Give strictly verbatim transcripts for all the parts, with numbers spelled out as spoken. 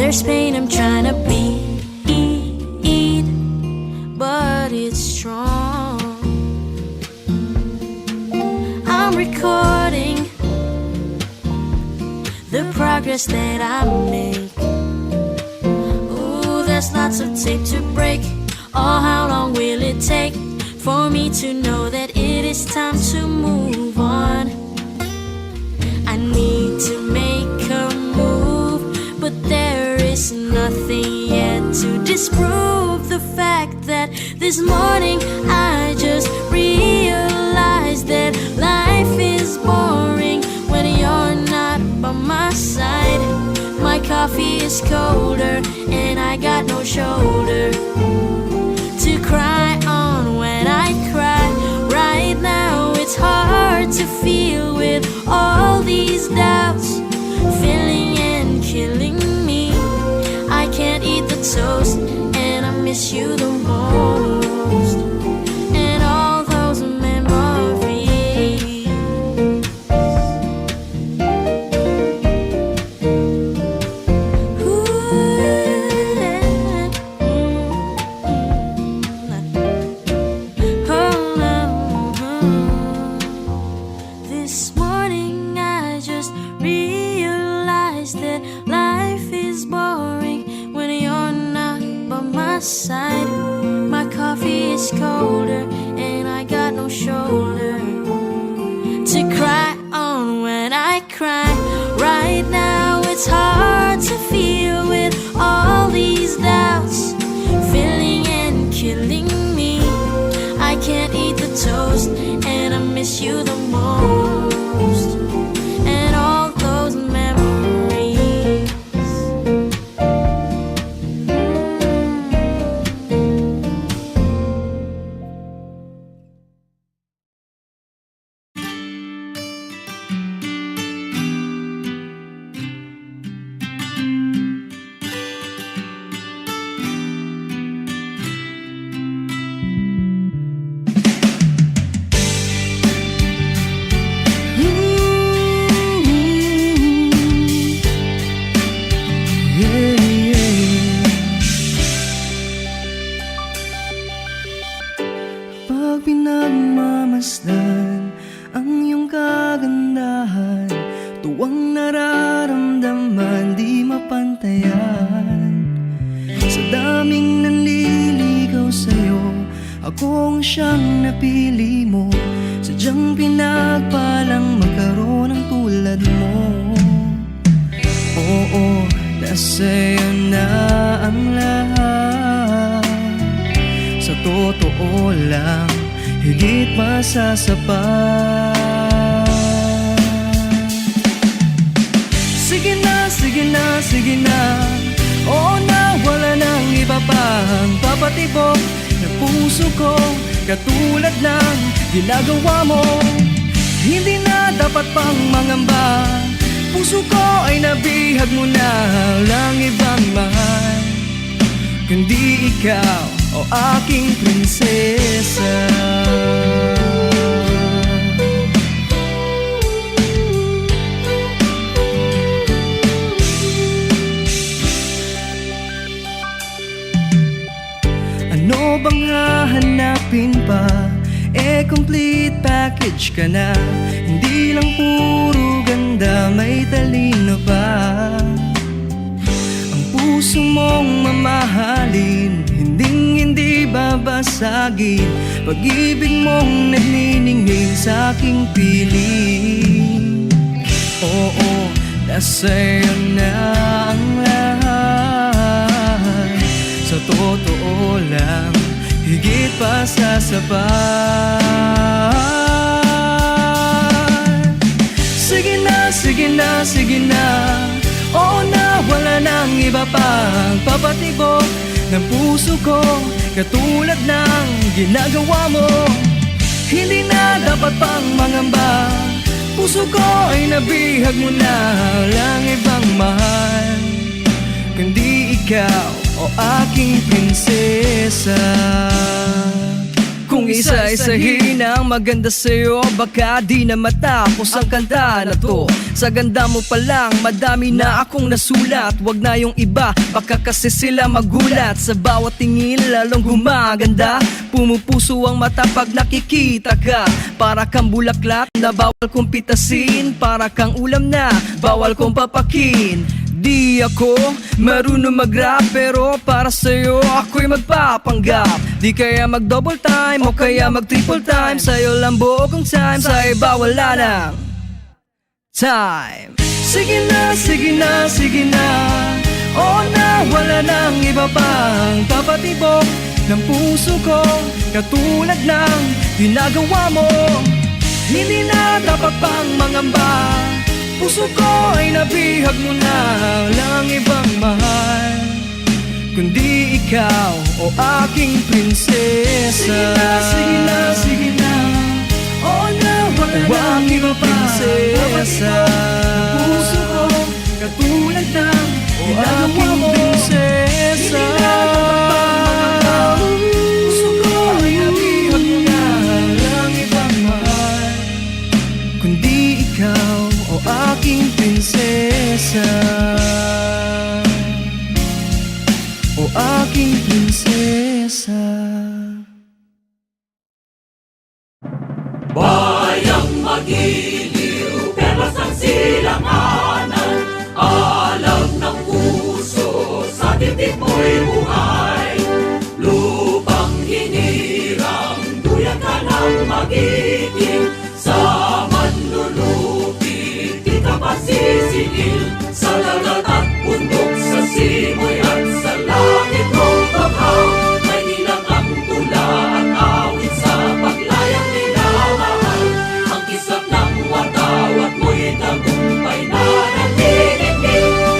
There's pain I'm trying to beat, but it's strong. I'm recording the progress that I make. Ooh, there's lots of tape to break. Oh, how long will it take for me to know that it is time to move on? I need to make a move, but there is nothing yet to disprove the fact that this morning I just realized that life is boring when you're not by my side. My coffee is colder and I got no shoulder to cry on when I cry. Right now it's hard to feel with all these doubts filling and killing me. I can't eat the toast and I miss you the most. And all those memories. Ooh, yeah. This morning I just realized that life is boring when you're not by my side. My coffee is colder and I got no shoulder to cry on when I cry. Right now it's hard to feel with all these doubts filling and killing me. I can't eat the toast and I miss you the most. And all those memories. Pag pinagmamasdan ang iyong kagandahan, tuwang nararamdaman di mapantayan. Sa daming nanliligaw sa'yo, ako ang siyang napili mo. Sadyang pinagpalang magkaroon ng tulad mo. Oo, nasa'yo na ang lahat. Sa totoo lang, higit pa sa sapat. Sige na, sige na, sige na. Oo na, wala nang iba pang papatibok ng puso ko katulad ng ginagawa mo. Hindi na dapat pang mangamba. Puso ko ay nabihag mo na, lang ibang mahal, kundi ikaw, o aking prinsesa. Ano bang hahanapin pa? Eh, complete package ka na. Hindi lang puro ganda, may talino pa. Ang puso mong mamahalin, hinding-hindi babasagin. Pag-ibig mong nagniningning sa aking piling. Oo, nasa'yo na ang lahat. Sa totoo lang, higit pa sa sapat. Sige na, sige na, sige na. Oo na, wala nang iba pang papatibok ng puso ko katulad ng ginagawa mo. Hindi na dapat pang mangamba. Puso ko ay nabihag mo na, lang ibang mahal, kundi ikaw, o aking prinsesa. Kung Isa-isahin ang maganda sa'yo, baka di na matapos ang kanta na to. Sa ganda mo pa lang, madami na akong nasulat. Wag na yung iba, baka kasi sila magulat. Sa bawat tingin, lalong gumaganda. Pumupuso ang mata pag nakikita ka. Para kang bulaklak na bawal kong pitasin. Para kang ulam na bawal kong papakin. Di ako marunong mag-rap, pero para sa'yo ako'y magpapanggap. Di kaya mag-double time o kaya mag-triple time. Sa'yo lang buo kong time, sa iba wala nang time. Sige na, sige na, sige na. Oo na, wala nang iba pang papatibok ng puso ko. Katulad ng ginagawa mo, hindi na dapat pang mangamba. Puso ko ay nabihag mo na, walang ibang mahal kundi ikaw, o aking prinsesa. Sige na, sige na, sige na. Oo na, wala O na aking iba pa. Prinsesa. Ang puso ko, katulad ng O ginagawa aking mo. Prinsesa. Hindi na dapat pang mangamba. Puso ko ay nabihag mo na, walang ibang mahal kundi ikaw, o aking prinsesa. O aking prinsesa. Bayang magiliw, perlas ng silanganan, alam ng puso, sa dibdib mo'y buhay. Lupang hinirang, duyan ka ng magiting, sa manlulupi, di ka pasisingil. Sa dagat at bundok, sa simoy at sa langit, o baha, may nilagang tula at awit sa paglayang minamahal. Ang kislap ng watawat mo'y tagumpay na nanginginig.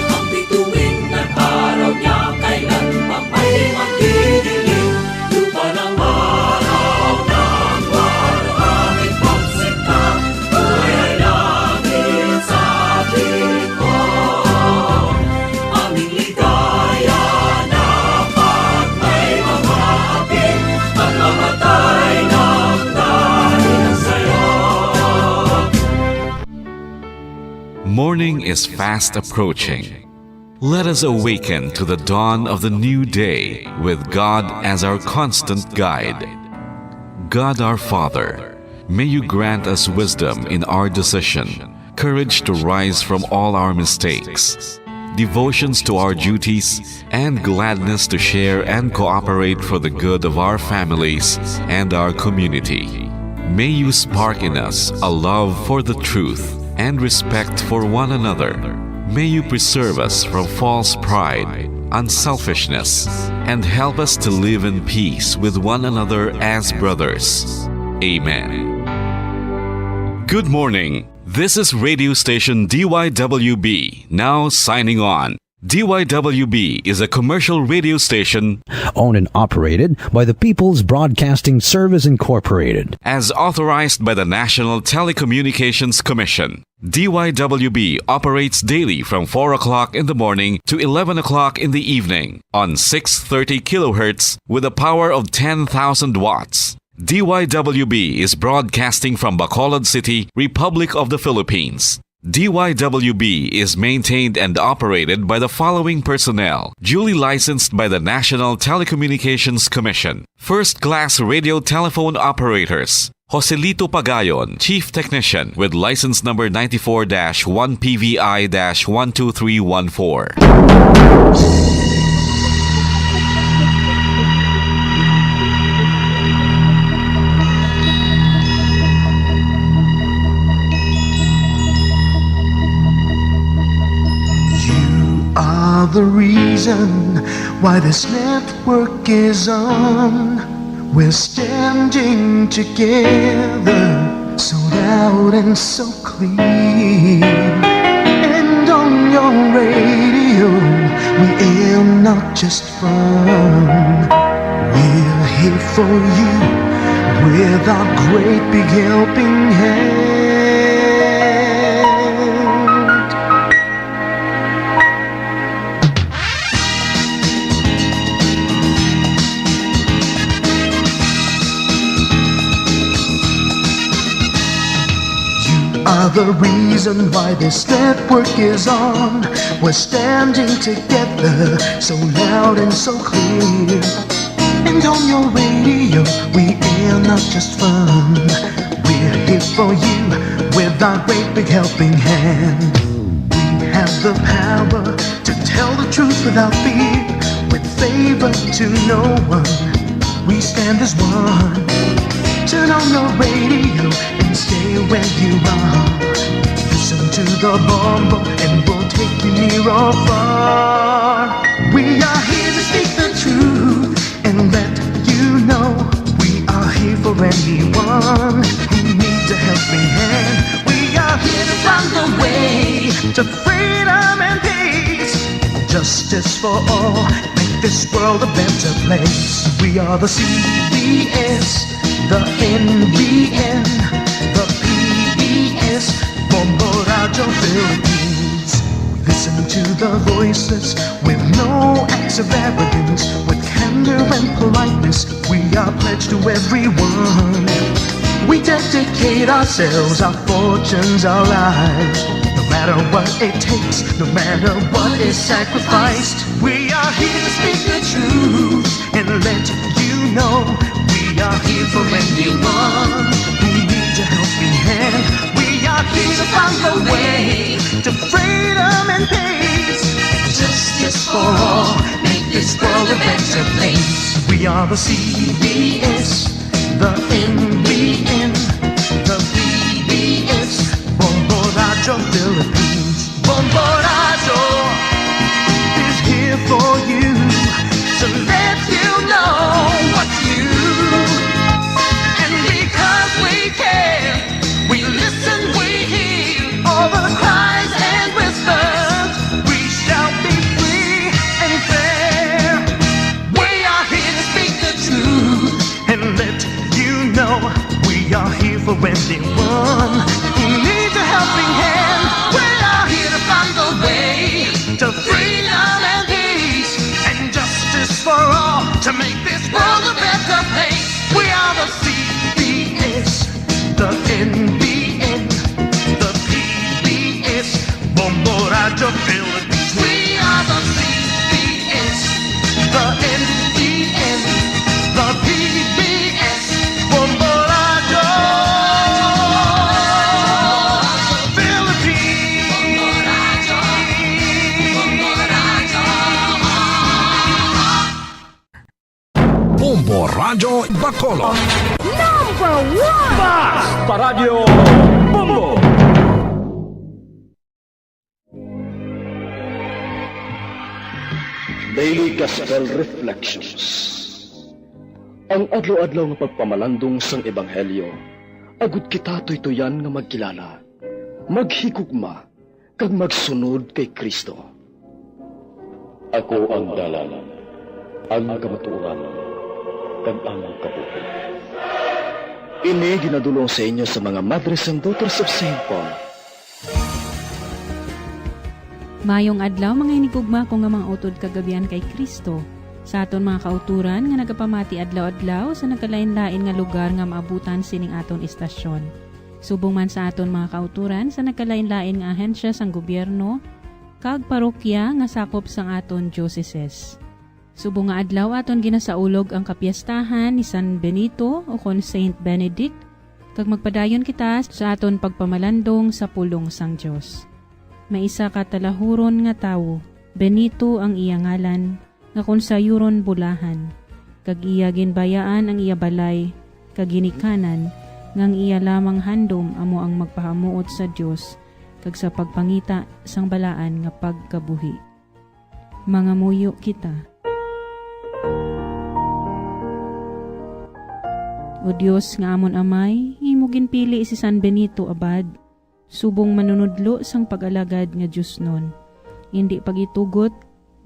Ang bituin at araw niya kailan pang may magdidilim. Lupa ng araw ng waluhangin pagsinta, buhay ay langit sa atin mo. Aming ligaya na pag may mamapit, pagmamatay ng dahil sa'yo. Morning is fast approaching. Let us awaken to the dawn of the new day with God as our constant guide. God our Father, may you grant us wisdom in our decision, courage to rise from all our mistakes, devotions to our duties, and gladness to share and cooperate for the good of our families and our community. May you spark in us a love for the truth and respect for one another. May you preserve us from false pride, unselfishness, and help us to live in peace with one another as brothers. Amen. Good morning. This is radio station D Y W B, now signing on. D Y W B is a commercial radio station owned and operated by the People's Broadcasting Service Incorporated. As authorized by the National Telecommunications Commission. D Y W B operates daily from four o'clock in the morning to eleven o'clock in the evening on six thirty kilohertz with a power of ten thousand watts. D Y W B is broadcasting from Bacolod City, Republic of the Philippines. D Y W B is maintained and operated by the following personnel, duly licensed by the National Telecommunications Commission. First class radio telephone operators, Joselito Pagayon, Chief Technician, with license number ninety-four dash one P V I dash one two three one four. You are the reason why this network is on. We're standing together, so loud and so clear. And on your radio, we aim not just fun. We're here for you with our great big helping hand. are the reason why this network is on. We're standing together, so loud and so clear. And on your radio, we air not just fun. We're here for you with our great big helping hand. We have the power to tell the truth without fear, with favor to no one. We stand as one. Turn on your radio and stay where you are. Listen to the Bombo and we'll take you near or far. We are here to speak the truth and let you know we are here for anyone who needs a helping hand. We are here to find the way to freedom and peace, justice for all, make this world a better place. We are the C B S, the N B N, the P B S, Bombo Radio Philippines. We listen to the voices with no acts of arrogance, with candor and politeness. We are pledged to everyone. We dedicate ourselves, our fortunes, our lives. No matter what it takes, no matter what is sacrificed, we are here to speak the truth and let you know we are here for anyone who needs a helping hand. We are here to find the way to freedom and peace, justice for all, make this world a better place. We are the C B S, the N B N, the P B S, Bombo Radio Philippines. Bombo Radio is here for you to let you know what's new. And because we care, we listen, we hear all the cries and whispers. We shall be free and fair. We are here to speak the truth and let you know we are here for anyone who needs a helping hand. We are here to find the way to freedom and peace and justice for all, to make this world a better place. We are the C B S, the N B N, the P B S, Bombo Radio Philippines. We are the C B S, the N B N, the P B S, Bombo Radio Philippines. Bombo Radyo Bacolod. Number one! Basta Radyo Bombo! Daily Gospel Reflections. Ang adlaw-adlaw nga pagpamalandong sang Ebanghelyo, agud kita tuytuyan nga magkilala, maghigugma, kag magsunod kay Cristo. Ako ang dalan, ang kamatuoran, kag ang kabuhi. Ini ginadul-ong sa inyo sa mga Madres and Daughters of Saint Paul. Mayong adlaw, mga hinigugma ko nga mga utod kag abyan kay Cristo, sa aton mga kautoran nga nagapamati adlaw-adlaw sa nagkalain-lain nga lugar nga maabutan sining aton istasyon. Subong man sa aton mga kautoran sa nagkalain-lain nga ahensya sang gobyerno kag parokya nga sakop sang aton dioceses. Subong nga adlaw aton ginasaulog ang kapiestahan ni San Benito ukon Saint Benedict, kag magpadayon kita sa aton pagpamalandong sa pulong sang Dios. May isa ka talahuron nga tawo, Benito ang iya ngalan, nga kon sayuron bulahan, kag iya ginbayaan ang iya balay kag ginikanan, nga ang iya lamang handom amo ang magpahamuot sa Dios kag sa pagpangita sang balaan nga pagkabuhi. Mangamuyo kita. O Dios nga amon Amay, imo ginpili si San Benito Abad subong manunodlo sang pag-alagad nga diosnon. Indi pag-itugot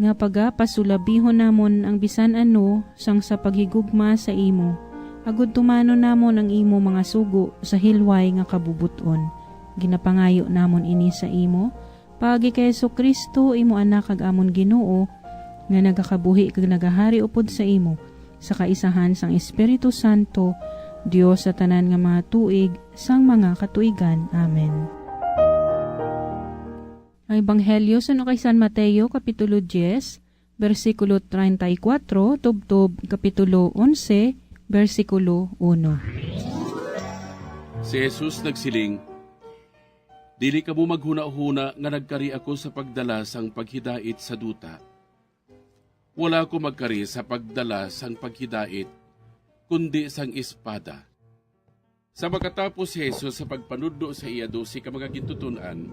nga pagapasulabihon namon ang bisan ano sang sa paghigugma sa imo, agud tumanon namon ang imo mga sugo sa hilway nga kabubot-on. Ginapangayo namon ini sa imo, paagi kay Jesu-Cristo, imo Anak kag amon Ginoo, nga nagakabuhi kag nagahari upod sa imo, sa kaisahan sang Espiritu Santo, Dios sa tanan nga mga tuig sang mga katuigan. Amen. Ang Ebanghelyo suno kay San Mateo, Kapitulo diyes, bersikulo treinta y cuatro, tubtob Kapitulo onse, bersikulo uno. Si Jesus nagsiling, "Dili kamo maghunahuna nga nagkari ako sa pagdala sang paghidait sa duta. Wala ako magkari sa pagdala sang paghidait, kundi sang espada." Sa makatapos si Jesus sa pagpanudlo sa iya dose ka mga gintuton-an,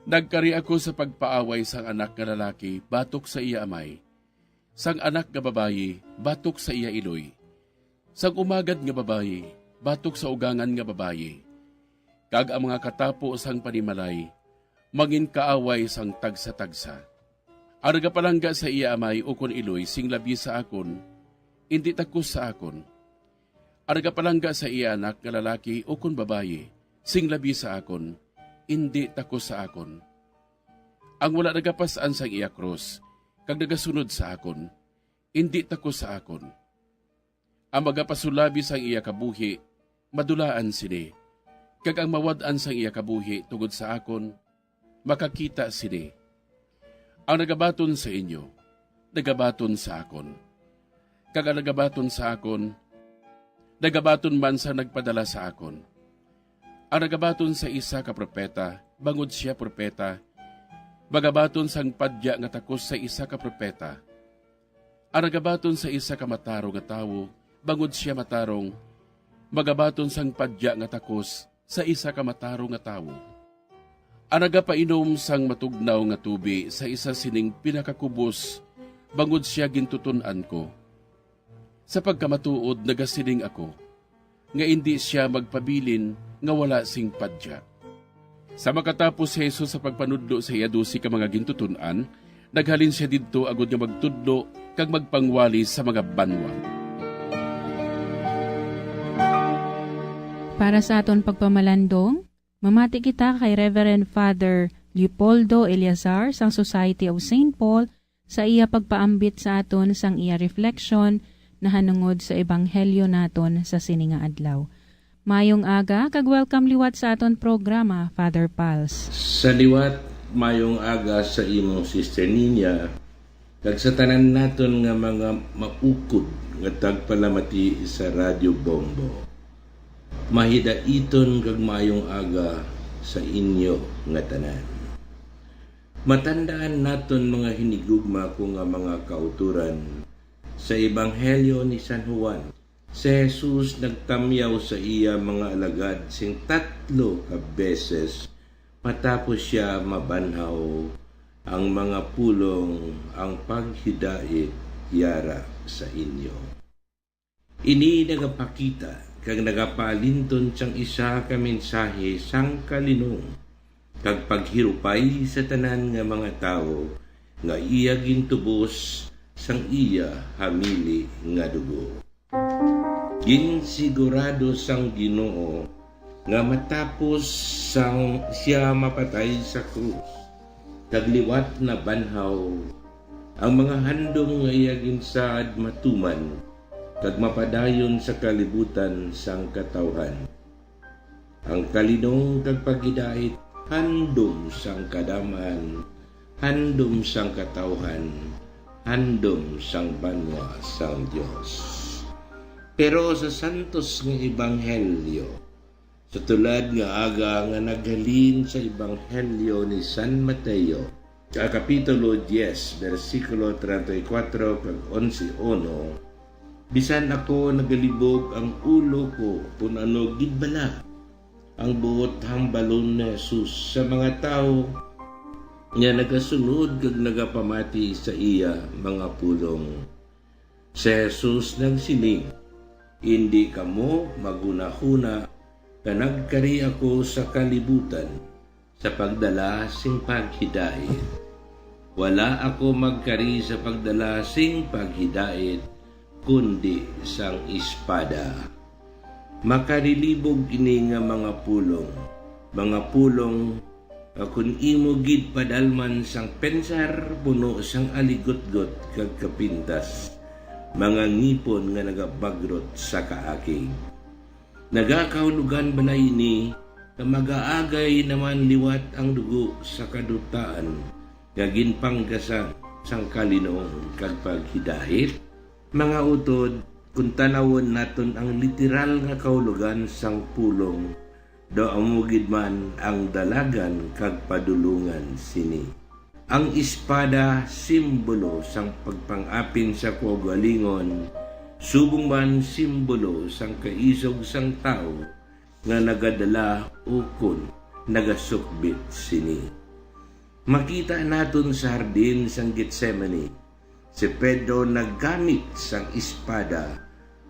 "Nagkari ako sa pagpaaway sang anak nga lalaki batok sa iya amay, sang anak nga babayi batok sa iya iloy, sang umagad nga babayi batok sa ugangan nga babayi, kag ang mga katapo sang panimalay manginkaaway sang tagsa-tagsa. Ang nagapalangga sa iya amay ukon iloy sing labi sa akon, indi takos sa akon. Ang nagapalangga sa iya anak nga lalaki ukon babayi sing labi sa akon, indi takos sa akon. Ang wala nagapas-an sang iya krus kag nagasunod sa akon, indi takos sa akon. Ang magapasulabi sang iya kabuhi, madulaan sini, kag ang mawad-an sang iya kabuhi tungod sa akon, makakita sini. Ang nagabaton sa inyo, nagabaton sa akon, kag ang nagabaton sa akon, nagabaton man sang nagpadala sa akon. Ang nagabaton sa isa ka propeta, bangod sia propeta, magabaton sang padya nga takos sa isa ka propeta. Ang nagabaton sa isa ka matarong nga tawo, bangod sia matarong, magabaton sang padya nga takos sa isa ka matarong nga tawo. Ang nagapainom sang matugnaw nga tubi sa isa sining pinakakubos, bangod sia gintuton-an ko. Sa pagkamatuod nagasiling ako, nga indi sia magpabilin nga wala sing padya." Sa makatapos si Jesus sa pagpanudlo sa iya dose ka mga gintuton-an, naghalin sia didto agod nga magtudlo kag magpangwali sa mga banwa. Para sa aton pagpamalandong, mamati kita kay Reverend Father Leopoldo Eleazar sang Society of Saint Paul sa iya pagpaambit sa aton sang iya reflection nahanungod sa ebanghelyo naton sa sini nga adlaw. Mayong aga kag welcome liwat sa aton programa, Father Pals. Sa liwat, mayong aga sa imong Sister Ninya, kag sa tanan naton nga mga maukod nga tagpalamati sa Radyo Bombo. Mahidaiton kag mayong aga sa inyo nga tanan. Matandaan naton, mga hinigugma ko nga mga kauturan, sa Ebanghelyo ni San Juan, si Jesus nagtamyaw sa iya mga alagad sing tatlo ka beses matapos sia mabanhaw, ang mga pulong, ang paghidait yara sa inyo. Ini nagapakita kag nagapaalinton sang isa ka mensahe sang kalinong kag paghirupay sa tanan nga mga tawo nga iya gintubos sang iya hamili nga dugo. Ginsigurado sang Ginoo nga matapos sang sia mapatay sa krus kag liwat nabanhaw, ang mga handom nga iya ginsaad matuman kag mapadayon sa kalibutan sang katawhan. Ang kalinong kag paghidait handom sang kadam-an, handom sang katawhan, handom sang banwa sang Dios. Pero sa santos nga ebanghelyo, sa tulad nga aga nga naghalin sa ebanghelyo ni San Mateo, ka Kapitulo diyes, bersikulo treinta y cuatro kag onse uno, "Bisan ako nagalibog ang ulo ko kun ano gid bala ang buot hambalon ni Jesus sa mga tawo nga nagasunod kag nagapamati sa iya mga pulong." Si Jesus nagsiling, "Indi kamo maghunahuna nga nagkari ako sa kalibutan sa pagdala sing paghidait. Wala ako magkari sa pagdala sing paghidait, kundi sang espada." Makarilibog ini nga mga pulong, mga pulong, ah, kun imo gid padalman sang pensar, puno sang aligutgot kag kapintas, mga ngipon nga nagabagrot sa kaakig. Nagakahulugan bala ini nga magaagay naman liwat ang dugo sa kadutaan nga ginpanggasan sang kalinuon kag paghidait? Mga utod, kung tan-awon naton ang literal nga kahulugan sang pulong, daw amo gid man ang dalagan kag padulongan sini. Ang espada, simbolo sang pagpang-apin sa kaugalingon, subong man simbolo sang kaisog sang tawo nga nagadala ukon nagasukbit sini. Makita naton sa hardin sang Getsemani, si Pedro naggamit sang espada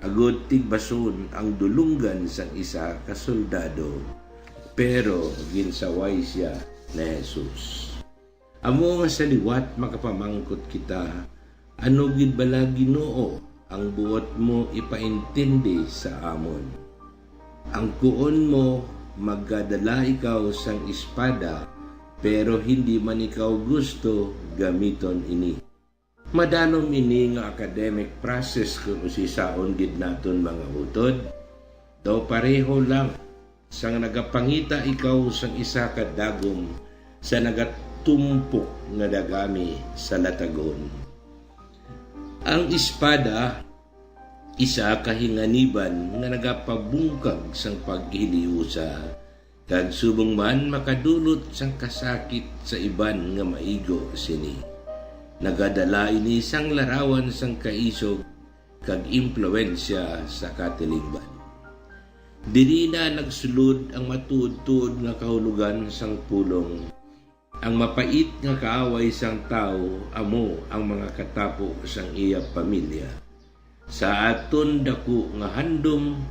agud tigbason ang dulonggan sang isa ka soldado, pero ginsaway sia ni Jesus. Amo nga sa liwat makapamangkot kita, "Ano gid bala, Ginoo, ang buot mo ipaintindi sa amon? Ang kuon mo, magkadala ikaw sang espada, pero hindi man ikaw gusto gamiton ini." Madalom ini nga academic process kon usisaon gid naton, mga utod. Daw pareho lang sang nagapangita ikaw sang isa ka dagom sa nagatumpok nga dagami sa latagon. Ang espada, isa ka hinganiban nga nagapabungkag sang paghiliusa, kag subong man makadulot sang kasakit sa iban nga maigo sini. Nagadala ini sang larawan sang kaisog kag impluwensya sa katilingban. Diri na nagsulod ang matuod-tuod nga kahulogan sang pulong. Ang mapait nga kaaway sang tawo amo ang mga katapo sang iya pamilya. Sa aton daku nga handom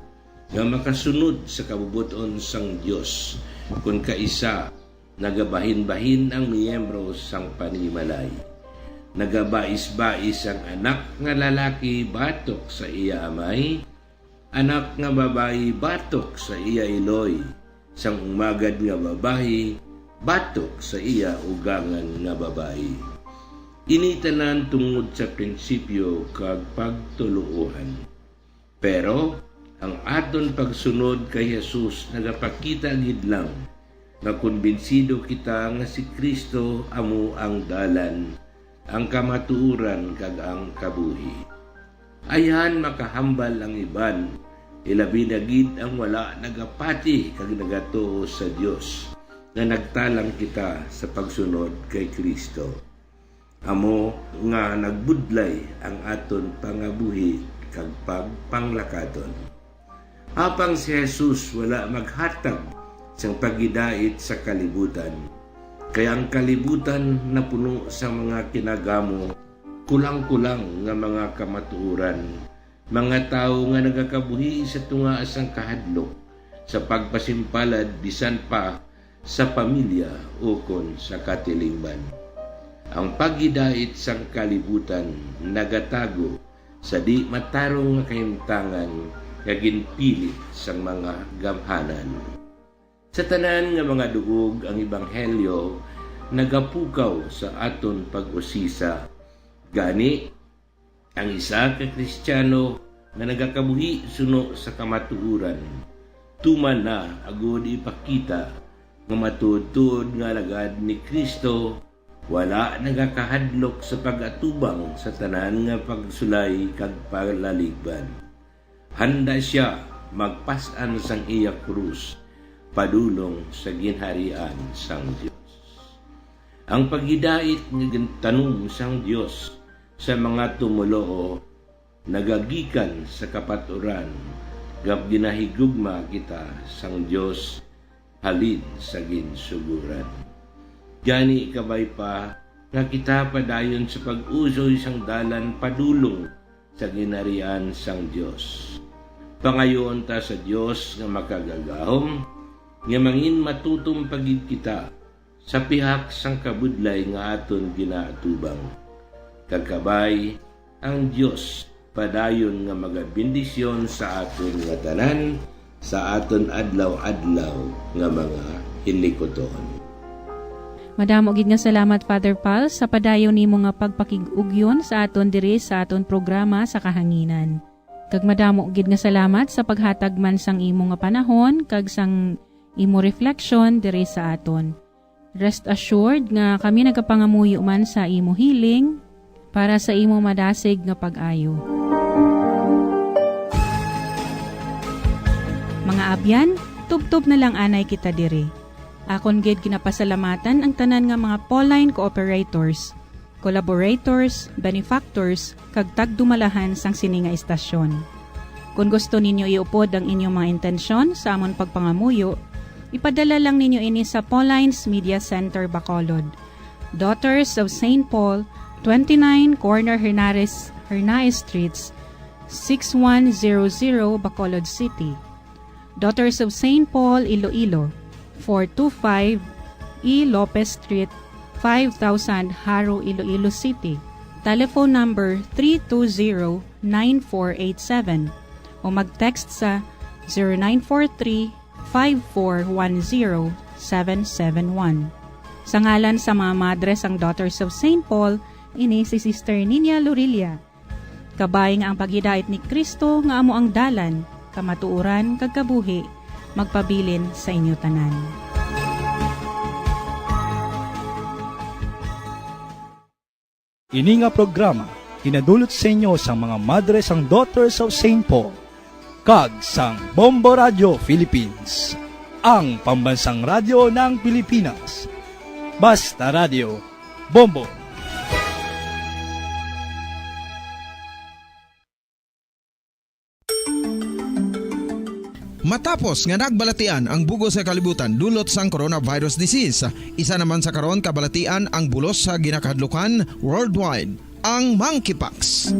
nga makasunod sa kabubot-on sang Dios, kon kaisa nagabahin-bahin ang miyembro sang panimalay, nagabais-bais ang anak nga lalaki batok sa iya amay, anak nga babayi batok sa iya iloy, sang umagad nga babayi batok sa iya ugangan nga babayi. Ini tanan tungod sa prinsipyo kag pagtuloohan. Pero ang aton pagsunod kay Jesus nagapakita gid lang nga kumbinsido kita nga si Cristo amo ang dalan, ang kamatuoran, kag ang kabuhi. Ayhan makahambal ang iban, ilabi na gid ang wala nagapati kag nagatuo sa Dios, nga nagtalang kita sa pagsunod kay Cristo. Amo nga nagbudlay ang aton pangabuhi kag pagpanglakadon. Apang si Jesus wala maghatag sang paghidait sa kalibutan, kay ang kalibutan napuno sang mga kinagamo, kulang-kulang nga mga kamatuoran, mga tawo nga nagakabuhi sa tunga sang kahadlok, sa pagpasimpalad, bisan pa sa pamilya ukon sa katilingban. Ang paghidait sang kalibutan nagatago sa di matarong nga kahimtangan nga ginpilit sang mga gamhanan. Sa tanan nga mga duog ang ebanghelyo nagapukaw sa aton pag-usisa. Gani, ang isa ka Kristiyano nga nagakabuhi suno sa kamatuoran, tuman na agud ipakita nga matuod-tuod nga alagad ni Cristo, wala nagakahadlok sa pag-atubang sa tanan nga pagsulay kag palaligban. Handa sia magpas-an sang iya krus padulong sa ginharian sang Dios. Ang paghidait nga gintanom sang Dios sa mga tumoluo nagagikan sa kapaturan, nga ginahigugma kita sang Dios halin sa ginsugoran. Gani, kabay pa nga kita padayon sa pag-usoy sang dalan padulong sa ginharian sang Dios. Pangayoon ta sa Dios nga makagagahom, nga mangin matutom pa gid kita sa pihak sang kabudlay nga aton ginaatubang. Kag kabay, ang Dios padayon nga magabendisyon sa aton nga tanan, sa aton adlaw-adlaw nga mga hilikuton. Madamo gid nga salamat, Father Pal, sa padayon nimo nga pagpakig-ugyon sa aton diri sa aton programa sa kahanginan. Kag madamo gid nga salamat sa paghatag man sang imo nga panahon kag sang imo reflection diri sa aton. Rest assured nga kami nagapangamuyo man sa imo healing para sa imo madasig nga pag-ayo. Mga abyan, tubtob na lang anay kita diri. Akon gid ginapasalamatan ang tanan nga mga Pauline cooperators, collaborators, benefactors, kag tagdumalahan sang sini nga istasyon. Kon gusto ninyo iupod ang inyong mga intensyon sa amon pagpangamuyo, ipadala lang ninyo ini sa Pauline's Media Center, Bacolod, Daughters of Saint Paul, twenty-nine Corner Hernares, Hernaez Streets, six one zero zero, Bacolod City. Daughters of Saint Paul, Iloilo, four two five E Lopez Street, five thousand, Jaro, Iloilo City. Telephone number three two zero, nine four eight seven o mag-text sa zero nine four three, five four one zero, seven seven one. Sa ngalan sa mga madre sang Daughters of Saint Paul, ini si Sister Ninia Lorilla. Kabay nga ang paghidait ni Cristo nga amo ang dalan, kamatuoran, kag kabuhi, magpabilin sa inyo tanan. Ini nga programa ginadulot sa inyo sang mga madre sang Daughters of Saint Paul kag sang Bombo Radio Philippines, ang pambansang radyo ng Pilipinas. Basta Radio, Bombo. Matapos nga nagbalatian ang bug-os nga kalibutan dulot sang coronavirus disease, isa naman sa karon kabalatian ang bulos sa ginakahadlukan worldwide, ang monkeypox.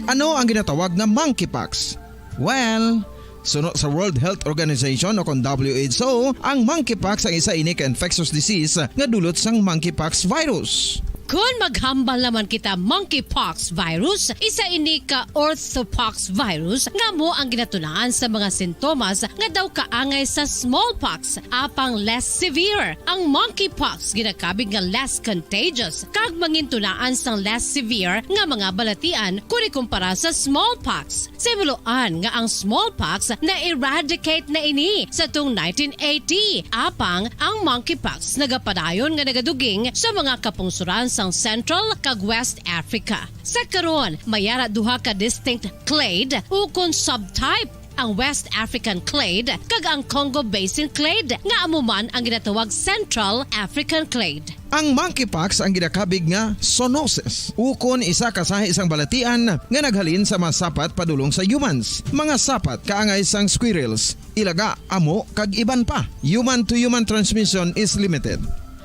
Ano ang ginatawag nga monkeypox? Well, suno sa World Health Organization o kon W H O, ang monkeypox ang isa ini ka infectious disease nga dulot sang monkeypox virus. Kon maghambal naman kita, monkeypox virus, isa ini ka orthopox virus nga amo ang ginatunaan sa mga sintomas nga daw kaangay sa smallpox, apang less severe. Ang monkeypox ginakabig nga less contagious kag mangintunaan sang less severe nga mga balatian kon ikumpara sa smallpox. Sa himuloan nga ang smallpox na-eradicate na ini sa tuong nineteen eighty, apang ang monkeypox nagapadayon nga nagaduging sa mga kapungsoran sang Central kag West Africa. Sa karon, may ara duha ka distinct clade ukon subtype, ang West African clade kag ang Congo Basin clade, nga amo man ang ginatawag Central African clade. Ang monkeypox ang ginakabig nga zoonosis, ukon isa ka sahi sang balatian nga naghalin sa mga sapat padulong sa humans, mga sapat kaangay sang squirrels, ilaga, amo, kag iban pa. Human-to-human transmission is limited.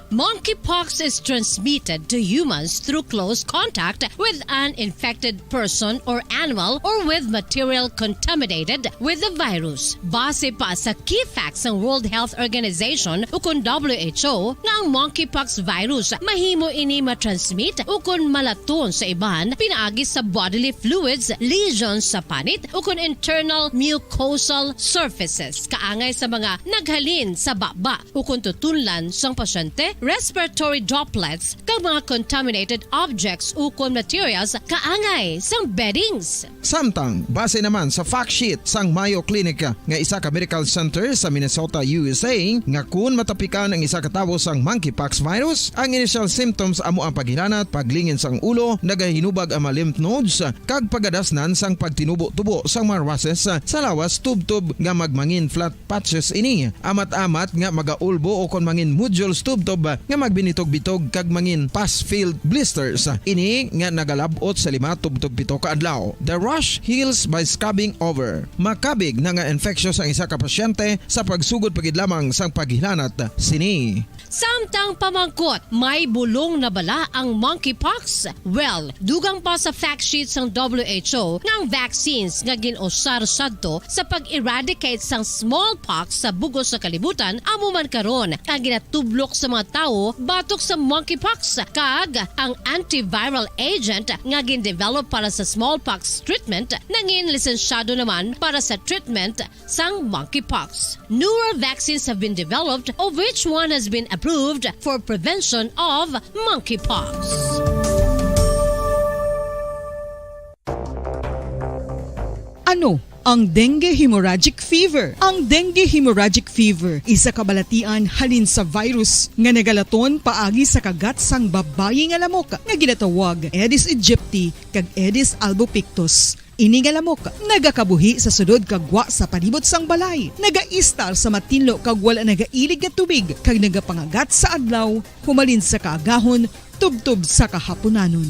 Monkeypox is transmitted to humans through close contact with an infected person or animal or with material contaminated with the virus. Base pa sa key facts sang World Health Organization ukon W H O, nga ang monkeypox virus mahimo ini matransmit ukon malaton sa iban pinaagi sa bodily fluids, lesions sa panit, ukon internal mucosal surfaces, kaangay sa mga naghalin sa baba ukon tutunlan sang pasyente, respiratory droplets, kag mga contaminated objects ukon materials kaangay sang beddings. Samtang, base naman sa fact sheet sang Mayo Clinic nga isa ka medical center sa Minnesota, U S A, nga kun matapikan ang isa ka tawo sang monkeypox virus, ang initial symptoms amo ang paghilanat, paglingin sang ulo, nagahinubag ang mga lymph nodes, kag pagadasnan sang pagtinubo-tubo sang mga rushes sa lawas tubtob nga magmangin flat patches ini, amat-amat nga magaulbo ukon mangin nodules tubtob nga magbinitog-bitog kag mangin pus-filled blisters. Ini nga nagalab-ot sa lima tubtob pito ka adlaw. The rash heals by scabbing over. Makabig na nga infectious ang isa ka pasyente sa pagsugod pa gid lamang sang paghilanat sini. Samtang pamangkot, may bulong na bala ang monkeypox? Well, dugang pa sa fact sheet sang W H O nga ang vaccines nga gin-usar sadto sa pag-eradicate sang smallpox sa bug-os nga kalibutan amo man karon ang ginatublok sa mga tawo batok sa monkeypox, kag ang antiviral agent nga gin-develop para sa smallpox treatment nangin lisensyado naman para sa treatment sang monkeypox. Newer vaccines have been developed, of which one has been approved for prevention of monkeypox. Ano ang dengue hemorrhagic fever? Ang dengue hemorrhagic fever isa ka balatian halin sa virus nga nagalaton paagi sa kagat sang babayi nga lamok nga ginatawag Aedes aegypti kag Aedes albopictus. Ini nga lamok nagakabuhi sa sulod kag gwa sa palibot sang balay, nagaistar sa matinlo kag wala nagailig nga tubig, kag nagapangagat sa adlaw humalin sa kaagahon tubtob sa kahapunanon.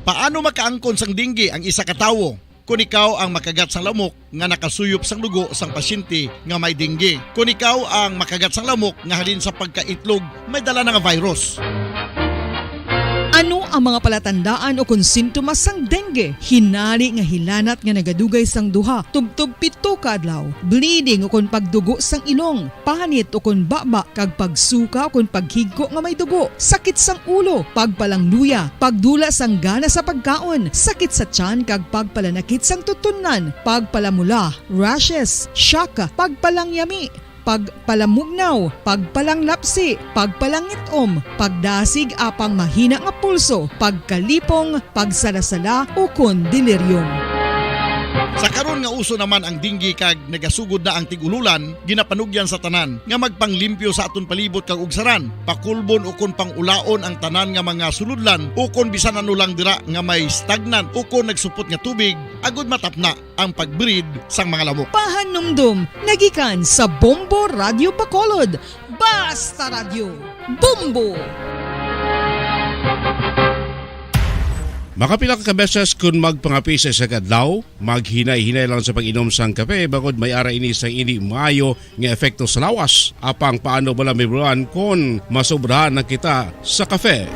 Paano makaangkon sang dengue ang isa ka tawo? Kon ikaw ang makagat sang lamok nga nakasuyop sang dugo sang pasyente nga may dengue, kon ikaw ang makagat sang lamok nga halin sa pagkaitlog may dala na nga virus. Ano ang mga palatandaan ukon sintomas sang dengue? Hinari nga hilanat nga nagadugay sang duha tubtob pito ka adlaw, bleeding ukon pagdugo sang ilong, panit ukon baba kag pagsuka ukon paghigko nga may dugo, sakit sang ulo, pagpalangluya, pagdula sang gana sa pagkaon, sakit sa tiyan kag pagpalanakit sang tutunlan, pagpalamula, rashes, shock, pagpalangyami, pagpalamugnaw, pagpalanglapsi, pagpalangit-om, pagdasig apang mahina nga pulso, pagkalipong, pagsalasala, ukon delirium. Sa karon nga uso naman ang dengue kag nagasugod na ang tig-ululan, ginapanugyan sa tanan nga magpanglimpyo sa aton palibot kag ugsaran, pakulbon ukon pang-ulaon ang tanan nga mga sulodlan ukon bisan ano lang dira nga may stagnant ukon nagsupot nga tubig agud matapna ang pag-breed sang mga lamok. Pahanumdom nga gikan sa Bombo Radyo Bacolod. Basta Radyo, Bombo! Makapila ka beses kon magpangape sa isa ka adlaw, maghinay-hinay lang sa pag-inom sang kape, bangod may ara ini sang indi maayo nga epekto sa lawas. Apang paano bala, Ma'am Ron, kon masobrahan na kita sa kape?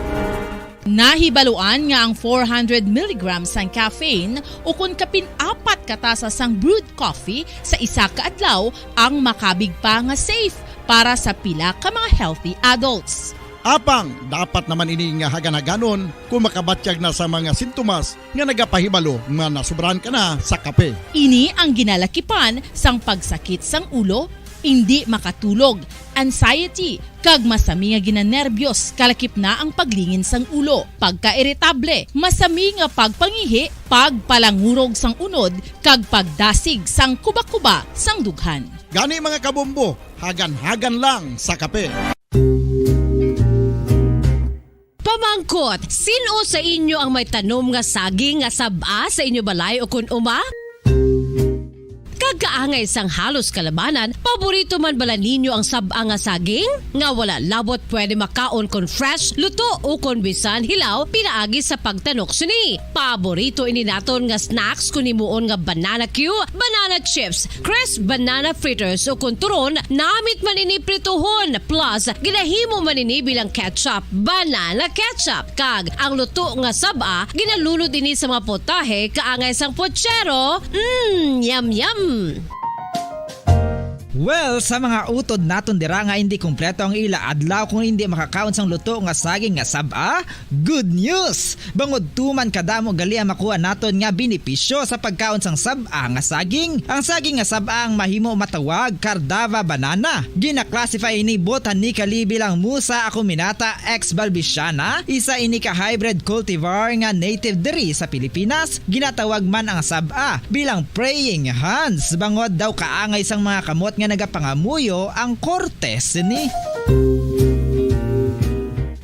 Nahibaluan nga ang four hundred milligrams sang caffeine ukon kapin apat ka tasa sang brewed coffee sa isa ka adlaw ang makabig pa nga safe para sa pila ka mga healthy adults. Apang dapat naman ini nga hagan-haganon kung makabatyag na sa mga sintomas nga nagapahibalo nga nasobrahan ka na sa kape. Ini ang ginalakipan sang pagsakit sang ulo, indi makatulog, anxiety, kag masami nga ginanerbyos, kalakip na ang paglingin sang ulo, pagkairitable, masami nga pagpangihi, pagpalangurog sang unod, kag pagdasig sang kubakuba sang dughan. Gani, mga kabombo, hagan-hagan lang sa kape. Pamangkot, sin-o sa inyo ang may tanom nga saging nga sab-a sa inyo balay ukon uma? Kag kaangay sang halos kalabanan, paborito man bala ninyo ang sab-a nga saging? Nga wala labot pwede makaon kon fresh, luto, ukon bisan hilaw pinaagi sa pagtanok sini. Paborito ini naton nga snacks kon himuon nga banana cue, banana chips, crisp banana fritters, ukon turon, namit man ini prituhon, plus ginahimo man ini bilang ketchup, banana ketchup. Kag ang luto nga sab-a, ginalunod ini sa mga putahe kaangay sang puchero. Mm, yum, yum! Well, sa mga utod naton dira nga indi kompleto ang ila adlaw kung indi makakaon sang luto nga saging nga sab-a, good news! Bangod tuman kadamo gali ang makuha naton nga benepisyo sa pagkaon sang sab-a nga saging. Ang saging nga sab-a ang mahimo matawag Cardava banana. Gina-classify ini botanically bilang Musa acuminata ex balbisiana, isa ini ka hybrid cultivar nga native diri sa Pilipinas. Ginatawag man ang sab-a bilang praying hands, bangod daw kaangay sang mga kamot nga nagapangamuyo ang korte sini.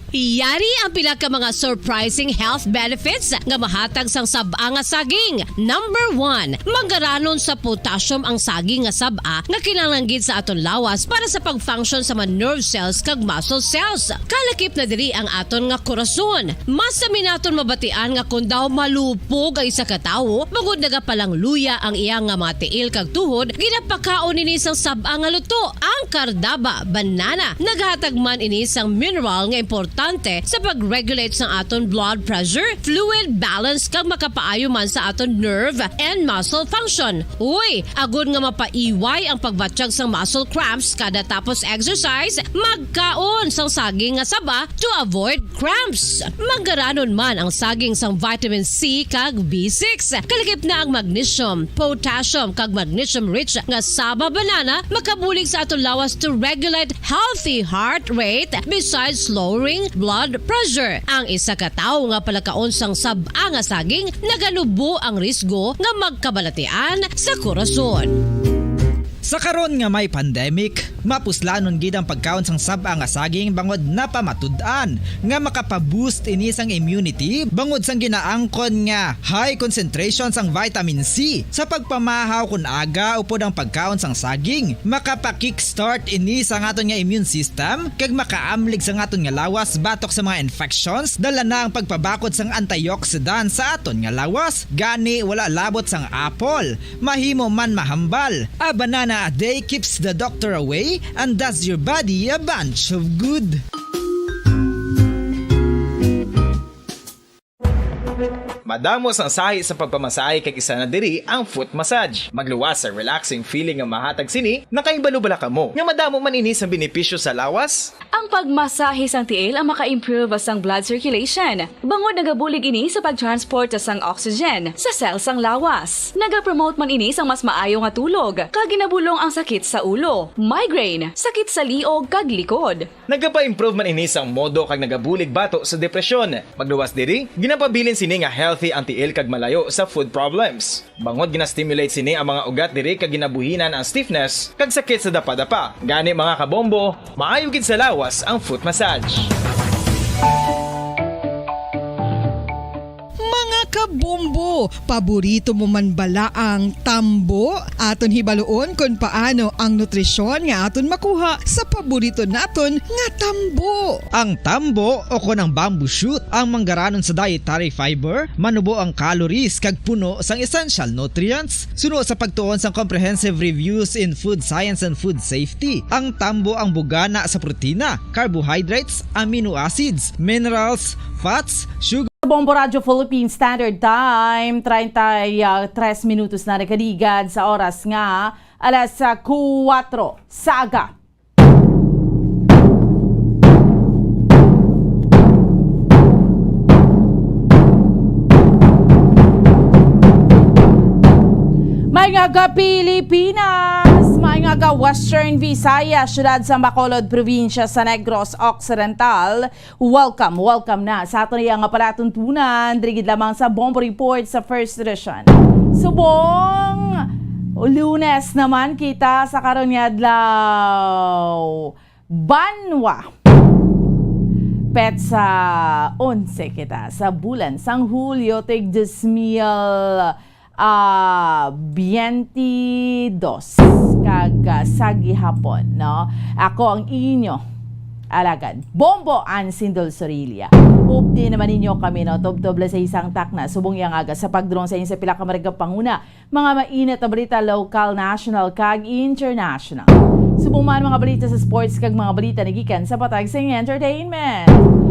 Yari ang pila ka mga surprising health benefits nga mahatag sang sab-a nga saging. Number one, mangaranon sa potassium ang saging nga sab-a nga kinahanglan gid sa aton lawas para sa pag-function sa mga nerve cells kag muscle cells. Kalakip na diri ang aton nga korason. Masami naton mabatian nga kon daw malupog ang isa ka tawo, bangod nagapalangluya ang iya nga mga tiil kag tuhod, ginapakaon ini sang sab-a nga luto, ang Cardava banana. Naghatag man ini sang mineral nga importante sa pag-regulate sang aton blood pressure, fluid balance, kag makapaayo man sa aton nerve and muscle function. Uy, agod nga mapaiway ang pagbatyag sang muscle cramps kada tapos exercise, magkaon sang saging nga saba to avoid cramps. Mangaranon man ang saging sang vitamin C kag B six. Kalakip na ang magnesium, potassium, kag magnesium-rich nga saba banana makabulig sa aton lawas to regulate healthy heart rate, besides lowering blood pressure. Ang isa ka tawo nga palakaon sang sab-a nga saging nagalubo ang risgo nga magkabalatian sa korason. Sa karon nga may pandemic, mapuslanon gid ang pagkaon sang sab-a nga saging bangod napamatud-an nga makapa-boost ini sang immunity bangod sang ginaangkon nga high concentration sang vitamin C. Sa pagpamahaw kon aga upod ang pagkaon sang saging, makapa-kickstart ini sa aton nga immune system kag makaamlig sa aton nga lawas batok sa mga infections, dala na ang pagpabakod sang antioxidant sa aton nga lawas. Gani, wala labot sang apple, mahimo man mahambal. A banana a day keeps the doctor away and does your body a bunch of good. Madamo sang sahi sa pagpamasahe kag isa na diri ang foot massage. Magluwas sa relaxing feeling nga mahatag sini, nakahibalo bala kamo nga madamo man ini sa benepisyo sa lawas? Ang pagmasahe sang tiil ang maka-improve sang blood circulation, bangod nagabulig ini sa pag-transport sang oxygen sa cell sang lawas. Nagapromote man ini sang mas maayo nga tulog, kag ginabulong ang sakit sa ulo, migraine, sakit sa liog, kag likod. Nagapa-improve man ini sang modo kag nagabulig bato sa depresyon. Magluwas diri, ginapabilin sini nga healthy ang tiil kag malayo sa foot problems. Bangod gina-stimulate sini ang mga ugat diri kag ginabuhinan ang stiffness kag sakit sa dapadapa. Gani, mga kabombo, maayo gid sa lawas ang foot massage. Mga kabombo, paborito mo man bala ang tambo? Aton hibaluon kon paano ang nutrisyon nga aton makuha sa paborito naton nga tambo. Ang tambo o kon ang bamboo shoot ang manggaranon sa dietary fiber, manubo ang calories kag puno sang essential nutrients. Suno sa pagtuon sang Comprehensive Reviews in Food Science and Food Safety, ang tambo ang bugana sa protina, carbohydrates, amino acids, minerals, fats, sugar. Bombo Radyo Philippine Standard Time, treinta y tres minutos na nakaligad sa oras nga alas, ah, kuwatro sa aga. Maayong aga, Pilipinas! Maayong aga, Western Visayas, siyudad sa Bacolod, probinsya sa Negros Occidental. Welcome, welcome na sa aton iya nga palatuntunan, diri gid lamang sa Bombo Report sa First Edition. Subong Lunes naman kita sa karon nga adlaw. Banwa. Petsa onse kita sa bulan sang Hulyo, tig dos mil, ah, biyente dos. Kag, ah, sa gihapon, no? Ako ang inyo alagad, Bombo Ann Sindol Sorilla. Updi naman ninyo kami, no? Tubtob lang sa isang takna, subong yang aga sa pagdulong sa inyo sa pila ka maragap panguna, mga mainit na balita, lokal, national, kag international. Subong man mga balita sa sports kag mga balita nagikan sa patag sa entertainment.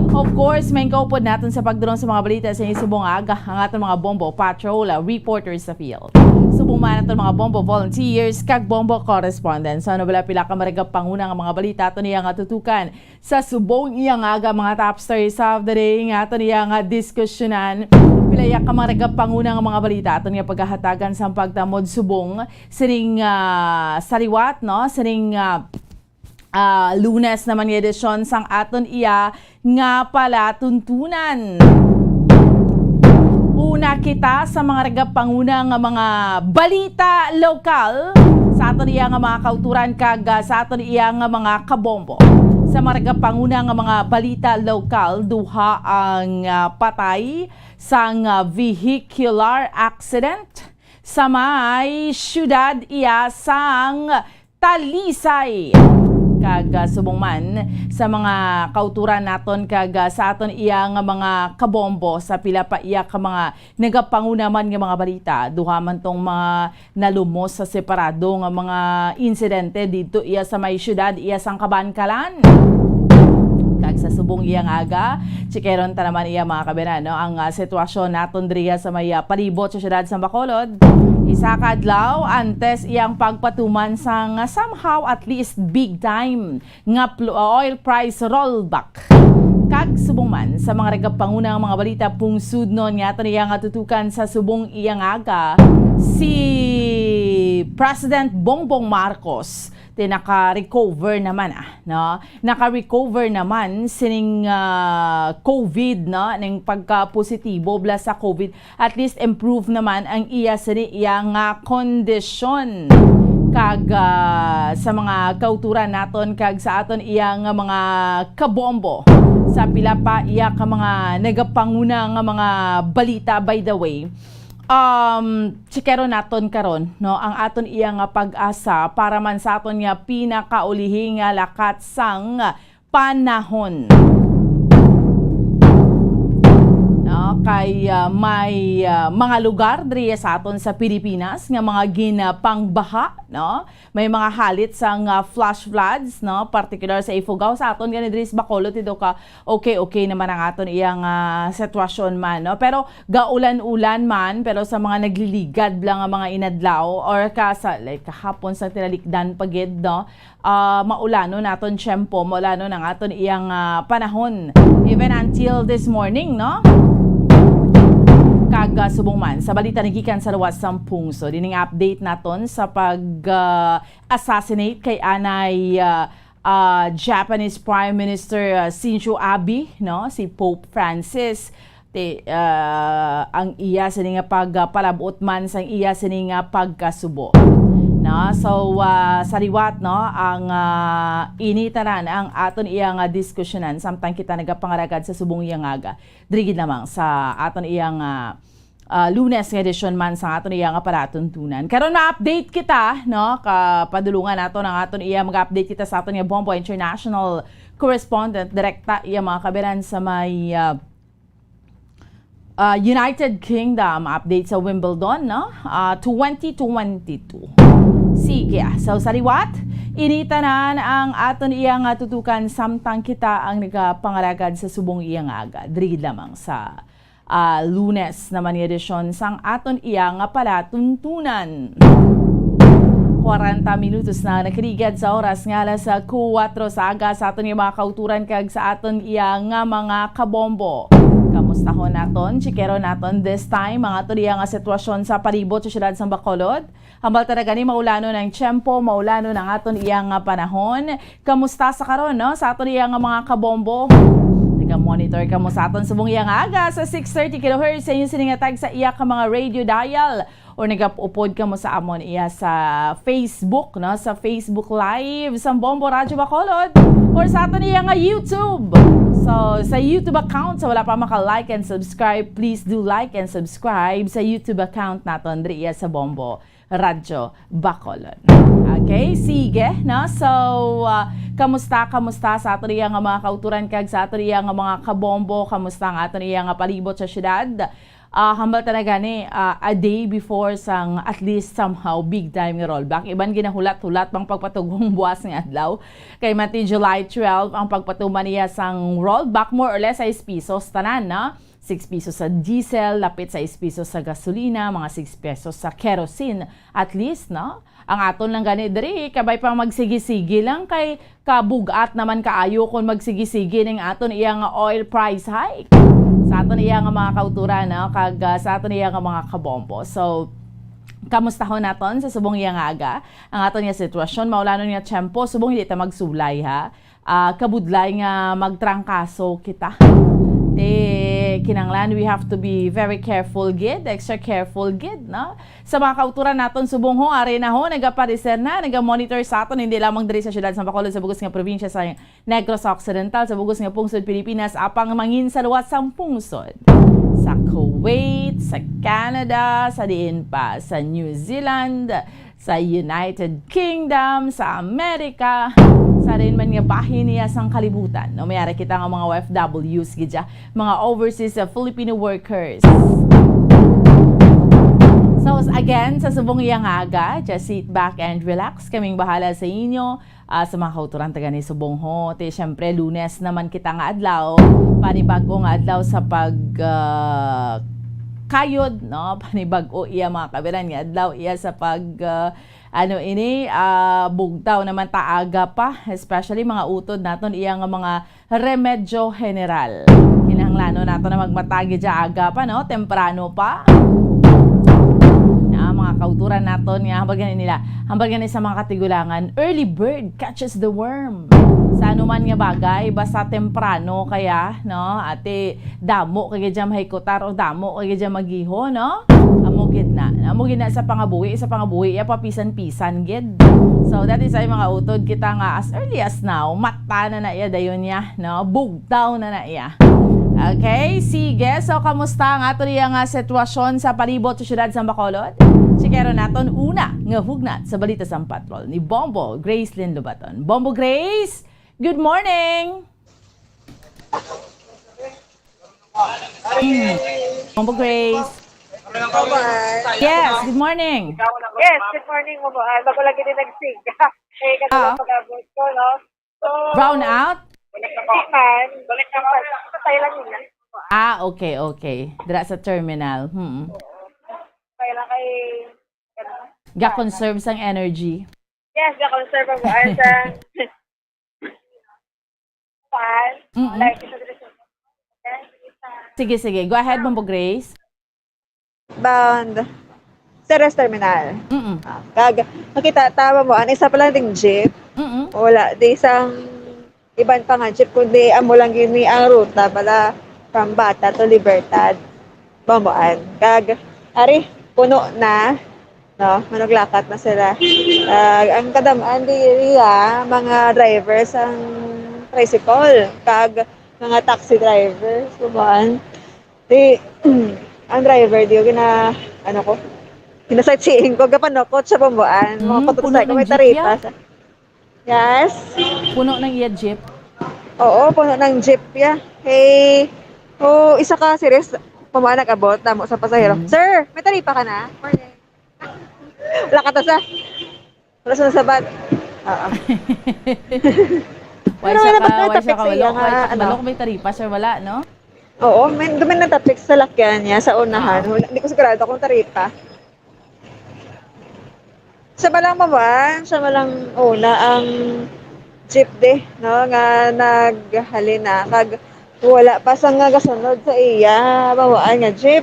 Of course, main kaupod naton sa pagdulong sa mga balita sa inyo subong aga ang aton mga Bombo Patrol, ah, reporters sa field. Subong man aton mga Bombo volunteers kag Bombo correspondents. Ano bala pila ka maragap panguna nga mga balita aton iya nga tutukan sa subong iya nga aga, mga top stories of the day nga aton iya nga diskusyonan. Pila iya ka mga nagapanguna nga mga balita aton nga paghahatagan sang pagtamod subong sining, ah, sa liwat, no? Sining, ah, ah, Lunes naman nga edisyon sang aton iya nga palatuntunan. Una kita sa mga nagapanguna nga mga balita lokal sa aton iya nga mga kauturan kag, ah, sa aton iya nga mga kabombo. Sa mga nagapanguna nga mga balita lokal, duha ang, ah, patay sang, ah, vehicular accident sa may siyudad iya sang Talisay. Kag, ah, subong man sa mga kauturan naton kag, ah, sa aton iya nga mga kabombo, sa pila pa iya ka mga nagapanguna man nga mga balita, duha man tong mga nalumos sa separado nga mga insidente didto iya sa may siyudad iya sang Kabankalan. Kag sa subong iya nga aga, chikeron ta naman iya, mga kabayan, no, ang, ah, sitwasyon naton diriya sa may, ah, palibot sa siyudad sa Bacolod. Isa ka adlaw antes iyang pagpatuman sang, ah, somehow at least big time nga pl-, ah, oil price rollback. Kag subong man sa mga nagapanguna nga mga balita, pungsudnon nga aton iya nga tutukan sa subong iya nga aga, si President Bongbong Marcos, ti naka-recover naman, ah, no? Naka-recover naman sining, ah, COVID, no? Ning pagka-positibo bala sa COVID, at least improve naman ang iya sini iya nga kondisyon. Kag, ah, sa mga kauturan naton kag sa aton iya nga mga kabombo, sa pila pa iya ka mga nagapanguna nga mga balita, by the way, um, chikero naton karon, no, ang aton iya nga pag-asa para man sa aton nga pinakaulihi nga lakat sang panahon. No, kay, ah, may, ah, mga lugar diri sa aton sa Pilipinas nga mga ginapangbaha, no? May mga halit sang, ah, flash floods, no? Partikular sa Ifugao, sa aton gani diri sa Bacolod, ti daw ka okay, okay naman ang aton iyang, ah, sitwasyon man, no? Pero gaulan-ulan man, pero sa mga nagliligad lang nga mga inadlaw or ka sa, like, kahapon sa tinalikdan pa gid, no? Ah, maulanon naton tiyempo, maulanon ang aton iyang, ah, panahon. Even until this morning, no? Kag, ah, subong man, sa balita nagikan sa luwas sang pungsod, ining update naton sa pag, ah, assassinate kay anay, ah, ah, Japanese Prime Minister, ah, Shinzo Abe, no? Si Pope Francis, ti, ah, ang iya sini nga pagpalabot man sang iya sini nga pagkasubo. No? So, ah, sa liwat, no, ang, ah, ini tanan ang aton iya nga diskusyonan samtang kita nagapangaragad sa subong iya nga aga. Diri gid lamang sa aton iya nga, ah, Lunes nga edisyon man sa aton iya nga palatuntunan. Karon ma-update kita, no, kapadulungan nato ang aton iya, mag-update kita sa aton iya Bombo International correspondent, direkta iya mga kabiran sa may, ah, ah, United Kingdom, update sa Wimbledon, no? Ah, twenty twenty-two. Sige, so sa liwat, ini tanan ang aton iya nga tutukan samtang kita ang nagapangalagad sa subong iya nga aga. Diri gid lamang sa, ah, Lunes naman nga edisyon sang aton iya nga palatuntunan. Kwarenta minutos na nakaligad sa oras nga alas kuwatro sa aga sa aton nga mga kauturan kag sa aton iya nga mga kabombo. Kamustahon naton, chikero naton this time ang aton iya nga sitwasyon sa palibot sa siyudad sang Bacolod. Hambal ta na gani, maulanon ang tiyempo, maulanon ang aton iya nga panahon. Kamusta sa karon, no? Sa aton iya nga mga kabombo. Naga-monitor kamo sa aton subong iya nga aga sa six thirty kilohertz sa inyo sini nga tag sa iya ka mga radio dial. Or nagaupod kamo sa amon iya sa Facebook, no? Sa Facebook Live sang Bombo Radyo Bacolod. Or sa aton iya nga YouTube. So, sa YouTube account, sa wala pa maka-like and subscribe, please do like and subscribe sa YouTube account naton diri iya sa Bombo Radyo Bacolod. Okay, sige, no? So, ah, kamusta, kamusta sa aton iya nga mga kauturan kag sa aton iya nga mga kabombo? Kamusta ang aton iya nga palibot sa syudad? Ah, hambal ta na gani, ah, a day before sang at least somehow big time nga rollback. Iban ginahulat-hulat pang pagpatugong buwas nga adlaw. Kay mati July twelve ang pagpatuman niya sang rollback, more or less sais pisos tanan, no? Six pesos sa diesel, lapit sais pesos sa gasolina, mga six pesos sa kerosene, at least, no? Ang aton lang gani diri, kabay pa magsigi-sigi lang kay kabug-at naman kaayo kung magsigi-sigi ning aton iya nga oil price hike. Sa aton iya nga mga kauturan, no? Kag, ah, sa aton iya nga mga kabombo. So, kamustahon naton sa subong iya nga aga ang aton nga sitwasyon, maulanon nga tiyempo, subong hindi ta magsulay, ha? Ah, kabudlay nga magtrangkaso kita. Ti, kinahanglan we have to be very careful gid, extra careful gid, no? Sa mga kauturan naton subong ho, ari na ho, nagapareser na, nagamonitor sa aton, hindi lamang diri sa siyudad sa Bacolod, sa bug-os nga probinsya sa Negros Occidental, sa bug-os nga pungsod Pilipinas, apang manginsaluwas sang pungsod sa Kuwait, sa Canada, sa diin pa, sa New Zealand, sa United Kingdom, sa Amerika, sa diin man nga bahin niya sang kalibutan. No, may ara kita nga mga O F Ws gid dya, mga overseas, uh, Filipino workers. So, s-, again, sa subong iya nga aga, just sit back and relax. Kaming bahala sa inyo. Ah, sa mga kauturan taga ni subong ho, ti, syempre, Lunes naman kita nga adlaw, panibag-o nga adlaw sa pag, ah, kayod, no? Panibag-o iya, mga kabiran, nga adlaw iya sa pag, ah, ano ini, ah, bugtaw naman ta aga pa, especially mga utod naton iya nga mga remedyo general. Kinahanglanon nato na magmatagi dya aga pa, no? Temprano pa. Na, mga kauturan, Ra naton nga, hambal gani nila, hambal gani sa mga katigulangan, "Early bird catches the worm." Sa anuman nga bagay, basta temprano kaya, no? Ate, damo kay gid dyan mahikutar o damo kay gid dyan magiho, no? Amo gid na. Amo gid na sa pangabuhi, sa pangabuhi, ya papisan-pisan gid. So, that is ay mga utod kita nga as early as now, mata na na iya dayon niya, no? Bugtaw na na iya. Okay, sige. So, kamusta ang ato niya nga sitwasyon sa palibot sa siyudad sa Bacolod? Chikero naton una nga hugnat sa balita sa Patrol ni Bombo Grace Lynn Lobaton. Bombo Grace, good morning! Mm. Bombo Grace. Yes, good morning. Yes, good morning, Bombo. Ah, bago lagi din nagsig. Eh, kasi Ah. pag-abot ko, no? So, Brown out? Hindi man. Patay lang nila. Ah, okay, okay. Dira sa terminal. Hmm. Patay lang kay... Ga-conserve sang energy. Yes, ga-conserve ang buwan sa... Pan. Mm-mm. Like, isa dito sa... Sige, sige. Go ahead, Bombo Grace. Bound. Ceres Terminal. Mm-mm. Ah, kag, nakita ta mo, ang isa pa lang ding jeep. Mm-mm. Wala, di isang iban pa nga jeep, kundi amo lang gini ang ruta pala from Bata to Libertad. Bambuan. Kag, ari, puno na. No? Manuglakat na sila. Kag, ang kadamaan diri, ah, mga drivers ang tricycle. Kag, mga taxi drivers. Bambuan. Di, ang driver, di, gina, ano ko, ginasightseeing ko, gapanukot siya, Bambuan. Mga Mm, kutot puno sa ko, ng may jeep taripa yan. Sa... Yes? Puno ng iya jeep. Oo, puno ng jeep, ya. Hey, oh, isa ka series, Bambuan, nag-abot, damo sa pasahero. Mm. Sir, may taripa ka na? Morning. Wala ka to sa... Wala sa sabat. Oo. Why Pero siya wala ka, ba tayo why siya topic ka, sa wala, iya why nga, siya ano? kabalo kung may taripa siya, wala, no? Oo, may, may natapik sa lakyan niya sa unahan. Ah. Wala, hindi ko sigurado kung taripa. Siya ba lang mabuan? Siya ba lang una ang jeep de, no? Nga naghalin na. Kag wala pa sa nga gasunod sa iya, mabuan nga jeep.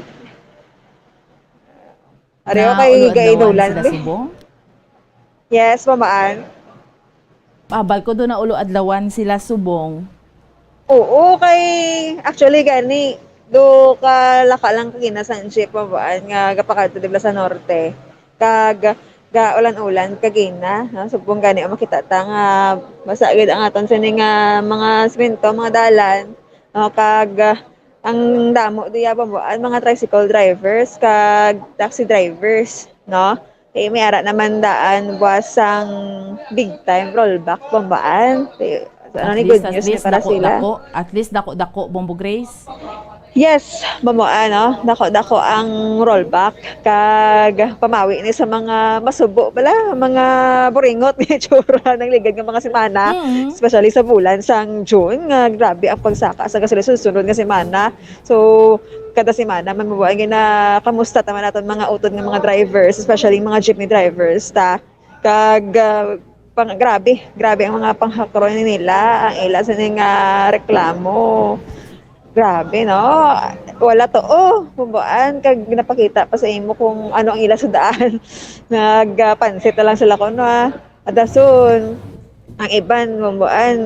Pareho Na kay ulo adlawan gainulan sila de. Subong? Yes, mabuan. Abal ko doon na ulo adlawan sila Subong. Oo, kay actually gani do ka laka lang kagina sa jeep, mabuan nga gapakadto dibla sa norte. Kag ga ulan-ulan kagina, no? Subong gani ang makita ta nga basa gid ang aton sini nga mga semento, mga dalan, no? Kag ah, ang damo diya, Bambuan, mga tricycle drivers kag taxi drivers, no? Eh, may ara naman daan buwas sang big time rollback, Bambuan. Eh, ano At ni, least, good at news ni least, para sila. dako-dako. At least, dako-dako, Bombo Grace. Yes, Bambuan, no? Dako-dako ang rollback. Kag pamawi ni sa mga masubo pala, mga buringot nga itsura ng ligad nga mga semana. Mm. Especially sa bulan sang June, nga grabe ang pagsaka sa gasolina sa sunod nga semana. So, kada semana, man, Bambuan, gina, kamusta ta man naton mga utod nga mga drivers, especially mga jeepney drivers, ta. Kag, ah, pang, grabe, grabe ang mga panghakron nila, ang ila sini nga reklamo. Grabe, no? Wala to, oh, Bambuan, kag napakita pa sa imo kung ano ang ila sa daan. Nagpansit na lang sila kuno, ah. Adason, ang iban, Bambuan,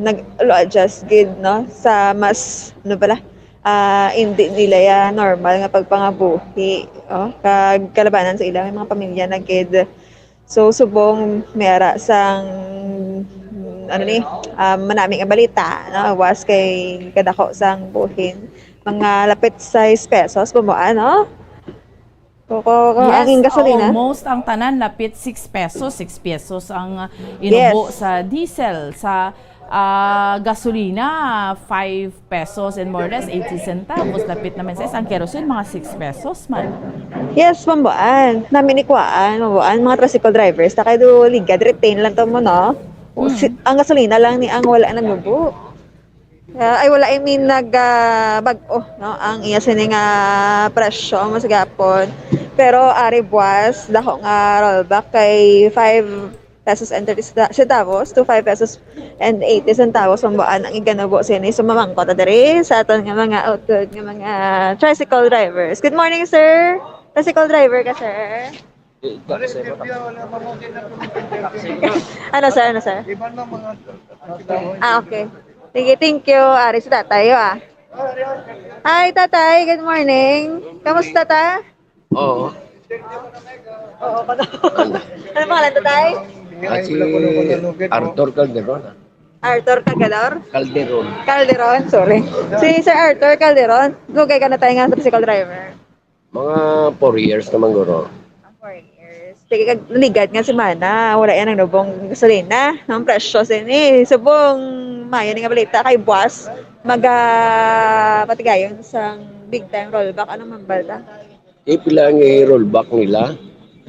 nag-adjust gid, no? Sa mas, ano pala, ah, hindi nila ya normal nga pagpangabuhi, oh, kag kalabanan sa ila, may mga pamilya na gid. So, subong may ara sang, ano ni, ah, manami nga balita, no? Was kay kadako sang buhin, mga lapit sais pesos, Bambuan, no? Ko, ko, ko, Yes, ang gasolina? Almost ang tanan, lapit six pesos. Six pesos ang uh, inubo Yes. sa diesel. Sa ah, gasolina, five pesos and more or less eighty centavos. Lapit naman sa isang kerosene, mga six pesos man. Yes, Bambuan. Nami ni kuan, Bambuan, mga tricycle drivers, ta kay do ligad, retain lang to mo, no? Mm. Si, ang gasolina lang ni ang wala nanubo. Ah, ay, wala, I mean, nag, ah, bag-o, no? Ang iya sini nga presyo, mas gapon. Pero ari buwas, dako nga rollback kay five pesos and thirty centa-, centavos to five pesos and eighty centavos, Bambuan, ang iganubo sini. So, mamangkot ta diri sa aton nga mga utod nga mga tricycle drivers. Good morning, sir. Tricycle driver ka, sir? Ano, sir? Ano, sir? Ah, okay. Sige, thank you. Ari si tatay, ah. Hi, tatay. Good morning. Kamusta ta? Oo. Oo, pag- Ano pangalan, tatay? Ah, si Arthur Calderon. Arthur Calderon? Calderon. Calderon, sorry. Si Sir Arthur Calderon, dugay ka na tayo nga tricycle driver. Mga four years naman, guro. Ah, four years. Sige, kag ligad nga semana, wala yan ang nubong gasolina. Ang presyo sini. Subong, mayo ni nga balita kay buwas, maga patigayon sang big time rollback. Anong mambal ta? Eh, pila ang i-rollback nila?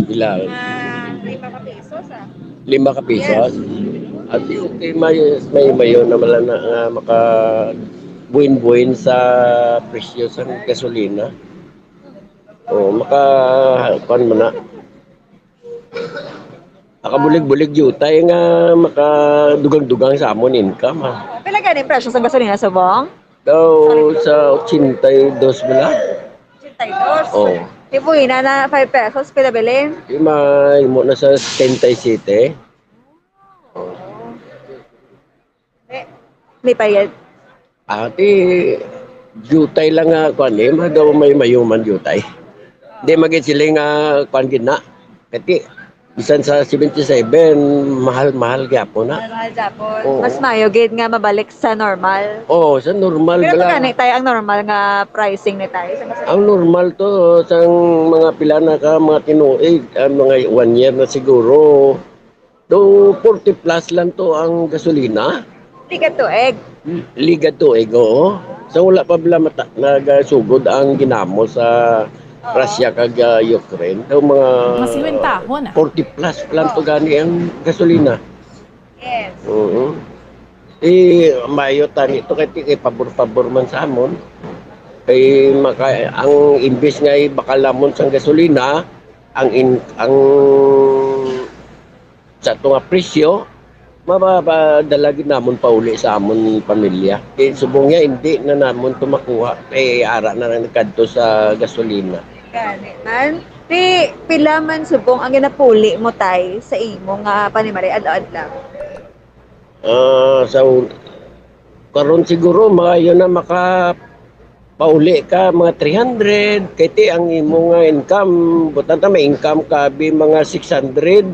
Pila? Ah, lima ka pesos, ah. Lima ka pesos? At okay, may, may mayo naman lang na, nga maka buin-buin sa presyo sa gasolina. O, maka, kuwan mo na. Makabulig-bulig jutay nga makadugang-dugang sa amon income, ah. Pila gani ang presyo sa gasolina subong? Daw sa ochenta y dos bala. Ochenta y dos? Oo. Di po, ina na five pesos, pila bilin? Di, mahimo na sa setenta y siete. May, may payad. Ati, jutay lang nga, kuwan eh, ma-, daw may mayuman jutay. Di magit sila nga, kuwan gid na. Kati, bisan sa seventy-seven, mahal-mahal gyapon na. Mahal-mahal gyapon. Oo. Mas mayo gid nga mabalik sa normal. Oo, sa normal Pero bala. Gani tayo ang normal nga pricing ni tayo sa gasolina? Ang normal to, sang mga pila na ka, mga tinuig, ang mga one year na siguro, do forty plus lang to ang gasolina. Ligad tuig. Ligad tuig, oo. Sa wala pa bala mata-, nagasugod ang ginamo sa Oo. Russia kag, ah, Ukraine. Daw mga Mas liwintahon, ah. Forty plus lang to Oo. Gani ang gasolina. Yes. Oo. Eh, mayo tani to kay, kay pabor-pabor man sa amon. Kay maka-, ang imbis nga ibakal namon sang gasolina, ang in-, ang sa ato nga presyo, mapapadala gid namon pauli sa amon pamilya. Kay subong niya, hindi na namon to makuha. Kay ara na lang nagkadto sa gasolina. Gani man. Ti, pila man subong ang ginapuli mo, tay, sa imo nga panimalay adlaw-adlaw? Ah, sa un-, karon siguro, maayo na maka pauli ka mga three hundred, kay ti ang imo nga income, butang ta may income ka abi mga six hundred,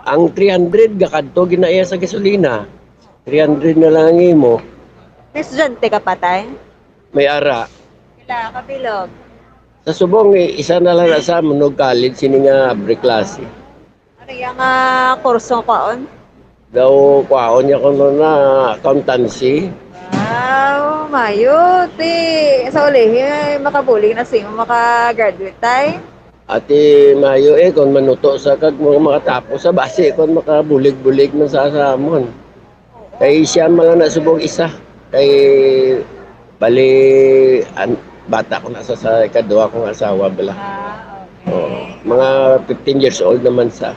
ang three hundred gakadto ginaiya sa gasolina. Three hundred na lang ang imo. May estudyante ka pa, tay? May ara. Pila ka bilog? Sa subong, eh, isa na lang na sa munog college sini nga abre klase. Ano iya nga kurso kwaon? Daw kwaon niya kuno na accountancy. Wow, mayo. Ti, sa ulihi, makabulig na sa imo maka-graduate, tay? Ati mayo eh, kung manuto sa kag mga makatapos sa basi, kung makabulig-bulig man sa, sa amon. Kay siya man lang na subong isa. Kay bali, an-, bata ko na sa, sa ikaduha kong asawa bala. Ah, okay. Oo. Mga fifteen years old naman sa.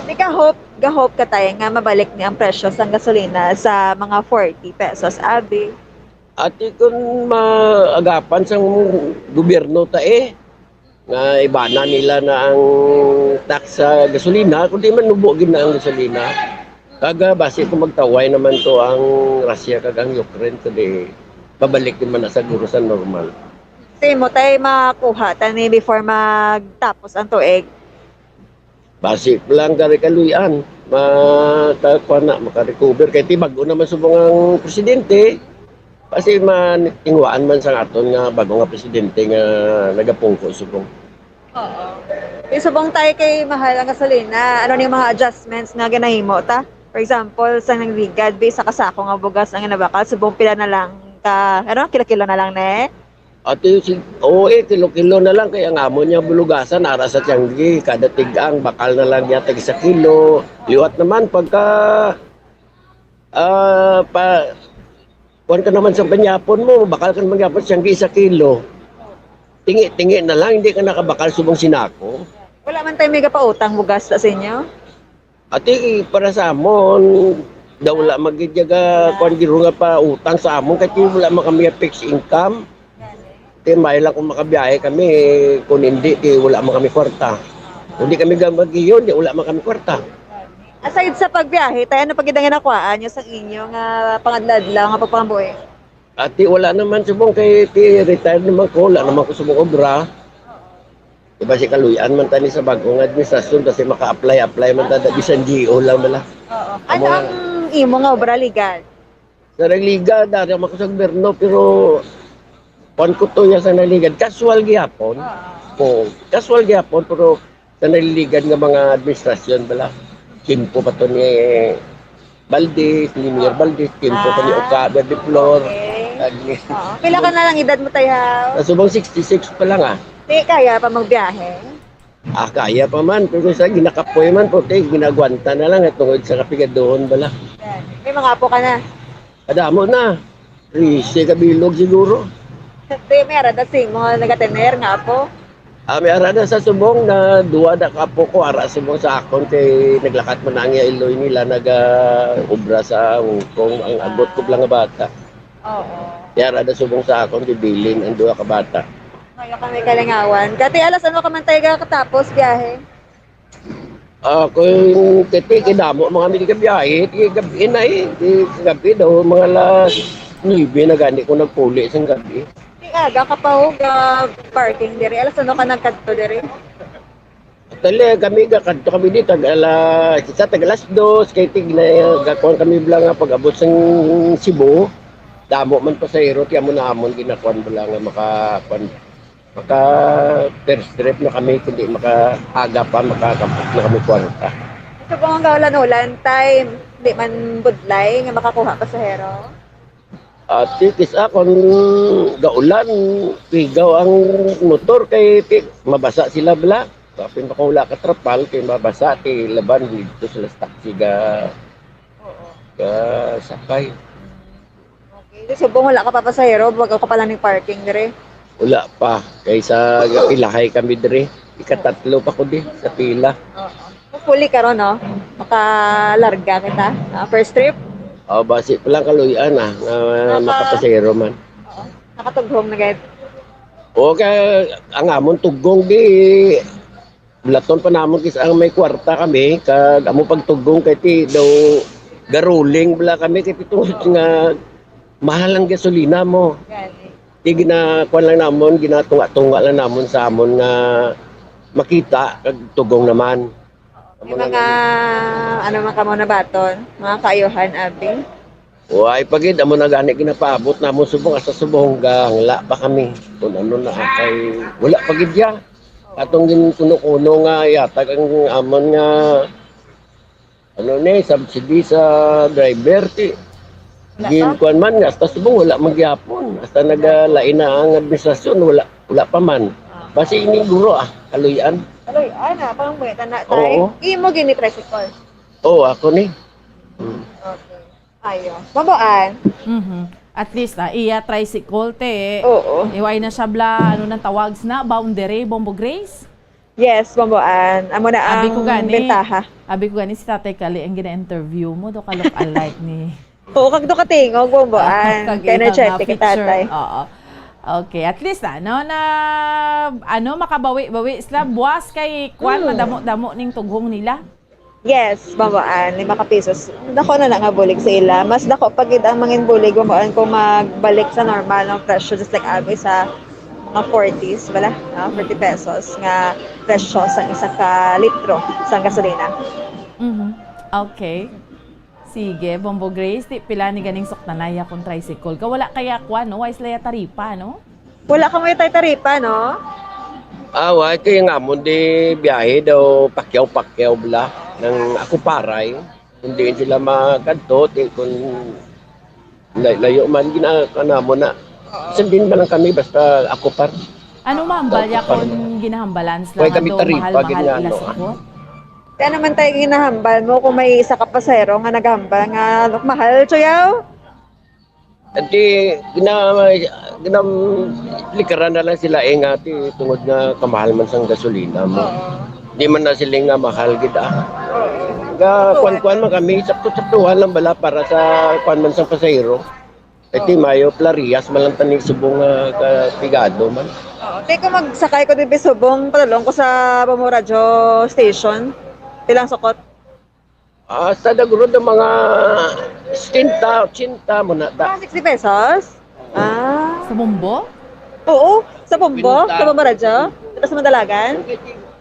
Ti ka-hope, ga-hope ka, tay, nga mabalik ni ang presyo sang gasolina sa mga forty pesos, abi? Ati, kung maagapan sang gobyerno ta eh, nga ibana nila na ang tax sa gasolina, kundi manubo gid na ang gasolina. Kag, ah, basi kung magtaway naman to ang Russia kag ang Ukraine, kundi pabalik naman na siguro sa normal. Sa imo, tay, makuha ta ni before magtapos ang tuig? Basi lang kari kaluy-an, maka-, kuwan na, maka-recover. Kay ti bag-o naman subong ang presidente, basi matinguhaan man sa aton nga bag-o nga presidente nga nagapungko subong. Oo. Yung subong, tay, kay mahal ang gasolina, ano ni mga adjustments nga ginahimo ta? For example, sa nagligad, bi, sa kasako nga bugas ang ginabakal, subong pila na lang ka, ano, kilo-kilo na lang, ne? Ati, si, oo, eh, kilo-kilo na lang, kay ang amo niya bulugasan, ara sa tiyanggi, kada tigang, bakal na lang niya tag isa kilo. Liwat naman, pagka, ah, pa, kuwan ka naman sa panyapon mo, bakal ka naman gyapon tiyanggi isa kilo. Tingi-tingi na lang, hindi ka nakabakal subong sinako. Wala man tayo may gapautang bugas sa inyo? Ati, para sa amon, daw wala magidyaga, kuwan, giro nga pa utang sa amon, kay wala man kami fixed income. Ti, may lang kung makabiyahe kami, kung hindi, ti, wala man kami kwarta. Kung di kami ga-, mag-iyon, di, wala man kami kwarta. Aside sa pagbiyahe, tay, ano pa gid ang ginakuhaan niyo sa inyo nga pangadlaw-adlaw nga pagpangabuhi? Ati, wala naman subong kay ti retired naman ko, wala naman ko subong obra. Diba si kaluy-an man tani sa bagong administrasyon kasi maka-apply-apply man tada bisan G O lang bala. Oo. Ano Amo ang imo nga obra, Ligad? Sa Nagliga, dara man ko sa gobyerno, pero kuwan ko to ya sa Nagliga. Casual gihapon. Oo. Oo, casual gihapon, pero sa Nagliga nga mga administrasyon bala. Kimpo pa to ni Valdez, ni Mayor Oo. Valdez, kimpo pa ni Ah, Oka, Verde Flor. Okay. Ag-, Oo. Pila ka na lang edad mo, tay, ha? Sa subong sixty-six pa lang, ah. Di kaya pa magbiyahe? Ah, kaya pa man. Pero sa ginakapoy man, puti, ginagwanta na lang at tungod sa kapigaduhon bala. Yan. May mga apo ka na? Kadamo na. Trese ka bilog siguro. Di, may ara da sa imo nagatener nga apo? Ah, may ara na sa subong na duwa na ka apo ko, ara subong sa akon kay naglakat man ang iya iloy nila, naga-obra sa Hong Kong, ang agot ko lang nga bata. Oo. May ara na subong sa akon, gibilin ang duha ka bata. Kaya kami kalingawan. Kati alas ano ka man tayo katapos biyahe? Ah, kung titi, kay damo mga kami di kabiyahe, kay gabi na eh. Kay gabi daw, mga alas nuebe na gani ko nagpuli sang gabi. Di aga ka pa ho, ga parking diri. Alas ano ka nagkadto diri? Tali, kami gakadto kami di, tag ala-, isa tag alas dos, kay tig na, gakuan kami bala nga pag-abot sang Cebu. Damo man pasahero, kaya mo na amon ginakuan bala nga makakuan. Maka first trip na kami, kundi maka aga pa, makakapot na kami kwarta. Subong ang kaulan-ulan, time, di man budlay nga makakuha pasahero? Ati, kis akon gaulan, pigaw ang motor kay pi-, mabasa sila bala. Kapin pa kung wala ka trapal, kay mabasa, kay laban dito sila sa taxi ga, Oo. ga sakay. Okay. Di subong wala ka pa pasahero, bago ka pala ni parking dire. Wala pa. Kaysa gapilahay kami dire. Ikatatlo pa ko di sa pila. Oo. Hopefully karon, no? Makalarga kita. Ah, first trip. Oh, basi pa lang kaluy-an ah, nga Naka- makapasahero man. Oo. Nakatughong na gayud. O, kay ang amon tugong di bulaton pa namon kis ang may kwarta kami, kag amo pagtugong kay ti daw garuling bala kami kay ti tungod nga mahal ang gasolina mo. Gani. Ti gina-, kuwan lang namon, ginatunga-tunga lang namon sa amon nga makita kag tugong naman. May mga, ano man kamo nabaton? Mga kaayuhan, abi? Way pa gid, amo na gani ginapaabot namon subong, hasta subong hangla pa kami. Kung ano na kay, wala pa gid ya. Atong ginkuno-kuno nga yatag ang amon nga, ano ni, subsidy sa driver, ti Wala pa? ginkuan man, hasta subong, wala man gyapon. Hasta nagalain na ang administrasyon, wala, wala pa man. Ah. Basi ini guro, ah, kaluy-an. Kaluy-an, ah, pang buhay, tana, tay. Oo. Imo gini tricycle? Oo, ako ni. Hmm. Okay. Ayo. Mabuan. Mhm. At least, ah, iya tricycle, te. Oo. Iway na siya bla, ano nang tawag na, boundary, Bombo Grace? Yes, Bomboan. Amo na Abi ko ang gani, bentaha. Abi ko gani si Tatay Kali ang gina-interview mo, do ka look alike ni Oo, kag do katingog, Bomboan. Ah, kag Kay ikaw nga energetic, picture. Tatay. Oo. Okay, at least, ano, na, ano, makabawi-bawi sila. Buwas kay, kwan, Mm. madamo-damo ning tughong nila. Yes, Bomboan, lima ka pisos. Dako na na nga bulig sa ila. Mas dako pa gid ang mangin bulig, Bomboan, kung magbalik sa normal nga presyo, just like abi sa mga forties, wala? Ah, forty pesos nga presyo sa isa ka litro sa gasolina. Mhm. Okay. Sige, Bombo Grace, ti pila ni ganing suktanaya kung tricycle ka? Wala kaya kwan, no? Wala sila ya taripa, no? Wala ka may tay taripa, no? Ah, wa kay nga amon di biyahe daw pakyaw-pakyaw bala nang ako paray. Kung diin sila makadto, ti kung lay-, layo man, gina-, kanamo na. Sundin man lang kami, basta ako par. Ano mahambal ya Ako par. kung ginahambalan sila Way nga kami daw mahal, taripa, mahal gid nga, ila no? Sukot? Kaya naman tayo ginahambal mo kung may isa ka pasahero nga naghambal nga, "Look, mahal, Chuyaw." Ati, gina-, ginam-, likaran na lang sila eh nga, ti, tungod nga kamahal man sang gasolina mo. Oo. Di man na sila nga mahal gid, ah. Oo. Ga, Saktuhan. kuan-kuan man kami, sakto-saktuhan lang bala para sa kuan man sang pasahero. Iti Oo. mayo, Plarias man lang tani subong nga ka-, pigado man. Oo, Kay kung magsakay ko diri subong, padulong ko sa Bombo Radio Station, pilang sukot? Ah, sa dagurod ng mga setenta, ochenta mo na da. Ah, sixty pesos? Ah. Sa Bombo? Oo, sa Bombo, Pinunta. Sa Bombo Radyo. Tapos Madalagan.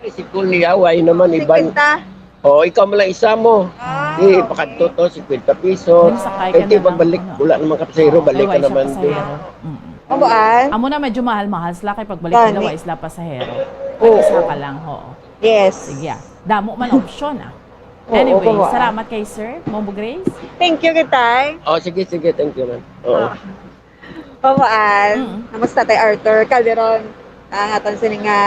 Tricycle ni Yaway naman, iban. Cinquenta. Oh, ikaw mo lang isa mo. Ah, Di, okay. Pakadto to, cinquenta pesos. Yung sakay ka Kaya di na lang, pagbalik, ano? Wala naman kapasahero, Oo, balik kay ka wala siya naman. Pasahero. Mm. Mabuan? Amo na, medyo mahal-mahal sila kay pagbalik Gani. Nila, wa sila pasahero. Oo. Isa ka lang, oo. Yes. Sige, ah. Damo man option, ah. Oo, Anyway, kawa. Salamat kay Sir Bombo Grace. Thank you, good time. Oh, sige, sige. Thank you, ma'am. Oo. Ah. Pawaan, Mm. Namusta tay Arthur Calderon? Ang aton sini nga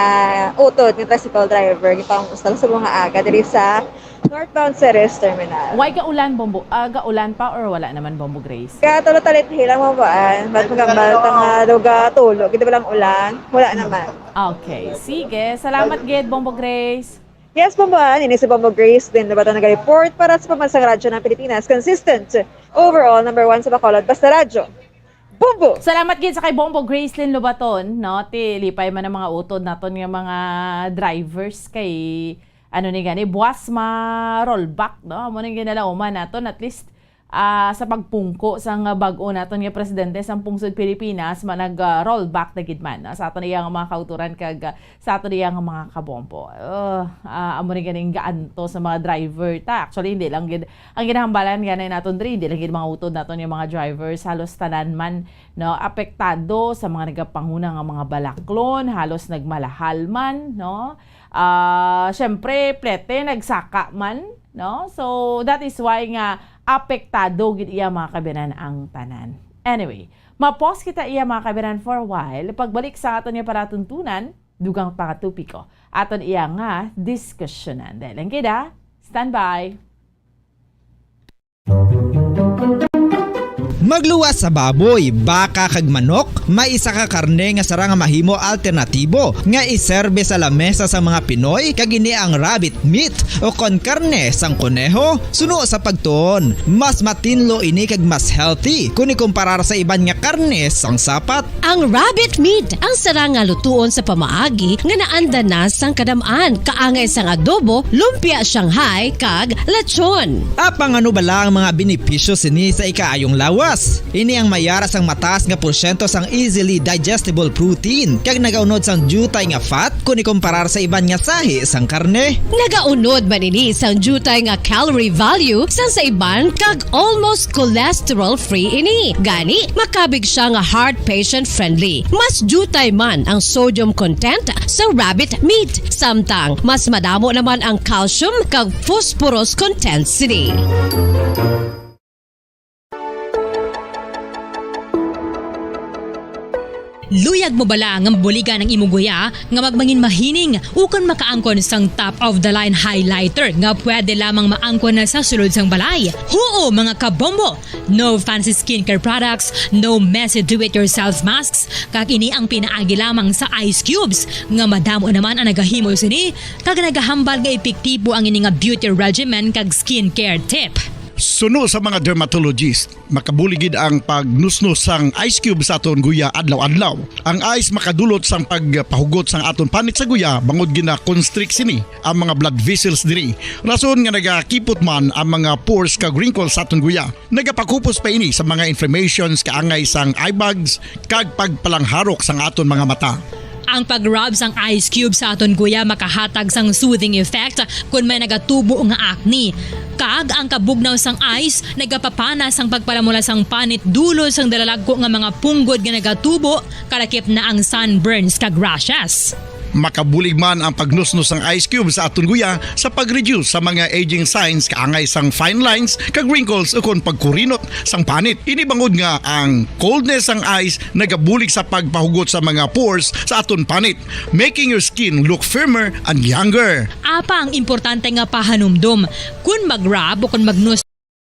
utod nga tricycle driver, gipangustal sa mga aga diri sa northbound Ceres Terminal. Why gaulan, Bombo? Ah, gaulan pa or wala naman, Bombo Grace? Kaya tulo talit hilang mabaan, ba't magambal ta nga duga tulo, gid walang ulan? Wala naman. Okay, sige. Salamat gid, Bombo Grace. Yes, Bomboan. Ini si Bombo Grace din. Nabato nag-report para sa Pambansang Radyo ng Pilipinas. Consistent. Overall, number one sa Bacolod. Basta Radyo. Bombo! Salamat gid sa kay Bombo Gracelyn Lobaton, no? Ti, lipay man ang mga utod naton nga mga drivers kay, ano ni gani, buwas ma-rollback, no? Amo nang ginalauman naton, at least, ah, sa pagpungko sang bag-o naton nga presidente sang pungsod Pilipinas, ma-, nag, ah, rollback na gid man, no? Sa aton iya nga mga kauturan kag, ah, sa aton iya nga mga kabombo. Uh, ah, amo ni ganing gaanto sa mga driver ta. Actually, hindi lang gid ang ginahambalan gani naton diri, hindi lang gid mga utod naton yung mga drivers, halos tanan man, no, apektado sa mga nagapanguna nga mga balaklon, halos nagmalahal man, no. Ah, syempre, plete, nagsaka man, no. So that is why nga apektado gid iya, mga kabiyanan, ang tanan. Anyway, ma-pause kita iya, mga kabiyanan, for a while. Pagbalik sa aton nga palatuntunan, dugang pa nga topiko aton iya nga diskusyonan. Dahil lang kita, standby. Magluwas sa baboy, baka kag manok, may isa ka karne nga sarang nga mahimo alternatibo nga iserbe sa lamesa sa mga Pinoy, kag ini ang rabbit meat, o kon karne sang koneho. Suno sa pagtuon, mas matinlo ini kag mas healthy kon ikumparar sa iban nga karne sang sapat. Ang rabbit meat ang sarang nga lutuon sa pamaagi nga naanda na sang kadam-an, kaangay sang adobo, lumpia Shanghai, kag lechon. Apang ano bala ang mga benepisyo sini sa ikaayong lawas? Ini ang may ara sang mataas nga porsyento sang easily digestible protein, kag nagaunod sang diutay nga fat kon ikumparar sa iban nga sahi sang karne. Nagaunod man ini sang diutay nga calorie value sang sa iban, kag almost cholesterol-free ini. Gani, makabig siya nga heart patient-friendly. Mas diutay man ang sodium content sa rabbit meat, samtang mas madamo naman ang calcium kag phosphorus content sini. Luyag mo bala nga mabuligan ang imo guya nga magmangin mahining ukon makaangkon sang top of the line highlighter nga pwede lamang maangkon na sa sulod sang balay? Huo, mga kabombo! No fancy skincare products, no messy do-it-yourself masks, kag ini ang pinaagi lamang sa ice cubes, nga madamo naman ang nagahimo sini, kag nagahambal nga epektibo ang ini nga beauty regimen kag skincare tip. Suno sa mga dermatologist, makabulig gid ang pagnusnos sang ice cube sa aton guya adlaw-adlaw. Ang ice makadulot sang pagpahugot sang aton panit sa guya, bangod gina-constrict sini ang mga blood vessels diri. Rason nga nagakipot man ang mga pores kag wrinkles sa aton guya. Nagapakupos pa ini sa mga inflammations kaangay sang eye bags kag pagpalangharok sang aton mga mata. Ang pag-rub sang ice cube sa aton guya makahatag sang soothing effect kon may nagatubo nga acne. Kag ang kabugnaw sang ice nagapapana sang pagpalamula sang panit dulod sang dalalagko nga mga punggod nga nagatubo, kalakip na ang sunburns kag rashes. Makabulig man ang pagnusnos sang ice cube sa aton guya sa pag-reduce sa mga aging signs kaangay sang fine lines kag wrinkles ukon pagkurinot sang panit. Ini bangod nga ang coldness sang ice nagabulig sa pagpahugot sa mga pores sa aton panit, making your skin look firmer and younger. Apa ang importante nga pahanumdom kon mag-rub o kon magnus-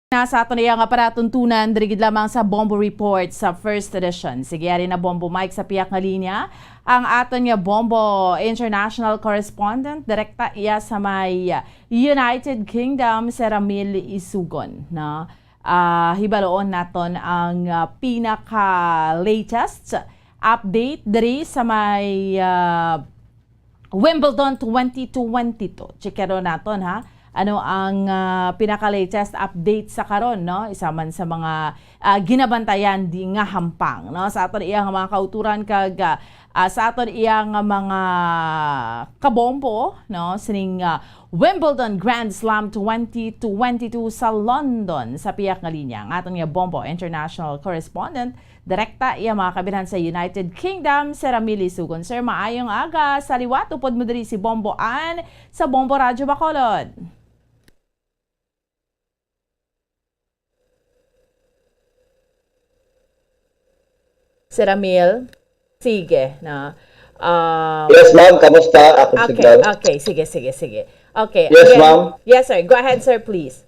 Na sa aton iya nga palatuntunan, diri gid lamang sa Bombo Report sa First Edition. Sige, ari na Bombo Mike sa piyak nga linya. Ang aton nga Bombo International Correspondent, direkta iya sa may United Kingdom, si Ramil Isugon, no? Ah, hibaloon naton ang, ah, pinaka-latest update diri sa may, ah, Wimbledon twenty twenty-two. Checkeron naton, ha. Ano ang, ah, pinaka-latest update sa karon, no? Isa man sa mga, ah, ginabantayan di nga hampang, no? Sa aton iya nga mga kauturan kag, ah, ah, sa aton iya nga mga kabombo, no? Sining, ah, Wimbledon Grand Slam twenty twenty-two sa London. Sa piyak nga linya, ang aton nga bombo international correspondent, direkta iya mga kabilhan sa United Kingdom, Sir Ramil Isugon. Sir, maayong aga. Sa liwat, upod mo diri si Bombo Ann sa Bombo Radyo Bacolod. Sir Ramil? Sige, no? Um, Yes, ma'am. Kamusta? Akong okay, signal. Okay. Sige, sige, sige. Okay. Yes, again- ma'am. Yes, sir. Go ahead, sir, please.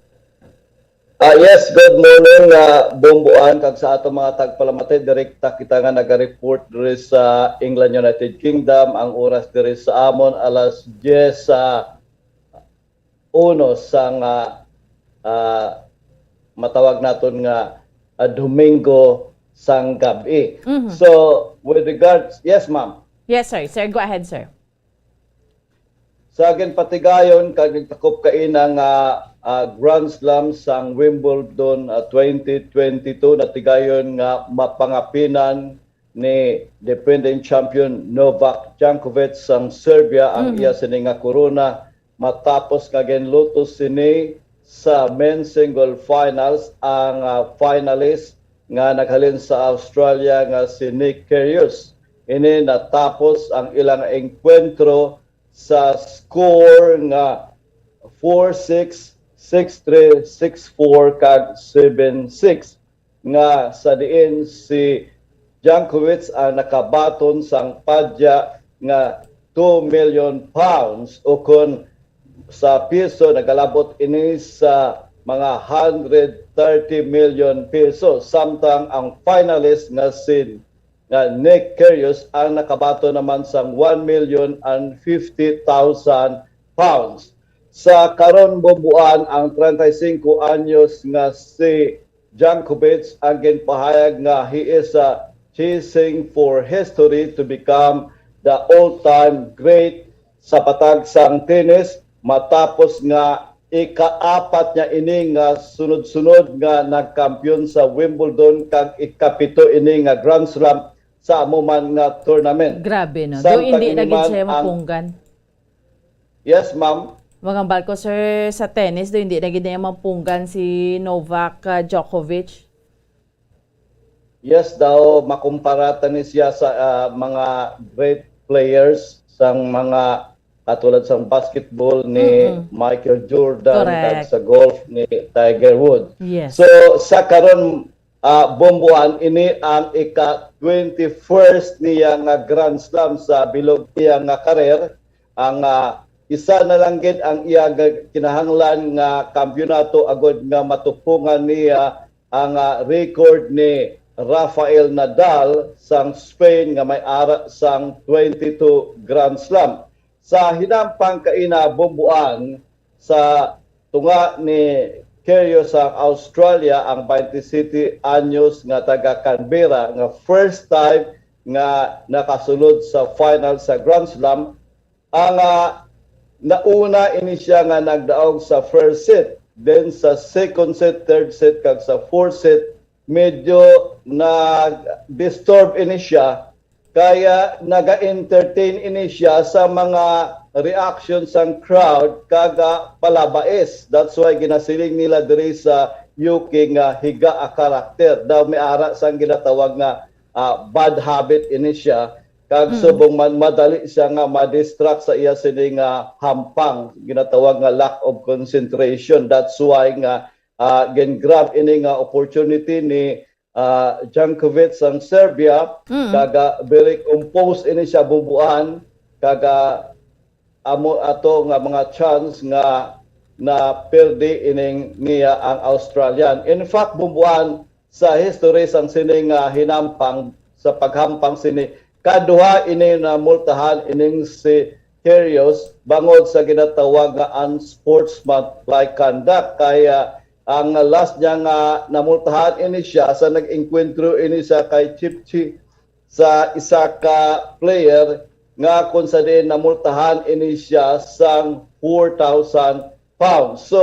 Ah, yes, good morning, uh, Bombo Ann, kag sa ato mga tagpalamati. Direkta kita nga naga-report diri sa England, United Kingdom. Ang oras diri sa amon, alas diyes sa uno sang, ah, ah, matawag naton nga, ah, Domingo sang gab-i. Mhm. So, with regards, yes, ma'am. Yes, sir. Sir, go ahead, sir. Sa ginpatigayon kag nagtakop kaina nga, ah, Grand Slam sang Wimbledon, ah, twenty twenty-two, natigayon nga mapangapinan ni defending champion Novak Djokovic sang Serbia ang Mhm. iya sini nga korona, matapos nga ginlutos sini sa men's single finals ang, ah, finalist nga naghalin sa Australia nga si Nick Kyrgios. Ini natapos ang ilang engkwentro sa score nga four six, six three, six four, kag seven six, nga sa diin si Djokovic ang nakabaton sang padya nga two million pounds, o kon sa piso nagalabot ini sa mga hundred thirty million pesos, samtang ang finalist nga si nga Nick Kyrgios ang nakabaton naman sang one million and fifty thousand pounds. Sa karon, Bombo Ann, ang treinta y cinco anyos nga si Djokovic ang ginpahayag nga he is, uh, chasing for history to become the all-time great sa patag sang tennis, matapos nga ikaapat niya ini nga sunod-sunod nga nagkampiyon sa Wimbledon kag ikapito ini nga Grand Slam sa amo man nga tournament. Grabe, no? Samtang Do hindi ini na gid man siya ang mapunggan. Yes, ma'am. Mga barko, sir, sa tennis, do hindi na gid niya mapunggan si Novak, ah, Djokovic? Yes daw, makumpara ta ni siya sa, ah, mga great players sang mga katulad sang basketball ni Mm-mm. Michael Jordan Correct. kag sa golf ni Tiger Woods. Yes. So sa karon, ah, Bombo Ann, ini ang ika twenty-first niya nga Grand Slam sa bilog niya nga career. Ang, ah, isa na lang gid ang iya nga kinahanglan nga kampiyonato agod nga matupungan niya ang, ah, record ni Rafael Nadal sang Spain nga may ara sang twenty-two Grand Slam. Sa hinampang kaina, Bombo Ann, sa tunga ni Kyrgios sa Australia, ang twenty-seven anyos nga taga Canberra nga first time nga nakasulod sa final sa Grand Slam, ang, ah, nauna ini siya nga nagdaog sa first set, then sa second set, third set, kag sa fourth set, medyo nag-disturb ini siya, kaya naga-entertain ini siya sa mga reaction sang crowd kag, ah, palabais. That's why ginasiling nila diri sa U K nga higa a karakter. Daw may ara sang ginatawag nga, ah, bad habit ini siya. Kag Mm. subong man madali siya nga ma-distract sa iya sini nga hampang, ginatawag nga lack of concentration. That's why nga, ah, gin-grab ini nga opportunity ni, ah, Jankovic sang Serbia, Mm. kag, ah, very composed ini siya, Bombo Ann, kag, ah, amo ato nga mga chance nga naperde ining niya ang Australian. In fact, Bombo Ann, sa history sang sini nga hinampang, sa paghampang sini, kaduha ini namultahan ining si Kyrgios bangod sa ginatawag nga unsportsmanlike conduct. Kaya ang last niya nga namultahan ini siya sa nag-engkwentro ini sa kay Chipchi sa isa ka player nga kung sa diin namultahan ini siya sang four thousand pounds. So,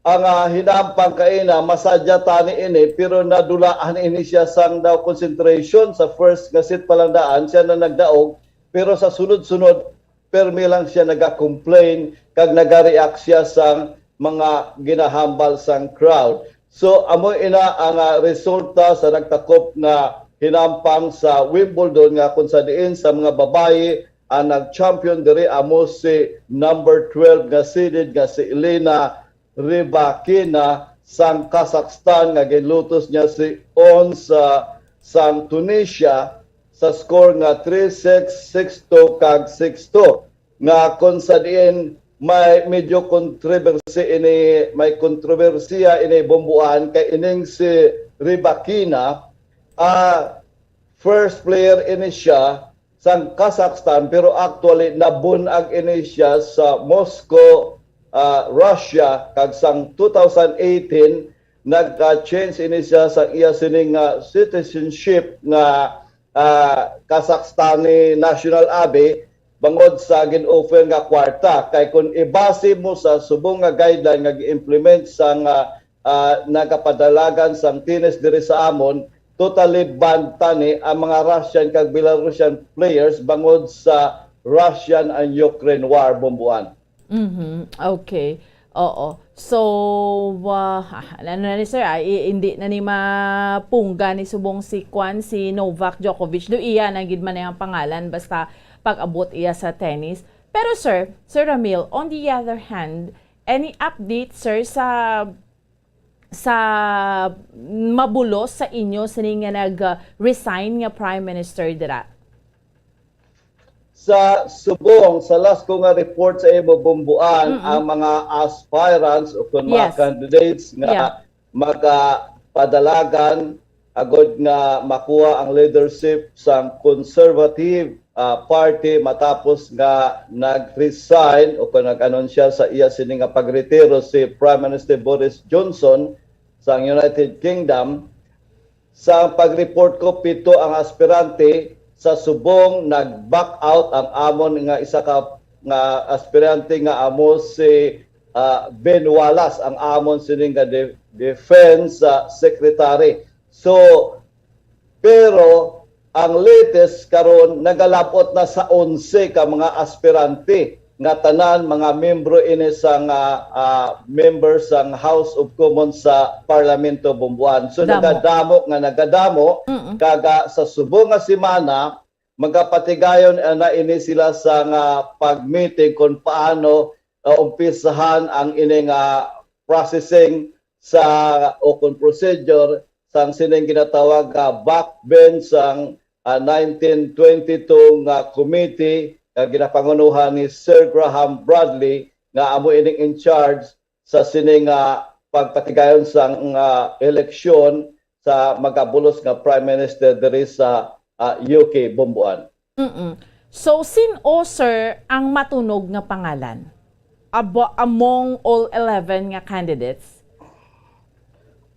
ang, ah, hinampang kaina, masadya tani ini, pero nadulaan ini siya sang daw concentration. Sa first nga set pa lang daan, siya na nagdaog, pero sa sunod-sunod, permi lang siya naga-complain kag naga-react siya sang mga ginahambal sang crowd. So, amo ina ang, ah, resulta sa nagtakop nga hinampang sa Wimbledon, nga kung sa diin sa mga babayi ang nag-champion diri amo si number twelve nga seeded nga si Elena Rybakina sang Kazakhstan, nga ginlutos niya si Ons, ah, sang Tunisia sa score nga three six, six two, kag six two, nga kon sa diin may medyo controversy ini, may kontrobersiya ini, Bomboan, kay ining si Rybakina, ah, first player ini siya sang Kazakhstan, pero actually nabun-ag ini siya sa Moscow, ah, Russia, kag sang two thousand eighteen nagka-change ini siya sa iya sining nga citizenship nga, ah, Kazakhstani national abi, bangod sa gin-offer nga kwarta. Kay kung ibase mo sa subong nga guideline nga gi-implement sang, ah, ah, nagapadalagan sang tennis diri sa amon, totally banned tani ang mga Russian kag Belarusian players bangod sa Russian and Ukraine war, Bomboan. Mhm. Okay. Oo. So, ah, ano na ni sir, ah, i- hindi na ni mapungga ni subong si Kwan, si Novak Djokovic. Do iya na gid man ang pangalan, basta pag-abot iya sa tennis. Pero sir, Sir Ramil, on the other hand, any update, sir, sa sa mabulos sa inyo sini nga nag-resign nga Prime Minister dira? Sa subong, sa last ko nga report sa imo, Bomboan, ang mga aspirants o kung mga candidates nga magapadalagan agod nga makuha ang leadership sang Conservative, ah, Party matapos nga nag-resign o kung nag-anunsya sa iya sini nga pagretiro si Prime Minister Boris Johnson sang United Kingdom. Sa pag-report ko, pito ang aspirante. Sa subong, nag-back out ang amon nga isa ka nga aspirante nga amo si, ah, Ben Wallace, ang amon sining nga de- defense, ah, secretary. So, pero ang latest karon nagalabot na sa onse ka mga aspirante nga tanan mga membro ini sa nga, ah, member sang House of Commons sa Parlamento, Bomboan. So nagadamo nga nagadamo, kaga sa subong nga semana magapatigayon, ah, na ini sila sa nga pag-meeting kung paano, ah, umpisahan ang ini nga processing sa o kung procedure sang sining ginatawag nga backbench sang, ah, nineteen twenty-two nga committee nga ginapangunuhan ni Sir Graham Bradley, nga amo ining in charge sa sini nga pagpatigayon sang, ah, eleksyon sa magabulos nga Prime Minister diri sa, ah, U K, Bomboan. Mm-mm. So, sin-o, sir, ang matunog nga pangalan abo among all eleven nga candidates?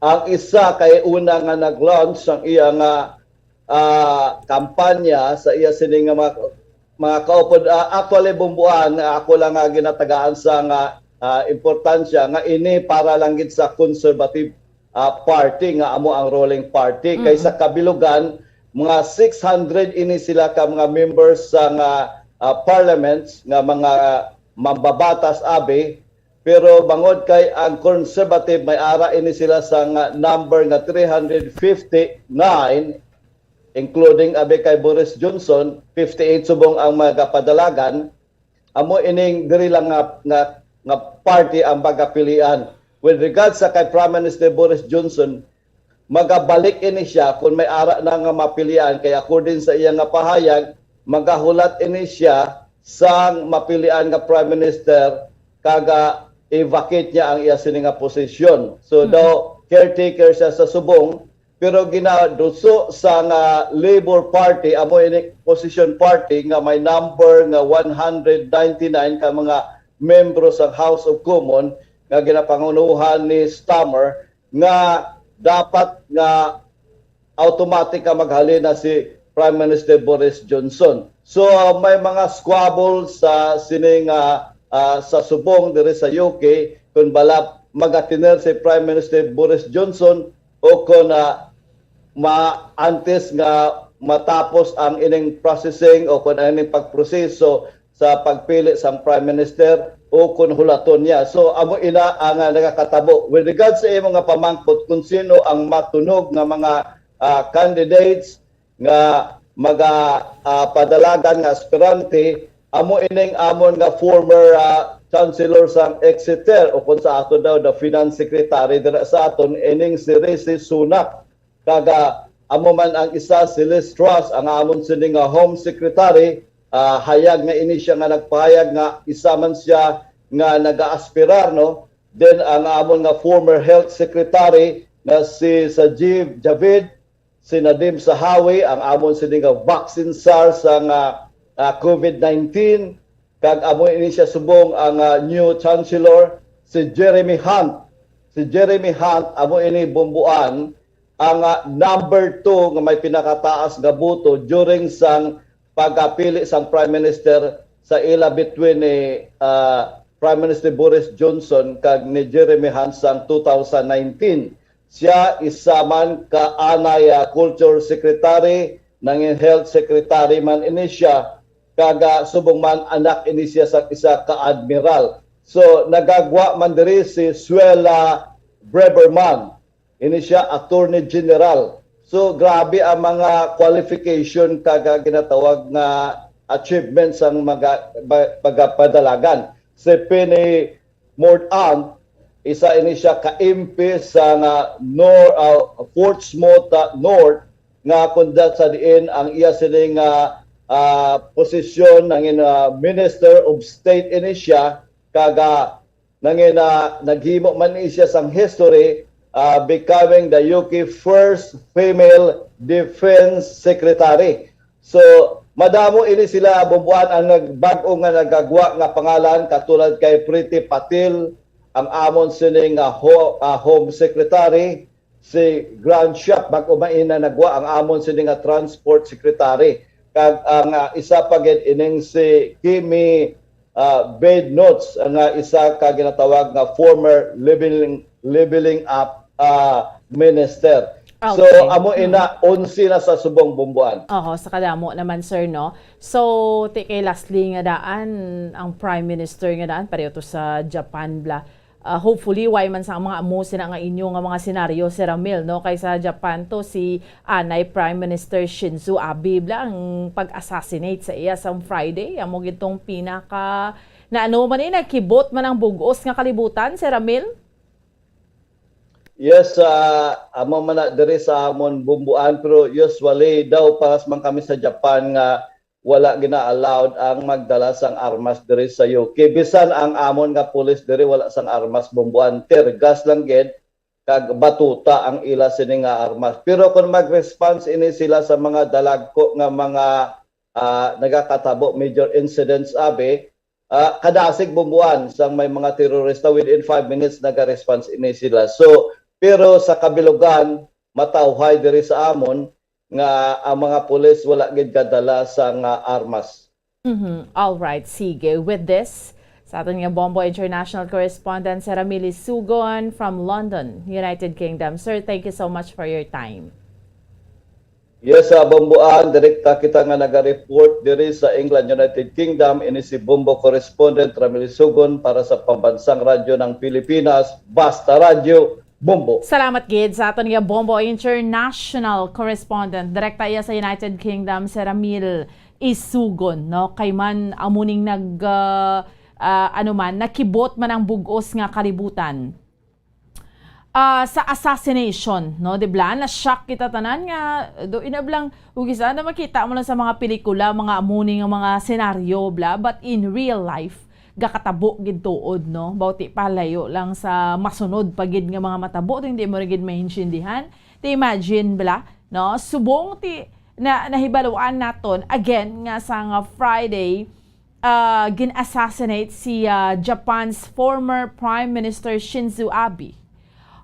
Ang isa kay una nga nag-launch sang iya nga, ah, kampanya sa iya sini nga mga, mga kaupod. Ah, actually, Bomboan, ah, ako lang nga ginatagaan sa nga, ah, importansya nga ini para lang gid sa conservative, ah, party nga amo ang ruling party. Kay sa kabilugan, mga six hundred ini sila ka mga members sa nga, ah, parliaments nga mga mambabatas abi, pero bangod kay ang conservative may ara ini sila sa nga number nga three hundred fifty-nine, including abi kay Boris Johnson, fifty-eight subong ang magapadalagan, amo ining diri lang nga, nga, nga party ang pagapilian. With regards sa kay Prime Minister Boris Johnson, magabalik ini siya kung may ara na nga mapilian, kay according sa iya nga pahayag, magahulat ini siya sang mapilian nga Prime Minister, kaga i-vacate niya ang iya sini nga posisyon. So daw caretaker siya sa subong, pero ginaduso sa nga Labor Party, amo ini opposition party nga may number nga one hundred ninety-nine ka mga membro sa House of Commons nga ginapangunuhan ni Starmer, nga dapat nga automatic nga maghalin na si Prime Minister Boris Johnson. So, may mga squabble sa sining, ah, ah, sa subong diri sa U K, kung bala magatiner si Prime Minister Boris Johnson o kung, ah, ma-, antes nga matapos ang ining processing o kung ang ining pagproseso sa pagpili sang Prime Minister o kung hulaton niya. So, amo ina ang, ah, nagakatabo. With regards sa imo nga pamangkot kung sino ang matunog nga mga, ah, candidates nga maga, ah, padalagan nga aspirante, amo ining amon nga former, ah, Chancellor sang Exeter o kung sa ato daw the Finance Secretary dira sa aton, ining si Rishi Sunak. Kag, ah, amo man ang isa si Liz Truss, ang amon sini nga Home Secretary, ah, hayag nga ini siya nga nagpahayag nga isa man siya nga nagaaspirar, no? Then ang amon nga former Health Secretary nga si Sajid Javid, si Nadhim Zahawi, ang amon sini nga vaccine czar sa nga, ah, COVID nineteen, kag amo ini siya subong ang, ah, new chancellor, si Jeremy Hunt. Si Jeremy Hunt, amo ini bumbuan, ang, ah, number two nga may pinakataas nga boto during sang pagapili sang Prime Minister sa ila between ni, ah, Prime Minister Boris Johnson kag ni Jeremy Hunt sang two thousand nineteen. Siya isa man ka anay, ah, Culture Secretary, nangin Health Secretary man ini siya, kag, ah, subong man anak ini siya sa isa ka admiral. So, nagagwa man diri si Suella Braverman. Ini siya, Attorney General. So, grabe ang mga qualification kag, ah, ginatawag nga achievements sang mga ba-, pagapadalagan. Si Penny Mordaunt, isa ini siya ka M P sa nga Nor-, ah, Portsmouth, ah, North, nga kung da-, sa diin ang iya sini nga, ah, posisyon nangin, ah, Minister of State ini siya, kag, ah, nangin, ah, naghimo man ni siya sang history, ah, becoming the U K first female defense secretary. So, madamo ini sila, bumbuan, ang nag-, bag-o nga nagagwa nga pangalan, katulad kay Priti Patil, ang amon sini nga ho-, ah, Home Secretary, si Grant Shapps, bag-o man ini nagwa, ang amon sini nga Transport Secretary, kag ang, ah, isa pa gid ining si Kimi, ah, Bednarz, nga isa ka ginatawag nga former leveling, leveling up, ah, minister. So, okay, amo ina, onse na sa subong, bumbuan. Oho, sa kadamo naman, sir, no? So, ti kay lastly nga daan, ang Prime Minister nga daan, pareho to sa Japan, bla. Ah, hopefully, way man sa mga amo sina nga inyo nga mga senaryo, Sir Ramil, no? Kay sa Japan to, si anay Prime Minister Shinzo Abe, bla, ang pag-assassinate sa iya sa Friday. Amo gid tong pinaka, na ano man eh, nagkibot man ang bug-os nga kalibutan, Sir Ramil? Yes, ah, amo man na diri sa amon, bumbuan, pero usually daw paras man kami sa Japan nga wala gina-allowed ang magdala sang armas diri sa U K. Bisan ang amon nga pulis diri wala sang armas, bumbuan, tear gas lang gid kag batuta ang ila sini nga armas. Pero kung mag-response ini sila sa mga dalagko nga mga, ah, nagakatabo, major incidents, abi, ah, kadasig, bumbuan, sang may mga terorista, within five minutes naga-response ini sila. So, pero sa kabilugan, matawhay diri sa amon nga ang mga pulis wala gid kadala sang armas. Mhm. All right, sige. With this, sa aton nga Bombo International Correspondent, si Ramil Isugon from London, United Kingdom. Sir, thank you so much for your time. Yes, sa Bomboan, direkta kita nga naga-report diri sa England, United Kingdom. Ini si Bombo Correspondent Ramil Isugon para sa Pambansang Radyo ng Pilipinas, Basta Radyo, Bombo. Salamat gid sa aton nga Bombo International Correspondent. Direkta iya sa United Kingdom, si Ramil Isugon, no? Kay man amo ning nag, ah, ah, ano man, nakibot man ang bug-os nga kalibutan, ah, sa assassination, no? Di bla, na-shock kita tanan nga, do, inablang, ug isa na makita mo lang sa mga pelikula, mga amo ni nga mga senaryo, bla, but in real life, gakatabo gid tuod, no? Bawti pa layo lang sa masunod pa gid nga mga matabo, do hindi mo ra gid maintindihan. Ti imagine, bla, no? Subong ti na, nahibaluan naton, again, nga sa nga Friday, ah, gin-assassinate si, ah, Japan's former Prime Minister Shinzo Abe.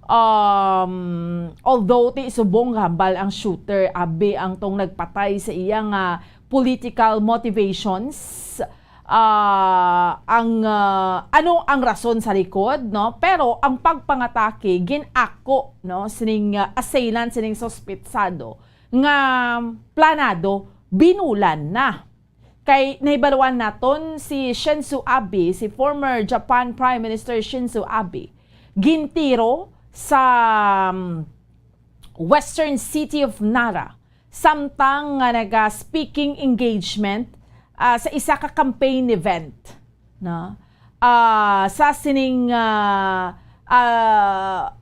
Um, although ti subong hambal ang shooter, abi ang tong nagpatay sa iya nga political motivations, ah, ang, ah, ano ang rason sa likod, no? Pero ang pagpangatake gin-ako, no, sining, ah, assailant, sining suspetsado nga planado, binulan na. Kay nahibaluan naton si Shinzo Abe, si former Japan Prime Minister Shinzo Abe, gintiro sa, um, western city of Nara, samtang nga naga-speaking engagement, ah, sa isa ka campaign event, no? Ah, sa sining, ah, ah,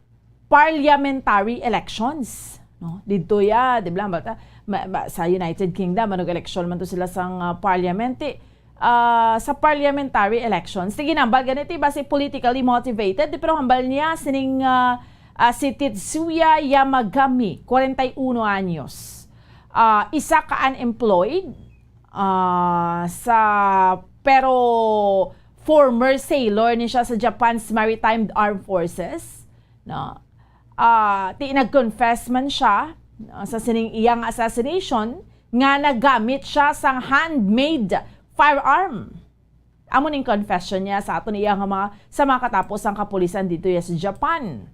parliamentary elections, no? Didto ya, di ba, ma-, ma-, sa United Kingdom, ano, election man to sila sang, ah, parliament, eh. Ah, sa parliamentary elections, ti ginambal gani ti basi politically motivated, pero hambal niya sining, ah, ah, si Tetsuya Yamagami, kwarenta y uno anyos. Ah, isa ka unemployed, ah, sa, pero former sailor ni siya sa Japan's Maritime Armed Forces, no? Ah, ti nag-confess man siya, no, sa sining iyang assassination nga nagamit siya sang handmade firearm. Amo ning confession niya sa aton iya nga mga, sa mga katapo sang kapulisan dito ya sa Japan.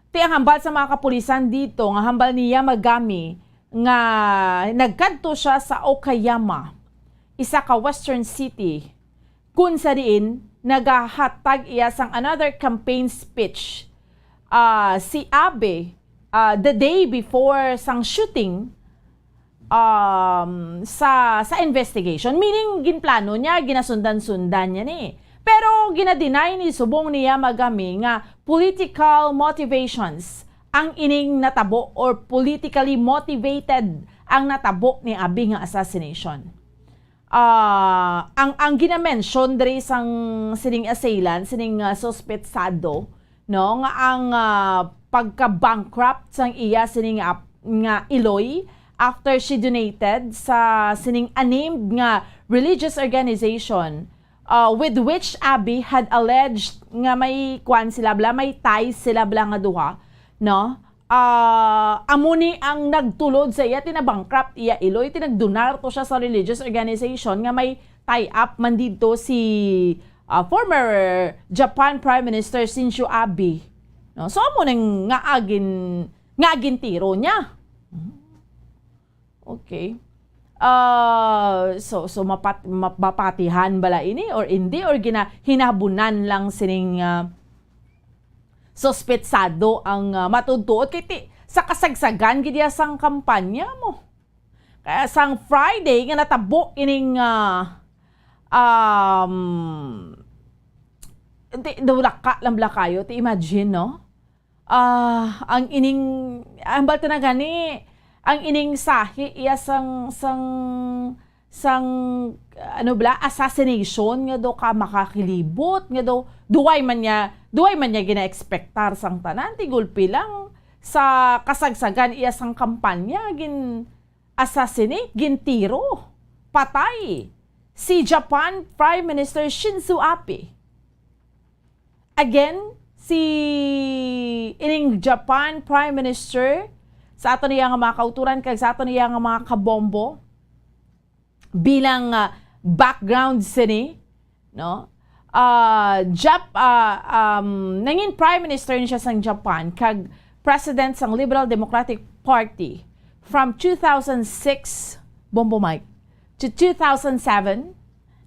Ti ang hambal sa mga kapulisan dito nga hambal ni Yamagami nga nagkadto siya sa Okayama, isa ka western city, kun sa diin nagahatag iya sang another campaign speech, ah, si Abe, ah, the day before sang shooting, um, sa, sa investigation. Meaning, ginplano niya, ginasundan-sundan niya ni. Pero gina-deny ni subong ni Yamagami nga political motivations ang ining natabo or politically motivated ang natabo ni Abe nga assassination. Ah, ang, ang ginamention diri sang sining assailant, sining, ah, suspetsado, no, nga ang, ah, pagka-bankrupt sang iya sining ap-, nga iloy after she donated sa sining unnamed nga religious organization, ah, with which Abe had alleged nga may kwan sila bala, may ties sila bala nga duha, no? Ah, amo ni ang nagtulod sa iya, ti na-bankrupt iya iloy, ti nagdonar to siya sa religious organization nga may tie-up man didto si, ah, former Japan Prime Minister Shinzo Abe. No? So, amo nang nga agin, nga agin tiro niya. Okay. Ah, so, so mapat-, ma-, mapatihan bala ini or hindi, or gina-, hinabunan lang sining, ah, suspetsado ang, ah, matuod-tuod? Kay ti-, sa kasagsagan gid iya sang kampanya mo. Kaya sang Friday nga natabo ining, ah, um, ti-, dulaka lang bala kayo, ti imagine, no? Ah, ang ining, ang balta na gani, ang ining sahi iya sang, sang, sang, ano bala, assassination nga daw ka makakilibot, nga daw, duway man niya, duway man niya gina-expectar sang tanan, ti gulpi lang sa kasagsagan iya sang kampanya, gin-assassinate, gintiro, patay si Japan Prime Minister Shinzo Abe. Again, si ining Japan Prime Minister, sa aton iya nga mga kauturan kag sa aton iya nga mga kabombo, bilang, ah, background sini, no? Ah, Jap-, ah, um, nangin Prime Minister ni siya sang Japan kag President sang Liberal Democratic Party from two thousand six, Bombo Mike, to two thousand seven,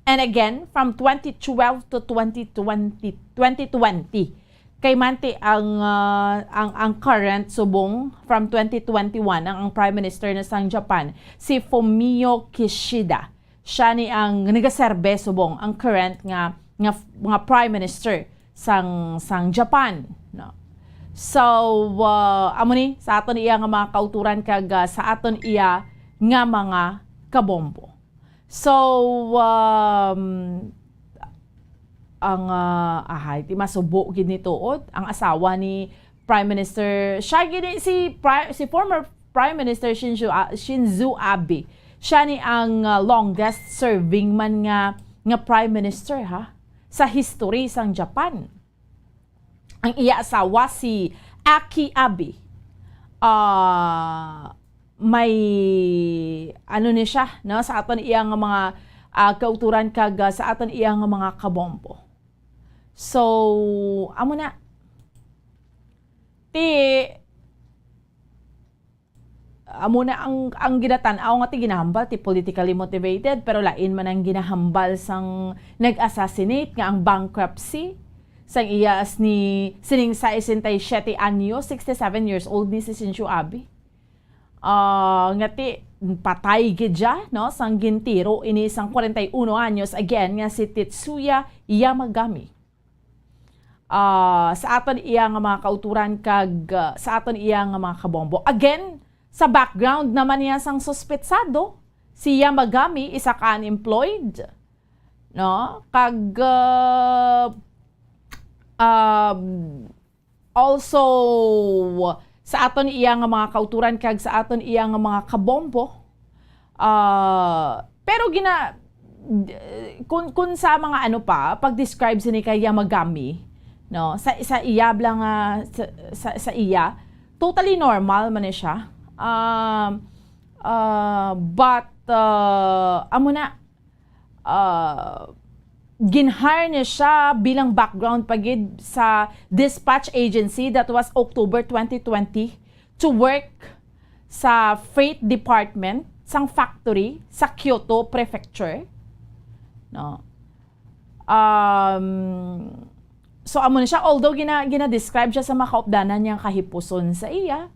and again from twenty twelve to twenty twenty, twenty twenty. Kay manti ang, ah, ang, ang current subong from twenty twenty-one, ang, ang Prime Minister na sang Japan, si Fumio Kishida. Siya ni ang nagaserbe subong ang current nga, nga, nga Prime Minister sang, sang Japan, no? So, ah, amo ni sa aton iya nga mga kauturan kag, ah, sa aton iya nga mga kabombo. So, um, ang, ah, ahay, ti masubo gid ni tuod, ang asawa ni Prime Minister, siya gid ni si Pri-, si former Prime Minister Shinzo A-, Shinzo Abe. Siya ni ang, ah, longest serving man nga, nga Prime Minister, ha, sa history sang Japan. ang iya asawa si Aki Abi, ah, may, ano ni siya, no, sa aton iya nga mga, ah, kauturan kag, ah, sa aton iya nga mga kabombo. So, amo na. Ti, amo na ang, ang ginatan-aw nga ti ginahambal ti politically motivated, pero lain man ang ginahambal sang nag-assassinate nga ang bankruptcy sang iya as ni sining sesenta y siete anyos, sixty-seven years old ni si Shinzo Abe. Ah, nga ti patay gid siya, no, sang gintiro ini sang kwarenta y uno anyos again nga si Tetsuya Yamagami. Ah, sa aton iya nga mga kauturan kag, ah, sa aton iya nga mga kabombo. Again, sa background naman niya sang suspetsado, si Yamagami isa ka unemployed, no? Kag, ah, um, also, sa aton iya nga mga kauturan kag sa aton iya nga mga kabombo, ah, pero gina-, kun, kun sa mga ano pa, pag-describe sini kay Yamagami, no? Sa, sa iya bala nga, sa, sa, sa iya, totally normal man ni siya. Um, ah, but, ah, amo na, ah, gin-hire niya siya bilang background pa gid sa dispatch agency that was October twenty twenty to work sa freight department sang factory sa Kyoto Prefecture, no? Um, so, amo na siya, although gina-, gina-describe siya sa mga kaupdanan niya kahipuson sa iya,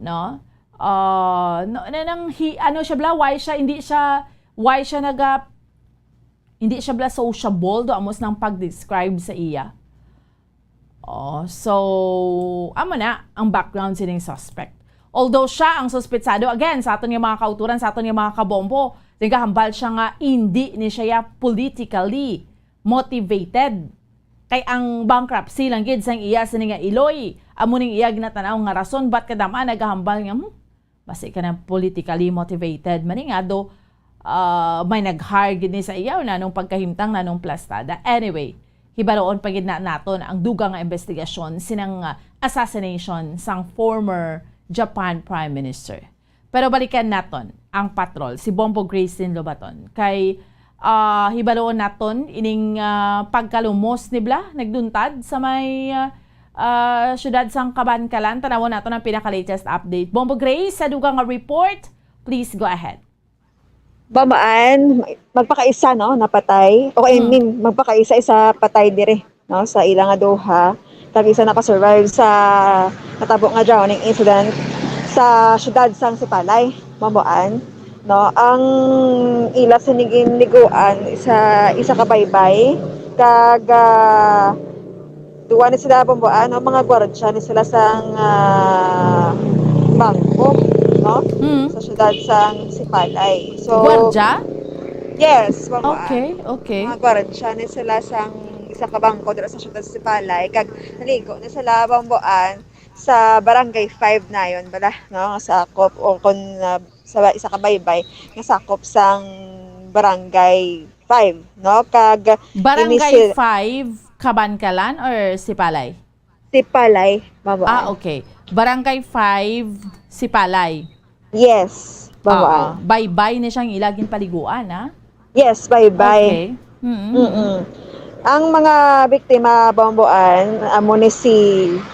no? Ah, no, na, nang hi-, ano siya bala, why siya, hindi siya, why siya naga-, hindi siya bala sociable do amos nang pag-describe sa iya. Oh, so, amo na ang background sining suspect. Although siya ang suspetsado, again, sa aton nga mga kauturan, sa aton nga mga kabombo, nagahambal siya nga hindi ni siya politically motivated. Kay ang bankruptcy lang gid sang iya sini nga iloy, amo ning iya ginatanaw nga rason, but kadam-an nagahambal nga, hmm, basi ka nang politically motivated man ni nga do, ah, may nag-hire gid ni sa iya o nanong pagkahimtang, nanong plastada. Anyway, hibaluon pa gid na naton ang dugang nga investigasyon sinang, ah, assassination sang former Japan Prime Minister. Pero balikan naton ang patrol, si Bombo Grayson Lobaton. Kay, ah, hibaluon naton ining, ah, pagkalumos ni bala nagduntad sa may, ah, ah, siyudad sang Kabankalan. Tanawon naton ang pinaka-latest update. Bombo Grace, sa dugang nga report, please go ahead. Bamaan, magpakaisa, no, napatay. O, I Hmm. mean, magpakaisa, isa patay diri, no, sa ila nga duha. Kag isa naka-survive sa natabo nga drowning incident sa siyudad sang Sipalay, Mamboan, no. Ang ila sini ginliguan, isa, isa ka baybay, kag, ah, duwa ni sila, Bomboan, no, mga gwardya ni sila sang, ah, bangko, no? Mm. Sa siyudad sang Sipalay. So, Gwardya? Yes, Bomboan. Okay, okay. Mga gwardya ni sila sang isa ka bangko dira sa siyudad sa Sipalay. Kag naligo ni sila, Bomboan, sa Barangay five nayon bala, no? Sakop, o kung, ah, sa isa ka baybay, nga sakop sang Barangay five, no? Kag Barangay ini si- five, Kabankalan or Sipalay? Sipalay, Mamboan. Ah, okay. Barangay five, Sipalay. Yes, Mamboan. Ah, baybay ni siyang ila ginpaliguan, ah? Yes, baybay. Okay. Mm-mm. Mm-mm. Ang mga biktima, Bomboan, amo ni si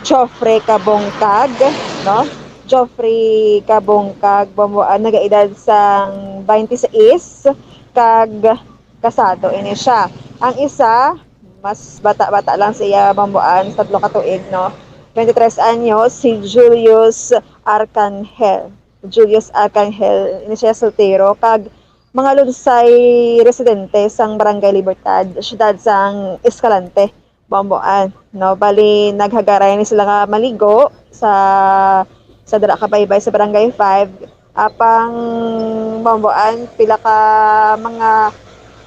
Geoffrey Kabungkag, no? Geoffrey Kabungkag, Bomboan, nagaedad sang twenty-six, kag kasado ini siya. Ang isa, mas bata-bata lang siya, Bomboan, tatlo ka tuig, no? Twenty-tres anyos, si Julius Arcangel. Julius Arcangel, ini siya soltero, kag mga Lunsay residente sang Barangay Libertad, siyudad sang Escalante, Bomboan, no? Bali, naghagaray ni sila nga maligo sa, sa dira ka baybay sa Barangay five. Apang, Bomboan, pila ka mga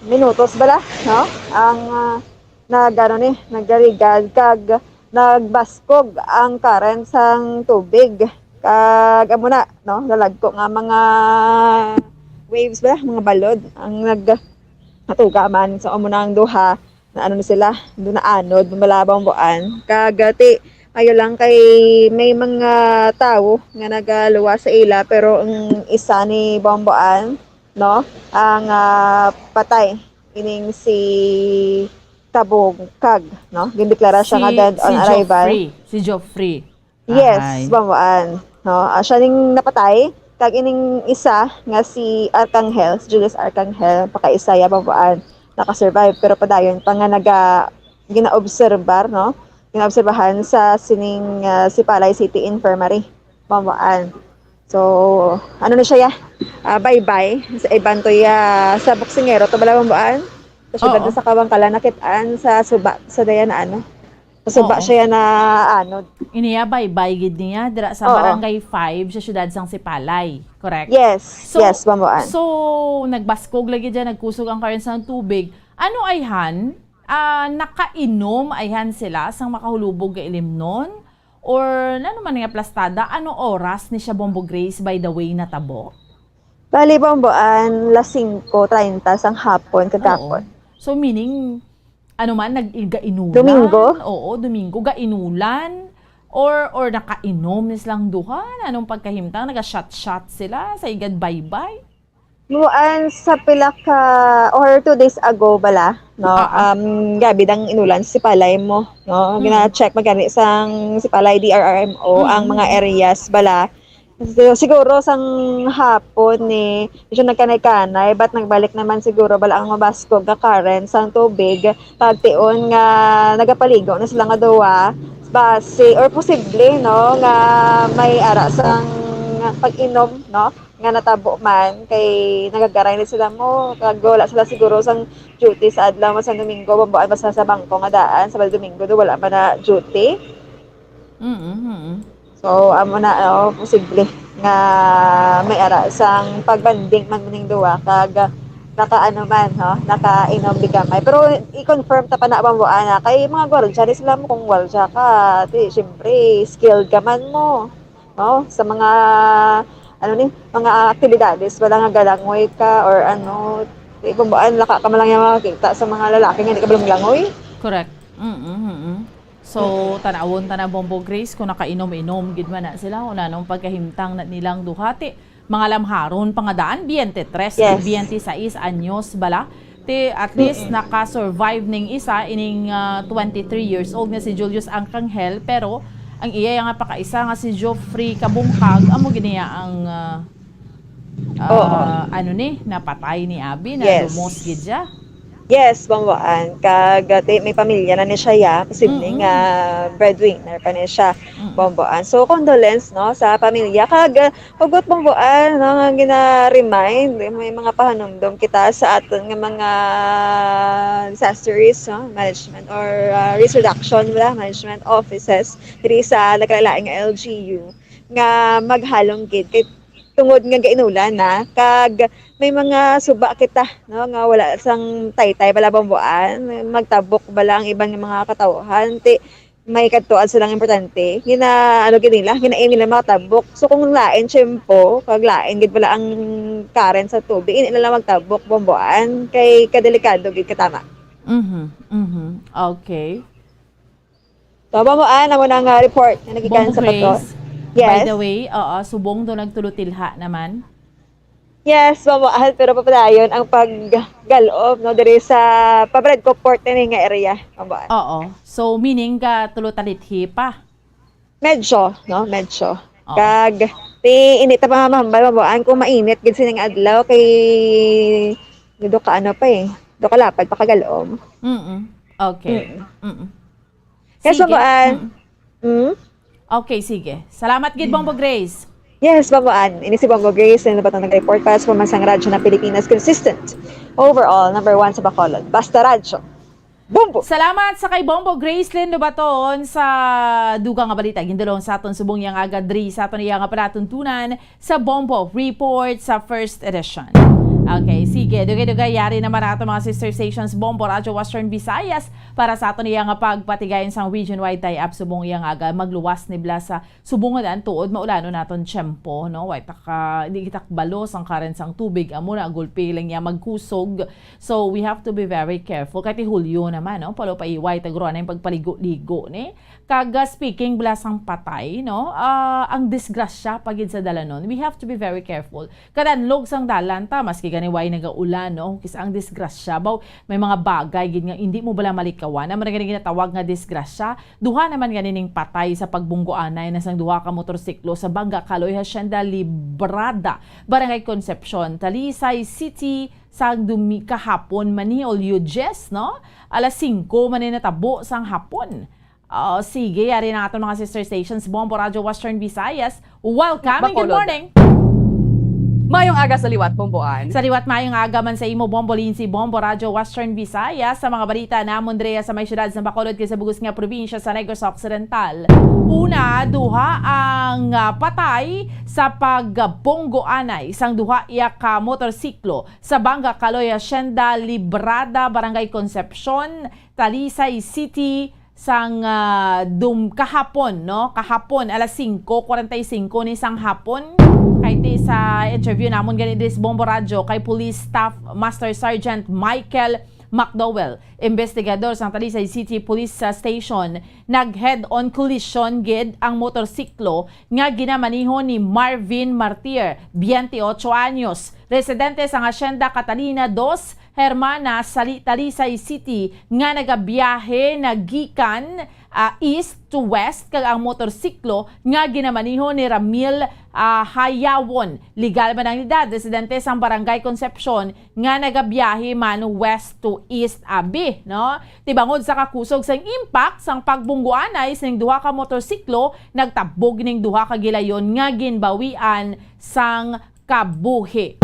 minutos bala, no? Ang, ah, nag-, ano ni, nagdarigad kag nagbaskog ang current sang tubig. Kag amo na, no, lalagko nga mga waves ba, mga balod ang nag-, natuga man. So, amo na ang duha na ano na sila, do naanod, malabang buan. Kag, ah, ti, ayo lang kay may mga tawo nga nagaluwas sa ila, pero ang isa ni Bambuan, no, ang, ah, patay, ining si Kabungkag, no? Gindeklara siya nga Si, dead on si arrival. Geoffrey. Si Geoffrey. Yes, Ahay. Bambuan. No, ah, siya ning napatay, kag ining isa nga si Arcangel, si Julius Arcangel, pakaisa ya, Bambuan, nakasurvive, pero padayon pa nga naga-, ginaobserbar, no? Ginaobserbahan sa sining, ah, Sipalay City Infirmary, Bambuan. So, ano na siya, ya? Ah, bye-bye. Sa iban to, ya, sa boksingero to bala, Bambuan. Sa syudad Oo. na sa Kabangkalan, nakit-an sa suba, sa daya na ano. Sa suba Oo. siya na ano. Iniya, bye-bye gid niya, dira sa Oo. Barangay five, sa syudad sang Sipalay. Correct? Yes, So, yes, Bambuan. so, nagbaskog lagi dyan, nagkusog ang current sang tubig. Ano ayhan? Ah, nakainom ayhan sila sang makahulubog nga ilimnon? Or ano man nga plastada? Ano oras ni siya, Bombo Grace, by the way, natabo? Bali, Bambuan, las singko treinta sang hapon, kagapon. Oo. So, meaning, ano man, nag-, gainulan? Domingo? Oo, Domingo, gainulan? Or, or nakainom ni silang duha? Anong pagkahimtang? Naga-shot-shot sila sa igad baybay? Muan sa pila ka, or two days ago bala, no? Ah, ah. Um, grabe dang inulan sa Sipalay mo, no? Mm. Gina-check man gani sang Sipalay D R R M O ang Mm. mga areas bala. So, siguro sang hapon ni medyo nagkanay-kanay, but nagbalik naman siguro bala ang mabaskog nga current sang tubig, pagtion nga nagapaligo na sila nga duwa, basi, or posible, no, nga may ara sang pag-inom, no, nga natabo man, kay nagagaray na sila mo, kag wala sila siguro sang duty sa adlaw man sa Domingo, bambuan basta sa bangko nga daan, sa Domingo do wala man na duty. Mm, mm. So, amo na, oh, posible nga may ara sang pagbanding man ning duwa kag nakaano man, no, nakainom di gamay. Pero i-confirm ta pa na, bambuan, na kay mga gwardiya ni sila mo, kung gwardiya ka, di, syempre, skilled ka man mo, no, sa mga, ano ni, mga aktibidades, wala nga galangoy ka or ano, di, bambuan, laka ka man lang yung makakita sa mga lalaki nga di ka balang langoy. Correct. Mm, mm, mm. So, Mm. tanawon ta na, Bombo Grace, kung nakainom-inom gid man na sila, kung anong pagkahimtang na nilang duha. Ti, mga lamharon pa nga daan, biyente tres, Yes. biyente sais anyos bala. Ti, at least, Mm-mm. naka-survive ning isa, ining, ah, twenty-three years old nga si Julius Arcangel, pero ang iya nga pakaisa nga si Geoffrey Kabungkag, amo gid niya ang, ah, Oo. ah, ano ni, napatay ni abi, Yes. nalumos gid siya. Yes, bambuan. Kag, ah, ti-, may pamilya na ni siya, ya. Posible Mm-mm. nga breadwinner pa ni siya, Mm. bambuan. So, condolence, no, sa pamilya. Kag, ah, hugot, bambuan, no, nga gina-remind, may mga pahanumdom kita sa aton nga mga disaster risk, no, management or, ah, risk reduction, wala, management offices diri sa nagkalain-lain nga L G U nga maghalong gid kay tungod nga gainulan na, kag may mga suba kita, no, nga wala sang taytay bala, bambuan, magtabok bala ang iban nga mga katawhan, ti may kadtuan silang importante, gina-, ano gid nila, ginaim nila makatabok. So, kung lain tiyempo, kag lain gid bala ang current sa tubig, indi na lang magtabok, bambuan, kay kadelikado gid katama. Mhm, mhm. Okay. So, bambuan, amo na nga report nga nagikan Bombo sa bato. Grace, by Yes. the way, oo, subong do nagtulotilha naman. Yes, bambuan, pero papadayon ang paggal-om, no, diri sa pa-Bredco Port ini nga area, bambuan. Oo. So, meaning ka tulo talithi pa? Medyo, no, medyo. Oo. Kag, ti, init pa nga mahambal, bambuan, kung mainit gid sining adlaw, kay do ka ano pa eh, do ka lapad pa kagal-om. Mm-mm. Okay. Mm. Mm-mm. Yes, Sige. bambuan. Mm. Mm? Okay, sige. Salamat gid, Bombo Grace. Yes, bambuan. Ini si Bombo Grace, na nabatang nag-report para sa Pamansang Radyo ng Pilipinas. Consistent. Overall, number one sa Bacolod. Basta Radyo. Bombo! Salamat sa kay Bombo Grace Lindo Baton sa dugang nga balita. Gindulong sa aton subong yang aga diri sa aton iya nga palatuntunan sa Bombo Report sa first edition. Okay, sige. Dugay-dugay, yari naman ato mga sister stations, Bombo Radyo Western Visayas, para sa aton iya nga pagpatigayon sang region-wide tie-up subong iya nga aga magluwas nibla sa subong nga daan tuod maulanon naton tiyempo, no? Way ta ka, di kita kabalo sang current sang tubig, amo na gulpi lang iya magkusog. So, we have to be very careful. Kay ti Hulyo naman, no? Palo pa iway, tagro na yung pagpaligo-ligo, ni? Kag, ah, speaking bala sang patay, no? Ah, ang disgrasya pa gid sa dalanon. We have to be very careful. Kadanlog sang dalan ta, maski gani way nagaulan, no? Kis ang disgrasya, baw, may mga bagay gid nga hindi mo bala malikawan. Ang mga gani ginatawag nga disgrasya, duha naman gani ning patay sa pagbunggoanay na sang duha ka motorsiklo sa Bangga Kaloy, Hacienda Librada, Barangay Concepcion, Talisay City, sang dumi kahapon man ni, Hulyo diyes, no? Alas singko man ni natabo sang hapon. Oh, sige, yari na aton mga sister stations, Bombo Radyo Western Visayas. Welcome and good Bacolod. Morning. Mayong aga sa liwat, Bomboan. Sa liwat, mayong aga man sa imo, Bombo Lindsay, Bombo Radyo Western Visayas. Sa mga balita namon diri sa may siyudad sa Bacolod kag sa bug-os nga probinsya sa Negros Occidental. Una, duha ang, ah, patay sa pagbunggoanay sang duha iya ka motorsiklo sa Bangga Kaloy Hacienda Librada, Barangay Concepcion, Talisay City, sang, ah, dum-, kahapon, no? Kahapon, alas singko kwarenta y singko ni sang hapon. Kay ti sa interview namon gani diri sa Bombo Radyo kay Police Staff Master Sergeant Michael McDowell, investigador sang Talisay City Police, ah, Station, nag-head-on collision gid ang motorsiklo nga ginamaneho ni Marvin Martir, twenty-eight anyos, residente sang Hacienda Catalina Dos, Hermana, sa Li-, Talisay City, nga nagabiyahe na gikan, ah, east to west, kag ang motorsiklo nga ginamaneho ni Ramil, ah, Hayawon. Legal man ang edad, residente sang Barangay Concepcion, nga nagabiyahe man west to east abi, no? Ti bangod sa kakusog sang impact sang pagbunggoanay sing duha ka motorsiklo, nagtabog ning duha ka gilayon nga ginbawian sang kabuhi.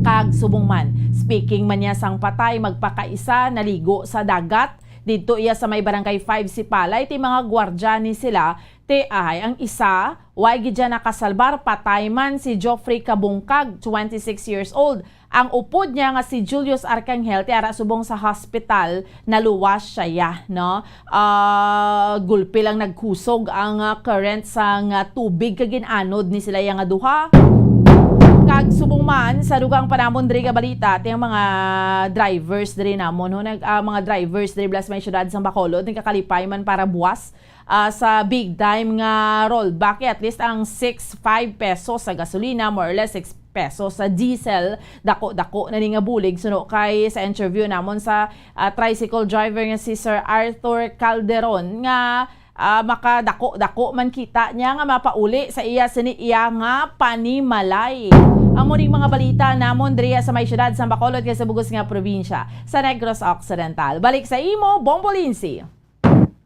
Kag subong man, speaking man niya sang patay, magpakaisa naligo sa dagat. Didto iya sa may Barangay five Sipalay, ti mga gwardya ni sila, ti ay ang isa, way gid siya nakasalbar, patay man si Geoffrey Kabungkag, twenty-six years old. Ang upod niya nga si Julius Arcangel, ti ara subong sa hospital, naluwas siya, no? Ah, gulpi lang nagkusog ang, ah, current sang, ah, tubig kag gin-anod ni sila iya nga duha. Kag subong man, sa dugang pa namon diri nga balita, ti ang mga drivers diri namon, no? Nag-, ah, mga drivers diri bala sa may siyudad sang Bacolod, nagkakalipay man para buwas, ah, sa big time nga rollback, eh, at least ang six five pesos sa gasolina, more or less six pesos sa diesel, dako-dako na ni nga bulig. Suno kay sa interview namon sa, ah, tricycle driver nga si Sir Arthur Calderon nga, ah, makadako-dako man kita niya nga mapauli sa iya sini iya nga panimalay. Amo ning mga balita namon diriya sa may siyudad sa Bacolod kag sa bug-os nga probinsya sa Negros Occidental. Balik sa imo, Bombo Lindsay.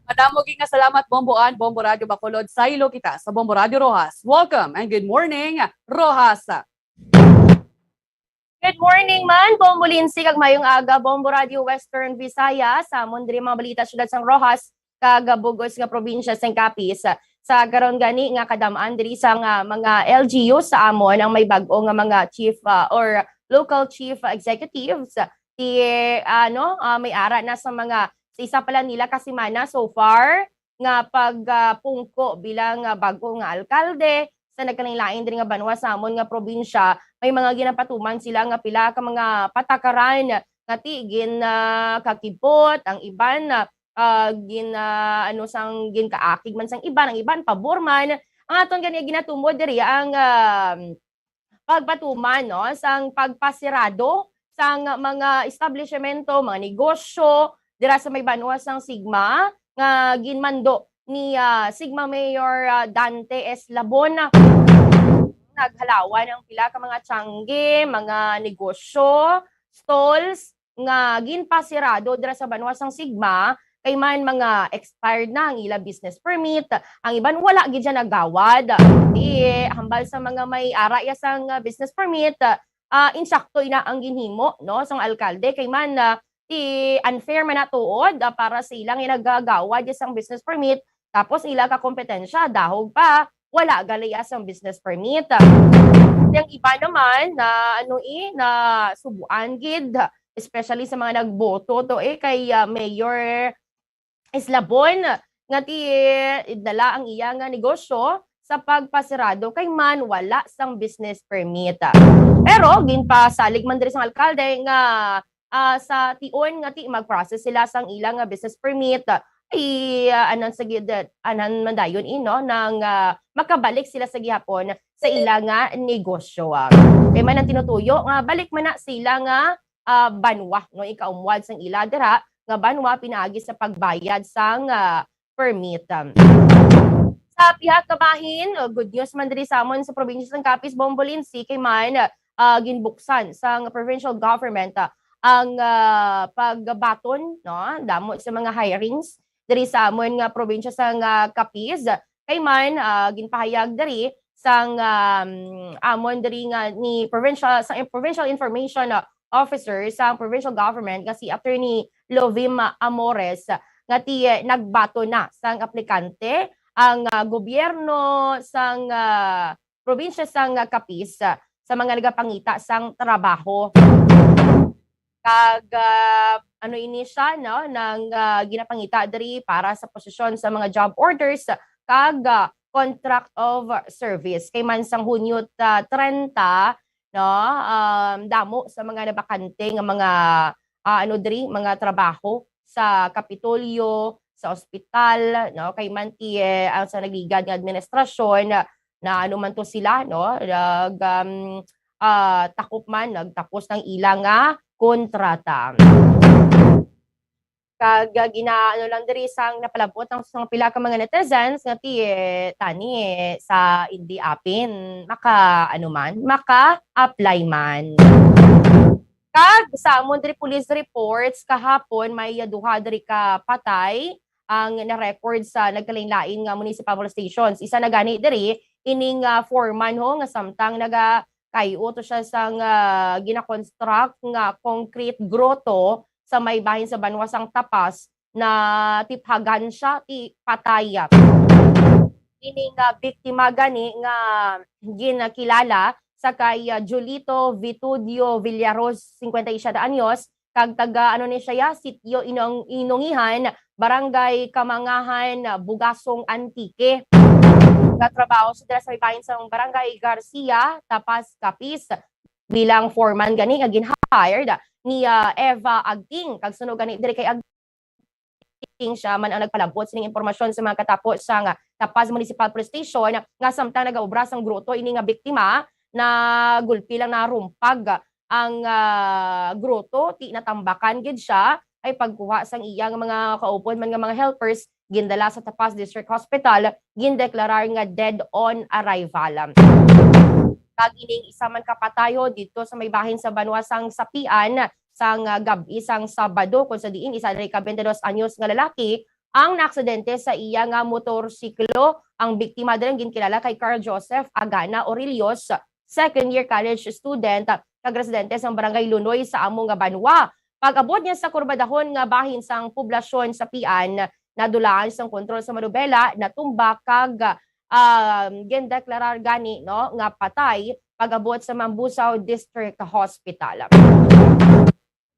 Madamo gid nga salamat, Bombo Ann, Bombo Radyo Bacolod. Saylo kita sa Bombo Radyo Roxas. Welcome and good morning, Roxas. Good morning man, Bombo Lindsay, kag mayong aga, Bombo Radyo Western Visayas. Sa amon diri mga balita, siyudad sang Roxas, kag bug-os nga probinsya sang Capiz. Sa karon gani nga kadam-an diri sa nga mga L G U sa amon ang may bag-o nga mga chief, ah, or local chief executives. Ti, ano, ah, may ara na sa mga, sa isa pa lang nila ka semana so far nga pag, ah, pungko bilang, ah, bag-o nga alkalde sa nagkalain-lain diri nga banwa sa amon nga probinsya. May mga ginapatuman sila nga pila ka mga patakaran nga ti gin, ah, kakibot, ang iban, ah, gin, ah, ano, sang ginkaakig man sang iban, ang iban pabor man. Ang aton gani ginatumod diri ang, ah, pagpatuman, no, sang pagpasirado sang mga establishmento, mga negosyo dira sa may banwa sang Sigma nga ginmando ni, ah, Sigma Mayor, ah, Dante Eslabon. Naghalawan ang pila ka mga tiyangge, mga negosyo, stalls, nga ginpasirado dira sa banwa sang Sigma, kay man mga expired na ang ila business permit, ang iban wala gid siya nagawad. Di, hambal sa mga may ara iya sang, ah, business permit, ah, insakto ina ang ginhimo, no, sang alkalde, kay man, ah, di unfair man na tuod, ah, para sa ila nga nagagawad iya sang business permit, tapos ila ka kompetensya, dahog pa, wala gali iya sang business permit. Yang iba naman na, ano, eh, na subuan gid, especially sa mga nagboto to, eh, kay, ah, Mayor Eslabon, nga ti dala ang iya nga negosyo sa pagpasirado kay man wala sang business permit. Pero ginpasalig man diri sang alkalde nga, ah, sa tion nga ti mag-process sila sang ila nga business permit, ay, ah, anan sa gid-, anan man dayon, eh, no, nang, ah, makabalik sila sa gihapon sa ila nga negosyo. Kay man ang tinutuyo nga balik man na sila nga, ah, banwa, no, ikaumwad sang ila dira nga banwa pinaagi sa pagbayad sang, ah, permit. Sa pihak ka bahin, uh, good news man diri sa amon sa probinsya sang Capiz, Bombo Lindsay, kay man, uh, ginbuksan sang provincial government, uh, ang, uh, pagbaton, no, damo sa mga hirings diri sa amon nga probinsya sang, uh, Capiz. Kay man, uh, ginpahayag diri sang, um, amon diri nga ni provincial, sa provincial information, uh, officer sang provincial government nga si Attorney Lovima Amores nga ti nagbaton na sang aplikante ang, ah, gobyerno sang, ah, probinsya sang, ah, Capiz, ah, sa mga nagapangita sang trabaho. Kag, ah, ano ini siya, no, nang, ah, ginapangita diri para sa posisyon sa mga job orders kag, ah, contract of service. Kay man sang Hunyo, ah, trenta, no, um, damo sa mga nabakante nga mga, ah, ano diri, mga trabaho sa Kapitolyo, sa ospital, no, kay man ti, eh, ang sa nagligad nga administrasyon na, na ano man to sila, no, nag, um, ah, takop man, nagtapos ng ila nga kontrata. Kag, ah, gina-, ano lang diri sang napalabot ang, sang pila ka mga netizens nga ti, eh, tani, eh, sa indi apin, maka, ano man, maka-apply man. Kag sa amon diri police reports, kahapon may duha diri ka patay ang na-record sa nagkalain-lain nga municipal police stations. Isa na gani diri ining, ah, foreman ho nga samtang naga-, kay uto siya sang, ah, gina-construct nga concrete grotto sa may bahin sa banwa sang Tapas, natiphagan siya ti patay. Ini nga biktima gani nga ginakilala sa kay, ah, Julito Vitudio Villaros, cincuenta y siete anyos, kag taga, ano ni siya, ya, Sitio Inong-, Inongihan, Barangay Kamangahan, Bugasong, Antique. Nagtrabaho siya dira sa may bahin sa Barangay Garcia, Tapas, Capiz, bilang foreman gani nga gin-hired ni, ah, Eva Agting. Kag suno gani diri kay Agting, siya man ang nagpalabot sining impormasyon sa mga katapo sang Tapas Municipal Police Station nga samtang nagaobra sang grotto ini nga biktima, nagulpi lang, narumpag ang, ah, grotto, ti natambakan gid siya, ay pagkuha sang iya nga mga kaupod man nga mga helpers, gindala sa Tapas District Hospital, gindeklarar nga dead on arrival. Kag ining isa man ka patay ho didto sa may bahin sa banwa sang Sapian, sang, ah, gab-i sang Sabado, kung sa diin isa diri ka twenty-dos anyos nga lalaki ang naaksidente sa iya nga motorsiklo. Ang biktima diri ang ginkilala kay Carl Joseph Agana Orelios, second year college student, kag residente sang Barangay Lunoy sa amo nga banwa. Pag-abot niya sa kurbadahon nga bahin sang poblasyon Sapian, nadulaan sang kontrol sa manubela, natumba kag, um, gindeklarar gani, no, nga patay pag-abot sa Mambusao District Hospital.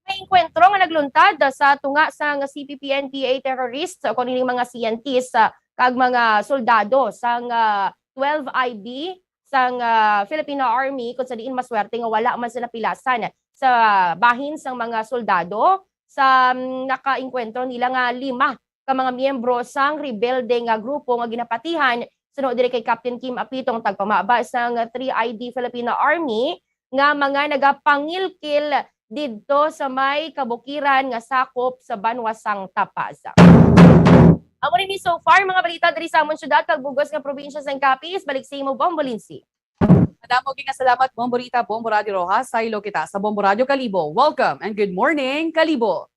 May engkwentro nga nagluntad sa tunga sang C P P N P A terrorists o kuno ining mga C N Ts, ah, kag mga soldado sang, ah, twelve I B sang, ah, Filipino Army, kung sa diin maswerte nga wala man sila pilasan sa bahin sang mga soldado sa, mm, nakaengkwentro nila nga lima ka mga miyembro sang rebelde nga grupo nga ginapatihan suno diri kay Captain Kim Apitong, tagpamaba sang three I D Filipino Army, nga mga nagapangilkil didto sa may kabukiran nga sakop sa banwa sang Tapas. Amo ni so far mga balita diri sa amon syudad kag bugos nga probinsya sang Capiz. Balik sa imo, Bombo Lindsay. Madamo gid nga salamat, Bombo Rita, Bombo Radio Rojas. Saylo kita sa Bombo Radio Kalibo. Welcome and good morning, Kalibo.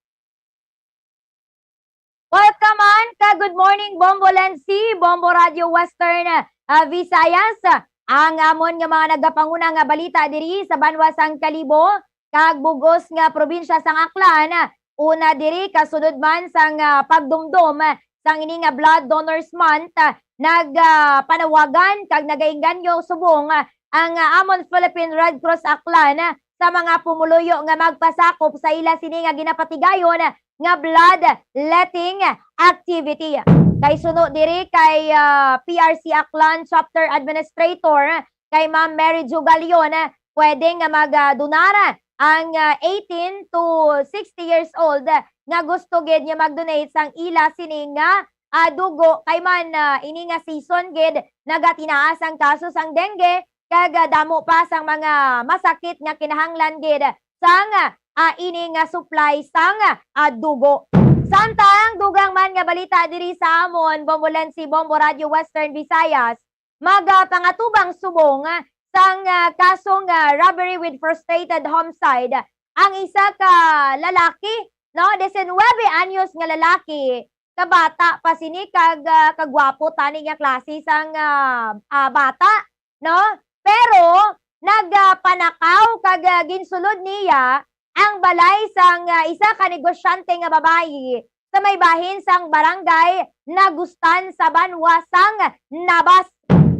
Welcome man ka good morning, Bombo Lensi, Bombo Radio Western, ah, Visayas. Ang amon nga mga nagapanguna nga balita diri sa banwa sang Kalibo kag bugos nga probinsya sang Aklan. Una diri, kasunod man sang, ah, pagdumdom sang ini nga Blood Donors Month, ah, nag, ah, panawagan kag nagainganyo subong, ah, ang, ah, amon Philippine Red Cross Aklan, ah, sa mga pumuluyo nga magpasakop sa ila sini nga ginapatigayon nga bloodletting activity. Kay suno diri kay, ah, P R C Aklan Chapter Administrator, kay Ma'am Mary Jo Galion, pwede nga mag, ah, donar ang, ah, eighteen to sixty years old nga gusto gid nga mag-donate sang ila sini nga, ah, dugo, kay man, ah, ini nga season gid nagatinaas ang kaso sang dengue, kag, ah, damo pa sang mga masakit nga kinahanglan gid sang, ah, ini nga supply sang, ah, dugo. Samtang dugang man nga balita diri sa amon, Bombolensi, Bombo Radio Western Visayas, magapangatubang subong sang, ah, kasong, ah, robbery with frustrated homicide ang isa ka lalaki, no, diecinuebe anyos nga lalaki, kabata pa sini kag, ah, kagwapo tani nga klase sang, ah, ah, bata, no? Pero nagpanakaw kag, ah, ginsulod niya ang balay sang, ah, isa ka negosyante nga babayi sa may bahin sang barangay Nagustan sa banwa sang Nabas.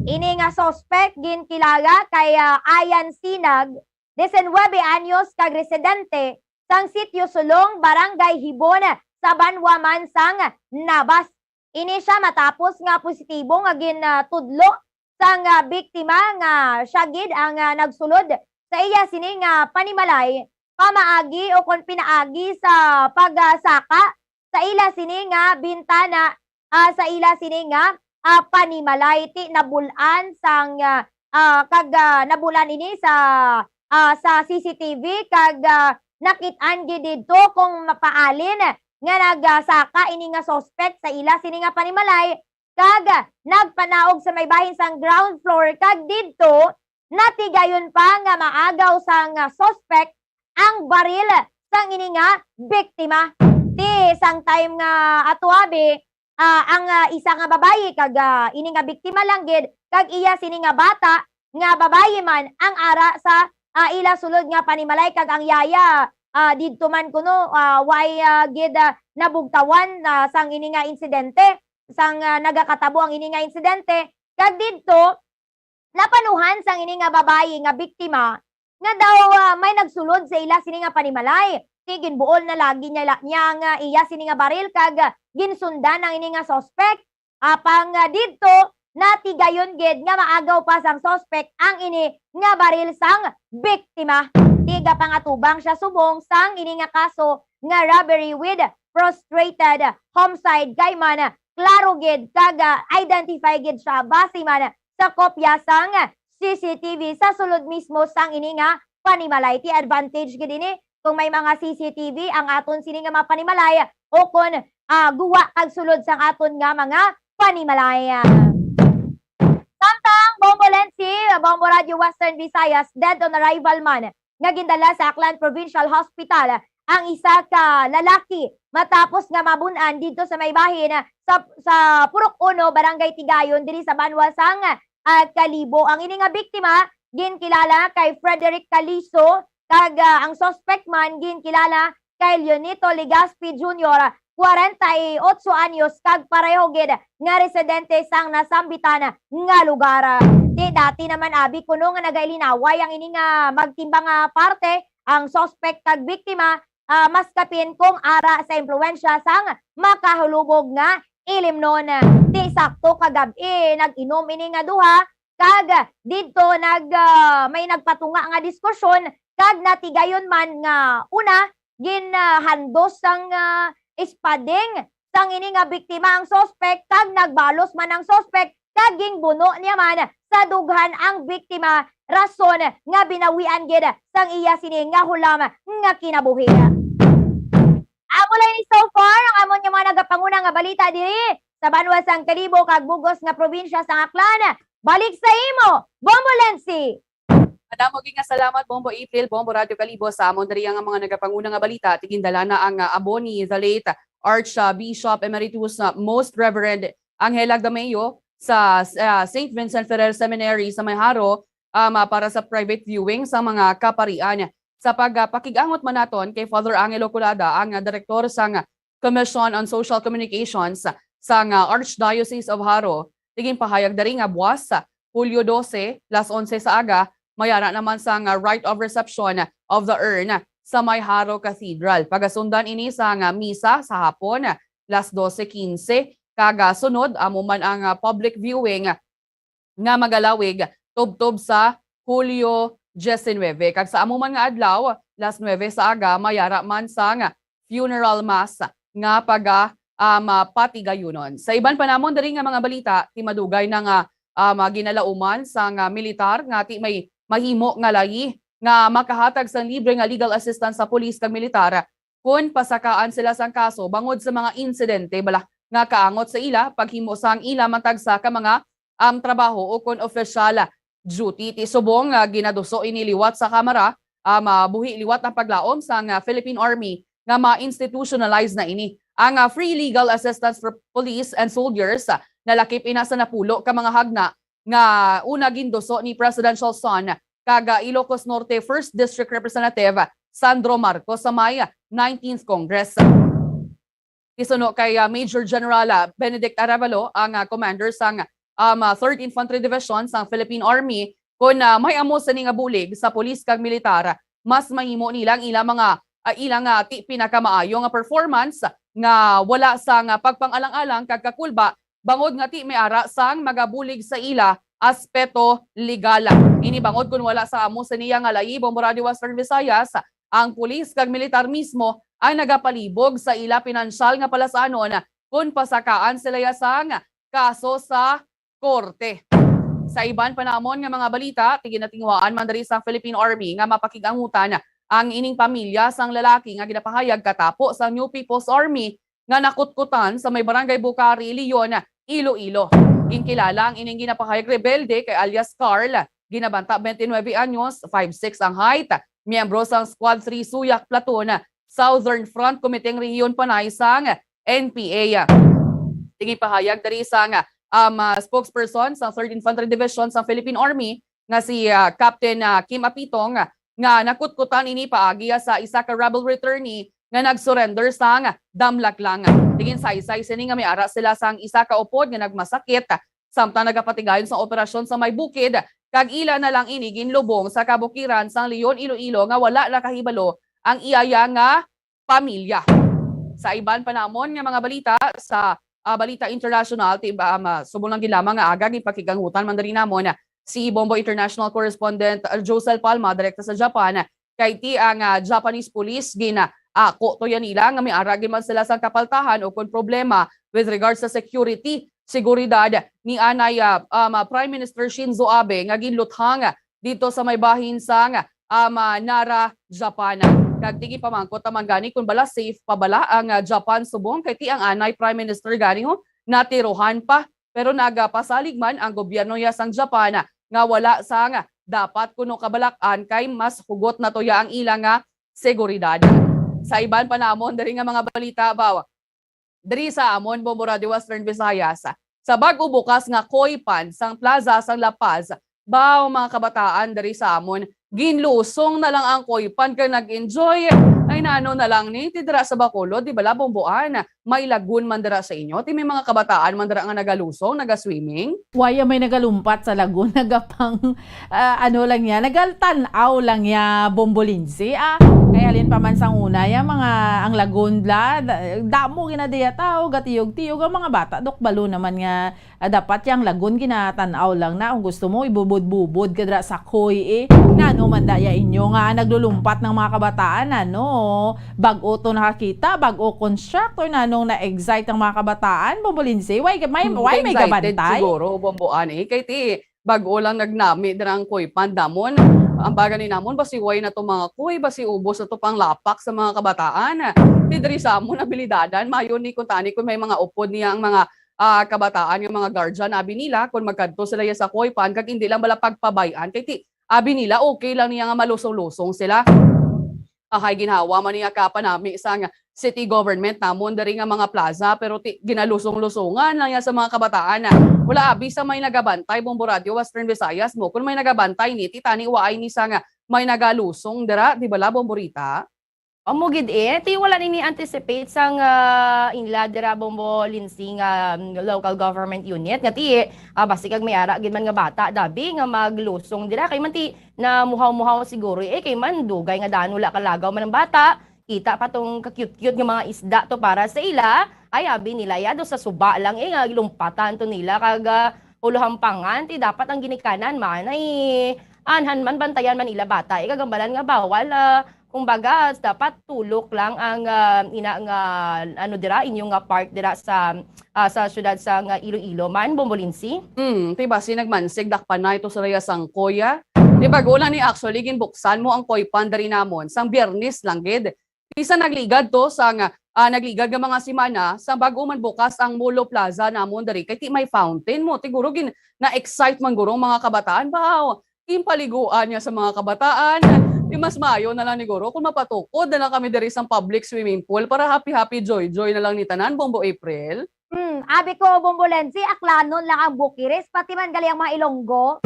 Ini nga suspek ginkilala kay, ah, Ayan Sinag, diecinuebe anyos, kag residente sang Sitio Sulong, Barangay Hibon, sa banwa man sang Nabas. Ini sia matapos nga positibo nga gin, ah, tudlo sang, ah, biktima nga siya gid ang, ah, nagsulod sa iya sini nga panimalay pamaagi o kon pinaagi sa pagsaka sa ila sini nga bintana, ah, sa ila sini nga, ah, panimalay. Ti nabul-an sang, ah, ah, kag, ah, nabul-an ini sa, ah, sa C C T V kag, ah, nakit-an gid didto kung mapaalin nga nagsaka ini nga suspek sa ila sini nga panimalay kag nagpanaog sa may bahin sang ground floor, kag didto natigayon pa nga maagaw sang suspek ang baril sang ini nga biktima. Ti sang time nga ato abi, ah, ang, ah, isa nga babayi kag, ah, ini nga biktima lang gid kag iya sini nga bata nga babayi man ang ara sa, ah, ila sulod nga panimalay, kag ang yaya, ah, didto man kuno, ah, way, ah, gid, ah, nabugtawan, ah, sang ini nga insidente, sang, ah, nagakatabo ang ini nga insidente, kag didto napanuhan sang ini nga babayi nga biktima nga daw, ah, may nagsulod sa ila sini nga panimalay. Ti ginbuol na lagi niya, la-, niya nga iya sini nga baril kag, ah, ginsundan ang ini nga suspek. Apang, ah, didto, natigayon gid nga maagaw pa sang suspek ang ini nga baril sang biktima. Ti gapangatubang siya subong sang ini nga kaso nga robbery with frustrated homicide, kay man klaro gid kag, ah, identify gid siya base man sa kopya sang C C T V sa sulod mismo sang ini nga panimalay. Ti advantage gid ini kung may mga C C T V ang aton sini nga mga panimalay o kon, ah, guwa kag sulod sang aton nga mga panimalay. Samtang Bombo Lensi, Bombo Radio Western Visayas, dead on arrival man nga gindala sa Aklan Provincial Hospital ang isa ka lalaki matapos nga mabun-an didto sa may bahin sa, sa Purok Uno, Barangay Tigayon, diri sa banwa sang, ah, Kalibo. Ang ini nga biktima ginkilala kay Frederick Caliso, kag, ah, ang suspect man ginkilala kay Leonito Legaspi Junior, kwarenta y otso anyos, kag pareho gid nga residente sang nasambitan nga lugar. Ti dati naman abi kuno nga nagailinaway ang ini nga magtimbang nga parte, ang suspect kag biktima, ah, mas kapin kung ara sa impluwensya sang makahulubog nga ilimnon. Ti sakto kagab-i nag-inom ini nga duha, kag didto nag, ah, may nagpatunga nga diskusyon, kag natigayon man nga una, gin, ah, handos sang, ah, espading sang ini nga biktima ang suspek, kag nagbalos man ang suspek kag ginbuno niya man sa dughan ang biktima, rason nga binawian gid sang iya sini nga hulam nga kinabuhi. Amo lang ni so far ang amon nga mga nagapanguna nga balita diri sa banwa sang Kalibo kag bugos nga probinsya sang Aklan. Balik sa imo, Bombo Lensi. Madamo gid nga salamat, Bombo April, Bombo Radyo Kalibo, sa amon diri nga mga nagapanguna nga balita. Ti gindala na ang, ah, abo ni the late Archbishop Emeritus, ah, Most Reverend Angel Agdameo sa, ah, Saint Vincent Ferrer Seminary sa may Jaro, um, ah, para sa private viewing sa mga kaparian. Sa pag, ah, pakig-angot man naton kay Father Angelo Culada, ang, ah, direktor sang Commission on Social Communications sang, ah, Archdiocese of Jaro, ti ginpahayag diri nga buas, ah, Hulyo dose, las onse sa aga, may ara naman sang, ah, rite of reception of the urn sa may Jaro Cathedral. Pagasundan ini sang, ah, misa sa hapon, las dose quince, kag, ah, sunod amo man ang, ah, public viewing nga magalawig tubtob sa Hulyo diecinuebe. Kag sa amo man nga adlaw, las nuebe sa aga, may ara man sang funeral mass nga paga, um, ah, patigayunon. Sa iban pa namon diri nga mga balita, ti madugay na nga, um, ah, ginalauman sang, ah, militar nga ti may mahimo nga layi nga makahatag sang libre nga legal assistance sa pulis kag militar kon pasakaan sila sang kaso bangod sa mga insidente bala nga kaangot sa ila paghimo sang ila matag sa ka mga, um, trabaho o kon official duty. Ti subong nga ginaduso ini liwat sa kamara, um, ah, buhi liwat ang paglaom sang, ah, Philippine Army nga ma-institutionalize na ini. Ang, ah, free legal assistance for police and soldiers, ah, nalakip ina sa napulo ka mga hagna nga una ginduso ni Presidential Son kag, ah, Ilocos Norte First District Representative Sandro Marcos sa May nineteenth Congress. Isuno kay, ah, Major General, ah, Benedict Arevalo, ang, ah, commander sang, um, ah, Third Infantry Division sang Philippine Army, kon, ah, may amo sini nga bulig sa pulis kag militar, mas mahimo nila ang ila mga, ah, ilang, ah, ti pinakamaayo nga performance nga wala sang, ah, pagpang-alang-alang kag kakulba bangod nga ti may ara sang magabulig sa ila aspeto legal. Ini bangod kon wala sa amo sa niya nga layi, Bombo Radio Western Visayas, ang pulis kag militar mismo ang nagapalibog sa ila pinansyal nga palasanon kon pasakaan sila ya sang kaso sa korte. Sa iban pa namon nga mga balita, ti ginatinguhaan man diri sa Philippine Army nga mapakig-angutan ang ining pamilya sang lalaki nga ginapahayag katapo sa New People's Army nga nakutkutan sa may Barangay Bucari, Leon, Iloilo. Ginkilala ang ining ginapahayag rebelde kay alias Carl, ginabanta, twenty-nine anyos, five six ang height, miyembro sang Squad three Suyak Platoon, Southern Front Committee ang rehiyon panay sang N P A. Ti ginpahayag diri sang, um, ah, spokesperson sang Third Infantry Division sang Philippine Army nga si, ah, Captain, ah, Kim Apitong, nga nakutkutan ini paagi sa isa ka rebel returnee nga nag-surrender sang Damlaklang. Ti ginsaysay sini nga may ara sila sang isa ka upod nga nagmasakit samtang nagapatigayon sang operasyon sa may bukid, kag ila na lang ini ginlubong sa kabukiran sang Leon, Iloilo nga wala nakahibalo ang iya nga pamilya. Sa iban pa namon nga mga balita, sa, ah, balita international, ti ba, ma-, subong lang gid lamang nga aga, gipakig-angutan man diri namon si Bombo International Correspondent, ah, Josel Palma, direkta sa Japan, kay ti ang, ah, Japanese police gin-, ah, ako to yan nila nga may ara gid man sila sang kapaltahan o kon problema with regards sa security, seguridad ni anay, ah, um, ah, Prime Minister Shinzo Abe nga ginluthang dito sa may bahin sang, um, ah, Nara, Japan. Kag ti ginpamangkot naman gani kung bala safe pa bala ang, ah, Japan subong kay ti ang anay Prime Minister gani ho natirohan pa. Pero nagapasalig man ang gobyerno ya sang Japan nga wala sang dapat kuno kabalak-an kay mas hugot na to ya ang ila nga seguridad. Sa iban pa namon diri nga mga balita, baw, diri sa amon, Bombo Radio Western Visayas, sa bag-o bukas nga Koi Pan sang Plaza sang La Paz, baw, mga kabataan diri sa amon, ginlusong na lang ang Koi Pan kay nag-enjoy. Ay, nano na lang ni, ti dira sa Bacolod, di bala, Bomboan, may lagun man dira sa inyo? Ti may mga kabataan man dira nga nagalusong, naga-swimming? Waya may nagalumpat sa lagun, nagapang, ah, ano lang niya, nagaltan-aw lang niya, Bombolinsi, ah. Kay halin pa man sang una, ya, mga, ang lagun, bla, da-, damo ginadiya tao, gatiyog-tiyog, ang mga bata, dok balo naman nga, ah, dapat yang lagun ginatan-aw lang na. Kung gusto mo, ibubod-bubod ka dira sa Koi, eh. Nano man daya inyo nga naglulumpat ng mga kabataan, ano? Bag-o to nakakita, bag-o construct, or nanong na-excite ang mga kabataan? Bombolinsi, why, may, Hmm, why may excited gabantay? Siguro, Bomboan, eh. Kay ti, bag-o lang nagnami dira ang Koi Pan damon. Ang baga ni namon, basi way na to mga Koi, basi ubos na to pang lapak sa mga kabataan. Ti diri sa amon, abilidadan, mayo ni kung tani kung may mga upod niya ang mga, ah, kabataan, yung mga guardian, abi nila, kung magkadto sila ya sa Koi Pan, kag hindi lang bala pagpabay-an. Kay ti, abi nila, okay lang niya nga malusong-lusong sila. Ahay, ginhawa man niya kapanami sang city government namon diri nga mga plaza, pero ti, ginalusong-lusungan lang niya sa mga kabataan. Wala abi sa may nagabantay, Bombo Radio Western Visayas mo. Kung may nagabantay ni, ti tani waay ni sang may nagalusong dira, di bala, Bombo Rita? Amo gid eh, ti wala nini anticipate sang, ah, inla dira, Bombo Lindsay, nga, mm, local government unit nga ti, ah, basi kag may ara gid man nga bata dabi nga maglusong dira, kay man ti namuhaw-muhaw siguro eh, kay man dugay nga daan wala kalagaw man ang bata, kita pa tong ka-cute-cute nga mga isda to para sa ila, ay abi nila ya do sa suba lang eh, nga gilumpatan to nila kag, ah, uluhampangan, ti dapat ang ginikanan man ay anhan man, bantayan man ila bata eh, kagambalan nga bawal, ah, kumbaga, dapat tulok lang ang, ah, ina nga, ano dira, inyo nga park dira sa, ah, sa siyudad sa nga Iloilo man, Bombo Lindsay? Hmm, ti basi nagmansig dakpan na ito sa raya sang koya. Di bag-o lang ni actually ginbuksan mo ang koi pond diri namon sang Biyernes lang gid. Bisan nagligad to sang, ah, nagligad nga mga semana, sang bag-o man bukas ang Molo Plaza namon diri kay ti may fountain mo. Ti guro gin na-excite man guro ang mga kabataan. Baw, ginpaliguan niya sa mga kabataan. Di mas maayo na lang ni guro kung mapatukod na lang kami diri sang public swimming pool para happy-happy, joy-joy na lang ni tanan, Bombo April. Hmm, abi ko, Bombo Lenzi, aklanon lang ang bukiris, pati man gali ang mga Ilonggo.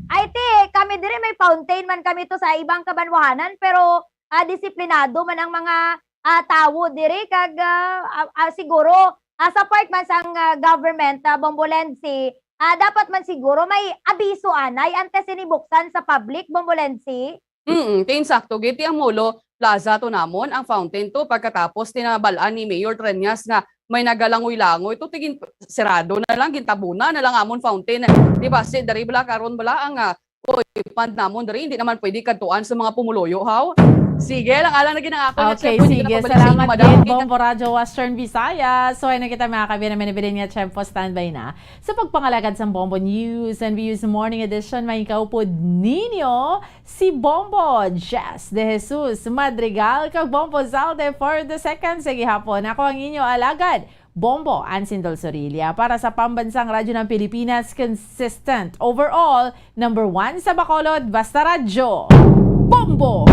Ay, ti, kami diri may fountain man kami to sa ibang kabanwahanan, pero, ah, disiplinado man ang mga, ah, tawo diri, kag, ah, ah, ah, siguro, ah, sa part man sang, ah, government, ah, Bombo Lenzi, ah, dapat man siguro may abiso anay antes ini buksan sa public, Bombo Lenzi. Mm, kay insakto gid ti ang Molo Plaza to namon ang fountain to, pagkatapos tinabal-an ni Mayor Treñas nga may nagalangoy-langoy to, tigin sirado na lang, gintabunan na lang amon fountain. Di ba, si diri bala karon bala ang, ah, koi pond namon diri, hindi naman pwede kadtuan sa mga pumuluyo, haw? Sige lang, alang na gid ang akon nga Okay, cellphone, hindi na sige. Pabalik sa inyo, Salamat madam. Gid, Okay na. Bombo Radyo Western Visayas. So, ano kita, mga kabayan, na may nabilin nga tiyempo, standby na. Sa pagpangalagad sa Bombo News and Views Morning Edition, may kaupod ninyo si Bombo Jess De Jesus Madrigal kag Bombo Zalde for the second sa gihapon. Ako ang inyo alagad, Bombo Ansin Dolsorilla, para sa Pambansang Radyo ng Pilipinas, consistent overall, number one sa Bacolod, basta radyo, Bombo!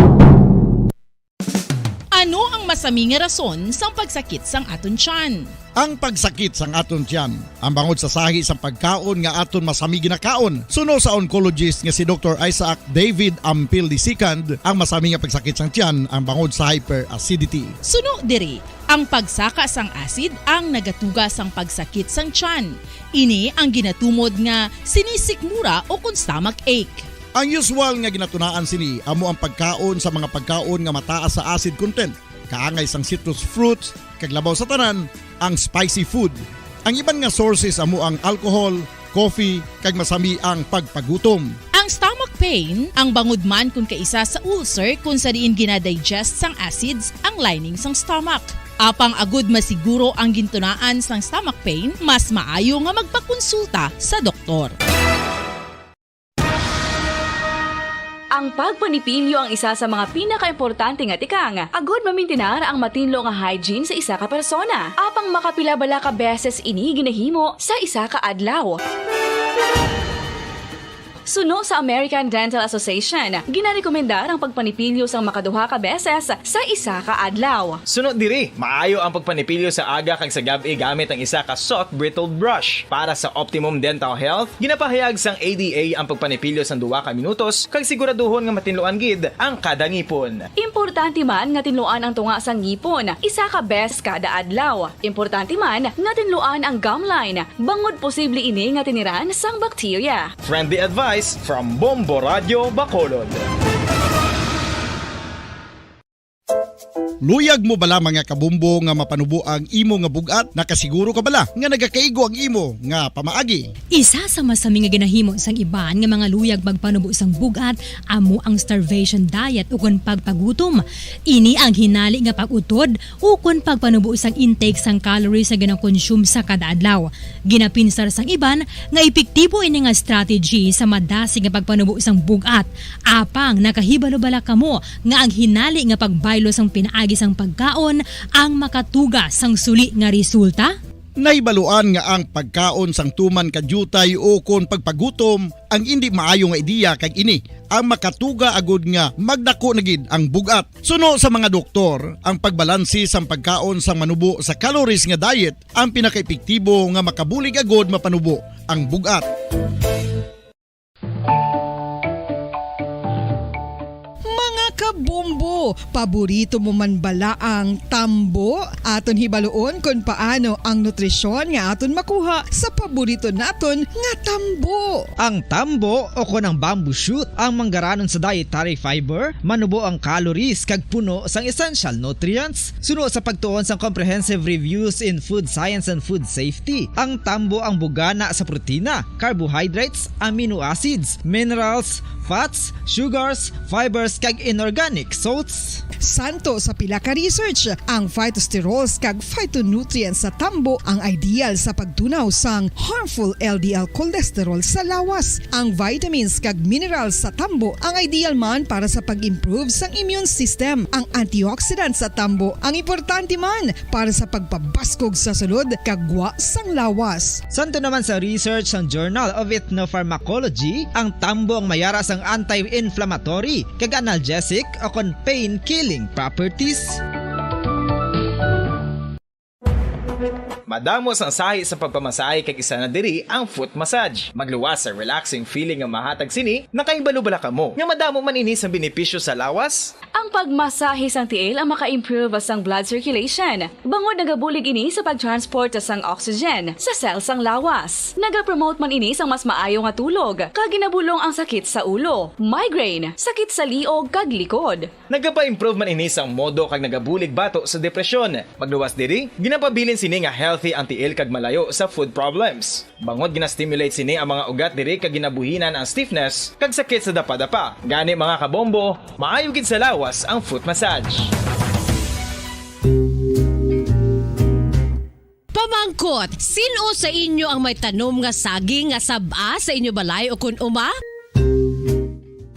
Ano ang masami nga rason sang pagsakit sang aton tiyan? Ang pagsakit sang aton tiyan, ang bangod sa sahi sang pagkaon nga aton masami ginakaon. Suno sa oncologist nga si Doktor Isaac David Ampil the second, ang masami nga pagsakit sang tiyan ang bangod sa hyperacidity. Suno diri, ang pagsaka sang acid ang nagatuga sang pagsakit sang tiyan. Ini ang ginatumod nga sinisikmura o kon stomach ache. Ang usual nga ginatunaan sini amo ang pagkaon sa mga pagkaon nga mataas sa acid content, kaangay sang citrus fruits, kag labaw sa tanan, ang spicy food. Ang iban nga sources amo ang alcohol, coffee, kag masami ang pagpagutom. Ang stomach pain, ang bangod man kon kaisa sa ulcer kon sa diin ginadigest sang acids ang lining sang stomach. Apang agud masiguro ang gintunaan sang stomach pain, mas maayo nga magpakonsulta sa doktor. Ang pagpanipilyo ang isa sa mga pinakaimportante nga tikang agud mamintinar ang matinlo nga hygiene sa isa ka persona. Apang makapila bala ka beses ini ginahimo sa isa ka adlaw? Suno sa American Dental Association, ginarekomendar ang pagpanipilyo sang makaduha ka beses sa isa ka adlaw. Suno diri, maayo ang pagpanipilyo sa aga kag sa gab-i gamit ang isa ka soft bristled brush. Para sa optimum dental health, ginapahayag sang A D A ang pagpanipilyo sang duha ka minutos kag siguraduhon nga matinluan gid ang kada ngipon. Importante man nga tinluan ang tunga sang ngipon isa ka beses kada adlaw. Importante man nga tinluan ang gum line, bangod posible ini nga tiniran sang bakterya. Friendly advice from Bombo Radyo Bacolod. Luyag mo bala, mga kabombo, nga mapanubo ang imo nga bug-at? Nakasiguro ka bala nga nagakaigo ang imo nga pamaagi? Isa sa masami nga ginahimo sang iban nga mga luyag magpanubo sang bug-at amo ang starvation diet ukon pagpagutom. Ini ang hinali nga pag-utod ukon pagpanubo sang intake sang calories nga ginakonsume sa kada adlaw. Ginapinsar sang iban nga epektibo ini nga strategy sa madasig nga pagpanubo sang bug-at. Apang nakahibalo bala kamo nga ang hinali nga pagbaylo sang pinaagi sang pagkaon ang makatuga sang suli nga resulta? Nahibaluan nga ang pagkaon sang tuman ka diutay ukon pagpagutom ang indi maayo nga ideya, kag ini ang makatuga agud nga magdako na gid ang bug-at. Suno sa mga doktor, ang pagbalanse sang pagkaon sang manubo sa calories nga diet ang pinakaepektibo nga makabulig agud mapanubo ang bug-at. Mga kab- Bombo, paborito mo man bala ang tambo? Aton hibaluon kon paano ang nutrisyon nga aton makuha sa paborito naton nga tambo. Ang tambo o kon ang bamboo shoot ang manggaranon sa dietary fiber, manubo ang calories kag puno sang essential nutrients. Suno sa pagtuon sang comprehensive reviews in food science and food safety, ang tambo ang bugana sa protina, carbohydrates, amino acids, minerals, fats, sugars, fibers, kag inorganic salts. Santo sa pila ka research, ang phytosterols kag phytonutrients sa tambo ang ideal sa pagtunaw sang harmful L D L cholesterol sa lawas. Ang vitamins kag minerals sa tambo ang ideal man para sa pag-improve sang immune system. Ang antioxidants sa tambo ang importante man para sa pagpabaskog sa sulod kag gwa sang lawas. Santo naman sa research sang Journal of Ethnopharmacology, ang tambo ang mayara sang anti-inflammatory kag analgesic o kon pain-killing properties. Madamo sang sahi sa pagpamasahe kag isa na diri ang foot massage. Magluwas sa relaxing feeling nga mahatag sini. Nakahibalo bala kamo nga madamo man ini sang benepisyo sa lawas? Ang pagmasahe sang tiil ang maka-improve sang blood circulation, bangod nagabulig ini sa pag-transport sang oxygen sa cell sang lawas. Nagapromote man ini sang mas maayo nga tulog, kag ginabulong ang sakit sa ulo, migraine, sakit sa liog, kag likod. Nagapa-improve man ini sang modo kag nagabulig bato sa depresyon. Magluwas diri, ginapabilin sini nga healthy ang tiil kag malayo sa food problems. Bangod gina-stimulate sini ang mga ugat diri kag ginabuhinan ang stiffness kag sakit sa dapadapa. Gani, mga kabombo, maayo gid sa lawas ang foot massage. Pamangkot, sin-o sa inyo ang may tanom nga saging nga sab-a sa inyo balay o kun uma?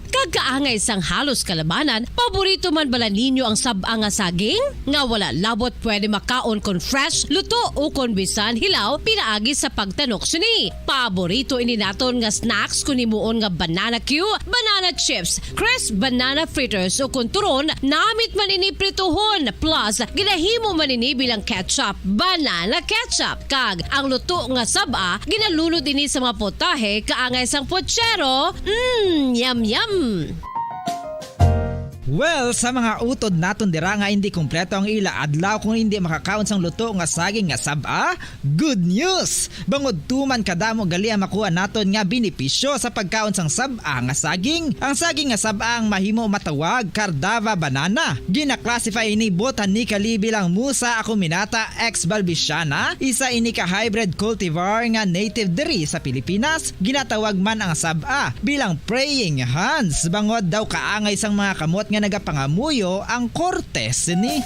Kag kaangay sang halos kalabanan, paborito man bala ninyo ang sab-a nga saging? Nga wala labot pwede makaon kon fresh, luto, o kon bisan hilaw pinaagi sa pagtanok sini. Paborito ini naton nga snacks kon himuon nga banana cue, banana chips, crisp banana fritters, o kon turon, namit man ini prituhon, plus ginahimo man ini bilang ketchup, banana ketchup. Kag ang luto nga sab-a, ginalunod ini sa mga putahe kaangay sang puchero. Mm, yum, yum! Well, sa mga utod naton dira nga hindi kompleto ang ila adlaw kung hindi makakaon sang luto nga saging nga sab-a, good news! Bangod tuman kadamo gali ang makuha naton nga benepisyo sa pagkaon sang sab-a nga saging. Ang saging nga sab-a ang mahimo matawag Cardava banana. Gina-classify ini botanically bilang Musa acuminata ex balbisiana, isa ini ka hybrid cultivar nga native diri sa Pilipinas. Ginatawag man ang sab-a bilang praying hands, bangod daw kaangay sang mga kamot nga nagapangamuyo ang korte sini.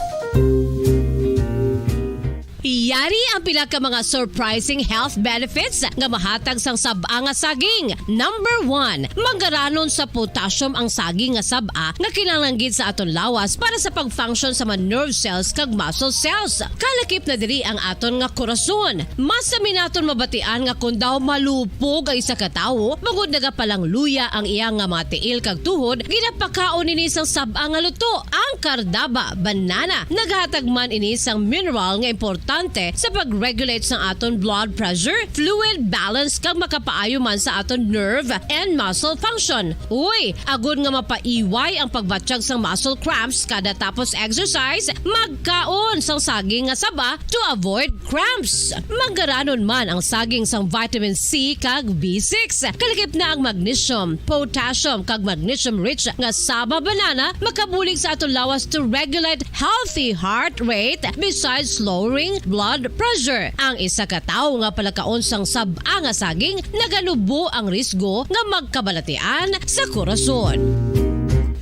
Yari ang pila ka mga surprising health benefits nga mahatag sang sab-a nga saging. Number one, manggaranon sa potassium ang saging nga sab-a nga kinahanglan gid sa aton lawas para sa pag-function sa mga nerve cells kag muscle cells. Kalakip na diri ang aton nga korason. Mas sami naton mabatian nga kon daw malupog ang isa ka tawo, bangod nagapalangluya ang iya nga mga tiil kag tuhod, ginapakaon ini sang sab-a nga luto, ang Cardava banana. Naghatag man ini sang mineral nga importante sa pag-regulate sang aton blood pressure, fluid balance, kag makapaayo man sa aton nerve and muscle function. Uy, agod nga mapaiway ang pagbatyag sang muscle cramps kada tapos exercise, magkaon sang saging nga saba to avoid cramps. Manggaranon man ang saging sang vitamin C kag B six. Kalakip na ang magnesium, potassium, kag magnesium-rich nga saba banana makabulig sa aton lawas to regulate healthy heart rate besides lowering blood pressure. Ang isa ka tawo nga palakaon sang sab-a nga saging naganubo ang risgo nga magkabalatian sa korason.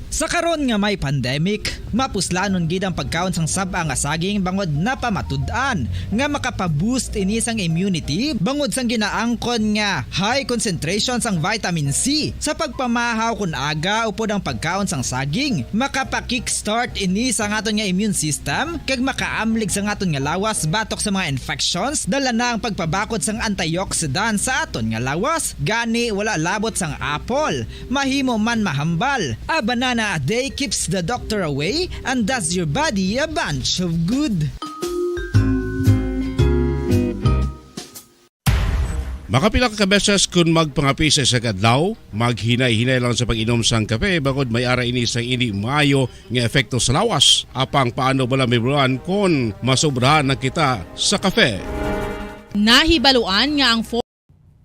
Sa karon nga may pandemic, mapuslanon gid ang pagkaon sang sab-a nga saging bangod napamatud-an nga makapa-boost ini sang immunity bangod sang ginaangkon nga high concentration sang vitamin C. Sa pagpamahaw kon aga upod ang pagkaon sang saging, makapa-kickstart ini sa aton nga immune system kag makaamlig sa aton nga lawas batok sa mga infections. Dala na ang pagpabakod sang antioxidant sa aton nga lawas. Gani, wala labot sang apple, mahimo man mahambal. A banana a day keeps the doctor away and does your body a bunch of good. Makapila ka beses kun magpangape sa isa ka adlaw, maghinay-hinay lang sa pag-inom sang kape, bangod may ara ini sang indi maayo nga epekto sa lawas. Apang paano bala mahibaluan kon masobrahan na kita sa kape? Nahibaluan nga ang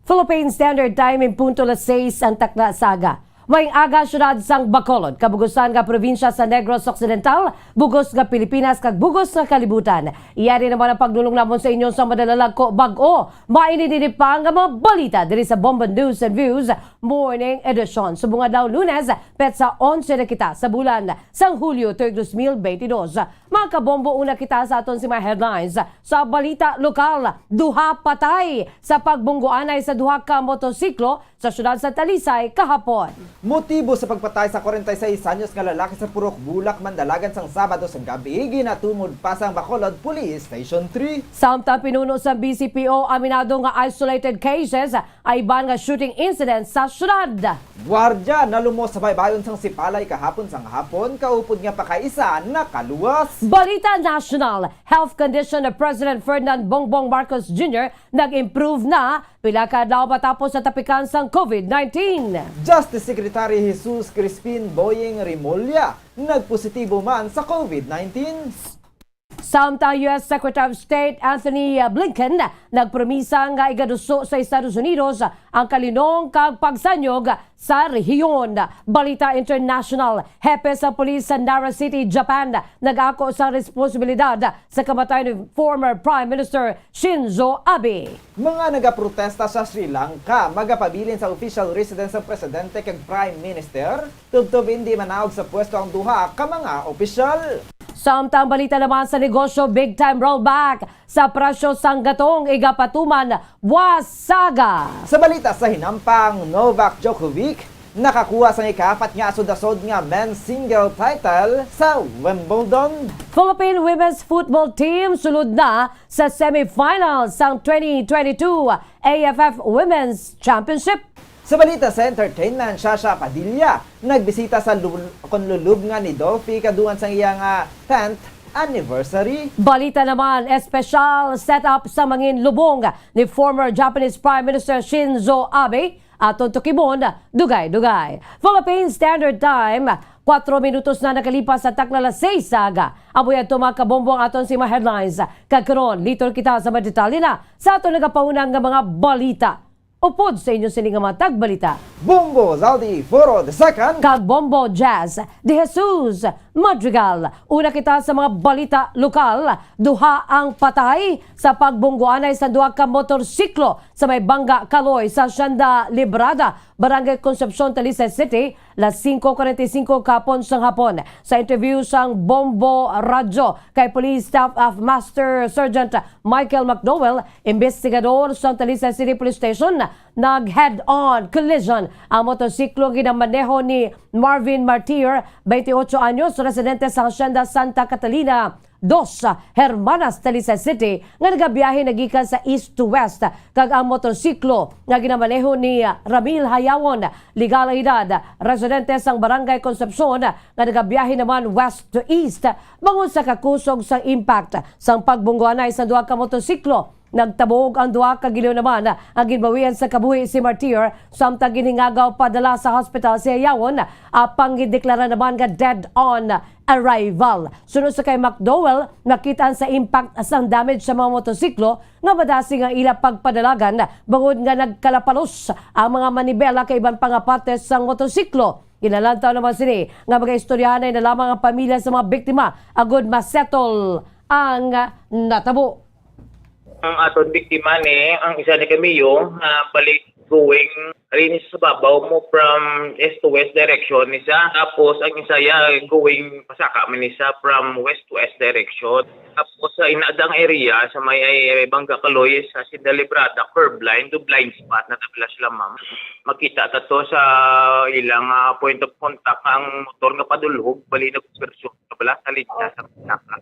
Philippine Standard Time in punto las seis ang takna sa aga. May aga, siyudad sang Bacolod, kabugusan nga probinsya sa Negros Occidental, bugos nga Pilipinas, kag bugos nga kalibutan. Yari naman ang pagdulong namon sa inyo sa madalalag ko bag-o. Mainit-init pa nga mga balita diri sa Bombo News and Views Morning Edition. Subong adlaw Lunes, petsa onse na kita sa bulan sang Hulyo, tuig dos mil benti dos. Mga kabombo, una kita sa aton si mga headlines. Sa balita lokal, duha patay sa pagbunggoanay sa duha ka motosiklo sa siyudad sa Talisay kahapon. Motibo sa pagpatay sa kwarenta y seis anyos nga lalaki sa Purok Bulak, Mandalagan sang Sabado sa gabi ginatumod pa sang Bacolod Police Station three. Samtang pinuno sa B C P O aminado nga isolated cases ang iban nga shooting incident sa siyudad. Guardia nalumos sa baybayon sang Sipalay kahapon sang hapon, kaupod nga pakaisa nakaluwas. Balita national, health condition of President Ferdinand Bongbong Marcos Junior nag-improve na pila ka adlaw matapos sa tapikan sang COVID nineteen. Justice Secretary Jesus Crispin Boying Remulla nagpositibo man sa COVID nineteen. Samtang U S Secretary of State Antony Blinken nagpromisa nga igaduso sa Estados Unidos ang kalinong kag pagsanyog sa rehiyon. Balita international, hepe sa pulis sa Nara City, Japan, nag-ako sa responsibilidad sa kamatayon ni former Prime Minister Shinzo Abe. Mga nagaprotesta sa Sri Lanka magapabilin sa official residence sang presidente kag prime minister tubtob indi manaog sa pwesto ang duha ka mga opisyal. Samtang balita naman sa negosyo, big time rollback sa presyo sang gatong igapatuman buwas sa aga. Sa balita sa hinampang, Novak Djokovic nakakuha sang ikaapat nga asod-asod nga men's single title sa Wimbledon. Philippine women's football team sulod na sa semifinals sang twenty twenty-two A F F Women's Championship. Sa balita sa entertainment, Shasha Padilla nagbisita sa lul-, kon lulubngan ni Dolphy kaduan sang iya nga tenth anniversary. Balita naman, espesyal setup sa mangin lubong ni former Japanese Prime Minister Shinzo Abe. Aton tukibon, dugay-dugay. Philippine Standard Time, kuwatro minutos na nakalipas sa takna las seis sa aga. Amo yadto, mga kabombo, ang aton sini mga headlines. Kag karon, liton kita sa mga detalye na sa aton nagapauna nga mga balita. Upod sa inyo sini nga mga tagbalita, Bombo Zaldi Foro the second kag Bombo Jazz de Jesus Madrigal. Una kita sa mga balita lokal. Duha ang patay sa pagbunggoanay sa duha ka motorsiklo sa may Bangga Kaloy sa Hacienda Librada, Barangay Concepcion, Talisay City, las singko kuwarenta y singko kahapon sang hapon. Sa interview sang Bombo Radyo kay Police Staff of Master Sergeant Michael McDowell, investigador sang Talisay City Police Station, nag head-on collision ang motorsiklo ginamaneho ni Marvin Martir, twenty-eight anyos, residente sa Hacienda Santa Catalina, Dos Hermanas, Talisay City, nga nagabiyahe nagikan sa east to west, kag ang motorsiklo nga ginamaneho ni Ramil Hayawon, legal ang edad, residente sang Barangay Concepcion, nga nagabiyahe naman west to east, bangod sa kakusog sang impact sang pagbunggoanay sa duha ka motorsiklo. Nagtabog ang duha, kag iliw naman ang ginbawian sa kabuhi si Martir, samtang ginhingagaw padala sa hospital si Hayawon, apang gindeklara naman nga dead on arrival. Suno sa kay McDowell, nakit-an sa impact sang damage sa mga motorsiklo nga madasig ang ila pagpadalagan, bangod nga nagkalapalos ang mga manibela kag iban pa nga parte sang motorsiklo. Ginalantaw naman sini nga magaistoryahanay na lamang ang pamilya sa mga biktima agud ma-settle ang natabo. Ang aton biktima ni, ang isa ni Camillo, ah, balik going rin sa babaw mo from east to west direction, isa. Tapos ang isa ya going pasaka man, isa from west to east direction. Tapos sa inadang area sa may, ay, Bangga Kaloy, sa Hacienda Librada, curve line to blind spot na tabla sila, ma'am. Makita ta to sa ilang, ah, point of contact, ang motor nga padulhog, bali nagkumpirasyon na bala sa linya sa pasaka.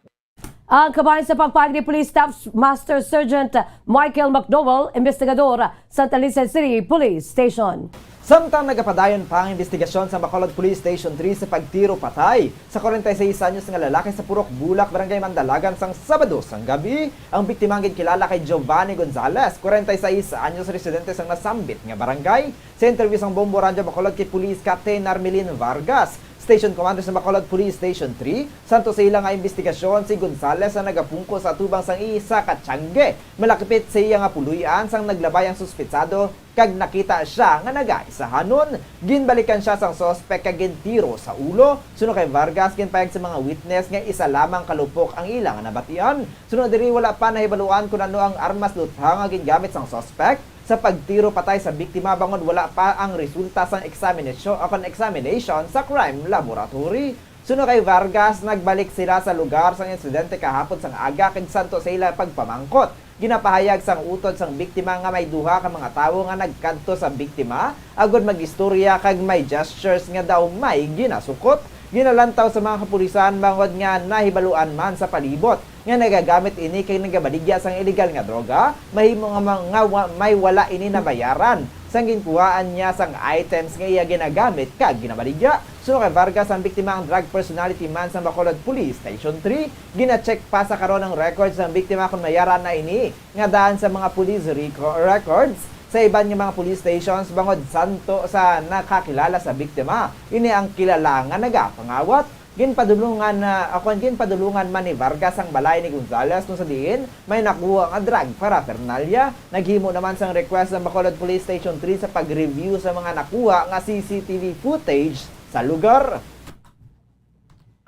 Ang kabahin sa pagpaagi ni Police Staff Master Sergeant Michael McDowell, investigador sa Talisay City Police Station. Samtang nagapadayon pa ang investigasyon sa Bacolod Police Station three sa pagtiro patay sa kwarenta y seis anyos nga lalaki sa Purok Bulak, Barangay Mandalagan, sang Sabado sang gabi, ang biktima ang ginkilala kay Giovanni Gonzalez, kwarenta y seis anyos, residente sang nasambit nga barangay. Sa interview sang Bombo Radyo Bacolod kay Police Captain Narmelin Vargas, Station Commander sa Bacolod Police Station three, santo sa ila nga investigasyon, si Gonzalez ang nagapungko sa atubang sang isa ka tiyangge malakipit sa iya nga puloy-an sang naglabay ang suspetsado kag nakita sia nga nagaisahanon. Ginbalikan sia sang suspek kag gintiro sa ulo. Suno kay Vargas, ginpayag sa mga witness nga isa lamang ka lupok ang ila nga nabatian. Suno diri, wala pa nahibaluan kon ano ang armas lutha nga gingamit sang suspek sa pagtiro patay sa biktima, bangod wala pa ang resulta sang examinasyon o kon examination sa crime laboratory. Suno kay Vargas, nagbalik sila sa lugar sang insidente kahapon sang aga kag santo sa ila pagpamangkot, ginapahayag sang utod sang biktima nga may duha ka mga tawo nga nagkadto sa biktima agod mag-istorya kag may gestures nga daw may ginasukot. Ginalantaw sa mga kapulisan bangod nga nahibaluan man sa palibot nga nagagamit ini kag nagabaligya sang iligal nga droga, mahimo nga ma-, nga wa-, may wala ini nabayaran sang ginkuhaan niya sang items nga iya ginagamit kag ginabaligya. Suno kay Vargas, ang biktima ang drug personality man sang Bacolod Police Station three. Gina-check pa sa karon ang records sang biktima kon may ara na ini nga daan sa mga police reco-, records sa iban nga mga police stations, bangod santo sa nakakilala sa biktima, ini ang kilala nga nagapangawat. Ginpadulungan na, akon, ginpadulungan man ni Vargas ang balay ni Gonzalez, kung sa diin may nakuha nga drug paraphernalia. Naghimo naman sang request ang Bacolod Police Station three sa pag-review sa mga nakuha nga C C T V footage sa lugar.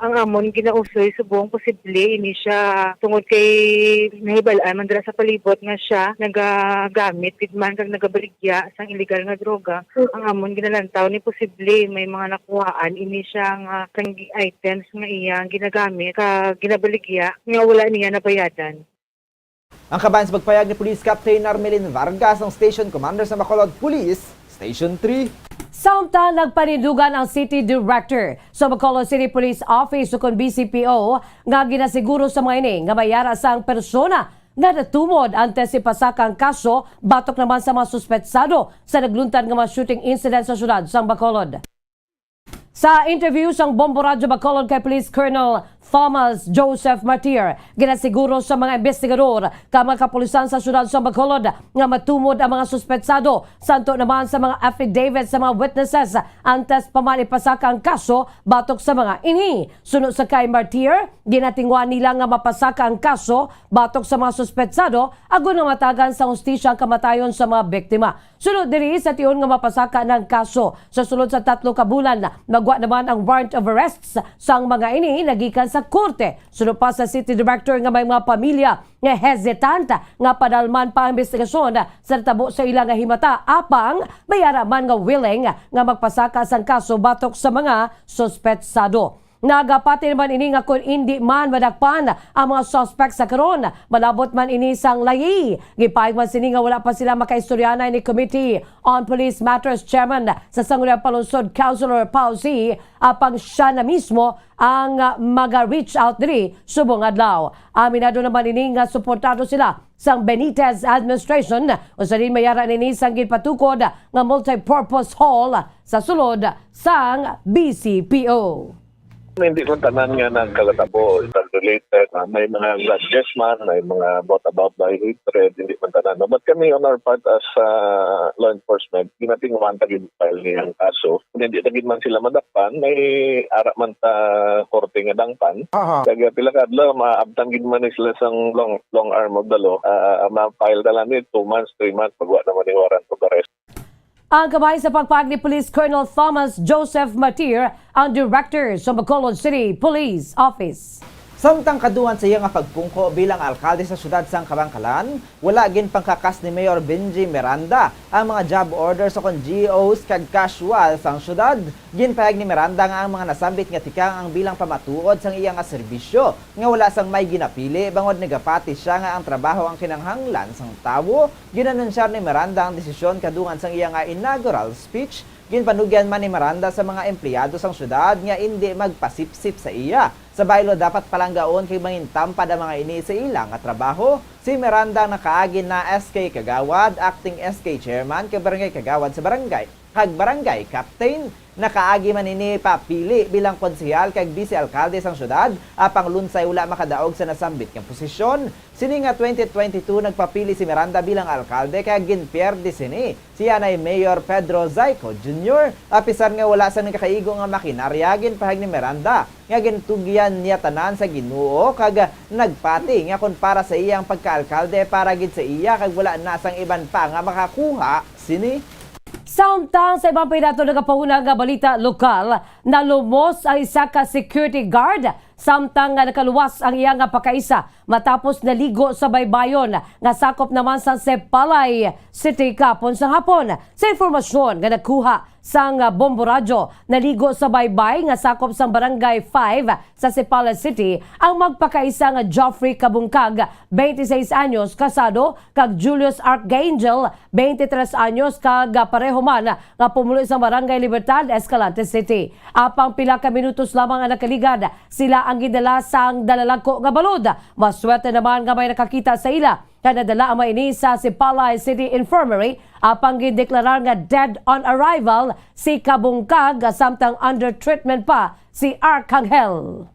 Ang amon ginausoy subong posible ini siya tungod kay nahibal-an man dira sa palibot nga siya nagagamit gid man kag nagabaligya sang illegal nga droga. Ang amon ginalantaw ni posible may mga nakuhaan ini siya nga kang items nga iya ginagamit kag ginabaligya nga wala niya nabayadan. Ang kabahin sa pagpayag ni Police Captain Narmelin Vargas, ang Station Commander sa Bacolod Police Station three. Samtang nagpanindugan ang City Director sa Bacolod City Police Office ukon B C P O nga ginasiguro sa mga ini nga may ara sang persona nga natumod antes ipasaka ang kaso batok naman sa mga suspetsado sa nagluntad nga mga shooting incident sa siyudad sang Bacolod. Sa interview sang Bombo Radyo Bacolod kay Police Colonel Thomas Joseph Martir, ginasiguro sa mga investigador kag mga kapulisan sa siyudad sang Bacolod nga matumod ang mga suspetsado, santo naman sa mga affidavit sa mga witnesses antes pa man ipasaka ang kaso batok sa mga ini. Suno sa kay Martir, ginatinguha nila nga mapasaka ang kaso batok sa mga suspetsado agod nga matagan sa hustisya ang kamatayon sa mga biktima. Sunod diri, sa tion nga mapasaka na ang kaso, sa sulod sa tatlo ka bulan, magwa naman ang warrant of arrests sang mga ini nagikan sa korte. Suno pa sa city director nga may mga pamilya nga hesitant nga padalman pa ang investigasyon sa natabo sa ila nga himata, apang may ara man nga willing nga magpasaka sang kaso batok sa mga suspetsado. Nagapati naman ini nga kon indi man madakpan ang mga suspect sa karon, malabot man ini sang layi. Gipahayag man sini nga wala pa sila makaistoryanay ni Committee on Police Matters Chairman sa Sangguniang Panlungsod, Councilor Paul C, apang sia na mismo ang maga-reach out diri subong adlaw. Aminado naman ini nga suportado sila sang Benitez administration, usa din may ara nini sang ginpatukod nga multipurpose hall sa sulod sang B C P O. Hindi man tanan nga nagkalatabo, drug related. Ah, may mga grudges man, may mga brought about by hatred, hindi man tanan, no? But kami, on our part as, ah, law enforcement, ginatinguhan ta gid file niyang kaso. Kung hindi na gid man sila madakpan, may ara man ta korte nga dangpan. Aha. Kag pila ka adlaw, maabtan gid man ni sila sang long, long arm of the law. Ah, ma-file na lang ni two months, three months, pagwa naman ni warrant of arrest. Ang kabahin sa pagpaagi ni Police Colonel Thomas Joseph Martir, ang director sa Bacolod City Police Office. Samtang kadungan sa iya nga pagpungko bilang alkalde sa siyudad sang Kabankalan, wala ginpangkakas ni Mayor Benji Miranda ang mga job orders o kon G Os kag casual sang siyudad. Ginpahayag ni Miranda nga ang mga nasambit nga tikang ang bilang pamatuod sang iya nga serbisyo, nga wala sang may ginapili, bangod nagapati sia nga ang trabaho ang kinahanglan sang tawo. Ginanunsiyar ni Miranda ang desisyon kadungan sang iya nga inaugural speech Ginpanugyan man ni Miranda sa mga empleyado sang syudad nga indi magpasipsip sa iya. Sa baylo, dapat palanggaon kag mangintampad ang mga ini sa ila nga trabaho. Si Miranda nakaagi na S K Kagawad, acting S K chairman, kag barangay kagawad sa barangay, kag barangay captain. Nakaagi man ini papili bilang konsehal kag bise alkalde sang syudad, apang lunsay wala makadaog sa nasambit nga posisyon. Sini nga twenty twenty-two nagpapili si Miranda bilang alkalde kag ginpierde sini si anay Mayor Pedro Zayco Junior. Apisar nga wala sang nagakaigo nga makinarya, ginpahayag ni Miranda nga gintugyan niya tanan sa Ginoo kag nagpati nga kon para sa iya ang pagkaalkalde, para gid sa iya kag wala na sang iban pa nga makakuha sini. Samtang sa ibang pinato nagapahuna nga balita lokal, nalumos ang isa ka security guard samtang nga nakaluwas ang iya nga pakaisa matapos naligo sa baybayon nga sakop naman sa Sipalay City kahapon sang hapon. Sa impormasyon nga nakuha sang Bombo Radyo, naligo sa baybay nga sakop sang Barangay five sa Sipalay City ang magpakaisa nga Geoffrey Kabungkag, twenty-six anyos, kasado, kag Julius Archangel, twenty-three anyos, kag pareho man nga pumulo sang Barangay Libertad, Escalante City. Apang pila ka minutos lamang ang nakaligad, sila ang gindala sang dalalagko nga balod. Maswerte naman nga may nakakita sa ila, kay nadala ang mga ini sa Sipalay City Infirmary, apang gindeklarar nga dead on arrival si Kabungkag, samtang under treatment pa si Arcangel.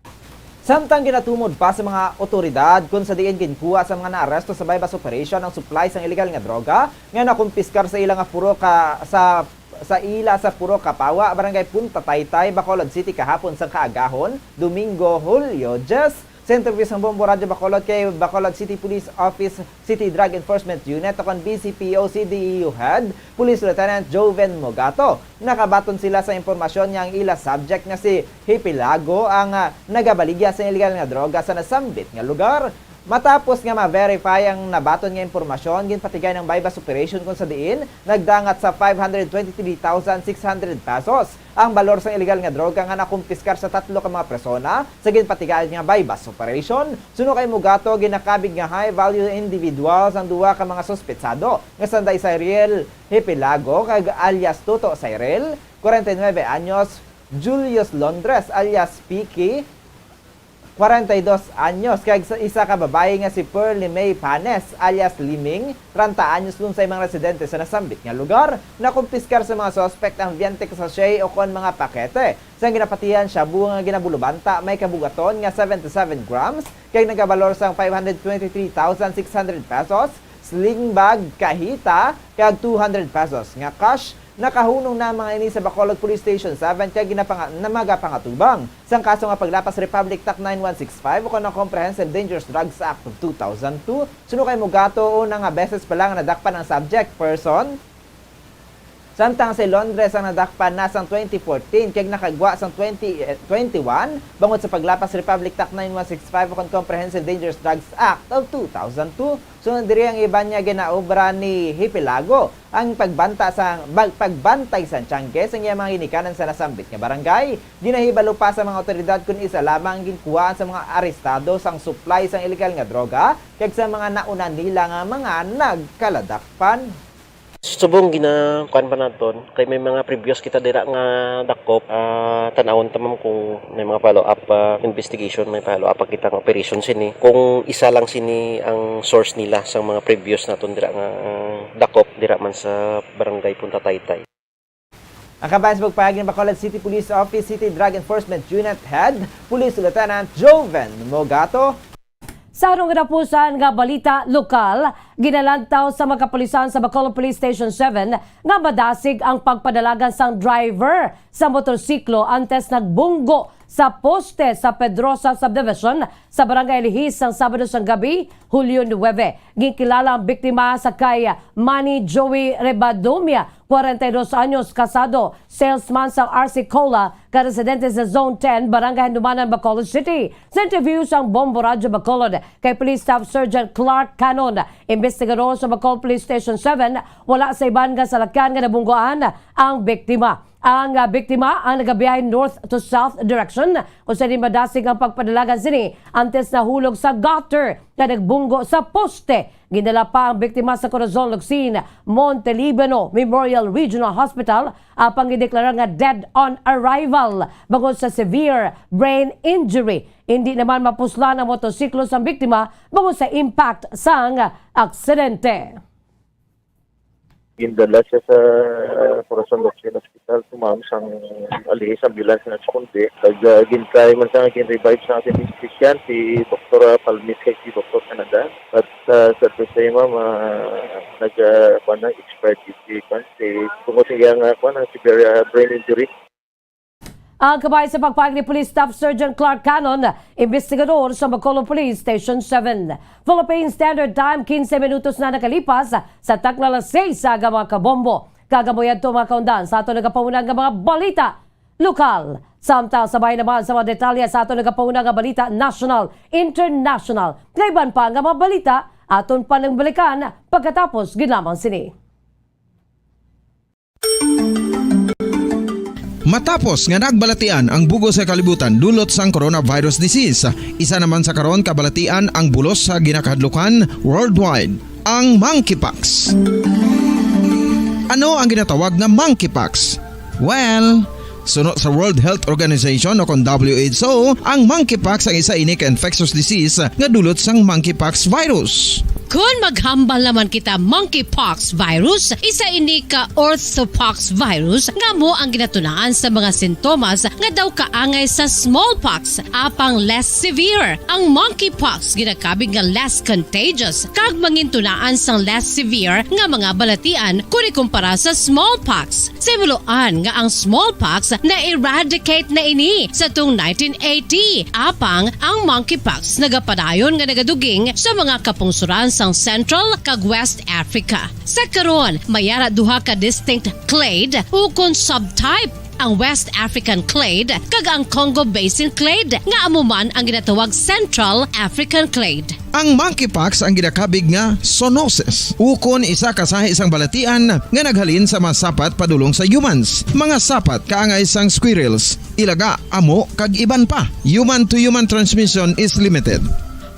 Samtang ginatumod pa sa mga otoridad kon sa diin ginkuha sa mga naaresto sa buy-bust operation ang supply sang illegal nga droga nga nakumpiskar sa ila nga puro ka sa sa ila sa Purok Kapawa, Barangay Punta Taytay, Bacolod City, kahapon sang kaagahon, Domingo, Hulyo diyes. Sa interview sang Bombo Radyo Bacolod kay Bacolod City Police Office City Drug Enforcement Unit, o kon B C P O C D E U Head, Police Lieutenant Joven Mogato, nakabaton sila sa impormasyon nga ang ila subject nga si Hipilago ang, ah, nagabaligya sa illegal nga droga sa nasambit nga lugar. Matapos nga ma-verify ang nabaton nga impormasyon, ginpatigay ang buy-bust operation kon sa diin nagdangat sa five hundred twenty-three thousand six hundred pesos ang balor sang illegal nga droga nga nakumpiskar sa tatlo ka mga persona sa ginpatigayon nga buy-bust operation. Suno kay Mugato, ginakabig nga high-value individuals ang duha ka mga suspetsado nga sanday Cyril Hipilago kag alias Toto Cyril, kwarenta y nuebe anyos, Julius Londres alias Piki, kwarenta y dos anyos, kag sa isa ka babayi nga si Pearly May Panes alias Liming, treinta anyos, lunsay mga residente sa nasambit nga lugar. Nakumpiskar sa mga suspect ang veinte ka sachet o kon mga pakete sang ginapatihan shabu nga ginabulubanta may kabugaton nga seventy-seven grams kag nagabalor sang five hundred twenty-three thousand six hundred pesos, sling bag, kahita, kag two hundred pesos nga cash. Nakahunong na ang mga ini sa Bacolod Police Station seven kag ginapanga-, na magapangatubang sang kaso nga paglapas Republic Act nine one six five o kon ang Comprehensive Dangerous Drugs Act of two thousand two. Suno kay Mugato, una nga beses pa lang nadakpan ang subject person, samtang si Londres ang nadakpan na sang twenty fourteen kag nakagwa sang twenty, eh, twenty-one bangod sa paglapas Republic Act nine one six five o kon Comprehensive Dangerous Drugs Act of two thousand two. Sunod diri ang iban nga ginaobra ni Hipilago, ang pagbanta sa, bag-, pagbantay sa tiyangke sa iyang mga ginikanan sa nasambit nga barangay. Ginahibalo pa sa mga awtoridad kon isa lamang ang ginkuhaan sa mga arestado sang supply sang illegal nga droga kag sa mga nauna nila nga mga nagkaladakpan. Subong gina-, kuan pa naton, kay may mga previous kita dira nga dakop, ah, tan-awon ta, ma'am, kung may mga follow-up, ah, investigation, may follow-up pa kita nga operation sini. Kung isa lang sini ang source nila sa mga previous naton dira nga dakop dira man sa Barangay Punta Taytay. Ang kabahin sa pagpahayag ni Bacolod City Police Office City Drug Enforcement Unit Head, Police Lieutenant Joven Mogato. Sa harong katapusan nga balita lokal, ginalantaw sa mga kapulisan sa Bacolod Police Station seven nga madasig ang pagpadalagan sang driver sa motorsiklo antes nagbunggo sa poste sa Pedrosa Subdivision sa Barangay Lihis sang Sabado sang gabi, Hulyo nuebe. Ginkilala ang biktima sa kay Manny Joey Rebadomia, kwarenta y dos anyos, kasado, salesman sa R C Cola, ka residente sa Zone ten, Barangay Handumanan, Bacolod City. Sa interview sang Bombo Radyo Bacolod kay Police Staff Sergeant Clark Cannon, investigador sa Bacolod Police Station seven, wala sa iban nga salakyan nga nabunggoan ang biktima. Ang, ah, biktima ang nagabiyahe north to south direction, kung sa diin madasig ang pagpadalagan sini antes nahulog sa gutter nga nagbunggo sa poste Gindala pa ang biktima sa Corazon Locsin Montelibano Memorial Regional Hospital, apang gideklara nga dead on arrival bangod sa severe brain injury. Hindi naman mapuslan ang motosiklo sang biktima bangod sa impact sang aksidente. Gindala siya sa Corazon Locsin Hospital, tumawag sang alihis ambulance nga responde. Nag, ah, gintry man siya, gin-revive sa ating physician, si Doktor Palmis kag si Doktor Canada. But, ah, sad to say, ma'am, ah, nag, ah, kuwan na, expired si, kuwan, si, tungod sa iyang, ah, kuwan, ang severe, ah, brain injury. Ang kabay sa pagpahayag ni Police Staff Sergeant Clark Cannon, investigador sa Bacolod Police Station seven. Philippine Standard Time, quince minutos na nakalipas sa takna alas seis sa aga, mga kabombo. Kag amo yadto, mga kaundan, sa aton nagapahunang nga mga balita lokal. Samtang sabay naman sa mga detalye sa aton nagapahunang nga balita national, international, kag iban pa nga mga balita, aton pa nang balikan pagkatapos gid lamang sini. Matapos nga nagbalatian ang bug-os nga kalibutan dulot sang coronavirus disease, isa naman sa karon kabalatian ang bulos sa ginakahadlukan worldwide, ang monkeypox. Ano ang ginatawag nga monkeypox? Well, suno sa World Health Organization o kon W H O, ang monkeypox ang isa ini ka infectious disease nga dulot sang monkeypox virus. Kon maghambal naman kita, monkeypox virus, isa ini ka orthopox virus nga amo ang ginatunaan sa mga sintomas nga daw kaangay sa smallpox, apang less severe. Ang monkeypox ginakabig nga less contagious kag mangintunaan sang less severe nga mga balatian kon ikumpara sa smallpox. Sa himuloan nga ang smallpox na-eradicate na ini sa tung nineteen eighty, apang ang monkeypox nagapadayon nga nagaduging sa mga kapungsoran sang Central kag West Africa. Sa karon, may ara duha ka distinct clade ukon subtype, ang West African clade kag ang Congo Basin clade, nga amo man ang ginatawag Central African clade. Ang monkeypox ang ginakabig nga zoonosis, ukon isa ka sahi sang balatian nga naghalin sa mga sapat padulong sa humans, mga sapat kaangay sang squirrels, ilaga, amo, kag iban pa. Human to human transmission is limited.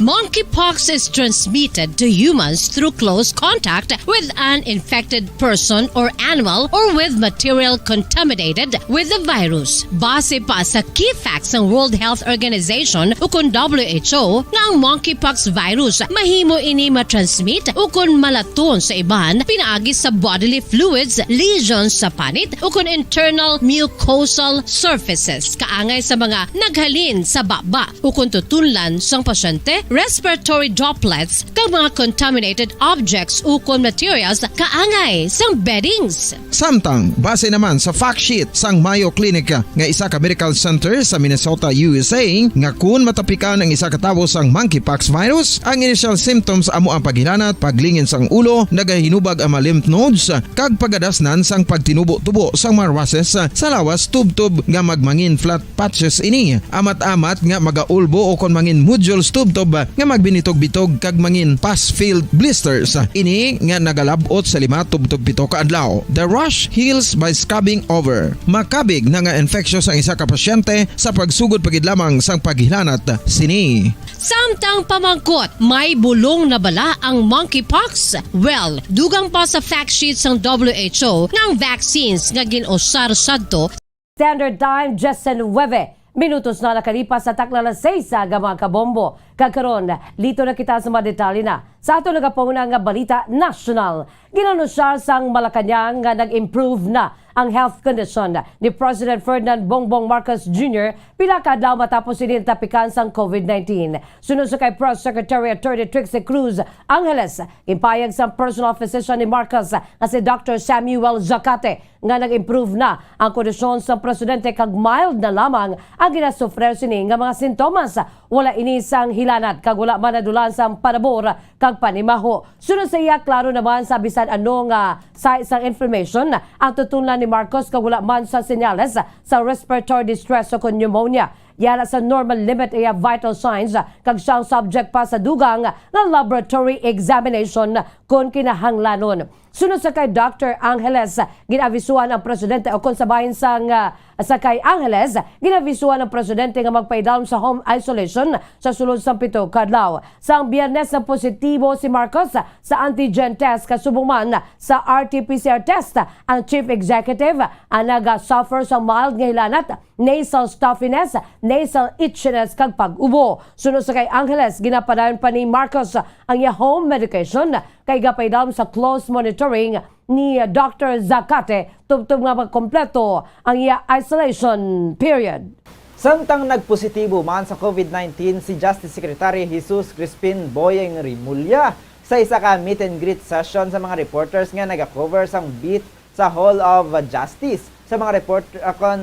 Monkeypox is transmitted to humans through close contact with an infected person or animal or with material contaminated with the virus. Base pa sa key facts sang World Health Organization ukon W H O, nga ang monkeypox virus mahimo ini matransmit ukon malaton sa iban pinaagi sa bodily fluids, lesions sa panit, ukon internal mucosal surfaces, kaangay sa mga naghalin sa baba ukon tutunlan sang pasyente, respiratory droplets, kag mga contaminated objects ukon materials kaangay sang beddings. Samtang, base naman sa fact sheet sang Mayo Clinic nga isa ka medical center sa Minnesota, U S A, nga kun matapikan ang isa ka tawo sang monkeypox virus, ang initial symptoms amo ang paghilanat, paglingin sang ulo, nagahinubag ang mga lymph nodes, kag pagadasnan sang pagtinubo-tubo sang mga rashes sa lawas tubtob nga magmangin flat patches ini, amat-amat nga magaulbo ukon mangin nodules tubtob nga magbinitog-bitog kag mangin pus-filled blisters. Ini nga nagalab-ot sa lima tubtob pito ka adlaw. The rash heals by scabbing over. Makabig na nga infectious ang isa ka pasyente sa pagsugod pa gid lamang sang paghilanat sini. Samtang pamangkot, may bulong na bala ang monkeypox? Well, dugang pa sa fact sheet sang W H O nga ang vaccines nga gin-usar sadto Standard Time, diyes nuwebe minutos na nakalipas sa takna alas seis sa aga, mga kabombo. Kag karon, lito na kita sa mga detalye na sa aton nagapahuna nga balita nasyonal. Ginanusyar sang Malacañang nga nag-improve na ang health condition ni President Ferdinand Bongbong Marcos Junior pila ka adlaw matapos ini natapikan sang COVID nineteen. Suno sa kay Press Secretary Attorney Trixie Cruz Angeles, ginpahayag sang personal physician ni Marcos nga si Doctor Samuel Zacate nga nag-improve na ang kondisyon sang presidente kag mild na lamang ang ginasufrer sini nga mga sintomas. Wala ini sang hilanat kag wala man nadul-an sang panabor kag panimaho. Suno sa iya, klaro naman sa bisan ano nga sahi sang inflammation ang tutunlan ni Marcos kag wala man sa senyales sa respiratory distress o kon pneumonia. Yara sa normal limit iya vital signs kag siya ang subject pa sa dugang nga laboratory examination kon kinahanglanon. Sunod sa kay Doctor Angeles, gin-abisuhan ang presidente, o kon sa bahin sang, ah, sa kay Angeles, gin-abisuhan ang presidente nga magpaidalom sa home isolation sa sulod sang pito ka adlaw. Sang Biyernes, nagpositibo si Marcos sa antigen test, kasubong man sa R T P C R test ang chief executive, ang naga-suffer sa mild nga hilanat, nasal stuffiness, nasal itchiness, kag pag-ubo. Suno sa kay Angeles, ginapadayon pa ni Marcos ang iya home medication kay gapaidalom sa close monitoring ni Doctor Zacate tubtob nga makompleto ang iya isolation period. Samtang nagpositibo man sa COVID nineteen si Justice Secretary Jesus Crispin Boyeng Remulla sa isa ka meet and greet session sa mga reporters nga naga-cover sang beat sa Hall of Justice. Sa mga report, ah, kon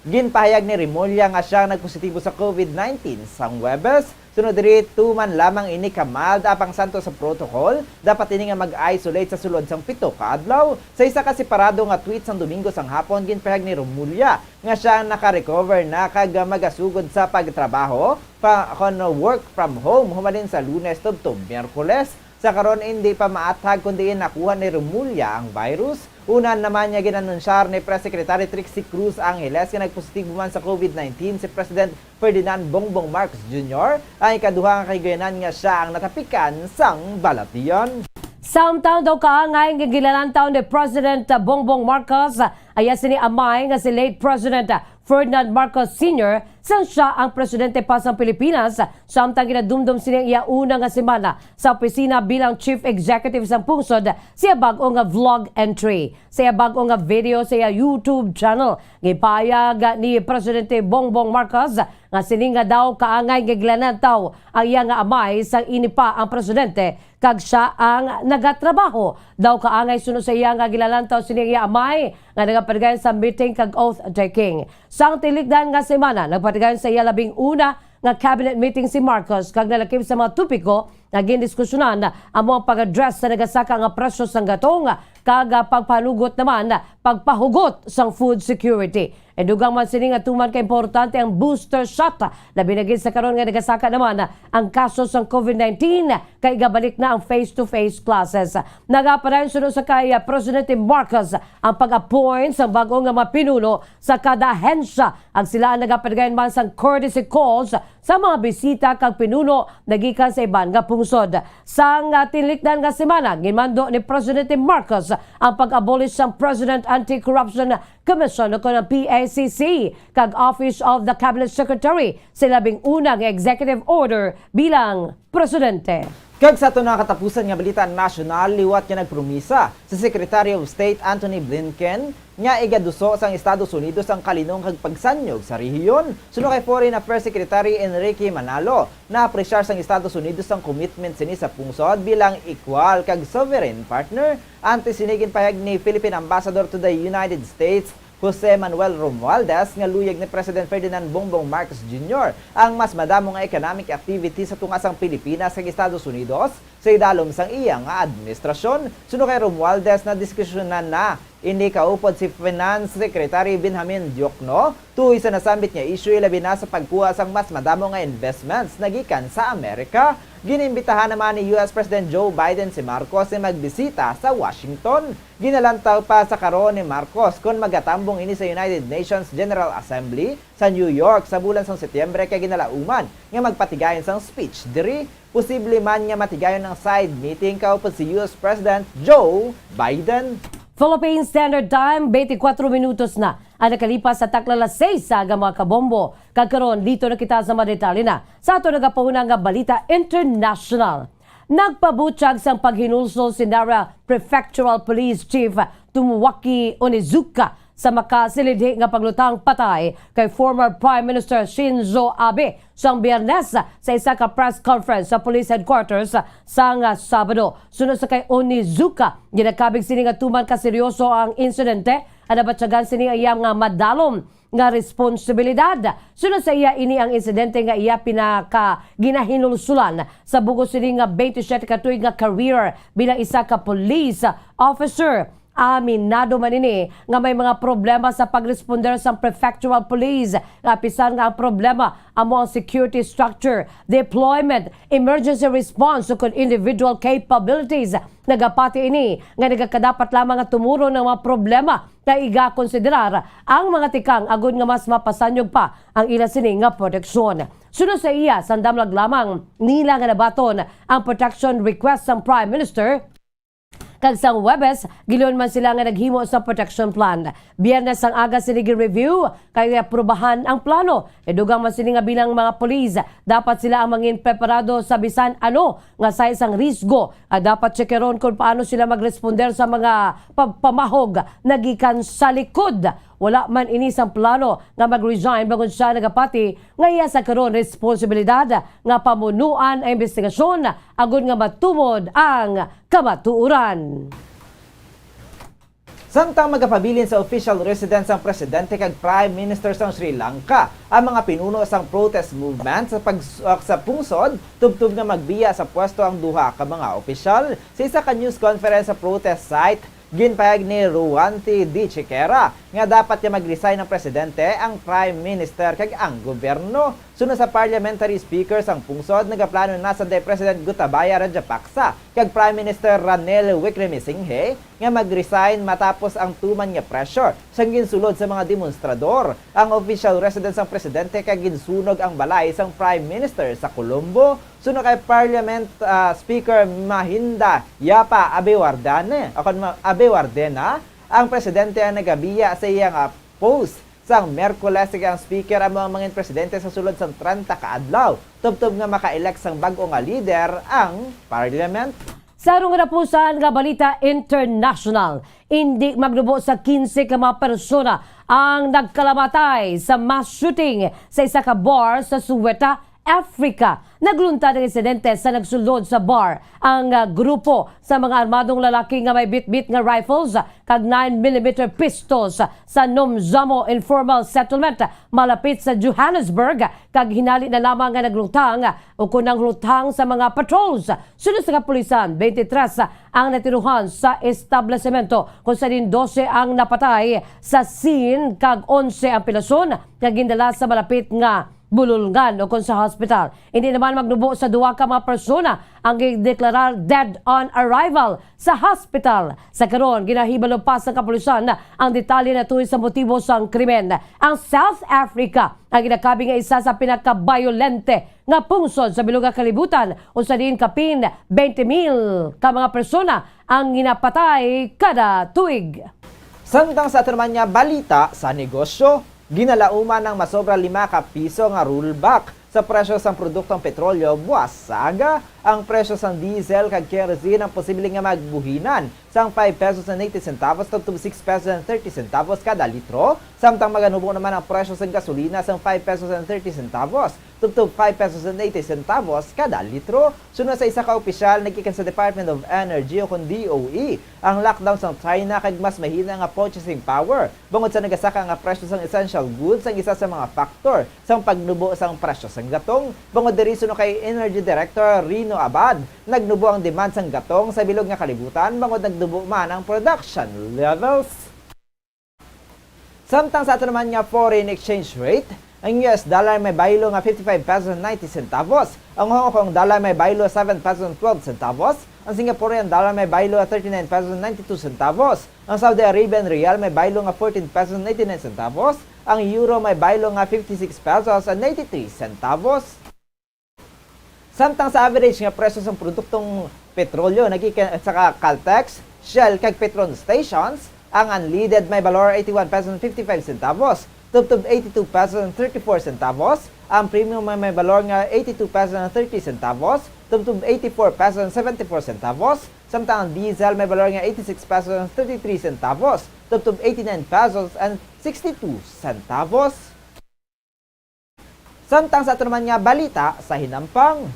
ginpahayag ni Remulla nga siya nagpositibo sa COVID nineteen sang Huwebes, sunod diri, tuman lamang ini ka mild apang santo sa protocol, dapat ini nga mag-isolate sa sulod sang pito ka adlaw. Sa isa ka separado nga tweet sang Domingo sang hapon, ginpahayag ni Remulla nga siya naka-recover na kag magasugod sa pagtrabaho pa, kon work from home, humalin sa Lunes tubtob Miyerkules. Sa karon, indi pa maathag kon diin nakuha ni Remulla ang virus. Una naman nga gin-anunsyar ni Press Secretary Trixie Cruz Angeles nga nagpositibo man sa COVID nineteen si President Ferdinand Bongbong Marcos Junior, ang ikaduha nga Cagayanan nga sia ang natapikan sang balatian. Samtang daw kaangay nga ginalantaw ni President Bongbong Marcos, ang iya sini amay nga si late President Ferdinand Marcos Senior, sang sia ang presidente pa sang Pilipinas, samtang ginadumdom sini ang iya una nga semana sa opisina bilang chief executive sang pungsod. Sa iya bag-o nga vlog entry, sa iya bag-o nga video sa iya YouTube channel, gipahayag ni Presidente Bongbong Marcos nga sini nga daw kaangay nga ginalantaw ang iya nga amay sang ini pa ang presidente kag sia ang nagatrabaho. Daw kaangay suno sa iya nga ginalantaw sini ang iya amay nga nagapatigayon sa meeting kag oath-taking. Sang tilikdan nga semana, nagpatigayon sa iya labing una nga cabinet meeting si Marcos kag nalakip sa mga topiko nga gindiskusyonan, amo ang pag-address sa nagasaka nga presyo sang gatong kag, ah, pagpanugot naman, pagpahugot sang food security. Dugang man sini nga tuman ka importante ang booster shot, labi na gid sa karon nga nagasaka naman ang kaso sang COVID nineteen kay gabalik na ang face-to-face classes. Nagapadayon suno sa kay, ah, Presidente Marcos ang pag-appoint sang bag-o nga mga pinuno sa kada ahensya, ang sila ang nagapadayon man sang courtesy calls sa mga bisita kag pinuno nagikan sa iban nga pungsod. Sang, ah, tinikdan nga semana, ginmando ni Presidente Marcos ang pag-abolish sang President Anti-Corruption Commission o kon ang P A C C kag Office of the Cabinet Secretary sa labing una nga executive order bilang presidente. Kag sa aton nga katapusan nga balita nasyonal, liwat nga nagpromisa si Secretary of State Antony Blinken nga igaduso sang Estados Unidos ang kalinong kag pagsanyog sa rehiyon. Suno kay Foreign Affairs Secretary Enrique Manalo, naapresyar sang Estados Unidos ang commitment sini sa pungsod bilang equal kag sovereign partner. Antes sini, ginpahayag ni Philippine Ambassador to the United States, Jose Manuel Romualdez, nga luyag ni President Ferdinand Bongbong Marcos Junior ang mas madamo nga economic activity sa tunga sang Pilipinas kag Estados Unidos sa idalom sang iya nga administrasyon. Suno kay Romualdez, nadiskusyonan na ini kaupod si Finance Secretary Benjamin Diokno tuhoy sa nasambit nga issue, ilabi na sa pagkuha sang mas madamo nga investments nagikan sa Amerika. Ginimbitahan naman ni U S President Joe Biden si Marcos nga magbisita sa Washington. Ginalantaw pa sa karon ni Marcos kon magatambong ini sa United Nations General Assembly sa New York sa bulan sang Setyembre, kay ginalauman nga magpatigayon sang speech diri. Posible man nga matigayon ang side meeting kaupod si U S President Joe Biden. Philippine Standard Time, twenty-four minutos na ang nakalipas sa takna alas seis sa aga, mga kabombo. Kag karon, dito na kita sa mga detalye na sa ato nagapahuna nga balita international. Nagpabutyag sang paghinulsol si Nara Prefectural Police Chief Tomoaki Onizuka sa makasilidhi nga paglutang patay kay former Prime Minister Shinzo Abe sang Biyernes sa isa ka press conference sa police headquarters sang Sabado. Suno sa kay Onizuka, ginakabig sini nga tuman ka seryoso ang insidente, ang nabatyagan sini iya nga madalom nga responsibilidad. Suno sa iya, ini ang insidente nga iya pinaka ginahinulsulan sa bug-os sini nga twenty-seven ka tuig nga career bilang isa ka police officer. Aminado man ini nga may mga problema sa pagresponder sang prefectural police, nga bisan nga ang problema amo ang security structure, deployment, emergency response, ukon individual capabilities. Nagapati ini nga nagakadapat lamang nga tumuron ang mga problema nga igakonsiderar ang mga tikang agod nga mas mapasanyog pa ang ila sini nga proteksyon. Suno sa iya, sandam lang lamang nila nga nabaton ang protection request sang Prime Minister, kag sang Huwebes, giluyon man sila nga naghimo sa protection plan. Biyernes ang aga sini gi-review kay aprubahan ang plano. Idugang man sini nga bilang mga pulis, dapat sila ang mangin preparado sa bisan ano nga size sang risgo, nga dapat tsekeron kon paano sila magresponder sa mga pagpamahog nga gikan sa likod. Wala man ini sang plano nga mag-resign bangod siya nagapati nga iya sa karon responsibilidad nga pamunuan ang imbestigasyon agod nga matumod ang kamatuoran. Samtang magapabilin sa official residence ang presidente kag prime minister sang Sri Lanka ang mga pinuno sang protest movement sa pag-, sa pungsod, tubtob nga magbiya sa pwesto ang duha ka mga opisyal. Sa isa ka news conference sa protest site, ginpahayag ni Ruanti Di Chiquera nga dapat nga mag-resign ang presidente, ang prime minister kag ang gobyerno. Suno sa parliamentary speaker sang pungsod, nagaplano na sa President Gotabaya Rajapaksa kag Prime Minister Ranil Wickremesinghe nga mag-resign matapos ang tuman nga pressure sang ginsulod sa mga demonstrador ang official residence sang presidente kag ginsunog ang balay sang Prime Minister sa Colombo. Suno kay Parliament, ah, Speaker Mahinda Yapa Abiwardane, o kon ma-, Abiwardena, ang presidente ang nagabiya sa iya nga post sang Miyerkules, kag ang speaker amo ang mangin presidente sa sulod sang trenta ka adlaw, tubtob nga maka-elect sang bag-o nga lider ang parliament. Sa sarong katapusan nga balita international, indi magnubo sa kinse ka mga persona ang nagkalamatay sa mass shooting sa isa ka bar sa Soweto, Africa. Nagluntad ang insidente sa nagsulod sa bar ang, ah, grupo sa mga armadong lalaki nga may bitbit nga rifles kag nine millimeter pistols sa Nomzamo Informal Settlement, malapit sa Johannesburg, kag hinali na lamang nga naglutang ukon nanglutang sa mga patrols. Suno sa kapulisan, twenty-three ang natirohan sa establisemento, kung sa diin dose ang napatay sa scene kag onse ang pilason nga gindala sa malapit nga bulolngan ukon sa hospital. Indi naman magnubo sa duha ka mga persona ang gideklarar dead on arrival sa hospital. Sa karon, ginahibalo pa sa kapulisan ang detalye natuy sa motibo sang krimen. Ang South Africa ang ginakabig nga isa sa pinakabayolente nga pungsod sa bilog nga kalibutan, unsa diin kapin twenty mil ka mga persona ang ginapatay kada tuig. Samtang sa aton naman nga balita sa negosyo, ginalauman ang masobra lima ka piso nga rollback sa presyo sang produktong petrolyo buas sa aga. Ang presyo sang diesel kag kerosene ang posible nga magbuhinan sang five pesos and eighty centavos tubtob six pesos and thirty centavos kada litro, samtang maganubo naman ang presyo sang gasolina sang five pesos and thirty centavos tubtob five pesos and eighty centavos kada litro. Suno sa isa ka opisyal nagikan sa Department of Energy, o kon D O E, ang lockdown sang China kag mas mahina nga purchasing power bangod sa nagasaka nga presyo sang essential goods ang isa sa mga factor sang pagnubo sang presyo sang gatong. Bangod diri, suno kay Energy Director Rino Abad, nagnubo ang demand sang gatong sa bilog nga kalibutan bangod nagnubo man ang production levels. Samtang sa aton naman nga foreign exchange rate, ang U S dollar may baylo nga fifty-five pesos and ninety centavos, ang Hong Kong dollar may baylo seven pesos and twelve centavos, ang Singaporean dollar may baylo nga thirty-nine pesos and ninety-two centavos, ang Saudi Arabian riyal may baylo nga fourteen pesos and eighty-nine centavos, ang euro may baylo nga fifty-six pesos and ninety-three centavos. Samtang sa average nga presyo sang produktong petrolyo nagikan sa ka-, Caltex, Shell, kag Petron stations, ang unleaded may balor eighty-one pesos and fifty-five centavos, tubtob eighty-two pesos and thirty-four centavos, ang premium may, may balor nga eighty-two pesos and thirty centavos, tubtob eighty-four pesos and seventy-four centavos, samtang ang diesel may balor nga eighty-six pesos and thirty-three centavos, tubtob eighty-nine pesos and sixty-two centavos. Samtang sa ato naman nga balita sa hinampang,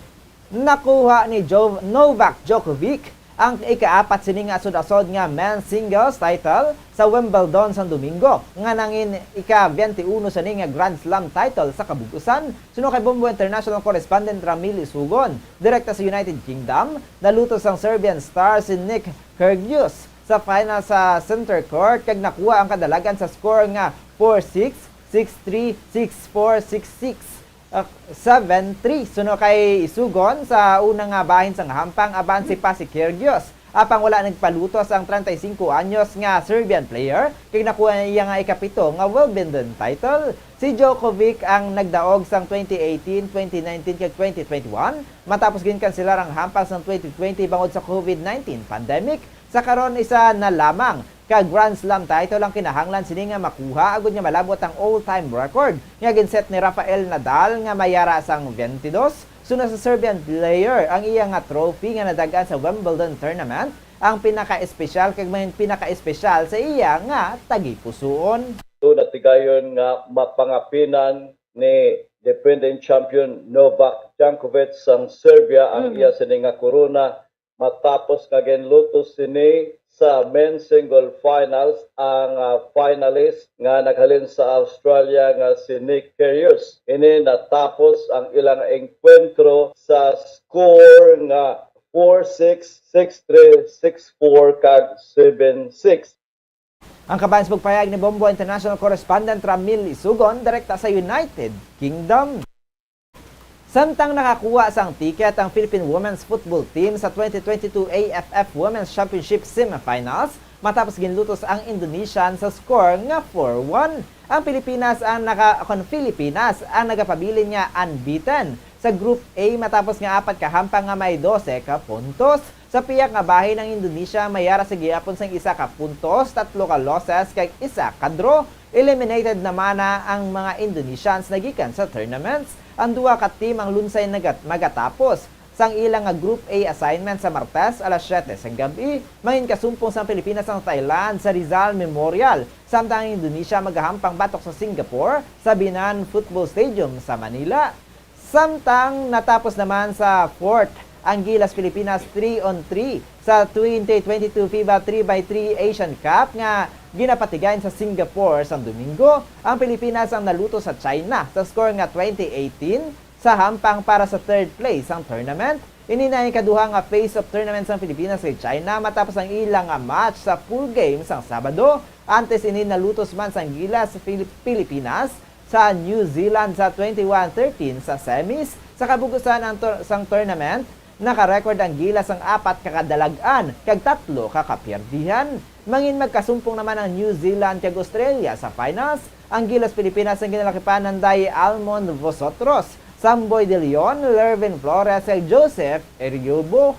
nakuha ni Jo-, Novak Djokovic ang ikaapat sini nga asod-asod nga men's singles title sa Wimbledon sang Domingo, nga nangin ika-twenty-uno sini nga Grand Slam title sa kabug-usan. Suno kay Bombo International correspondent Ramil Isugon, direkta sa United Kingdom, nalutos ang Serbian star si Nick Kyrgios sa final sa center court kag nakuha ang kadalagan sa score nga four six, six three, six four, six six, ah, seven three. Suno kay Isugon sa una nga bahin sang hampang aban si Pasi Kyrgios. Apang wala nagpalutos ang treinta y cinco anyos nga Serbian player kag nakuha niya nga ikapito nga Wimbledon title. Si Djokovic ang nagdaog sang twenty eighteen, twenty nineteen kag twenty twenty-one matapos ginkanselar ang hampang sang twenty twenty bangod sa COVID nineteen pandemic. Sa karon, isa na lamang ka Grand Slam title ang kinahanglan sini nga makuha agud nga malabot ang all-time record nga ginset ni Rafael Nadal nga may yara sang twenty-two. Suno sa Serbian player, ang iya nga trophy nga nadag-an sa Wimbledon tournament ang pinaka-espesyal kag may pinaka-espesyal sa iya nga tagipusoon. So, natigayon nga mapangapinan ni defending champion Novak Djokovic sang Serbia ang Mhm. iya sini nga korona matapos nga ginlutos sini sa men's single finals ang, ah, finalist nga naghalin sa Australia nga si Nick Kyrgios. Ini natapos ang ilang engkwentro sa score nga four six, six three, six four, kag seven six. Ang kabahin sa pagpahayag ni Bombo International Correspondent Ramil Isugon direkta sa United Kingdom. Samtang nakakuha sang ticket ang Philippine Women's Football Team sa twenty twenty-two A F F Women's Championship semifinals matapos ginlutos ang Indonesian sa score nga four one. Ang Pilipinas ang naka-, kon Pilipinas ang nagapabilin nga unbeaten sa Group A matapos nga apat ka hampang nga may dose ka puntos. Sa pihak nga bahin, ang Indonesia may yara sa gihapon sang isa ka puntos, tatlo ka losses, kag isa ka draw. Eliminated naman na ang mga Indonesians na gikan sa tournaments. Ang duha ka team ang lunsay nagat-, magatapos sang ila nga Group A assignment sa Martes, alas siyete sang gab-i. Mangin kasumpong sang Pilipinas ang Thailand sa Rizal Memorial, samtang ang Indonesia magahampang batok sa Singapore sa Binan Football Stadium sa Manila. Samtang natapos naman sa fourth ang Gilas Pilipinas three on three sa twenty twenty-two FIBA three by three Asian Cup nga ginapatigayon sa Singapore sang Domingo, ang Pilipinas ang naluto sa China sa score nga twenty eighteen sa hampang para sa third place sang tournament. Ini na ang ikaduha nga face-off tournament sang Pilipinas kay China matapos ang ila nga match sa pool game sang Sabado. Antes ini, nalutos man sang Gilas Filip-, Pilipinas sa New Zealand sa twenty-one thirteen sa semis. Sa kabug-usan ang tur-, sang tournament, naka-record ang Gilas sang apat ka kadalag-an kag tatlo ka kapiyerdihan. Mangin magkasumpong naman ang New Zealand kag Australia sa finals. Ang Gilas Pilipinas ang ginalakipan nanday Almond Vosotros, Samboy De Leon, Lervin Flores, kag Joseph Eriobo.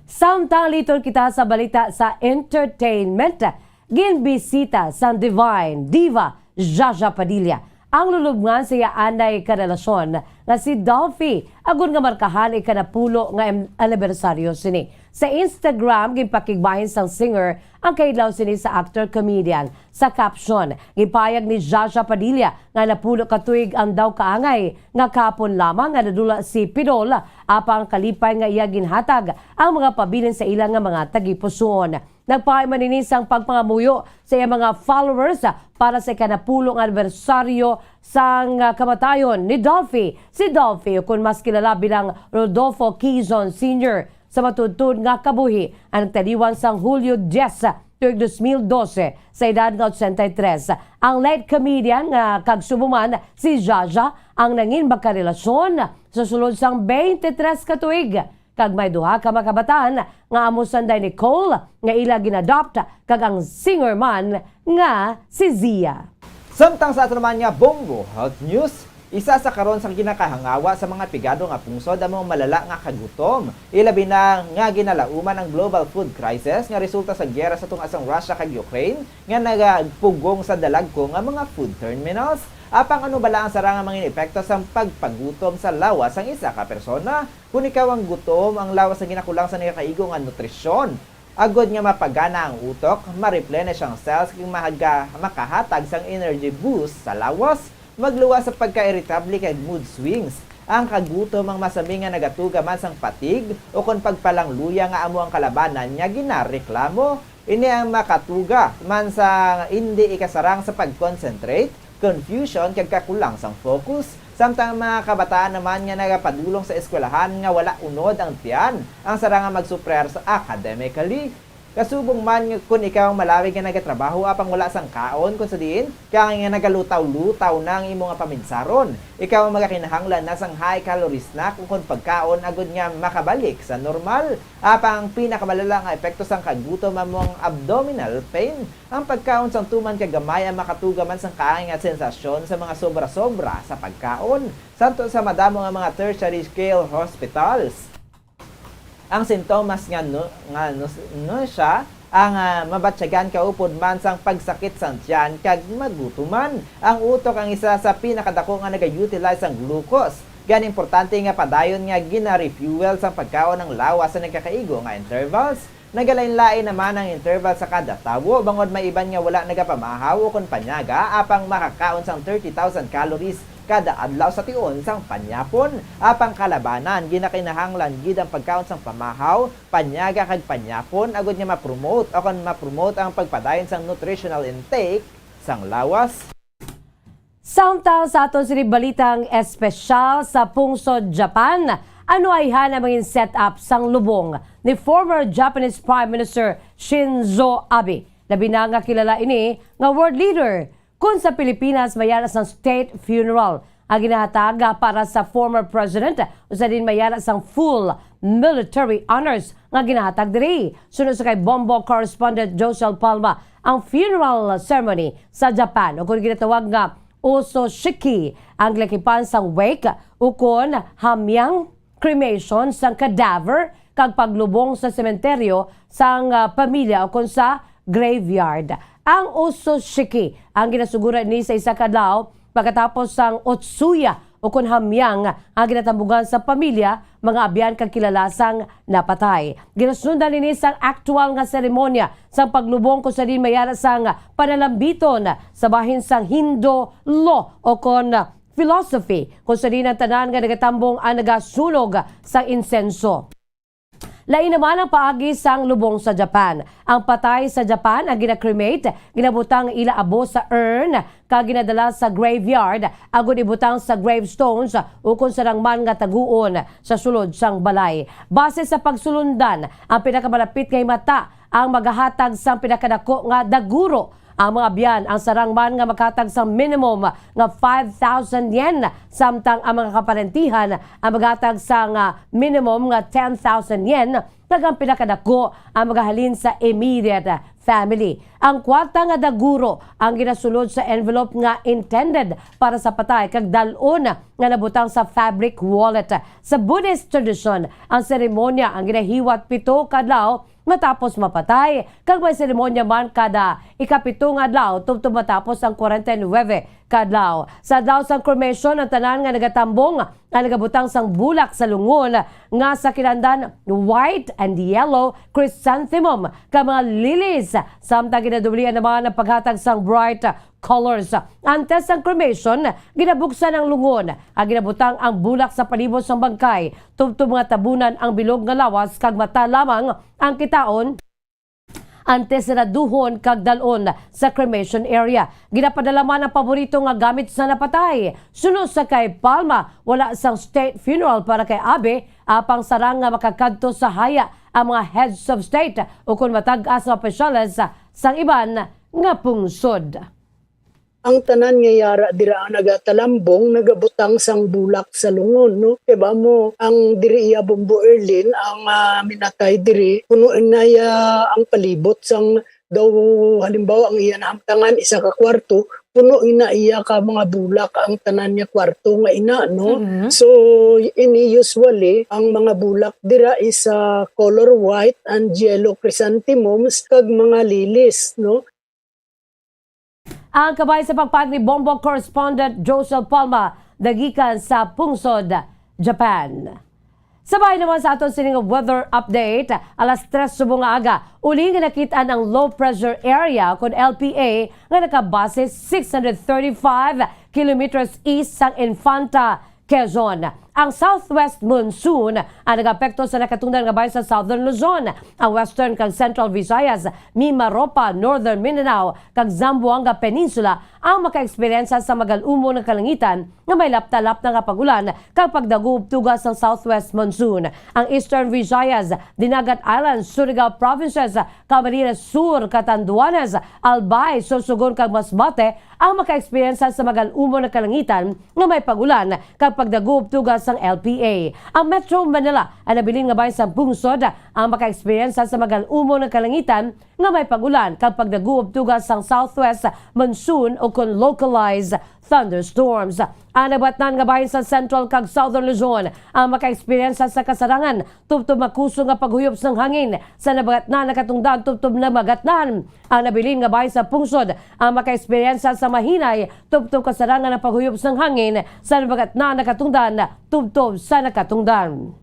Samtang liton kita sa balita sa entertainment, ginbisita sang Divine Diva Jaja Padilla ang lulubngan sa iya anay ka relasyon nga si Dolphy, agod nga markahan ikanapulo nga em-, anibersaryo sini. Sa Instagram, ginpakigbahin sang singer ang kaidlaw sini sa actor-comedian. Sa caption, gipahayag ni Jaja Padilla nga napulo ka tuig ang daw kaangay, nga kahapon lamang nga nadula si Pidol, apang kalipay nga iya ginhatag ang mga pabilin sa ila nga mga tagipusoon. Nagpaay man ini sang pagpangamuyo sa iya mga followers para sa ikanapulo nga anibersaryo sang, ah, kamatayon ni Dolphy. Si Dolphy, ukon mas kilala bilang Rodolfo Quizon Senior, sa matuodtuod nga kabuhi, ang nagtaliwan sang Hulyo diyes, tuig dos mil dose, sa edad nga ochenta y tres. Ang late comedian nga kag subo man si Jaja ang nangin magkarelasyon sa sulod sang twenty-three ka tuig, kag may duha ka mga kabataan nga amo sanday ni Cole nga ila gin-adopt, kag ang singer man nga si Zia. Samtang sa ato naman nga Bombo Health News, isa sa karon sa ginakahangawa sa mga pigado nga pungsod amo ang malala nga kagutom. Ilabi na nga ginalauman ang global food crisis nga resulta sa giyera sa tunga sang Russia kag Ukraine nga nagapugong sa dalagko nga mga food terminals. Apang ano bala ang sarang nga mga epekto sang pagpagutom sa lawas sang isa ka persona? Kon ikaw ang gutom, ang lawas ang ginakulang sa nagakaigo nga nutrisyon. Agod nga mapagana ang utok, ma-replenish ang cells kag mahaga-, makahatag sang energy boost sa lawas, magluwas sa pagka-iritable kag mood swings. Ang kagutom ang masami nga nagatuga man sang fatigue ukon pagpalangluya nga amo ang kalabanan nga ginareklamo. Ini ang makatuga man sa indi ikasarang sa pag-concentrate, confusion, kag kakulang sang focus. Samtang ang mga kabataan naman nga nagapadulong sa eskwelahan nga wala unod ang tiyan, ang sarang nga magsuprer sa academically. Kasubong man nga kon ikaw ang malawig nga nagatrabaho apang wala sang kaon, kon sa diin ka nga nagalutaw-lutaw na ang imo nga paminsaron, ikaw ang magakinahanglan na sang high calorie snack ukon pagkaon agud nga makabalik sa normal. Apang ang pinakamalala nga epekto sang kagutom amo ang abdominal pain. Ang pagkaon sang tuman ka gamay ang makatuga man sang kaangay nga sensasyon sa mga sobra-sobra sa pagkaon, santo sa madamo nga mga tertiary care hospitals. Ang sintomas nga nu-, nga nus-, nausea ang, ah, mabatyagan kaupod man sang pagsakit sang tiyan kag magutuman. Ang utok ang isa sa pinakadako nga naga-utilize sang glucose. Gani importante nga padayon nga gina-refuel sang pagkaon ang lawas sa nagkakaigo nga intervals. Nagalain-lain naman ang interval sa kada tawo, bangod may iban nga wala nagapamahaw ukon panyaga, apang makakaon sang thirty thousand calories kada adlaw sa tion sang panyapon. Apang kalabanan, ginakinahanglan gid ang pagkaon sang pamahaw, panyaga kag panyapon agud nga ma-promote o kon ma-promote ang pagpadayon sang nutritional intake sang lawas. Samtang sa aton sini balitang espesyal, sa pungsod Japan, ano ayhan ang mga set up sang lubong ni former Japanese Prime Minister Shinzo Abe? Labi na nga kilala ini nga world leader. Kun sa Pilipinas, may ara sang state funeral ang ginahatag para sa former president, usa din may ara sang full military honors nga ginahatag diri. Suno sa kay Bombo correspondent Josel Palma, ang funeral ceremony sa Japan, ukon ginatawag nga Usoshiki, ang gilakipan sang wake ukon hamyang, cremation sang cadaver kag paglubong sa sementeryo sang, ah, pamilya ukon sa graveyard. Ang Usoshiki ang ginasuguran ni sa isa ka adlaw pagkatapos sang otsuya ukon hamyang nga ginatambugan sa pamilya, mga abyan kag kilala sang napatay. Ginasundan ini sang aktual nga seremonya sang paglubong, kung sa diin may ara sang panalambiton sa bahin sang Hindu law ukon philosophy, kung sa diin ang tanan nga nagatambong ang nagasunog sa insenso. Lain naman ang paagi sang lubong sa Japan. Ang patay sa Japan ang gina-cremate, ginabutang ila abo sa urn, kag ginadala sa graveyard agud ibutang sa gravestones ukon sa rangman nga taguon sa sulod sang balay. Base sa pagsulundan, ang pinakamalapit nga himata ang magahatag sang pinakadako nga daguro. Ang mga abyan ang sarang man nga maghatag sang minimum nga five thousand yen, samtang ang mga kaparentihan ang maghatag sang, ah, minimum nga ten thousand yen, kag ang pinakadako ang magahalin sa immediate family. Ang kwarta nga daguro ang ginasulod sa envelope nga intended para sa patay kag dal-on nga nabutang sa fabric wallet. Sa Buddhist tradisyon, ang seremonya ang ginahiwat pito ka adlaw matapos mapatay, kag may seremonya man kada ikapito nga adlaw tubtob matapos ang kwarenta y nuebe ka adlaw. Sa adlaw sang cremation, ang tanan nga nagatambong ang nagabutang sang bulak sa lungon nga sa kinahanglan white and yellow chrysanthemum kag mga lilies, samtang ginadublihan naman ang paghatag sang bright colors. Antes sang cremation, ginabuksan ang lungon, ag ginabutang ang bulak sa palibot sang bangkay, tubtob nga tabunan ang bilog nga lawas kag mata lamang ang kitaon. Antes saraduhon kag dal-on sa cremation area, ginapadala man ang paborito nga gamit sa napatay. Suno sa kay Palma, wala sang state funeral para kay Abe, apang sarang nga makakadto sa haya ang mga heads of state ukon matag-as nga opisyales sang iban nga pungsod. Ang tanan nga yara dira ang nagatalambong, nagabutang sang bulak sa lungon, no? Kay ba mo, ang diri iya Bombo Erlin, ang, ah, minatay diri, puno na iya ang palibot sang daw, halimbawa, ang iya nahamtangan, isa ka kwarto, puno ina iya ka mga bulak ang tanan nga kwarto nga ina, no? Mhm. So, ini usually, ang mga bulak dira is, ah, color white and yellow chrysanthemums kag mga lilies, no? Ang kabay sa pagpag ni Bombo correspondent Josel Palma, nagikan sa pungsod Japan. Sabay naman sa aton sining weather update, alas tres subong nga aga, uli nga nakit-an ang low pressure area kon L P A nga nakabase six hundred thirty-five kilometers east sang Infanta, Quezon. Ang southwest monsoon ang nag-apekto sa nakatungdan nga bahin sa Southern Luzon, ang Western kag Central Visayas, Mimaropa, Northern Mindanao, kag Zamboanga Peninsula ang maka-eksperyensya sa magal-umon nga kalangitan nga may lapta-lapta nga pag-ulan kag pagdaguob tuga sang southwest monsoon. Ang Eastern Visayas, Dinagat Islands, Surigao Provinces, Camarines Sur, Catanduanes, Albay, Sorsogon kag Masbate ang maka-eksperyensya sa magal-umon nga kalangitan nga may pag-ulan kag pagdaguob tuga sang L P A. Ang Metro Manila, ang nabilin nga bahin sang pungsod, ang maka-eksperyensya sa magal-umon nga kalangitan nga may pag-ulan kag pagdaguob tuga sang southwest monsoon o kon localized thunderstorms. Ang nabagatnan nga bahin sa Central kag Southern Luzon ang maka-eksperyensya sa kasarangan tubtob makusog nga paghuyop sang hangin sa nabagatnan nga katungdan tubtob namagatnan. Ang nabilin nga bahin sa pungsod ang maka-eksperyensya sa mahinay tubtob kasarangan ang paghuyop sang hangin sa nabagatnan nga katungdan tubtob sa nakatungdan.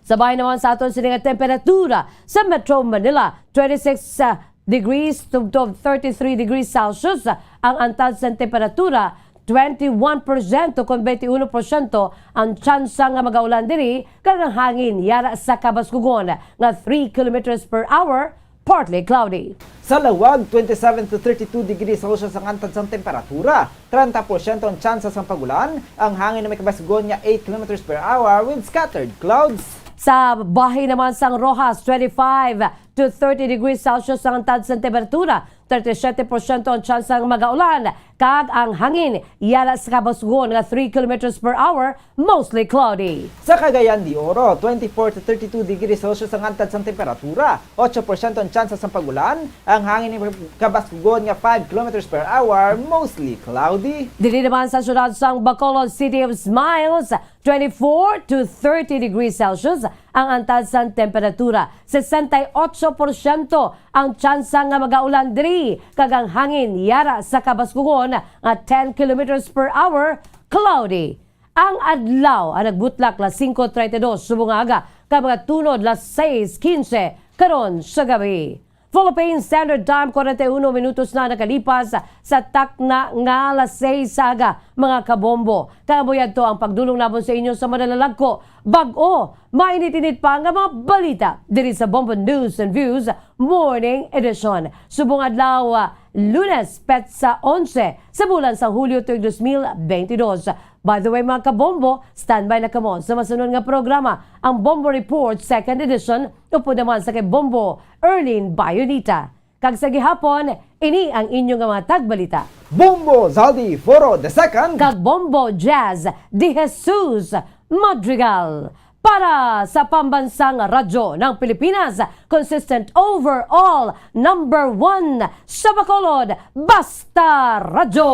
Sa bahin naman sa aton sini nga temperatura sa Metro Manila, twenty-six, ah, degrees tubtob thirty-three degrees Celsius ang antad sang temperatura, twenty-one porsyento kon twenty-one porsyento ang tsansa nga magaulan diri, kag ang hangin yara sa kabaskugon nga three kilometers per hour, partly cloudy. Sa Laoag, twenty-seven to thirty-two degrees Celsius ang antad sang temperatura, treinta porsyento ang tsansa sang pag-ulan, ang hangin may kabaskugon nga eight kilometers per hour with scattered clouds. Sa bahin naman sang Roxas, twenty-five to thirty degrees Celsius ang antad sang temperatura, thirty-seven porsyento ang tsansa nga magaulan, kag ang hangin yara sa kabaskugon nga three kilometers per hour, mostly cloudy. Sa Cagayan de Oro, twenty-four to thirty-two degrees Celsius ang antad sang temperatura, eight porsyento ang tsansa sang pag-ulan, ang hangin may kabaskugon nga five kilometers per hour, mostly cloudy. Diri naman sa siyudad sang Bacolod, City of Smiles, twenty-four to thirty degrees Celsius ang antad sang temperatura. Sesenta y ocho porsyento ang tsansa nga magaulan diri, kag ang hangin yara sa kabaskugon nga ten kilometers per hour, cloudy. Ang adlaw ang nagbutlak las singko treinta y dos subong nga aga, kag magatunod las sais quince karon sa gabi. Philippine Standard Time, kwarenta y uno minutos na nakalipas sa takna nga las sais sa aga, mga kabombo. Kag amo yadto ang pagdulong namon sa inyo sa madalalagko. Bag-o, mainit-init pa nga mga balita diri sa Bombo News and Views Morning Edition. Subong adlaw, ah, Lunes, petsa onse sa bulan sang Hulyo tuig dos mil benti dos. By the way, mga kabombo, standby na kamo sa masunod nga programa, ang Bombo Report Second Edition, upod naman sa kay Bombo Erlene Bayonita. Kag sa gihapon, ini ang inyo nga mga tagbalita. Bombo Zaldi Foro the Second. Kag Bombo Jazz De Jesus Madrigal. Para sa Pambansang Radyo ng Pilipinas, consistent overall number one sa Bacolod, Basta Radyo.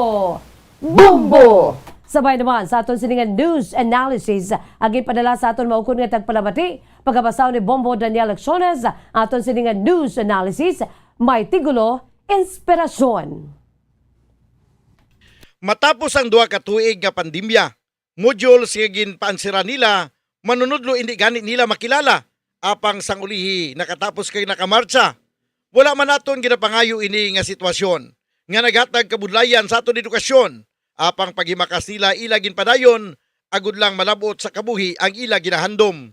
Bombo! Sabay naman sa aton sini nga news analysis, ang ginpadala sa aton maukon nga tagpalamati, pagkabasa ni Bombo Daniel Acciones, aton sini nga news analysis, may titulo, Inspirasyon. Matapos ang duha ka tuig nga pandemya, modules nga ginpaansera nila, manunodlo indi gani nila makilala, apang sang ulihi nakatapos kag nakamartsa. Wala man naton ginapangayo ini nga sitwasyon nga naghatag kabudlayan sa aton edukasyon, apang paghimakas nila ila ginpadayon agud lang malab-ot sa kabuhi ang ila ginahandom.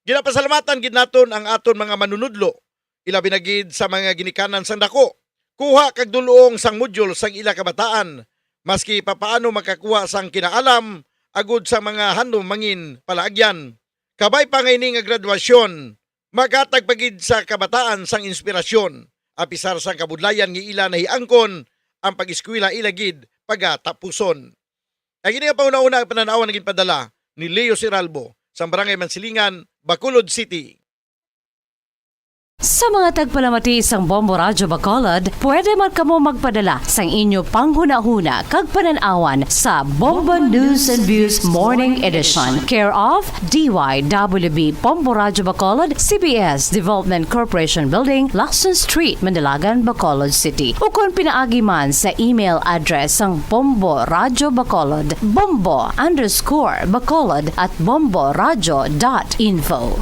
Ginapasalamatan gid naton ang aton mga manunodlo, ilabi na gid sa mga ginikanan sang dako, kuha kag dul-ong sang modyul sang ila kabataan, maski papaano makakuha sang kinaalam agud sa mga handom mangin palaagyan. Kabay pa nga ini nga graduasyon, maghatag pa gid sa kabataan sang inspirasyon, apisar sang kabudlayan nga ila nahiangkon ang pag-eskwela ila gid pagatapuson. Ang ini nga panghunahuna ang panan-awan nga ginpadala ni Leo Siralbo sang Barangay Mansilingan, Bacolod City. Sa mga tagpalamati sang Bombo Radyo Bacolod, pwede man kamo magpadala sang inyo panghunahuna kag panan-awan sa Bombo News and Views Morning Edition, care of D Y W B Bombo Radyo Bacolod, C B S Development Corporation Building, Lacson Street, Manalagan, Bacolod City, ukon pinaagi man sa email address sang Bombo Radyo Bacolod, bombo underscore bacolod at bomboradyo dot info.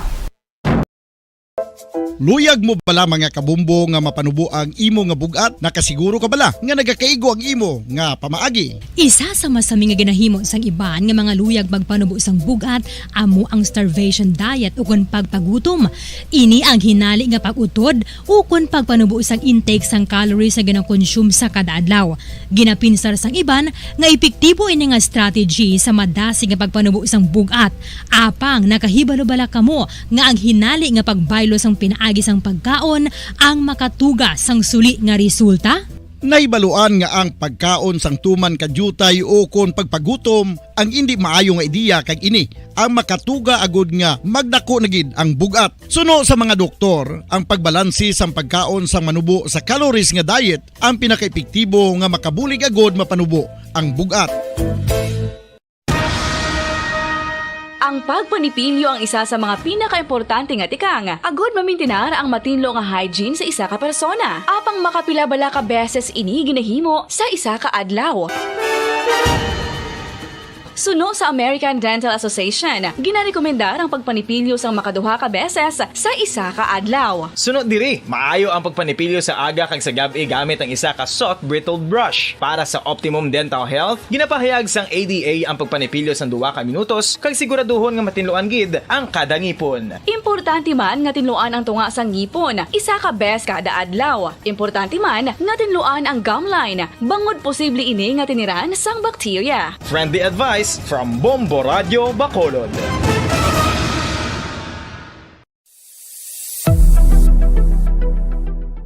Luyag mo bala, mga kabombo, nga mapanubo ang imo nga bug-at? Nakasiguro ka bala nga nagakaigo ang imo nga pamaagi? Isa sa masami nga ginahimo sang iban nga mga luyag magpanubo sang bug-at amo ang starvation diet ukon pagpagutom. Ini ang hinali nga pag-utod ukon pagpanubo sang intake sang calories nga gina-consume sa kada adlaw. Ginapinsar sang iban nga epektibo ini nga strategy sa madasig nga pagpanubo sang bug-at. Apang nakahibalo bala kamo nga ang hinali nga pagbaylo sang pinaagi sang pagkaon ang makatuga sang suli nga resulta? Nahibaluan nga ang pagkaon sang tuman ka diutay ukon pagpagutom ang indi maayo nga ideya, kag ini ang makatuga agud nga magdako na gid ang bug-at. Suno sa mga doktor, ang pagbalanse sang pagkaon sang manubo sa calories nga diet ang pinakaepektibo nga makabulig agud mapanubo ang bug-at. Ang pagpanipilyo ang isa sa mga pinakaimportante nga tikang agud mamintinar ang matinlo nga hygiene sa isa ka persona. Apang makapila bala ka beses ini ginahimo sa isa ka adlaw? Suno sa American Dental Association, ginarekomendar ang pagpanipilyo sang makaduha ka beses sa isa ka adlaw. Suno diri, maayo ang pagpanipilyo sa aga kag sa gab-i gamit ang isa ka soft bristled brush. Para sa optimum dental health, ginapahayag sang A D A ang pagpanipilyo sang duha ka minutos kag siguraduhon nga matinluan gid ang kada ngipon. Importante man nga tinluan ang tunga sang ngipon isa ka bes kada adlaw. Importante man nga tinluan ang gum line, bangod posible ini nga tiniran sang bakterya. Friendly advice from Bombo Radio Bacolod.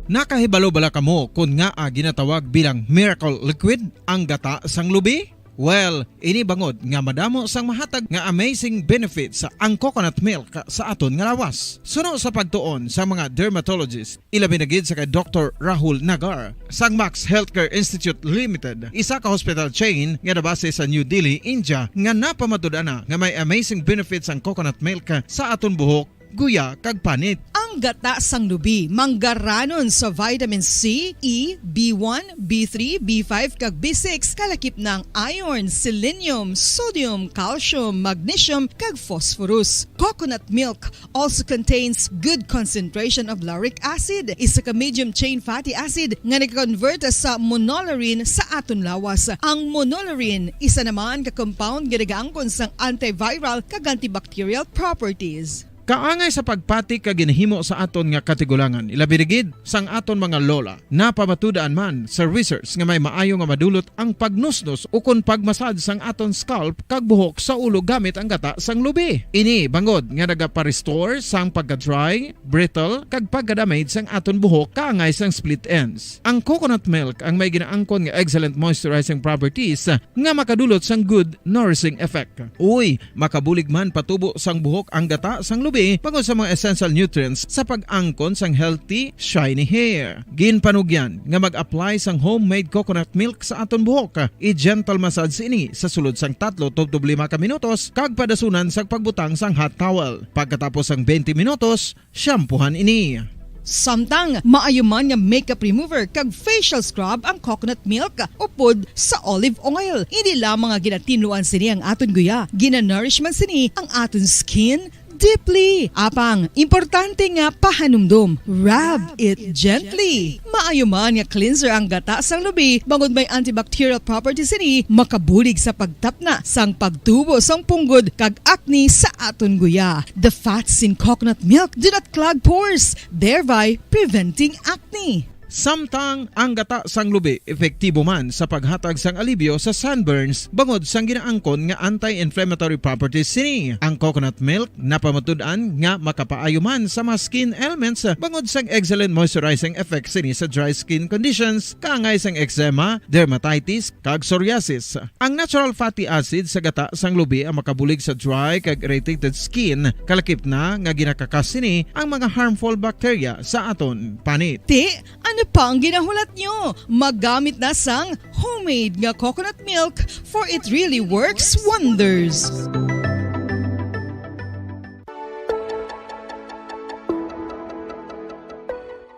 Nakahibalo bala kamo kon ngaa ginatawag bilang miracle liquid ang gata sang lubi? Well, ini bangod nga madamo sang mahatag nga amazing benefits ang coconut milk sa aton nga lawas. Suno sa pagtuon sa mga dermatologist, ilabi na gid sa kay Doktor Rahul Nagar sang Max Healthcare Institute Limited, isa ka hospital chain nga nabase sa New Delhi, India, nga napamatud-an na nga may amazing benefits ang coconut milk sa aton buhok, guya, kag panit. Ang gata sang lubi manggaranon sa vitamin C, E, B one, B three, B five, kag B six, kalakip na ang iron, selenium, sodium, calcium, magnesium, kag phosphorus. Coconut milk also contains good concentration of lauric acid, isa ka medium chain fatty acid nga nagakonvert sa monolaurin sa aton lawas. Ang monolaurin, isa naman ka compound nga nagaangkon sang antiviral kag antibacterial properties. Kaangay sa pagpati kag ginahimo sa aton nga katigulangan, ilabi na gid sang aton mga lola. Napamatud-an man sa research nga may maayo nga madulot ang pagnusnos ukon pagmasad sang aton scalp kag buhok sa ulo gamit ang gata sang lubi. Ini bangod nga nagapa-restore sang pagka-dry, brittle, kag pagka-damage sang aton buhok kaangay sang split ends. Ang coconut milk ang may ginaangkon nga excellent moisturizing properties nga makadulot sang good nourishing effect. Uy, makabulig man patubo sang buhok ang gata sang lubi bangod sa mga essential nutrients sa pag-angkon sang healthy, shiny hair. Ginpanugyan nga mag-apply sang homemade coconut milk sa aton buhok. I-gentle massage ini sa sulod sang tatlo tubtob lima ka minutos kag padasunan sang pagbutang sang hot towel. Pagkatapos sang twenty minutos, shampoohan ini. Samtang maayo man nga makeup remover kag facial scrub ang coconut milk upod sa olive oil. Hindi lamang nga ginatinluan sini ang aton guya, ginanourish man sini ang aton skin deeply. Apang importante nga pahanumdom, rub it gently. Maayo man nga cleanser ang gata sang lubi bangod may antibacterial properties sini, makabulig sa pagtapna sang pagtubo sang punggod kag acne sa aton guya. The fats in coconut milk do not clog pores, thereby preventing acne. Samtang ang gata sang lubi epektibo man sa paghatag sang alibyo sa sunburns bangod sang ginaangkon nga anti-inflammatory properties sini. Ang coconut milk napamatud-an nga makapaayo man sa mga skin ailments bangod sang excellent moisturizing effect sini sa dry skin conditions kaangay sang eczema, dermatitis, kag psoriasis. Ang natural fatty acid sa gata sang lubi ang makabulig sa dry kag irritated skin, kalakip na nga ginakakas sini ang mga harmful bacteria sa aton panit. Ti, ano pa ang ginahulat nyo? Maggamit na sang homemade nga coconut milk, for it really works wonders.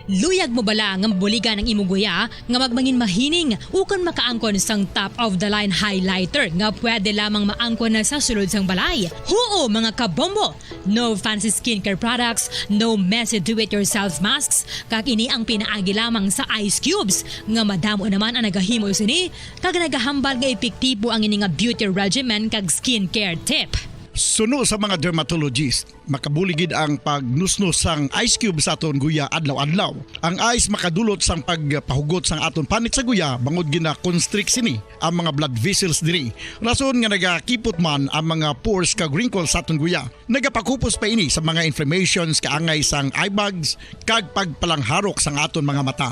Luyag mo bala nga mabuligan ang imo guya nga magmangin mahining ukon makaangkon sang top of the line highlighter nga pwede lamang maangkon na sa sulod sang balay? Huo, mga kabombo! No fancy skincare products, no messy do-it-yourself masks, kag ini ang pinaagi lamang sa ice cubes nga madamo naman ang nagahimo sini kag nagahambal nga epektibo ang ini nga beauty regimen kag skincare tip. Suno sa mga dermatologist, makabulig gid ang pagnusnos sang ice cube sa aton guya adlaw-adlaw. Ang ice makadulot sang pagpahugot sang aton panit sa guya bangod gina-constrict sini ang mga blood vessels diri, rason nga nagakipot man ang mga pores kag wrinkles sa aton guya. Nagapakupos pa ini sa mga inflammations kaangay sang eye bags kag pagpalangharok sang aton mga mata.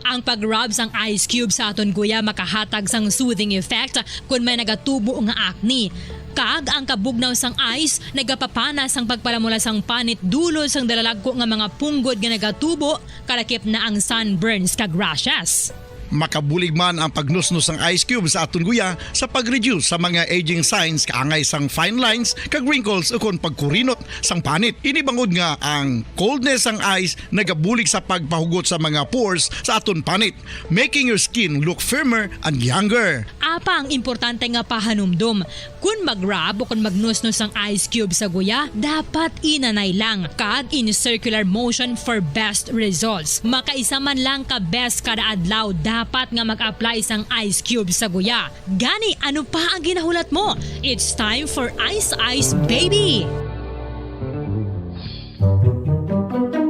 Ang pag-rub sang ice cube sa aton guya makahatag sang soothing effect kon may nagatubo nga acne. Kag ang kabugnaw sang ice nagapapana sang pagpalamula sang panit dulot sang dalalagko nga mga punggod nga nagatubo, kalakip na ang sunburns kag rashes. Makabulig man ang pagnusnos sang ice cube sa aton guya sa pag-reduce sa mga aging signs kaangay sang fine lines kag wrinkles ukon pagkurinot sang panit. Ini bangod nga ang coldness sang ice nagabulig sa pagpahugot sa mga pores sa aton panit, making your skin look firmer and younger. Apa ang importante nga pahanumdom, kon mag-rub o kon magnusnos ang ice cube sa guya, dapat inanay lang kag in circular motion for best results. Makaisa man lang ka beses kada adlaw dapat nga mag-apply sang ice cube sa guya. Gani, ano pa ang ginahulat mo? It's time for Ice Ice Baby!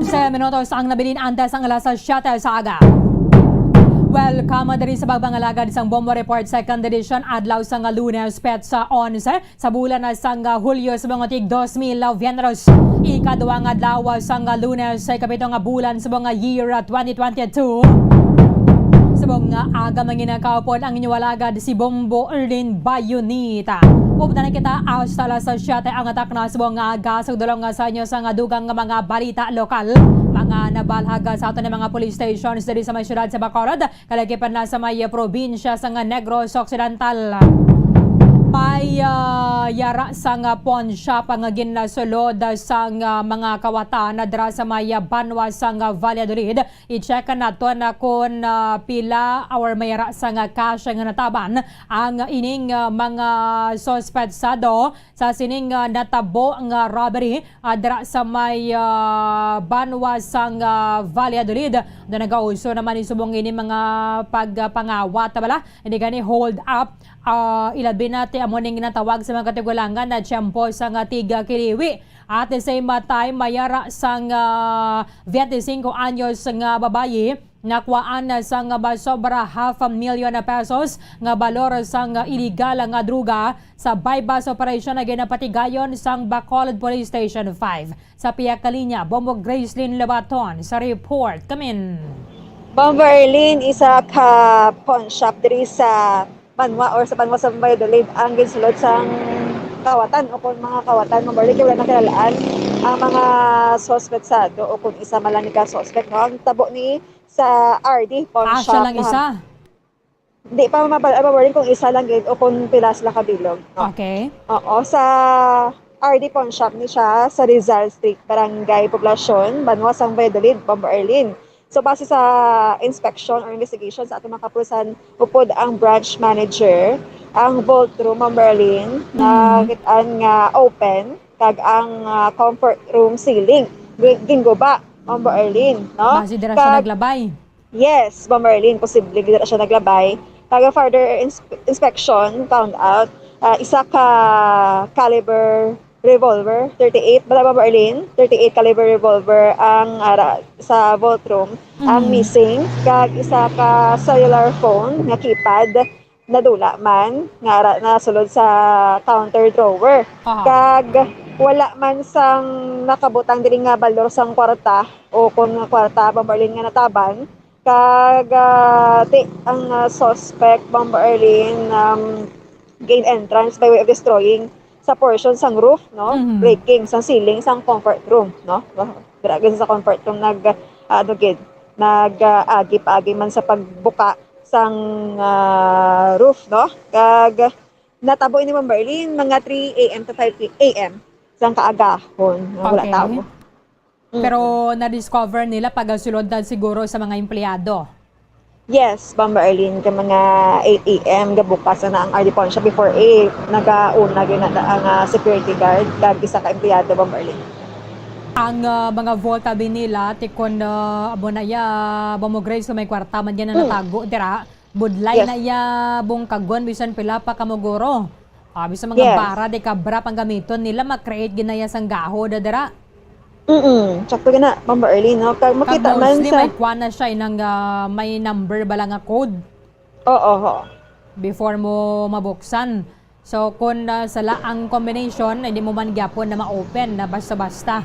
Sa minutos ang nabilin antes ang alas siyete sa aga. Welcome diri sa Bagbangalagad sang Bombo Report Second Edition, adlaw sang Lunes, petsa onse sa bulan na sang Hulyo sa mga tig dos mil veintitrés. Ikaduha nga adlaw sang Lunes sa ikapito nga bulan sa mga year twenty twenty-two. Subong nga aga, manginakaupod ang inyo alagad si Bombo Erlin Bayonita. Updan na kita hasta alas siyete ang atak na subong nga aga. Sugdulong nga sa inyo sa nga dugang nga mga balita lokal, mga nabalhag sa aton nga mga police stations diri sa may siyudad sa Bacolod, kalagipan na sa may probinsya sa nga Negros Occidental. May, ah, yara sa nga pawn shop ang ginasulod sa nga mga kawatan na dira sa may, ah, banwa sa nga Valladolid. I-check naton na kon, ah, pila or may yara sa nga cash nga nataban ang ining, ah, mga suspetsado sa sining, ah, natabo nga robbery, ah, dira sa may, ah, banwa sang, ah, Valladolid. Do nagauso naman ni subong ini mga pagpangawat, bala, hindi gani hold up, ah, ilabi na ti amo ning natawag sa mga katigulangan na tiyempo sa nga tiga kiliwi. At the same time, mayara sang, ah, twenty-cinco anyos nga babayi, nakuhaan na sang masobra half a million na pesos nga balor sang iligal nga droga sa buy-bust operation na ginapatigayon sang Bacolod Police Station five. Sa pihak ka linya, Bombo Gracelyn Lobaton sa report. Kamin. Bombo Erlin, isa ka pawn shop diri sa banwa or sa banwa sa Valladolid ang ginsulod sang kawatan o kung mga kawatan, Bombo Erlin, kay wala nakilalaan ang mga suspetsado o kung isa man lang ni ka suspect, no? Ang tabo ni sa R D pawn Ah, siya shop, lang no? Isa? Di pa mabal-, mabaling kung isa lang gid o kung pila sila kabilog, no? Okay. Oo, sa R D pawn shop ni siya sa Rizal Street, Barangay Poblacion, banwa sang Valladolid, Bombo Erlin. So, base sa inspection or investigation sa ating mga kapulisan, upod ang branch manager, ang vault room, Bombo Erlin, Mm. nakit-an nga open, kag ang, ah, comfort room ceiling, gi-, ginguba, Bombo Erlin, no? Base dira siya Kag naglabay. Yes, Bombo Erlin, posible gid siya naglabay. Taga further ins-, inspection found out, ah, isa ka caliber revolver, thirty-eight, bala, Bombo Erlin, thirty-eight caliber revolver ang ara sa vault room ang Mm. missing, kag isa ka cellular phone nga keypad nadula man nga ara nasulod sa counter drawer. Aha. Kag wala man sang nakabutang diri nga balor sang kwarta o kon kwarta, Bombo Erlin, nga nataban. Kag, ah, ti-, ang, ah, suspect, Bombo Erlin, um, gain entrance by way of destroying sa portion sang roof, no? Mhm. Breaking sang ceiling sang comfort room, no? Dira gid sa comfort room nag, ah, ano gid, nag, ah, agi paagi man sa pagbuka sang, ah, roof, no? Kag natabo ini, Bombo Erlin, mga three A M to five A M sang kaagahon, nga wala Okay. tawo. Mm. Pero na-discover nila pagkasulod na siguro sa mga empleyado. Yes, Bomber Arlene, ka mga eight A M gabukas na ang R D Pawn Shop. Before eight, nagauna gyud na ang, ah, security guard kag isa ka empleyado, Bomber Arlene. Ang, ah, mga vault abi nila, tikon, ah, amo na iya, Bombo Grace, kung may kwarta man yan na Mm. natago dira, budlay Yes. na iya bungkagon bisan pila pa ka muguro. Ah, bisan mga Yes. bara de kabra pang gamiton nila, ma-create gid na iya sang gaho da dira. Mm-mm. Sakto gina, Bomber Arlene, no? Kag Kag makita man mostly sa may kuan na siya, inang, ah, may number bala nga code Oo, ho. before mo mabuksan. So, kung, ah, sala ang combination, hindi mo man gyapon na ma-open na basta-basta.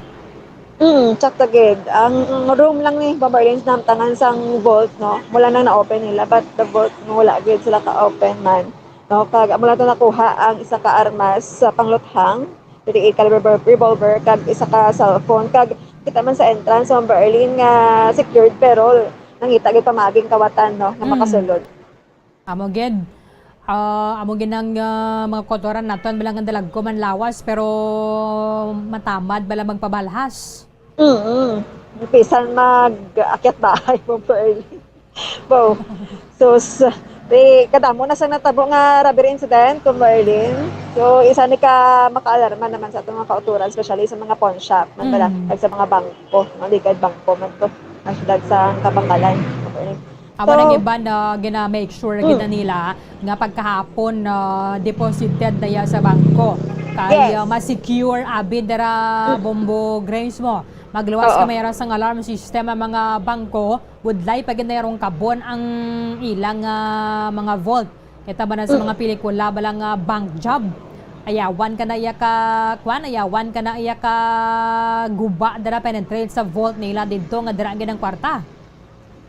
Mm, sakto gid. Ang room lang ni Bomber Arlene namtangan sang vault, no? Mula nang na-open nila, but the vault, wala gid sila ka-open man. No? Kag amo lang to nakuha ang isa ka armas sa pangluthang, thirty-eight caliber revolver, kag isa ka cellphone. Kag kita man sa entrance, Bomber Arlene, nga secured, pero nangita gid pamaging kawatan, no, nga Mm. makasulod. Amo gid. Ah, amo gid ang, ah, mga kultura naton, bala nga dalagko man lawas, pero matamad bala magpabalhas. Mm. Bisan mag-akyat bahay mo, Pearl. Bo. So, s-, di, kadamo na sa natabo nga robbery incident, kung Merlin. So, isa ni ka makaalarma naman sa atong mga kauturan, especially sa mga pawn shop, man bala, Mm. kag sa mga bangko, mga ligad bangko man to, ang syudad sa Kabangalan. Amo So, nang iban na gina-make sure gid na Mm. nila nga pagkahapon, ah, deposited na ya sa bangko. Kay, Yes. ah, ma-secure abi dira, Mm. Bombo Grace mo. Magluwas Oo. ka may ra sang alarm system ang mga bangko, budlay pa gid na yarong kabon ang ilang, ah, mga vault. Kita ba na sa Mm. mga pelikula, bala nga bank job? Ayawan ka na iya ka, kwan, ayawan ka na iya ka guba dira penetrate sa vault nila didto nga dira gid ang kwarta.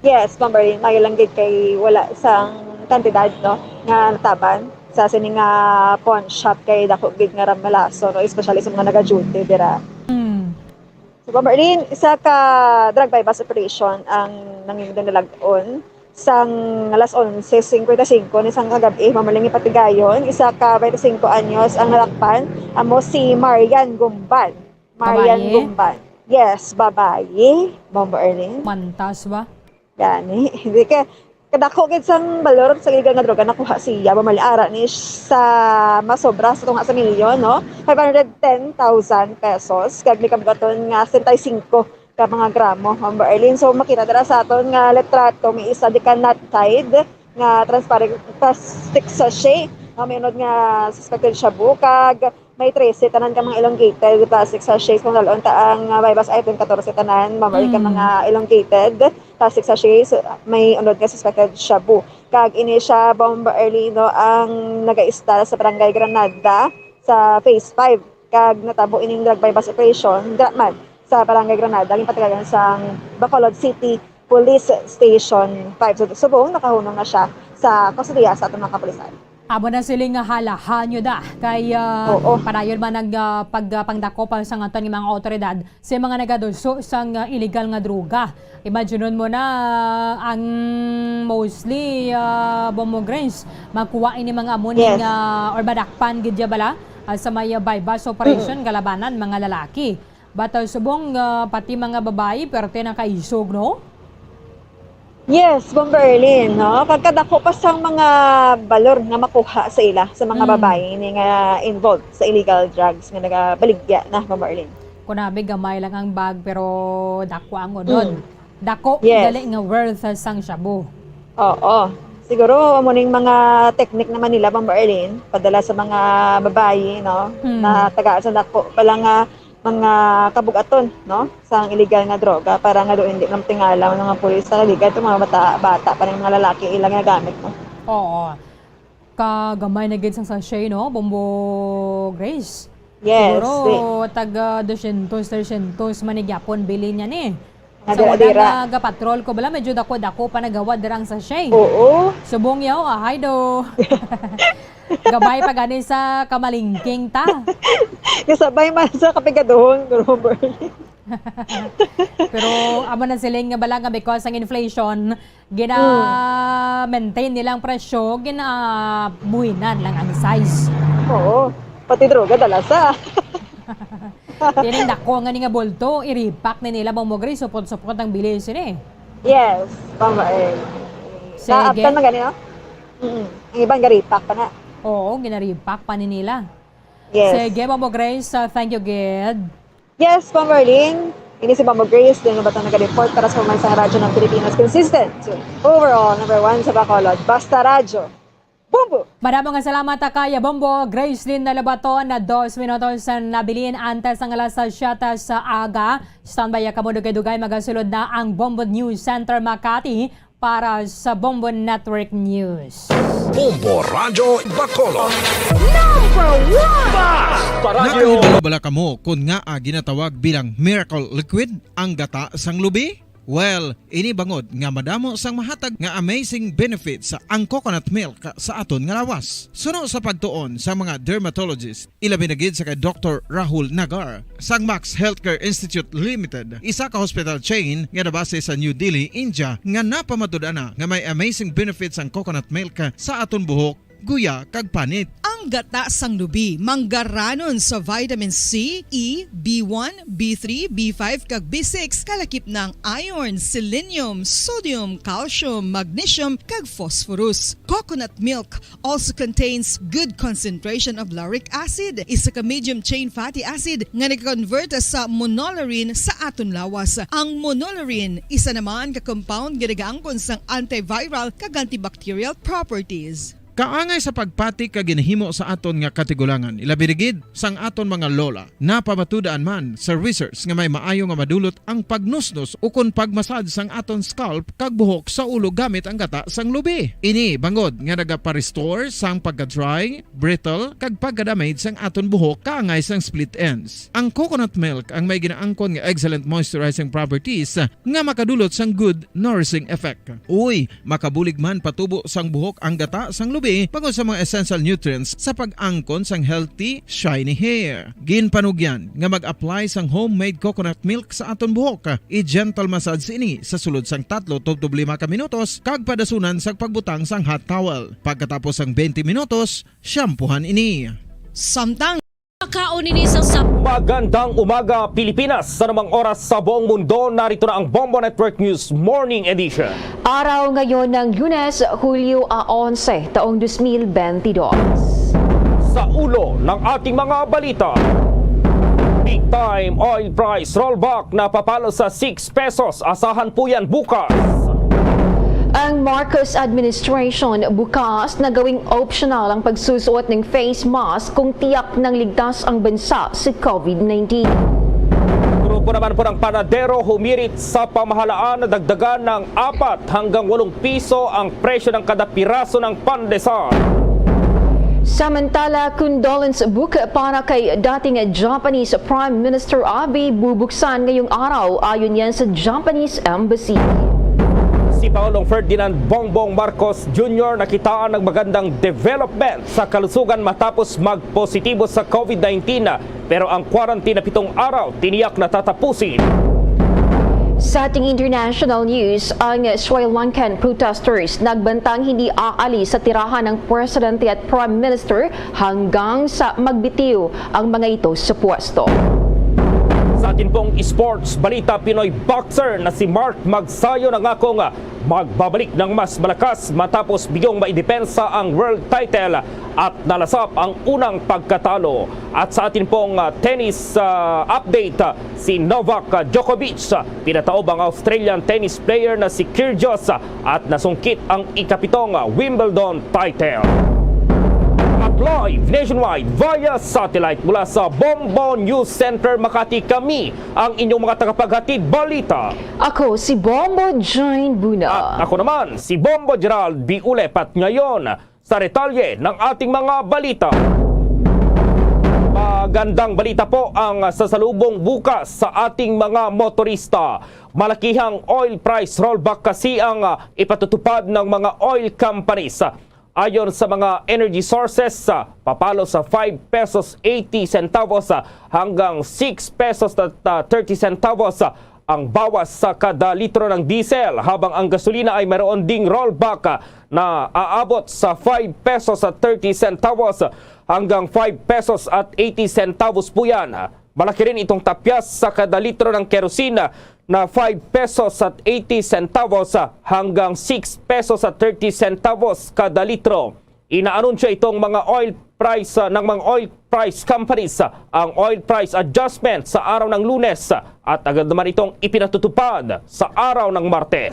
Yes, Ma'am Berlin, maayo lang gid kay wala sang kantidad, no, nga nataban sa sini nga pawn shop kay dako gid nga ramalaso, no, especially sa mga naga-duty dira. Mm. So, Ma'am Berlin, isa ka drug buy-bust operation ang nangin-, nalag-on sang alas onse cincuenta y cinco ni sang kagab-i, Ma'am Berlin, ipatigayon, isa ka twenty-cinco anyos ang nadakpan, amo si Marian Gumban. Marian Babaye? Gumban. Yes, babaye. Bombo Erlin. Mantas ba? Gani. Hindi ka, kadako gid sang balor sa illegal nga droga nakuha siya. Mamalyara ni sa masobra sa tunga sa milyon, no? Five hundred ten thousand pesos. Kag may kabugaton nga sesenta y cinco ka mga gramo, Bombo Erlin. So, makita dira sa aton nga litrato, may isa di ka nut tied nga transparent plastic sachet. No? May unod nga suspected shabu. Kag may trese tanan ka mga elongated plastic sachets kung dal-on ta ang, ah, buy-bust item, katorse tanan, Ma'am Berlin, ka Mm. mga elongated plastic sachets, may unod nga suspected shabu. Kag ini siya, Bombo Erlin, ang nagaistar sa Barangay Granada sa Phase five. Kag natabo ining drug buy-bust operation, dira man sa Barangay Granada, ginpatigayon sang Bacolod City Police Station five. So, subong nakahunong na siya sa kustodiya sa aton mga kapulisan. Amo na sila nga halahan nyo da kay, ah, Oo. padayon man ang, ah, pag, ah, pangdakop sang aton nga mga awtoridad sa mga nagaduso sang, ah, illegal nga droga. Imaginon mo na, ah, ang mostly, ah, Bombo Grace, makuha ini mga amo ni Yes. nga, or madakpan gid ya bala, ah, sa may, ah, buy-bust operation, Mm. kalabanan mga lalaki. But, ah, subong, ah, pati mga babayi, perte na kaisog, no? Yes, Bombo Erlin, no? Kag kadako pa sang mga balor nga makuha sa ila, sa mga Mm. babayi ni nga involved sa illegal drugs nga nagabaligya na, Bombo Erlin. Kunabi, gamay lang ang bag, pero dako ang unod. Mm. Dako Yes. gali nga worth sang shabu. Oo. Siguro, amo ning mga technique naman nila, Bombo Erlin, padala sa mga babayi, no? Mm. Na tagaan sa dako pala nga mga kabugaton, no, sang illegal nga droga para nga doon hindi lang tingala ang mga pulis sa liga itong mga bata, bata pa rin, mga lalaki ilang nagamit, no? Oo. Kagamay na gid sang sachet, no, Bombo Grace? Yes, Siguro, di. taga dosyentos, tresyentos man ni gyapon bili niya ni. Nga Sa dira-dira. Una nga gapatrol ko, bala, medyo dako-dako pa nagawa dira ang sachet. Oo. Subong yaw, ahay do. Gabay pa gani sa kamalingking ta. Kasabay man sa kapigaduhon, Bombo Erlin. Pero amo na siling nga bala nga because ang inflation, gina-maintain nilang presyo, ginabuhinan lang ang size. Oo. Pati droga, dalasa. Tining dako nga ni nga bulto, i-repack ni nila, Bombo Grace, supot-supot ang bilis ini. Yes, Bombo Earl. Sige. Naabtan man gani, no? Mm. Ang iban ga-repack pa na. Oo, gina-repack pa ni nila. Yes. Sige, Bombo Grace, uh, thank you, gid. Yes, Bombo Arlene. Ini si Bombo Grace, din ba itong nag-report para sa Pambansang Radyo ng Pilipinas. Consistent. Overall, number one sa Bacolod. Basta Radyo. Bombo! Madamo nga salamat, Akaya Bombo. Gracelyn Nalabaton, na dos minutos na nabilin antes ang alas siyete sa aga. Standby ya kamo, dugay-dugay magasulod na ang Bombo News Center Makati para sa Bombo Network News. Bombo Radyo Bacolod. Number one! Nakahibalo bala kamo kon ngaa ginatawag bilang miracle liquid ang gata sang lubi? Well, ini bangod nga madamo sang mahatag nga amazing benefits ang coconut milk sa aton nga lawas. Suno sa pagtuon sa mga dermatologist, ilabi na gid sa kay Doktor Rahul Nagar sang Max Healthcare Institute Limited, isa ka hospital chain nga nabase sa New Delhi, India, nga napamatud-an na nga may amazing benefits ang coconut milk sa aton buhok, guya, kag panit. Ang gata sang lubi manggaranon sa vitamin C, E, B one, B three, B five, kag B six, kalakip na ang iron, selenium, sodium, calcium, magnesium, kag phosphorus. Coconut milk also contains good concentration of lauric acid, isa ka medium chain fatty acid nga nagakonvert sa monolaurin sa aton lawas. Ang monolaurin isa naman ka compound nga nagaangkon sang antiviral kag antibacterial properties. Kaangay sa pagpati kag ginahimo sa aton nga katigulangan, ilabi na gid sang aton mga lola. Napamatud-an man sa research nga may maayo nga madulot ang pagnusnos ukon pagmasad sang aton scalp kag buhok sa ulo gamit ang gata sang lubi. Ini bangod nga nagapa-restore sang pagka-dry, brittle, kag pagka-damage sang aton buhok kaangay sang split ends. Ang coconut milk ang may ginaangkon nga excellent moisturizing properties nga makadulot sang good nourishing effect. Uy, makabulig man patubo sang buhok ang gata sang lubi bangod sa mga essential nutrients sa pag-angkon sang healthy, shiny hair. Ginpanugyan nga mag-apply sang homemade coconut milk sa aton buhok. I-gentle massage ini sa sulod sang tatlo tubtob lima ka minutos kag padasunan sang pagbutang sang hot towel. Pagkatapos sang twenty minutos, shampoohan ini. Samtang makaon ini sa sap- Magandang umaga, Pilipinas. Sa namang oras sa buong mundo, narito na ang Bombo Network News Morning Edition. Araw ngayon ng Lunes, Hulyo a onse, taong dos mil benti dos. Sa ulo ng ating mga balita, big time oil price rollback na papalo sa six pesos. Asahan po yan bukas. Ang Marcos administration bukas na gawing optional ang pagsusuot ng face mask kung tiyak nang ligtas ang bansa sa COVID nineteen. Grupo naman po ng panadero humirit sa pamahalaan na dagdagan ng apat hanggang walong piso ang presyo ng kada piraso ng pandesal. Samantala, condolence book para kay dating Japanese Prime Minister Abe bubuksan ngayong araw, ayon yan sa Japanese Embassy. Si Pangulong Ferdinand Bongbong Marcos Junior nakitaan ng magandang development sa kalusugan matapos magpositibo sa COVID nineteen. Pero ang quarantine na pitong araw tiniyak na tatapusin. Sa ating international news, ang Sri Lankan protesters nagbantang hindi aalis sa tirahan ng presidente at prime minister hanggang sa magbitiw ang mga ito sa pwesto. Sa atin pong sports balita, Pinoy boxer na si Mark Magsayo nangakong magbabalik ng mas malakas matapos bigong maidepensa ang world title at nalasap ang unang pagkatalo. At sa atin pong, ah, tennis, ah, update, ah, si Novak, ah, Djokovic, ah, pinataob ang Australian tennis player na si Kyrgios, ah, at nasungkit ang ikapitong, ah, Wimbledon title. At live nationwide via satellite mula sa Bombo News Center Makati, kami ang inyong mga tagapaghatid balita. Ako si Bombo Jane Buna. At ako naman, si Bombo Gerald B. Ulep. At ngayon, sa detalye ng ating mga balita. Magandang balita po ang sasalubong bukas sa ating mga motorista. Malakihang oil price rollback kasi ang, ah, ipatutupad ng mga oil companies. Ayon sa mga energy sources, ah, papalo sa five pesos eighty centavos, ah, hanggang six pesos at, ah, thirty centavos, ah, ang bawas sa kada litro ng diesel, habang ang gasolina ay mayroon ding rollback, ah, na aabot sa five pesos at thirty centavos hanggang five pesos at eighty centavos po yan, ah, Malaki rin itong tapyas sa kada litro ng kerosene na five pesos at eighty centavos hanggang six pesos at thirty centavos kada litro. Inaanunsyo itong mga oil price, ah, ng mga oil price companies, ah, ang oil price adjustment sa araw ng Lunes, ah, at agad naman itong ipinatutupad sa araw ng Martes.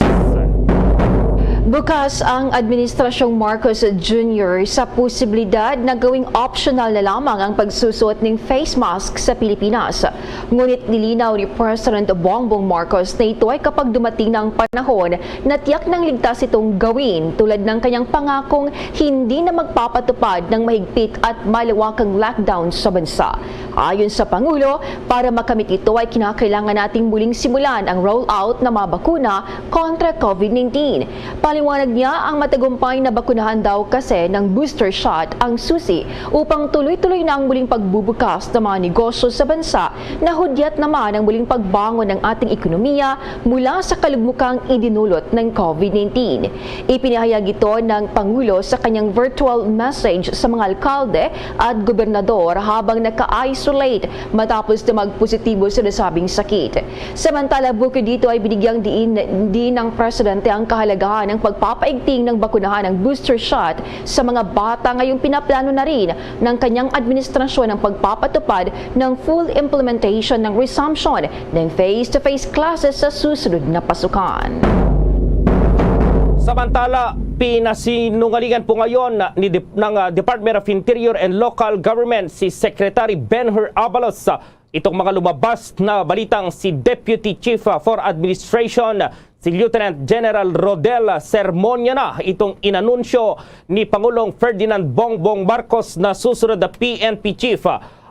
Bukas ang Administrasyong Marcos Junior sa posibilidad na gawing optional na lamang ang pagsusuot ning face mask sa Pilipinas. Ngunit nilinaw ni President Bongbong Marcos na ito ay kapag dumating na ang panahon na tiyak nang ligtas itong gawin, tulad ng kanyang pangakong hindi na magpapatupad ng mahigpit at malawakang lockdown sa bansa. Ayon sa Pangulo, para makamit ito ay kinakailangan nating muling simulan ang rollout ng mga bakuna kontra COVID nineteen. Paliwanag niya, ang matagumpay na bakunahan daw kasi ng booster shot ang susi upang tuloy-tuloy na ang muling pagbubukas ng mga negosyo sa bansa na hudyat naman ang muling pagbangon ng ating ekonomiya mula sa kalugmokang idinulot ng COVID nineteen. Ipinahayag ito ng Pangulo sa kanyang virtual message sa mga alkalde at gobernador habang naka-isolate matapos na magpositibo sa nasabing sakit. Samantala, bukod dito ay binigyang diin din ng presidente ang kahalagahan ng pagpapaigting ng bakunahan ng booster shot sa mga bata, ngayong pinaplano na rin ng kanyang administrasyon ang pagpapatupad ng full implementation ng resumption ng face-to-face classes sa susunod na pasukan. Samantala, pinasinungalingan po ngayon ni Dep-, ng, ah, Department of Interior and Local Government si Secretary Ben-Hur Abalos, ah, itong mga lumabas na balitang si Deputy Chief, ah, for Administration, si Lieutenant General Rodel Sermonia na itong inanunsyo ni Pangulong Ferdinand Bongbong Marcos na susunod na P N P Chief.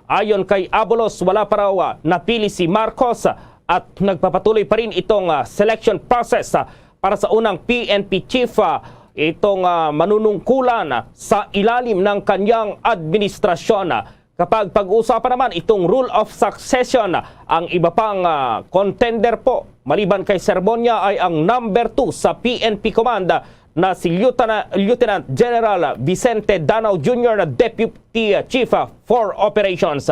Ayon kay Abalos, wala pa raw, ah, napili si Marcos, ah, at nagpapatuloy pa rin itong, ah, selection process, ah, para sa unang P N P chief, ah, itong, ah, manunungkulan, ah, sa ilalim ng kanyang administrasyon. Kapag pag-uusapan naman itong rule of succession, ang iba pang, ah, contender po maliban kay Sermonia ay ang number two sa P N P Command na si Lieutenant, Lieutenant General Vicente Danao Junior na Deputy Chief, ah, for Operations.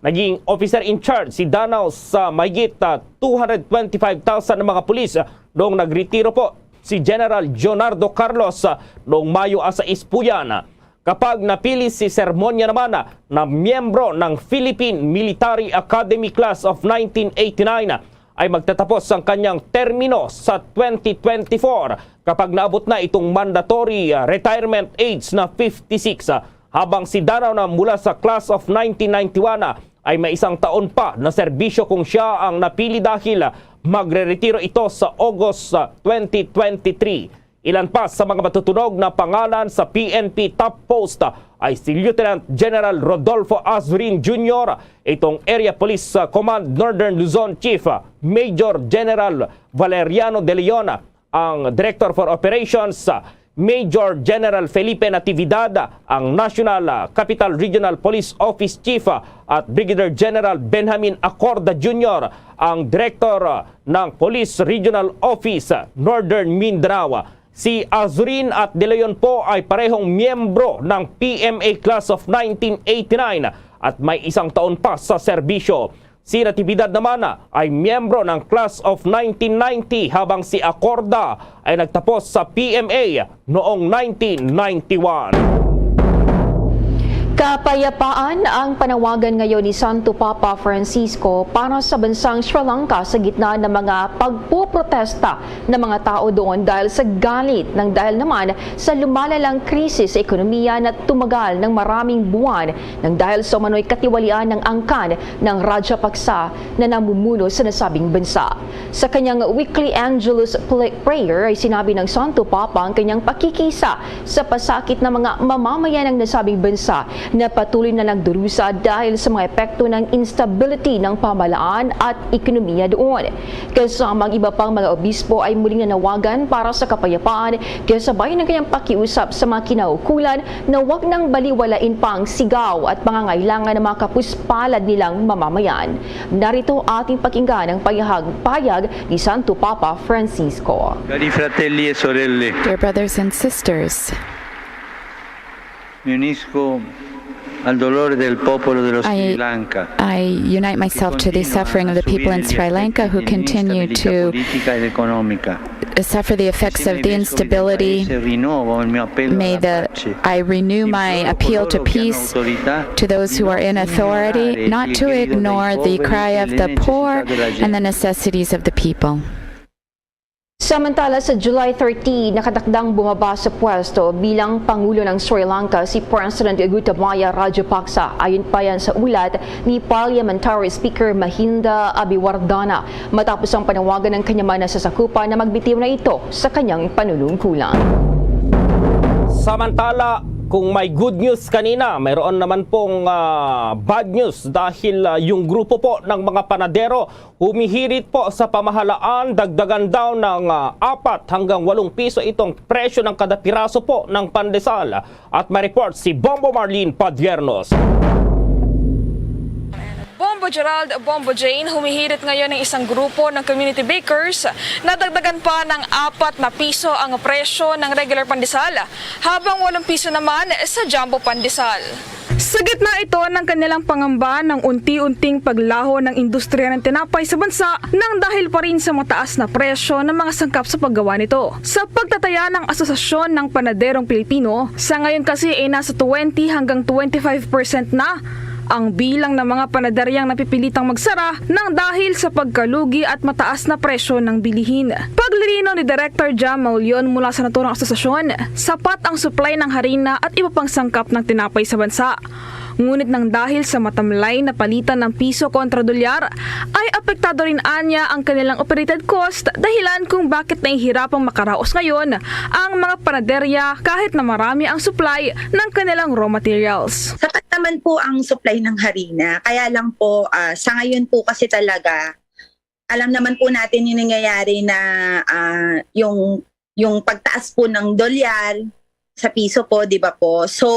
Naging officer in charge si Danao sa mahigit, ah, two hundred twenty-five thousand na mga pulis, ah, noong nagretiro po si General Leonardo Carlos, ah, noong Mayo a sais po yan. Kapag napili si Sermonia naman, ah, na miyembro ng Philippine Military Academy Class of nineteen eighty-nine, ah, ay magtatapos ang kanyang termino sa twenty twenty-four, kapag naabot na itong mandatory, ah, retirement age na fifty-six, ah, habang si Danao na mula sa Class of nineteen ninety-one, ah, ay may isang taon pa na serbisyo kung siya ang napili, dahil, ah, magreretiro ito sa August, ah, twenty twenty-three. Ilan pa sa mga matutunog na pangalan sa P N P top post ay si Lieutenant General Rodolfo Azurin Junior, itong Area Police, ah, Command Northern Luzon Chief, ah, Major General Valeriano De Leon, ah, ang Director for Operations, ah, Major General Felipe Natividad, ah, ang National, ah, Capital Regional Police Office Chief, ah, at Brigadier General Benjamin Acorda Junior, ang Director, ah, ng Police Regional Office, ah, Northern Mindanao. Si Azurin at De Leon po ay parehong miyembro ng P M A Class of nineteen eighty-nine at may isang taon pa sa serbisyo. Si Natividad naman ay miyembro ng Class of nineteen ninety, habang si Acorda ay nagtapos sa P M A noong nineteen ninety-one. Kapayapaan ang panawagan ngayon ni Santo Papa Francisco para sa bansang Sri Lanka sa gitna ng mga pagpoprotesta ng mga tao doon dahil sa galit, nang dahil naman sa lumalalang krisis sa ekonomiya na tumagal ng maraming buwan, nang dahil sa umano'y katiwalian ng angkan ng Rajapaksa na namumuno sa nasabing bansa. Sa kanyang weekly Angelus pl-, prayer ay sinabi ng Santo Papa ang kanyang pakikiisa sa pasakit ng mga mamamayan ng nasabing bansa na patuloy na nagdurusa dahil sa mga epekto ng instability ng pamahalaan at ekonomiya doon. Kasama ang iba pang mga obispo ay muling nanawagan para sa kapayapaan, kasabay ng kanyang pakiusap sa mga kinaukulan na wag nang baliwalain pa ang sigaw at pangangailangan ng mga kapuspalad nilang mamamayan. Narito ating pakinggan ang payag-, payag ni Santo Papa Francisco. Cari fratelli e sorelle. Dear brothers and sisters, Me unisco al dolore del popolo dello Sri Lanka. I unite myself to the suffering of the people in Sri Lanka who continue to suffer the effects of the instability. May the I renew my appeal to peace to those who are in authority not to ignore the cry of the poor and the necessities of the people. Samantala, sa July thirty, nakatakdang bumaba sa pwesto bilang Pangulo ng Sri Lanka si President Gotabaya Rajapaksa. Ayon pa yan sa ulat ni Parliamentary Speaker Mahinda Abiwardana matapos ang panawagan ng kanyang mga nasasakupan na magbitiw na ito sa kanyang panunungkulan. Samantala, kung may good news kanina, mayroon naman pong ah, bad news dahil ah, yung grupo po ng mga panadero humihirit po sa pamahalaan, dagdagan daw ng ah, apat hanggang walong piso itong presyo ng kada piraso po ng pandesal. At may report si Bombo Marlene Padiernos. Bombo Gerald, Bombo Jane, humihirit ngayon ang isang grupo ng community bakers na dagdagan pa ng apat na piso ang presyo ng regular pandesal, habang walong piso naman sa jumbo pandesal. Sa gitna ito ng kanilang pangamba ng unti-unting paglaho ng industriya ng tinapay sa bansa nang dahil pa rin sa mataas na presyo ng mga sangkap sa paggawa nito. Sa pagtataya ng Asosasyon ng Panaderong Pilipino, sa ngayon kasi ay nasa twenty hanggang twenty-five percent na ang bilang ng mga panaderyang napipilitang magsara nang dahil sa pagkalugi at mataas na presyo ng bilihin. Paglilinaw ni Director Jam Maulion mula sa naturang asosasyon, sapat ang supply ng harina at iba pang sangkap ng tinapay sa bansa. Ngunit nang dahil sa matamlay na palitan ng piso kontra dolyar, ay apektado rin anya ang kanilang operated cost, dahilan kung bakit nahihirapang makaraos ngayon ang mga panaderya kahit na marami ang supply ng kanilang raw materials. Sapat naman po ang supply ng harina. Kaya lang po, ah, sa ngayon po kasi talaga, alam naman po natin yung nangyayari na ah, yung yung pagtaas po ng dolyar sa piso po, 'di ba po? So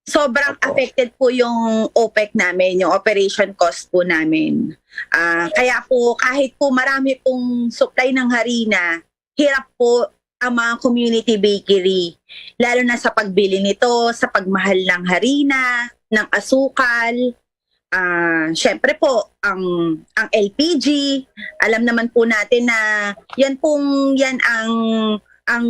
sobrang affected po yung OPEC namin, yung operation cost po namin. Ah, kaya po kahit po marami pong supply ng harina, hirap po ang mga community bakery, lalo na sa pagbili nito, sa pagmahal ng harina, ng asukal, ah, syempre po ang ang L P G, alam naman po natin na yan pong yan ang ang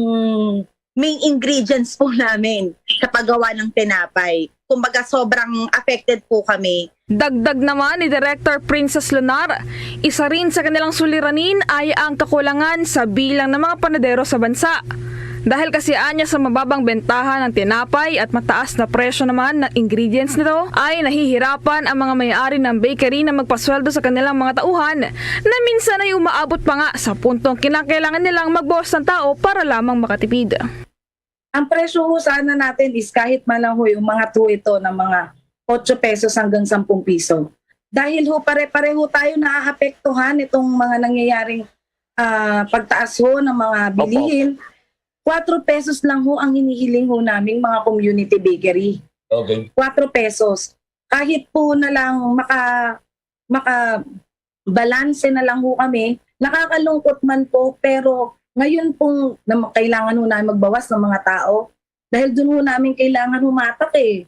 main ingredients po namin sa paggawa ng tinapay. Kumbaga sobrang affected po kami. Dagdag naman ni Director Princess Lunar, isa rin sa kanilang suliranin ay ang kakulangan sa bilang ng mga panadero sa bansa. Dahil kasi anya sa mababang bentaha ng tinapay at mataas na presyo naman ng ingredients nito, ay nahihirapan ang mga may-ari ng bakery na magpasweldo sa kanilang mga tauhan na minsan ay umaabot pa nga sa puntong kinakailangan nilang magbawas ng tao para lamang makatipid. Ang presyo ho sana natin is kahit man lang ho yung mga two ito ng mga otso pesos hanggang sampung piso. Dahil ho pare-pareho tayo naaapektuhan itong mga nangyayaring ah, pagtaas ho ng mga bilihin. Kwatro pesos lang ho ang hinihiling ho naming mga community bakery. Okay. Kwatro pesos. Kahit po na lang maka maka balanse na lang ho kami, nakakalungkot man po, pero ngayon pong na, kailangan ho namin magbawas ng mga tao dahil doon ho namin kailangan humatak eh.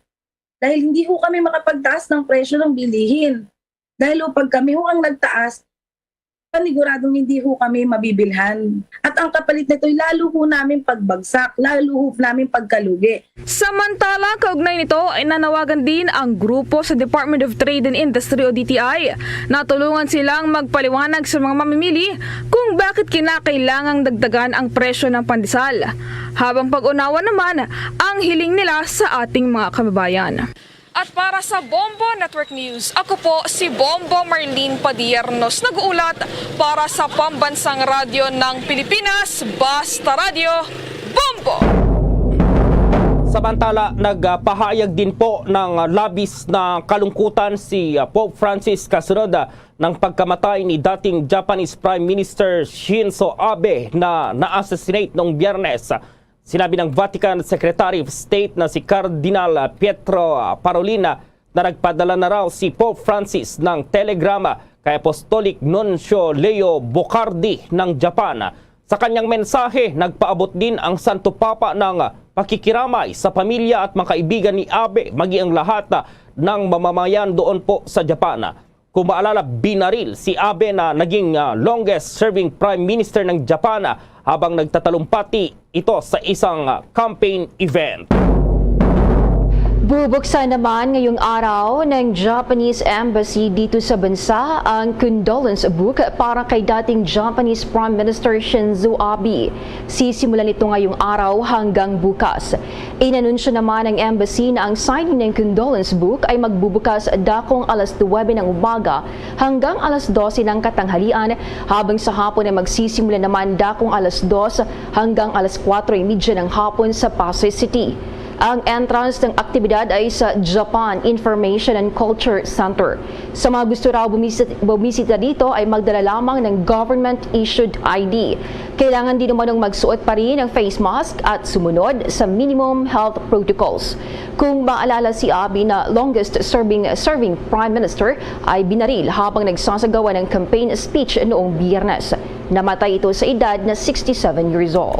Dahil hindi ho kami makapagtaas ng presyo ng bilihin. Dahil ho pag kami ho ang nagtaas, paniguradong hindi ho kami mabibilhan. At ang kapalit nito'y lalo ho namin pagbagsak, lalo ho namin pagkalugi. Samantala, kaugnay nito ay nanawagan din ang grupo sa Department of Trade and Industry o D T I na tulungan silang magpaliwanag sa mga mamimili kung bakit kinakailangang dagdagan ang presyo ng pandesal, habang pag-unawa naman ang hiling nila sa ating mga kababayan. At para sa Bombo Network News, ako po si Bombo Marlene Padiernos, nag-uulat para sa Pambansang Radyo ng Pilipinas, Basta Radyo, Bombo! Samantala, nagpahayag din po ng labis na kalungkutan si Pope Francis kasunod ng pagkamatay ni dating Japanese Prime Minister Shinzo Abe na na-assassinate noong Biyernes. Sinabi ng Vatican Secretary of State na si Cardinal Pietro Parolin na nagpadala na raw si Pope Francis ng telegrama kay Apostolic Nuncio Leo Bocardi ng Japan. Sa kanyang mensahe, nagpaabot din ang Santo Papa ng pakikiramay sa pamilya at mga kaibigan ni Abe, maging ang lahat, ah, ng mamamayan doon po sa Japan. Kung maalala, binaril si Abe na naging, ah, longest serving Prime Minister ng Japan, ah, habang nagtatalumpati ito sa isang, ah, campaign event. Bubuksan naman ngayong araw ng Japanese Embassy dito sa bansa ang condolence book para kay dating Japanese Prime Minister Shinzo Abe. Sisimulan ito ngayong araw hanggang bukas. Inanunsyo naman ng embassy na ang signing ng condolence book ay magbubukas dakong alas nuwebe ng umaga hanggang alas dose ng katanghalian, habang sa hapon ay magsisimula naman dakong alas dos hanggang alas kuwatro y media ng hapon sa Pasay City. Ang entrance ng aktibidad ay sa Japan Information and Culture Center. Sa mga gusto raw bumisit-, bumisita dito ay magdala lamang ng government-issued I D. Kailangan din umanong magsuot pa rin ng face mask at sumunod sa minimum health protocols. Kung maalala, si Abe na longest serving, serving Prime Minister ay binaril habang nagsasagawa ng campaign speech noong Biyernes. Namatay ito sa edad na sixty-seven years old.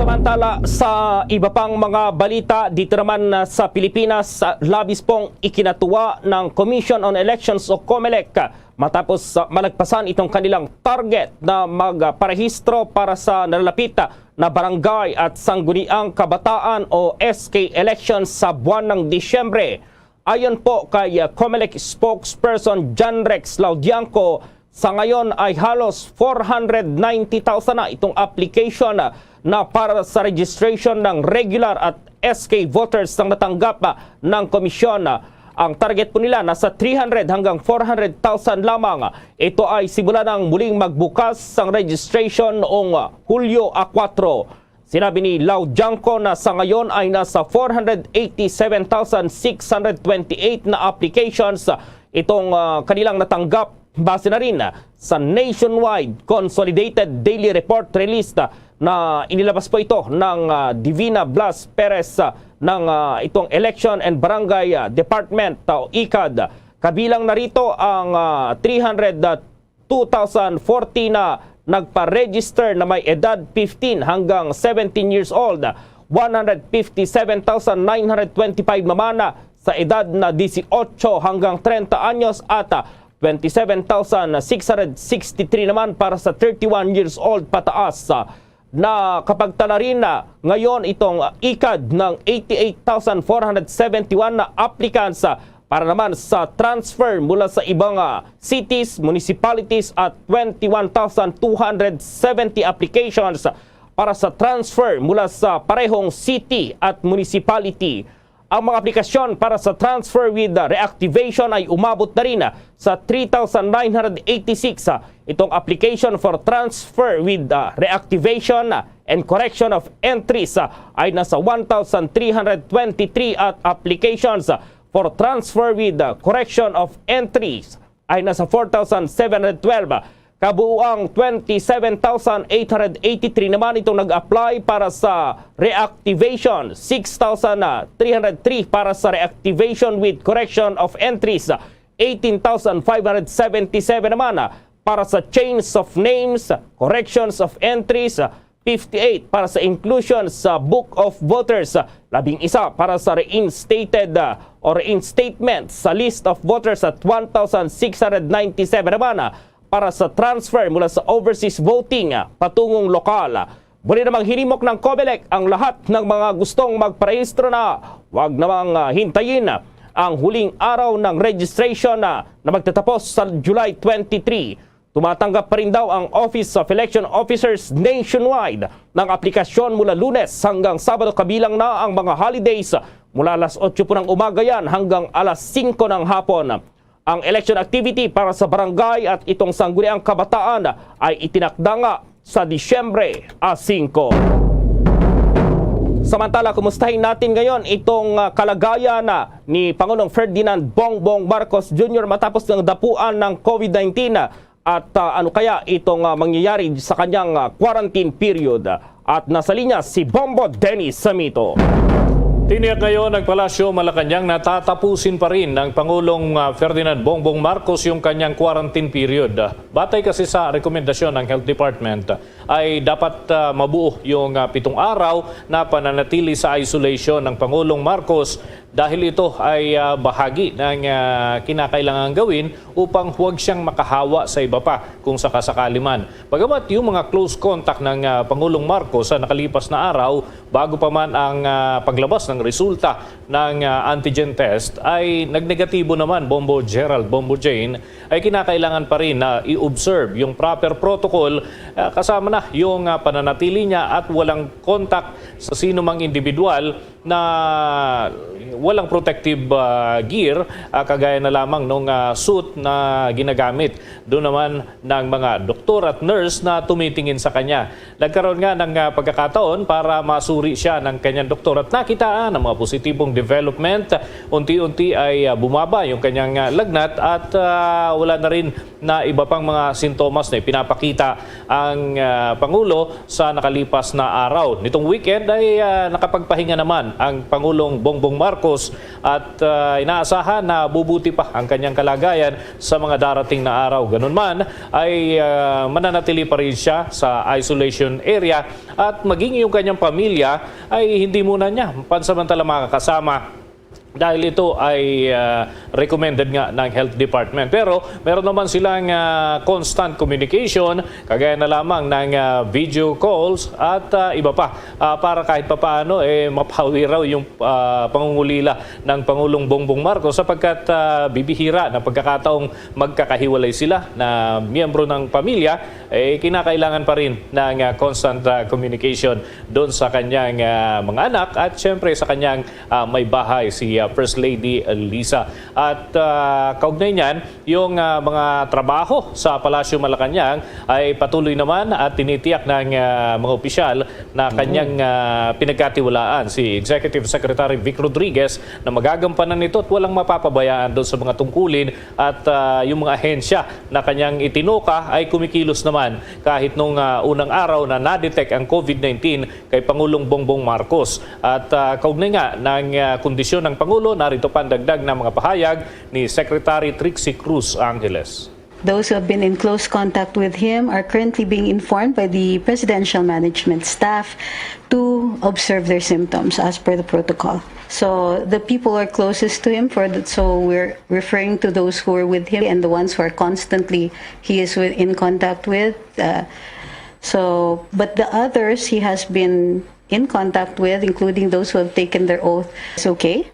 Samantala, sa iba pang mga balita, dito naman, ah, sa Pilipinas, ah, labis pong ikinatuwa ng Commission on Elections o COMELEC, ah, matapos, ah, malagpasan itong kanilang target na magparehistro para sa nalalapit, ah, na barangay at sangguniang kabataan o S K elections sa buwan ng Disyembre. Ayon po kay, ah, COMELEC spokesperson John Rex Laudianco, sa ngayon ay halos four hundred ninety thousand na itong application, ah, na para sa registration ng regular at S K voters ang natanggap, ah, ng komisyon. Ah, ang target po nila nasa three hundred hanggang four hundred thousand lamang. Ito ay simula nang muling magbukas ang registration noong, ah, Hulyo a kuwatro. Sinabi ni Laudianco na sa ngayon ay nasa four hundred eighty-seven thousand six hundred twenty-eight na applications itong, ah, kanilang natanggap, base na rin sa nationwide consolidated daily report released, ah, na inilabas po ito ng, ah, Divina Blas Perez, ah, ng, ah, itong Election and Barangay, ah, Department, ah, o icad. Kabilang na rito ang, ah, three hundred two thousand fourteen na nagpa-register na may edad fifteen hanggang seventeen years old, one hundred fifty-seven thousand nine hundred twenty-five naman sa edad na dieciocho hanggang treinta anyos at, ah, twenty-seven thousand six hundred sixty-three naman para sa thirty-one years old pataas. Nakapagtala rin na ngayon itong, ah, icad ng eighty-eight thousand four hundred seventy-one na applicants, ah, para naman sa transfer mula sa ibang, ah, cities, municipalities at twenty-one thousand two hundred seventy applications para sa transfer mula sa parehong city at municipality. Ang mga aplikasyon para sa transfer with, ah, reactivation ay umabot na rin, ah, sa three thousand nine hundred eighty-six, ah. Itong application for transfer with, ah, reactivation, ah, and correction of entries, ah, ay nasa one thousand three hundred twenty-three at applications, ah, for transfer with, ah, correction of entries ay nasa four thousand seven hundred twelve. Kabuuang twenty-seven thousand eight hundred eighty-three naman itong nag-apply para sa reactivation, six thousand three hundred three para sa reactivation with correction of entries, eighteen thousand five hundred seventy-seven naman para sa change of names, corrections of entries, fifty-eight para sa inclusion sa Book of Voters, labing isa para sa reinstated, ah, o reinstatement sa list of voters at one thousand six hundred ninety-seven naman, ah, para sa transfer mula sa overseas voting, ah, patungong lokal. Muli namang hinimok ng COMELEC ang lahat ng mga gustong magparehistro na wag namang, ah, hintayin ang huling araw ng registration na, na magtatapos sa July twenty-three. Tumatanggap pa rin daw ang Office of Election Officers nationwide ng aplikasyon mula Lunes hanggang Sabado, kabilang na ang mga holidays. Mula alas otso po ng umaga yan hanggang alas singko ng hapon. Ang election activity para sa barangay at itong sangguniang kabataan ay itinakda nga sa Disyembre a singko. Samantala, kumustahin natin ngayon itong, ah, kalagayan, ah, ni Pangulong Ferdinand Bongbong Marcos Junior matapos ng dapuan ng COVID nineteen, ah, at, ah, ano kaya itong, ah, mangyayari sa kanyang, ah, quarantine period. At nasa linya si Bombo Dennis Samito. Tiniyak ngayon ng Palasyo Malacañang na tatapusin pa rin ng Pangulong, ah, Ferdinand Bongbong Marcos yung kanyang quarantine period. Batay kasi sa rekomendasyon ng Health Department, ay dapat, ah, mabuo yung, ah, pitong araw na pananatili sa isolation ng Pangulong Marcos dahil ito ay, ah, bahagi ng, ah, kinakailangang gawin upang huwag siyang makahawa sa iba pa kung sakasakali man. Bagamat yung mga close contact ng, ah, Pangulong Marcos sa nakalipas na araw, bago pa man ang, ah, paglabas ng resulta ng, ah, antigen test, ay nagnegatibo naman, Bombo Gerald, Bombo Jane, ay kinakailangan pa rin na i-observe yung proper protocol, ah, kasama na yung, ah, pananatili niya at walang contact sa sino mang individual na walang protective, ah, gear, ah, kagaya na lamang nung, ah, suit na ginagamit doon naman ng mga doktor at nurse na tumitingin sa kanya. Nagkaroon nga ng, ah, pagkakataon para masuri siya ng kanyang doktor at nakitaan ang mga positibong development. Unti-unti ay, ah, bumaba yung kanyang, ah, lagnat at, ah, wala na rin na iba pang mga sintomas na ipinapakita ang, ah, Pangulo sa nakalipas na araw. Nitong weekend ay, ah, nakapagpahinga naman ang Pangulong Bongbong Marcos at, ah, inaasahan na bubuti pa ang kanyang kalagayan sa mga darating na araw. Ganun man, ay, ah, mananatili pa rin siya sa isolation area at maging yung kanyang pamilya ay hindi muna niya pansamantala makakasama dahil ito ay, ah, recommended nga ng Health Department. Pero meron naman silang, ah, constant communication, kagaya na lamang ng, ah, video calls at, ah, iba pa, ah, para kahit papaano, eh, mapawi raw yung, ah, pangungulila ng Pangulong Bongbong Marcos sapagkat, ah, bibihira na pagkakataong magkakahiwalay sila na miyembro ng pamilya, eh, kinakailangan pa rin ng, ah, constant, ah, communication doon sa kanyang, ah, mga anak at siyempre sa kanyang, ah, may bahay, si, ah, First Lady Liza. At, ah, kaugnay niyan, yung, ah, mga trabaho sa Palasyo Malacañang ay patuloy naman at tinitiyak ng, ah, mga opisyal na kanyang, ah, pinagkatiwalaan si Executive Secretary Vic Rodriguez na magagampanan nito at walang mapapabayaan doon sa mga tungkulin at, ah, yung mga ahensya na kanyang itinoka ay kumikilos naman kahit nung, ah, unang araw na na-detect ang COVID nineteen kay Pangulong Bongbong Marcos. At, ah, kaugnay nga ng, ah, kondisyon ng Pangulo, narito pa ang dagdag na mga pahayag ni Secretary Trixie Cruz Angeles. Those who have been in close contact with him are currently being informed by the presidential management staff to observe their symptoms as per the protocol. So the people are closest to him, for the, so we're referring to those who are with him and the ones who are constantly he is with, in contact with. Uh, so, but the others he has been in contact with, including those who have taken their oath, is okay.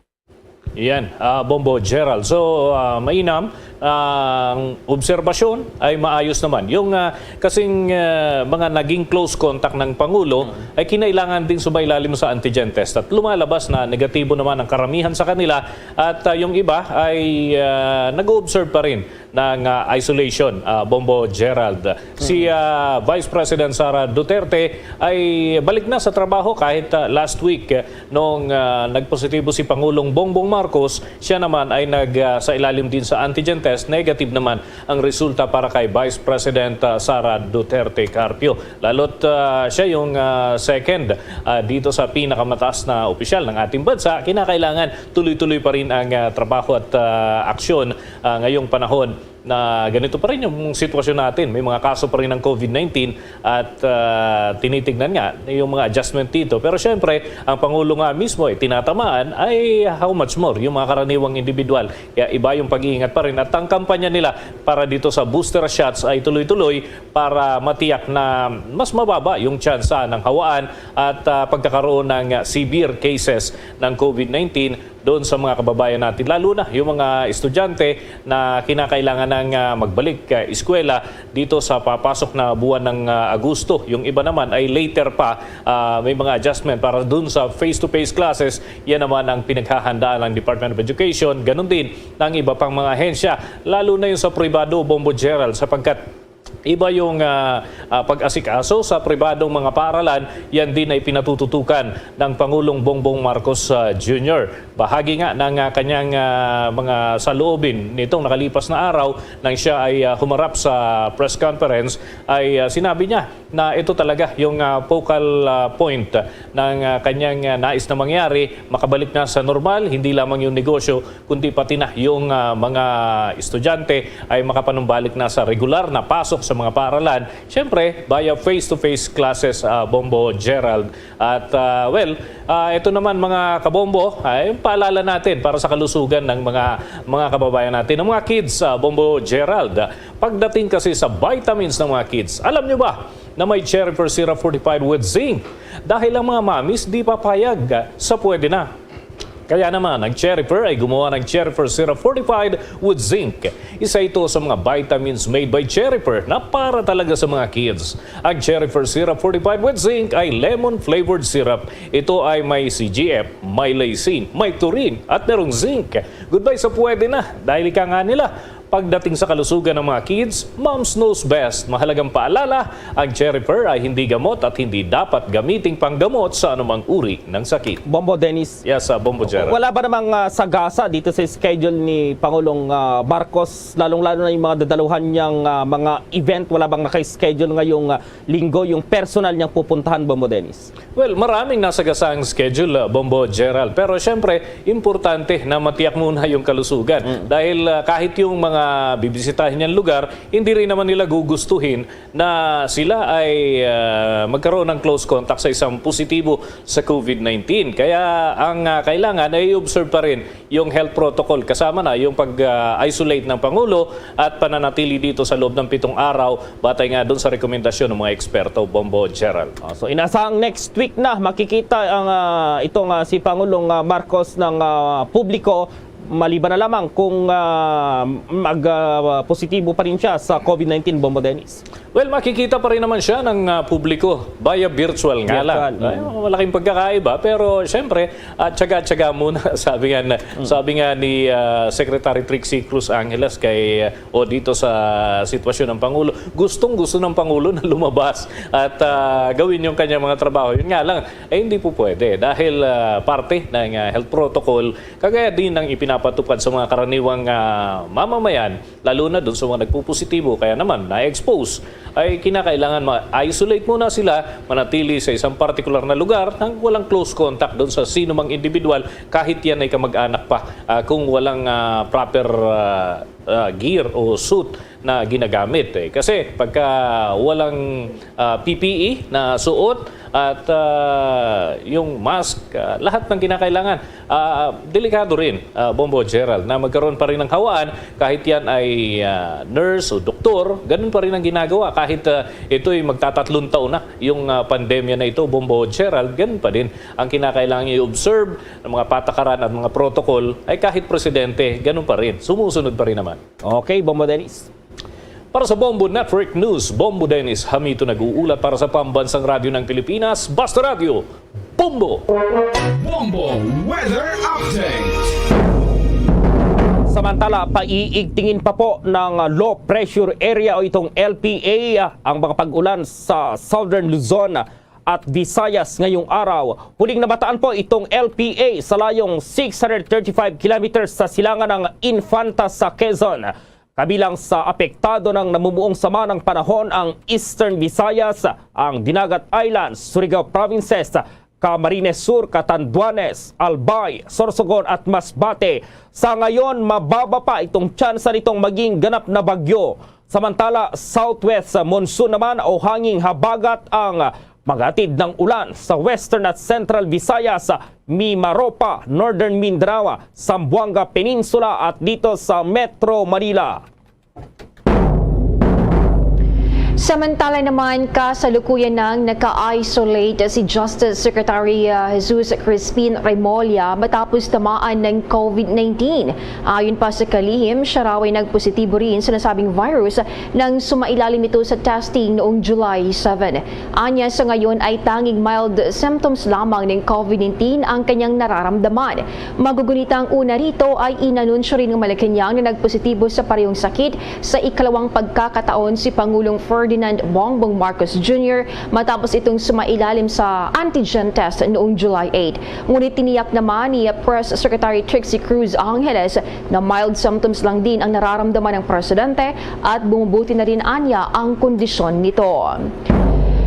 Yan, ah, Bombo Gerald. So, ah, mainam, ang obserbasyon ay maayos naman. Yung, ah, kasing, ah, mga naging close contact ng Pangulo ay kinailangan ding sumailalim sa antigen test. At lumalabas na negatibo naman ang karamihan sa kanila at, ah, yung iba ay, ah, nag-observe pa rin ng, ah, isolation, ah, Bombo Gerald. Si, ah, Vice President Sara Duterte ay balik na sa trabaho kahit, ah, last week, eh, nung, ah, nagpositibo si Pangulong Bongbong Marcos, siya naman ay nag, ah, sa ilalim din sa antigen test, negative naman ang resulta para kay Vice President, ah, Sara Duterte Carpio. Lalo't, ah, siya yung, ah, second, ah, dito sa pinakamataas na opisyal ng ating bansa. Kinakailangan tuloy-tuloy pa rin ang, ah, trabaho at, ah, aksyon, ah, ngayong panahon na ganito pa rin yung sitwasyon natin. May mga kaso pa rin ng COVID nineteen at, ah, tinitignan nga yung mga adjustment dito. Pero syempre, ang Pangulo nga mismo ay tinatamaan, ay how much more yung mga karaniwang individual. Kaya iba yung pag-iingat pa rin. At ang kampanya nila para dito sa booster shots ay tuloy-tuloy para matiyak na mas mababa yung tsansa ng hawaan at, ah, pagkakaroon ng severe cases ng COVID nineteen doon sa mga kababayan natin, lalo na yung mga estudyante na kinakailangan ng, ah, magbalik, ah, eskwela dito sa papasok na buwan ng, ah, Agosto. Yung iba naman ay later pa, ah, may mga adjustment para doon sa face-to-face classes. Yan naman ang pinaghahandaan ng Department of Education. Ganun din ng iba pang mga ahensya, lalo na yung sa pribado, Bombo Gerald, sapagkat Iba yung, ah, ah, pag-asikaso sa pribadong mga paaralan, yan din ay pinatututukan ng Pangulong Bongbong Marcos, ah, Junior. Bahagi nga ng, ah, kanyang, ah, mga saloobin nitong nakalipas na araw nang siya ay, ah, humarap sa press conference, ay, ah, sinabi niya na ito talaga yung, ah, focal, ah, point ng, ah, kanyang, ah, nais na mangyari, makabalik na sa normal, hindi lamang yung negosyo, kundi pati na yung, ah, mga estudyante ay makapanumbalik na sa regular na pasok sa mga paaralan, siyempre, via face-to-face classes, ah, Bombo Gerald. At, ah, well, ah, ito naman, mga kabombo, ay paalala natin para sa kalusugan ng mga, mga kababayan natin, ng mga kids, ah, Bombo Gerald. Pagdating kasi sa vitamins ng mga kids, alam nyo ba na may Cherry Syrup fortified with zinc? Dahil ang mga mamis di papayag, ah, sa pwede na. Kaya naman, ang Cherry Fer ay gumawa ng Cherry Fer Syrup fortified with zinc. Isa ito sa mga vitamins made by Cherry Fer na para talaga sa mga kids. Ang Cherry Fer Syrup fortified with zinc ay lemon-flavored syrup. Ito ay may C G F, may lysine, may taurine, at merong zinc. Goodbye sa pwede na, dahil ika nga nila. Pagdating sa kalusugan ng mga kids, Moms knows best. Mahalagang paalala, ang Cherry Fer ay hindi gamot at hindi dapat gamiting panggamot sa anumang uri ng sakit. Bombo Dennis, Yes, ah, Bombo Gerald. Wala ba namang, ah, sagasa dito sa schedule ni Pangulong, ah, Marcos, lalong-lalo na yung mga dadaluhan niyang, ah, mga event? Wala bang naka-schedule ngayong, ah, linggo yung personal niyang pupuntahan, Bombo Dennis? Well, maraming nasagasang schedule, ah, Bombo Gerald. Pero siyempre, importante na matiyak muna yung kalusugan. Mm. Dahil, ah, kahit yung mga bibisitahin niyang lugar, hindi rin naman nila gugustuhin na sila ay, ah, magkaroon ng close contact sa isang positibo sa COVID nineteen. Kaya ang, ah, kailangan ay i-observe pa rin yung health protocol, kasama na yung pag, ah, isolate ng Pangulo at pananatili dito sa loob ng pitong araw, batay nga doon sa rekomendasyon ng mga eksperto, Bombo Gerald. Ah, so, inasahang next week na makikita ang, ah, itong, ah, si Pangulong, ah, Marcos ng, ah, publiko, maliban na lamang kung, ah, mag, ah, positibo pa rin siya sa COVID nineteen, Bombo Dennis. Well, makikita pa rin naman siya ng, ah, publiko via virtual nga lang. Virtual, mm. Ay, malaking pagkakaiba, pero siyempre, ah, tiyaga-tiyaga muna, sabi nga na, Mm. sabi nga ni, ah, Secretary Trixie Cruz Angeles kay, ah, o dito sa sitwasyon ng Pangulo, gustong-gusto ng Pangulo na lumabas at, ah, gawin yung kanyang mga trabaho. Yun nga lang, eh, hindi po pwede dahil, ah, parte ng, ah, health protocol, kagaya din ng ipinapatupad sa mga karaniwang, ah, mamamayan, lalo na dun sa mga nagpupositibo, kaya naman na-expose, ay kinakailangan ma-isolate muna sila, manatili sa isang partikular na lugar nang walang close contact dun sa sino mang individual, kahit yan ay kamag-anak pa, ah, kung walang, ah, proper, ah, ah, gear o suit na ginagamit, eh. Kasi pagka walang, ah, P P E na suot at, ah, yung mask, ah, lahat ng kinakailangan, ah, delikado rin, ah, Bombo Gerald, na magkaroon pa rin ng hawaan kahit yan ay, ah, nurse o doktor, ganun pa rin ang ginagawa kahit, ah, ito'y magtatatlong taon na yung, ah, pandemya na ito, Bombo Gerald, ganun pa din ang kinakailangan i-observe ng mga patakaran at mga protocol ay kahit presidente, ganun pa rin, sumusunod pa rin naman. Okay, Bombo Dennis. Para sa Bombo Network News, Bombo Dennis Hamito nag-uulat para sa Pambansang Radyo ng Pilipinas, Basta Radyo, Bombo! Bombo Weather Update. Samantala, paiigtingin pa po ng low pressure area o itong L P A ang mga pag-ulan sa Southern Luzon at Visayas ngayong araw. Huling nabataan po itong L P A sa layong six hundred thirty-five kilometers sa silangan ng Infanta sa Quezon. Kabilang sa apektado ng namumuong sama ng panahon ang Eastern Visayas, ang Dinagat Islands, Surigao Provinces, Camarines Sur, Catanduanes, Albay, Sorsogon at Masbate. Sa ngayon, mababa pa itong tsansa nitong maging ganap na bagyo. Samantala, southwest monsoon naman o hanging habagat ang maghatid ng ulan sa Western at Central Visayas, Mimaropa, Northern Mindanao, Zamboanga Peninsula at dito sa Metro Manila. Samantala naman, kasalukuyan nang naka-isolate si Justice Secretary, ah, Jesus Crispin Remulla matapos tamaan ng COVID nineteen. Ayon pa sa kalihim, siya raw ay nagpositibo rin sa nasabing virus nang sumailalim ito sa testing noong July seven. Anya, sa ngayon ay tanging mild symptoms lamang ng COVID nineteen ang kanyang nararamdaman. Magugunita, ang una rito ay inanunsyo rin ng Malacañang na nagpositibo sa parehong sakit sa ikalawang pagkakataon si Pangulong Ferdinand Bongbong Marcos Junior matapos itong sumailalim sa antigen test noong July eight. Ngunit tiniyak naman ni Press Secretary Trixie Cruz Angeles na mild symptoms lang din ang nararamdaman ng presidente at bumubuti na rin anya ang kondisyon nito.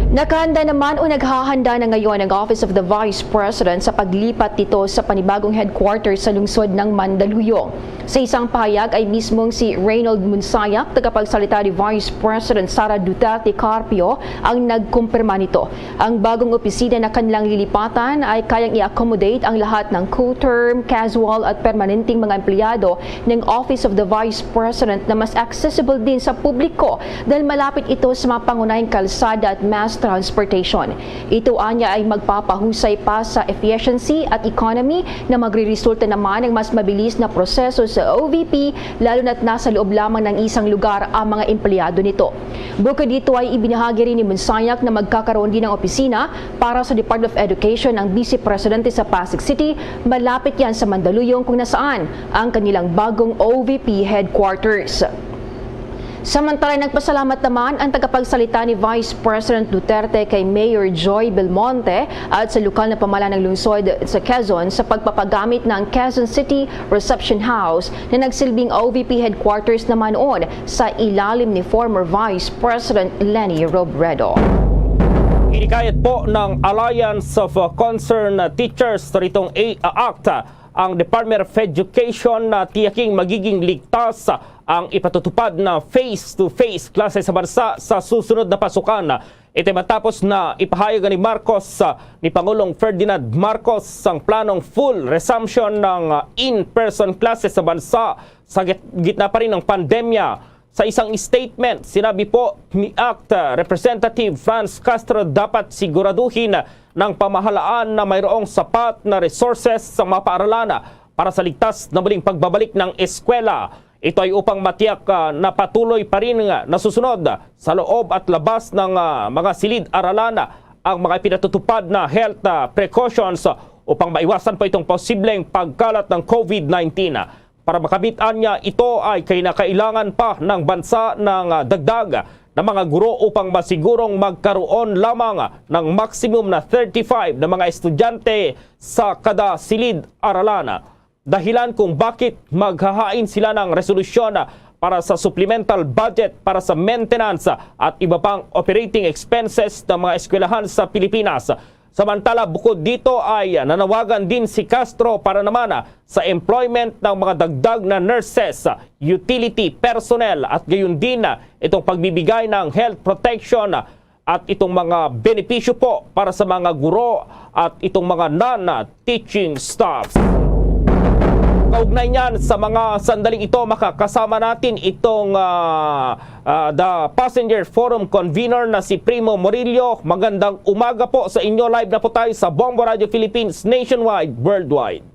Nakahanda naman o naghahanda na ngayon ang Office of the Vice President sa paglipat nito sa panibagong headquarters sa lungsod ng Mandaluyong. Sa isang pahayag ay mismong si Reynold Munsayak, tagapagsalita ni Vice President Sara Duterte Carpio, ang nagkumpirma nito. Ang bagong opisina na kanilang lilipatan ay kayang i-accommodate ang lahat ng co-term, casual at permanenteng mga empleyado ng Office of the Vice President na mas accessible din sa publiko dahil malapit ito sa mga pangunahing kalsada at mass transportation. Ito anya ay magpapahusay pa sa efficiency at economy na magreresulta naman ng mas mabilis na proseso sa O V P, lalo na't nasa loob lamang ng isang lugar ang mga empleyado nito. Bukod dito ay ibinahagi rin ni Munsayak na magkakaroon din ng opisina para sa Department of Education ang Vice Presidente sa Pasig City, malapit yan sa Mandaluyong kung nasaan ang kanilang bagong O V P headquarters. Samantala, nagpasalamat naman ang tagapagsalita ni Vice President Duterte kay Mayor Joy Belmonte at sa lokal na pamahalaan ng lungsod sa Quezon sa pagpapagamit ng Quezon City Reception House na nagsilbing O V P headquarters naman noon sa ilalim ni former Vice President Leni Robredo. Hinikayat po ng Alliance of Concerned Teachers ritong A A C T ang Department of Education na tiyaking magiging ligtas ang ipatutupad na face-to-face klase sa bansa sa susunod na pasukan. Ito matapos na ipahayag ni Marcos, ah, ni Pangulong Ferdinand Marcos ang planong full resumption ng, ah, in-person classes sa bansa sa git-, gitna pa rin ng pandemya. Sa isang statement, sinabi po ni A C T Representative Franz Castro, dapat siguraduhin ng pamahalaan na mayroong sapat na resources sa mga paaralan para sa ligtas na muling pagbabalik ng eskwela. Ito ay upang matiyak, ah, na patuloy pa rin nga nasusunod sa loob at labas ng, ah, mga silid-aralan ang mga pinatutupad na health, ah, precautions upang maiwasan po itong posibleng pagkalat ng COVID nineteen. Para makamit anya ito ay kinakailangan pa ng bansa ng, ah, dagdag na mga guro upang masigurong magkaroon lamang ng maximum na thirty-five na mga estudyante sa kada silid-aralan. Dahilan kung bakit maghahain sila ng resolusyon para sa supplemental budget para sa maintenance at iba pang operating expenses ng mga eskwelahan sa Pilipinas. Samantala, bukod dito ay nanawagan din si Castro para naman sa employment ng mga dagdag na nurses, utility personnel at gayon din itong pagbibigay ng health protection at itong mga benepisyo po para sa mga guro at itong mga non-teaching staffs. Kaugnay niyan, sa mga sandaling ito, makakasama natin itong, ah, ah, the Passenger Forum Convener na si Primo Murillo. Magandang umaga po sa inyo. Live na po tayo sa Bombo Radio Philippines, nationwide, worldwide.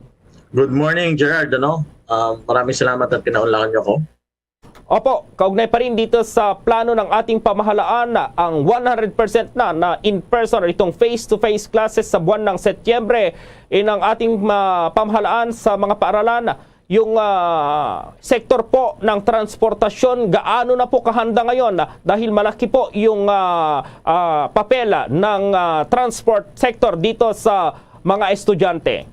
Good morning, Gerard. Ano? Ah, maraming salamat at pinaunlakan niyo ako. Opo, kaugnay pa rin dito sa plano ng ating pamahalaan, ang one hundred percent na, na in-person or itong face-to-face classes sa buwan ng Setyembre, in ang ating, ah, pamahalaan sa mga paaralan, yung, ah, sektor po ng transportasyon, gaano na po kahanda ngayon? Dahil malaki po yung, ah, ah, papel ng, ah, transport sector dito sa mga estudyante.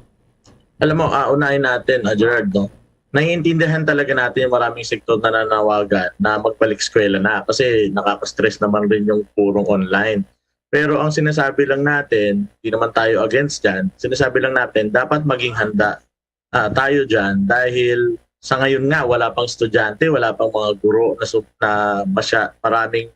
Alam mo, ah, unahin natin, ah, Gerard, no? Naiintindihan talaga natin yung maraming sektor na nanawagan na magbalik eskwela na kasi nakaka-stress naman rin yung purong online. Pero ang sinasabi lang natin, di naman tayo against dyan, sinasabi lang natin, dapat maging handa, ah, tayo dyan dahil sa ngayon nga, wala pang estudyante, wala pang mga guro na, sub- na masya, maraming,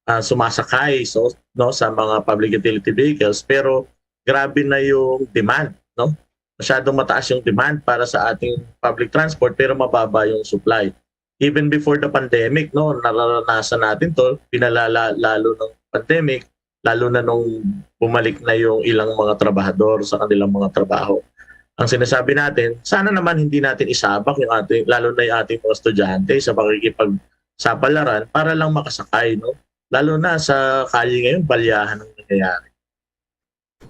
ah, sumasakay, so, no, sa mga public utility vehicles. Pero grabe na yung demand, no? Masyadong mataas yung demand para sa ating public transport pero mababa yung supply. even before the pandemic, no, naranasan natin 'to, pinalala lalo ng pandemic, lalo na nung bumalik na yung ilang mga trabahador sa kanilang mga trabaho. Ang sinasabi natin, sana naman hindi natin isabak yung ating, lalo na yung ating mga estudyante sa pakikipagsapalaran para lang makasakay, no? Lalo na sa kalye ngayon, balyahan ang nangyayari.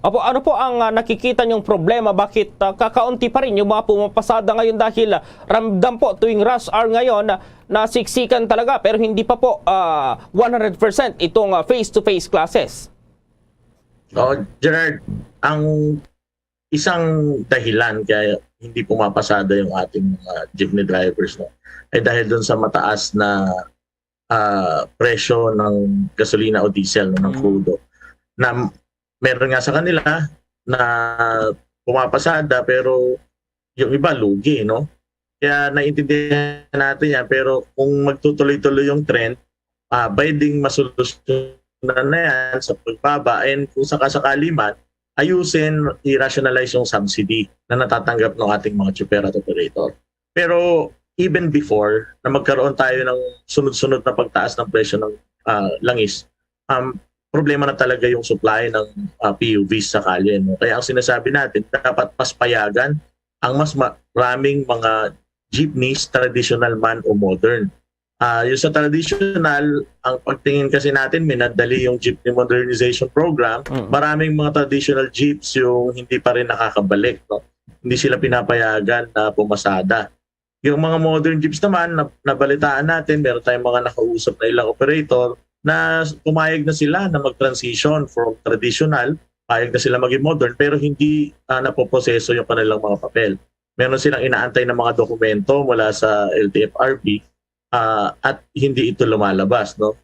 Opo, ano po ang ah, nakikita niyong problema? Bakit ah, kakaunti pa rin yung mga pumapasada ngayon dahil ah, ramdam po tuwing rush hour ngayon ah, nasiksikan talaga pero hindi pa po ah, one hundred percent itong ah, face-to-face classes? Oh, Gerard, ang isang dahilan kaya hindi pumapasada yung ating mga jeepney drivers, no, ay dahil doon sa mataas na ah, presyo ng gasolina o diesel, no, ng Mm. krudo. Na meron nga sa kanila na pumapasada pero yung iba lugi, no? Kaya naiintindihan natin yan, pero kung magtutuloy-tuloy yung trend, ah, pwedeng masolusyonan na yan sa pagbaba. And kung sakasakali man, ayusin, i-rationalize yung subsidy na natatanggap ng ating mga tsuper at operator. Pero even before na magkaroon tayo ng sunod-sunod na pagtaas ng presyo ng ah, langis, um, problema na talaga yung supply ng ah, P U Vs sa kalye, no? Kaya ang sinasabi natin, dapat mas payagan ang mas maraming mga jeepneys, traditional man o modern. Ah, yung sa traditional, ang pagtingin kasi natin, minadali yung jeepney modernization program. Mm. Maraming mga traditional jeeps yung hindi pa rin nakakabalik, no? Hindi sila pinapayagan na pumasada. Yung mga modern jeeps naman, na, nabalitaan natin, meron tayong mga nakausap na ilang operator na pumayag na sila na mag-transition from traditional, payag na sila maging modern, pero hindi ah, napoproseso yung kanilang mga papel. Meron silang inaantay ng mga dokumento mula sa L T F R B ah, at hindi ito lumalabas, no?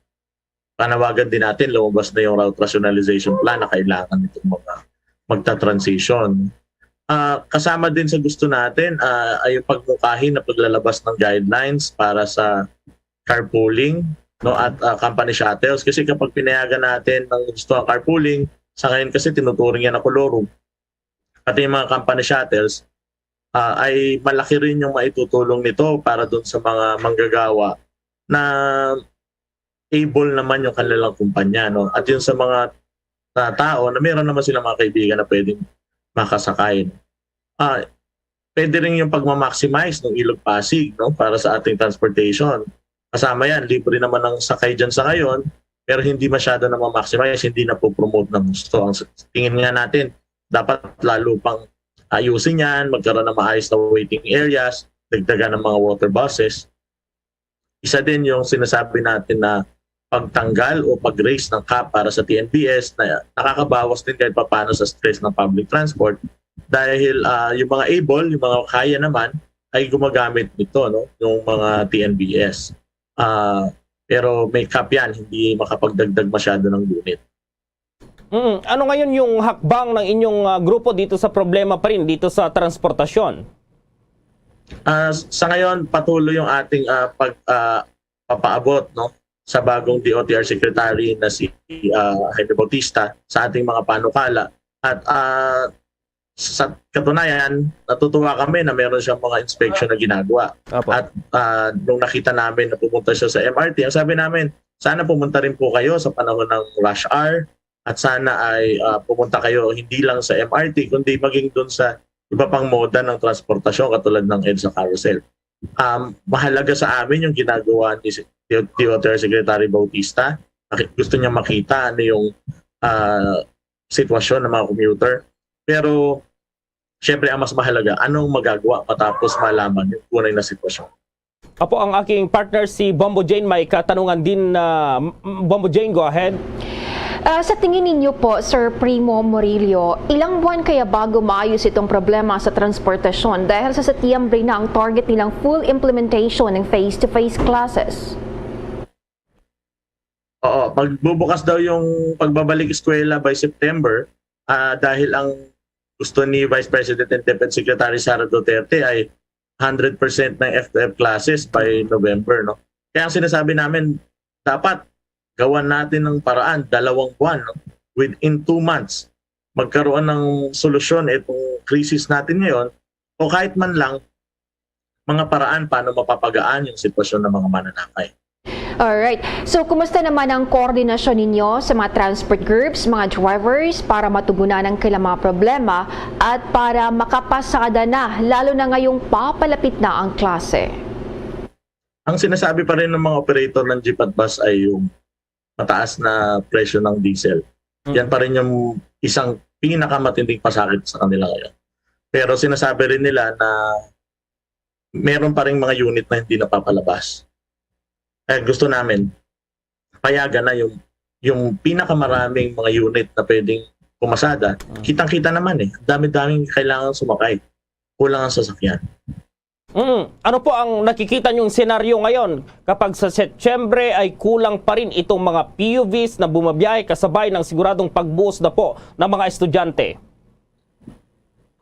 Panawagan din natin, lumabas na yung route rationalization plan na kailangan itong mga magta-transition. Ah, kasama din sa gusto natin ah, ay yung pagmungkahi na paglalabas ng guidelines para sa carpooling, no, at ah, company shuttles. Kasi kapag pinayagan natin ng gusto ang carpooling, sa ngayon kasi tinuturing yan na kolorum, pati yung mga company shuttles, ah, ay malaki rin yung maitutulong nito para dun sa mga manggagawa na able naman yung kanilang kumpanya, no? At yun sa mga ah, tao na meron naman silang mga kaibigan na pwedeng makasakay, no? Ah, pwede rin yung pagmamaximize ng Ilog Pasig, no, para sa ating transportation. Kasama yan, libre naman ang sakay dyan sa ngayon, pero hindi masyado na ma-maximize, hindi na po promote ng gusto. Ang s- tingin nga natin, dapat lalo pang ayusin yan, magkaroon ng maayos na waiting areas, dagdagan ng mga water buses. Isa din yung sinasabi natin na pagtanggal o pag-raise ng cap para sa T N B S na nakakabawas din kahit papaano sa stress ng public transport dahil ah, yung mga able, yung mga kaya naman ay gumagamit nito, no, yung mga T N B S. Ah, pero may cap yan, hindi makapagdagdag masyado ng unit. Mm. Ano ngayon yung hakbang ng inyong ah, grupo dito sa problema pa rin dito sa transportasyon? Ah, sa ngayon, patuloy yung ating ah, pag ah, papaabot, no, sa bagong D O T R secretary na si ah, Jaime Bautista sa ating mga panukala. At ah, sa katunayan, natutuwa kami na meron siyang mga inspection na ginagawa. Opo. At ah, nung nakita namin na pumunta siya sa M R T, ang sabi namin, sana pumunta rin po kayo sa panahon ng rush hour at sana ay ah, pumunta kayo hindi lang sa M R T kundi maging doon sa iba pang moda ng transportasyon katulad ng EDSA Carousel. Um, mahalaga sa amin yung ginagawa ni si- D O T R Secretary Bautista. Naki- Gusto niya makita ano yung ah, sitwasyon ng mga commuter. Pero syempre ang mas mahalaga, anong magagawa matapos malaman yung tunay na sitwasyon? Opo, ang aking partner si Bombo Jane may katanungan din na Bombo Jane, go ahead. Ah, sa tingin ninyo po, Sir Primo Murillo, ilang buwan kaya bago maayos itong problema sa transportasyon dahil sa Setyembre na ang target nilang full implementation ng face-to-face classes? Oo, magbubukas daw yung pagbabalik eskwela by September ah, dahil ang gusto ni Vice President and DepEd Secretary Sara Duterte ay one hundred percent ng F two F classes by November, no? Kaya ang sinasabi namin, dapat gawan natin ng paraan, dalawang buwan, no? Within two months, magkaroon ng solusyon itong crisis natin ngayon o kahit man lang mga paraan paano mapapagaan yung sitwasyon ng mga mananakay. Alright. So, kumusta naman ang koordinasyon ninyo sa mga transport groups, mga drivers, para matugunan ang kailang mga problema at para makapasada na, lalo na ngayong papalapit na ang klase? Ang sinasabi pa rin ng mga operator ng jeep at bus ay yung mataas na presyo ng diesel. Yan pa rin yung isang pinakamatinding pasakit sa kanila ngayon. Pero sinasabi rin nila na meron pa rin mga unit na hindi napapalabas. Kaya gusto namin, payagan na yung, yung pinakamaraming mga unit na pwedeng pumasada. Kitang-kita naman eh, ang dami-daming kailangan sumakay. Kulang ang sasakyan. Mm. Ano po ang nakikita niyong senaryo ngayon kapag sa Setyembre ay kulang pa rin itong mga P U Vs na bumabiyahe kasabay ng siguradong pagbuhos na po ng mga estudyante?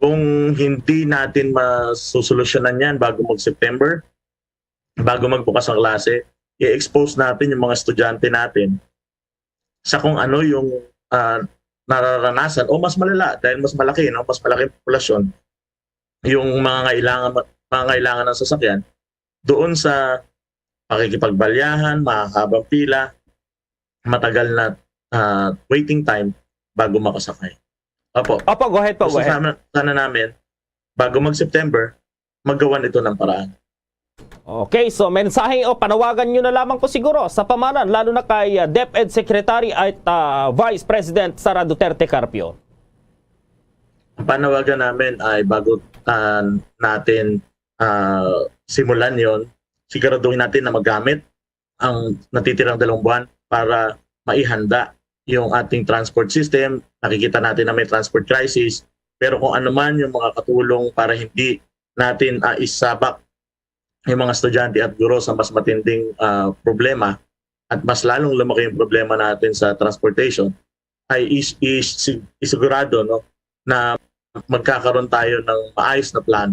Kung hindi natin masusolusyonan yan bago mag-September, bago magbukas ang klase, i-expose natin yung mga estudyante natin sa kung ano yung ah, nararanasan o mas malala dahil mas malaki, no, mas malaking populasyon yung mga kailangan mga kailangan ng sasakyan doon sa pakikipagbalyahan, mahabang pila, matagal na ah, waiting time bago makasakay. Opo. Opo, go ahead po, go Gusto ahead. sana, sana namin bago mag-September, magawan ito ng paraan. Okay, so mensahe o panawagan nyo na lamang po siguro sa pamanan, lalo na kay uh, DepEd Secretary at uh, Vice President Sara Duterte Carpio. Ang panawagan namin ay bago ah, natin ah, simulan yon, siguraduhin natin na magamit ang natitirang dalawang buwan para maihanda yung ating transport system. Nakikita natin na may transport crisis, pero kung ano man yung mga katulong para hindi natin ah, isabak yung mga estudyante at guro sa mas matinding ah, problema at mas lalong lumaki yung problema natin sa transportation, ay is, is, sig- isigurado, no, na magkakaroon tayo ng maayos na plan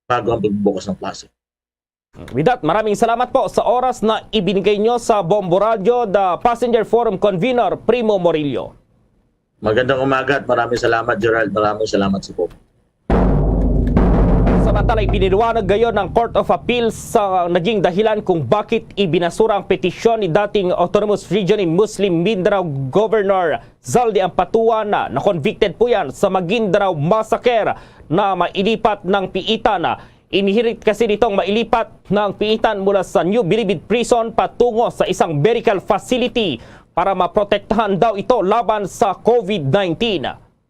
bago ang pagbubukas ng klase. With that, maraming salamat po sa oras na ibinigay nyo sa Bombo Radio, the Passenger Forum Convenor, Primo Morillo. Magandang umaga at maraming salamat, Gerald. Maraming salamat sa po. Samantala, ipiniliwanag gayon ng Court of Appeals sa naging dahilan kung bakit ibinasura ang petisyon ni dating Autonomous Region in Muslim Mindanao Governor Zaldy Ampatuan na na-convicted po yan sa Maguindanao Massacre na mailipat ng piitan. Inihirit kasi nitong mailipat ng piitan mula sa New Bilibid Prison patungo sa isang medical facility para maprotektahan daw ito laban sa COVID nineteen.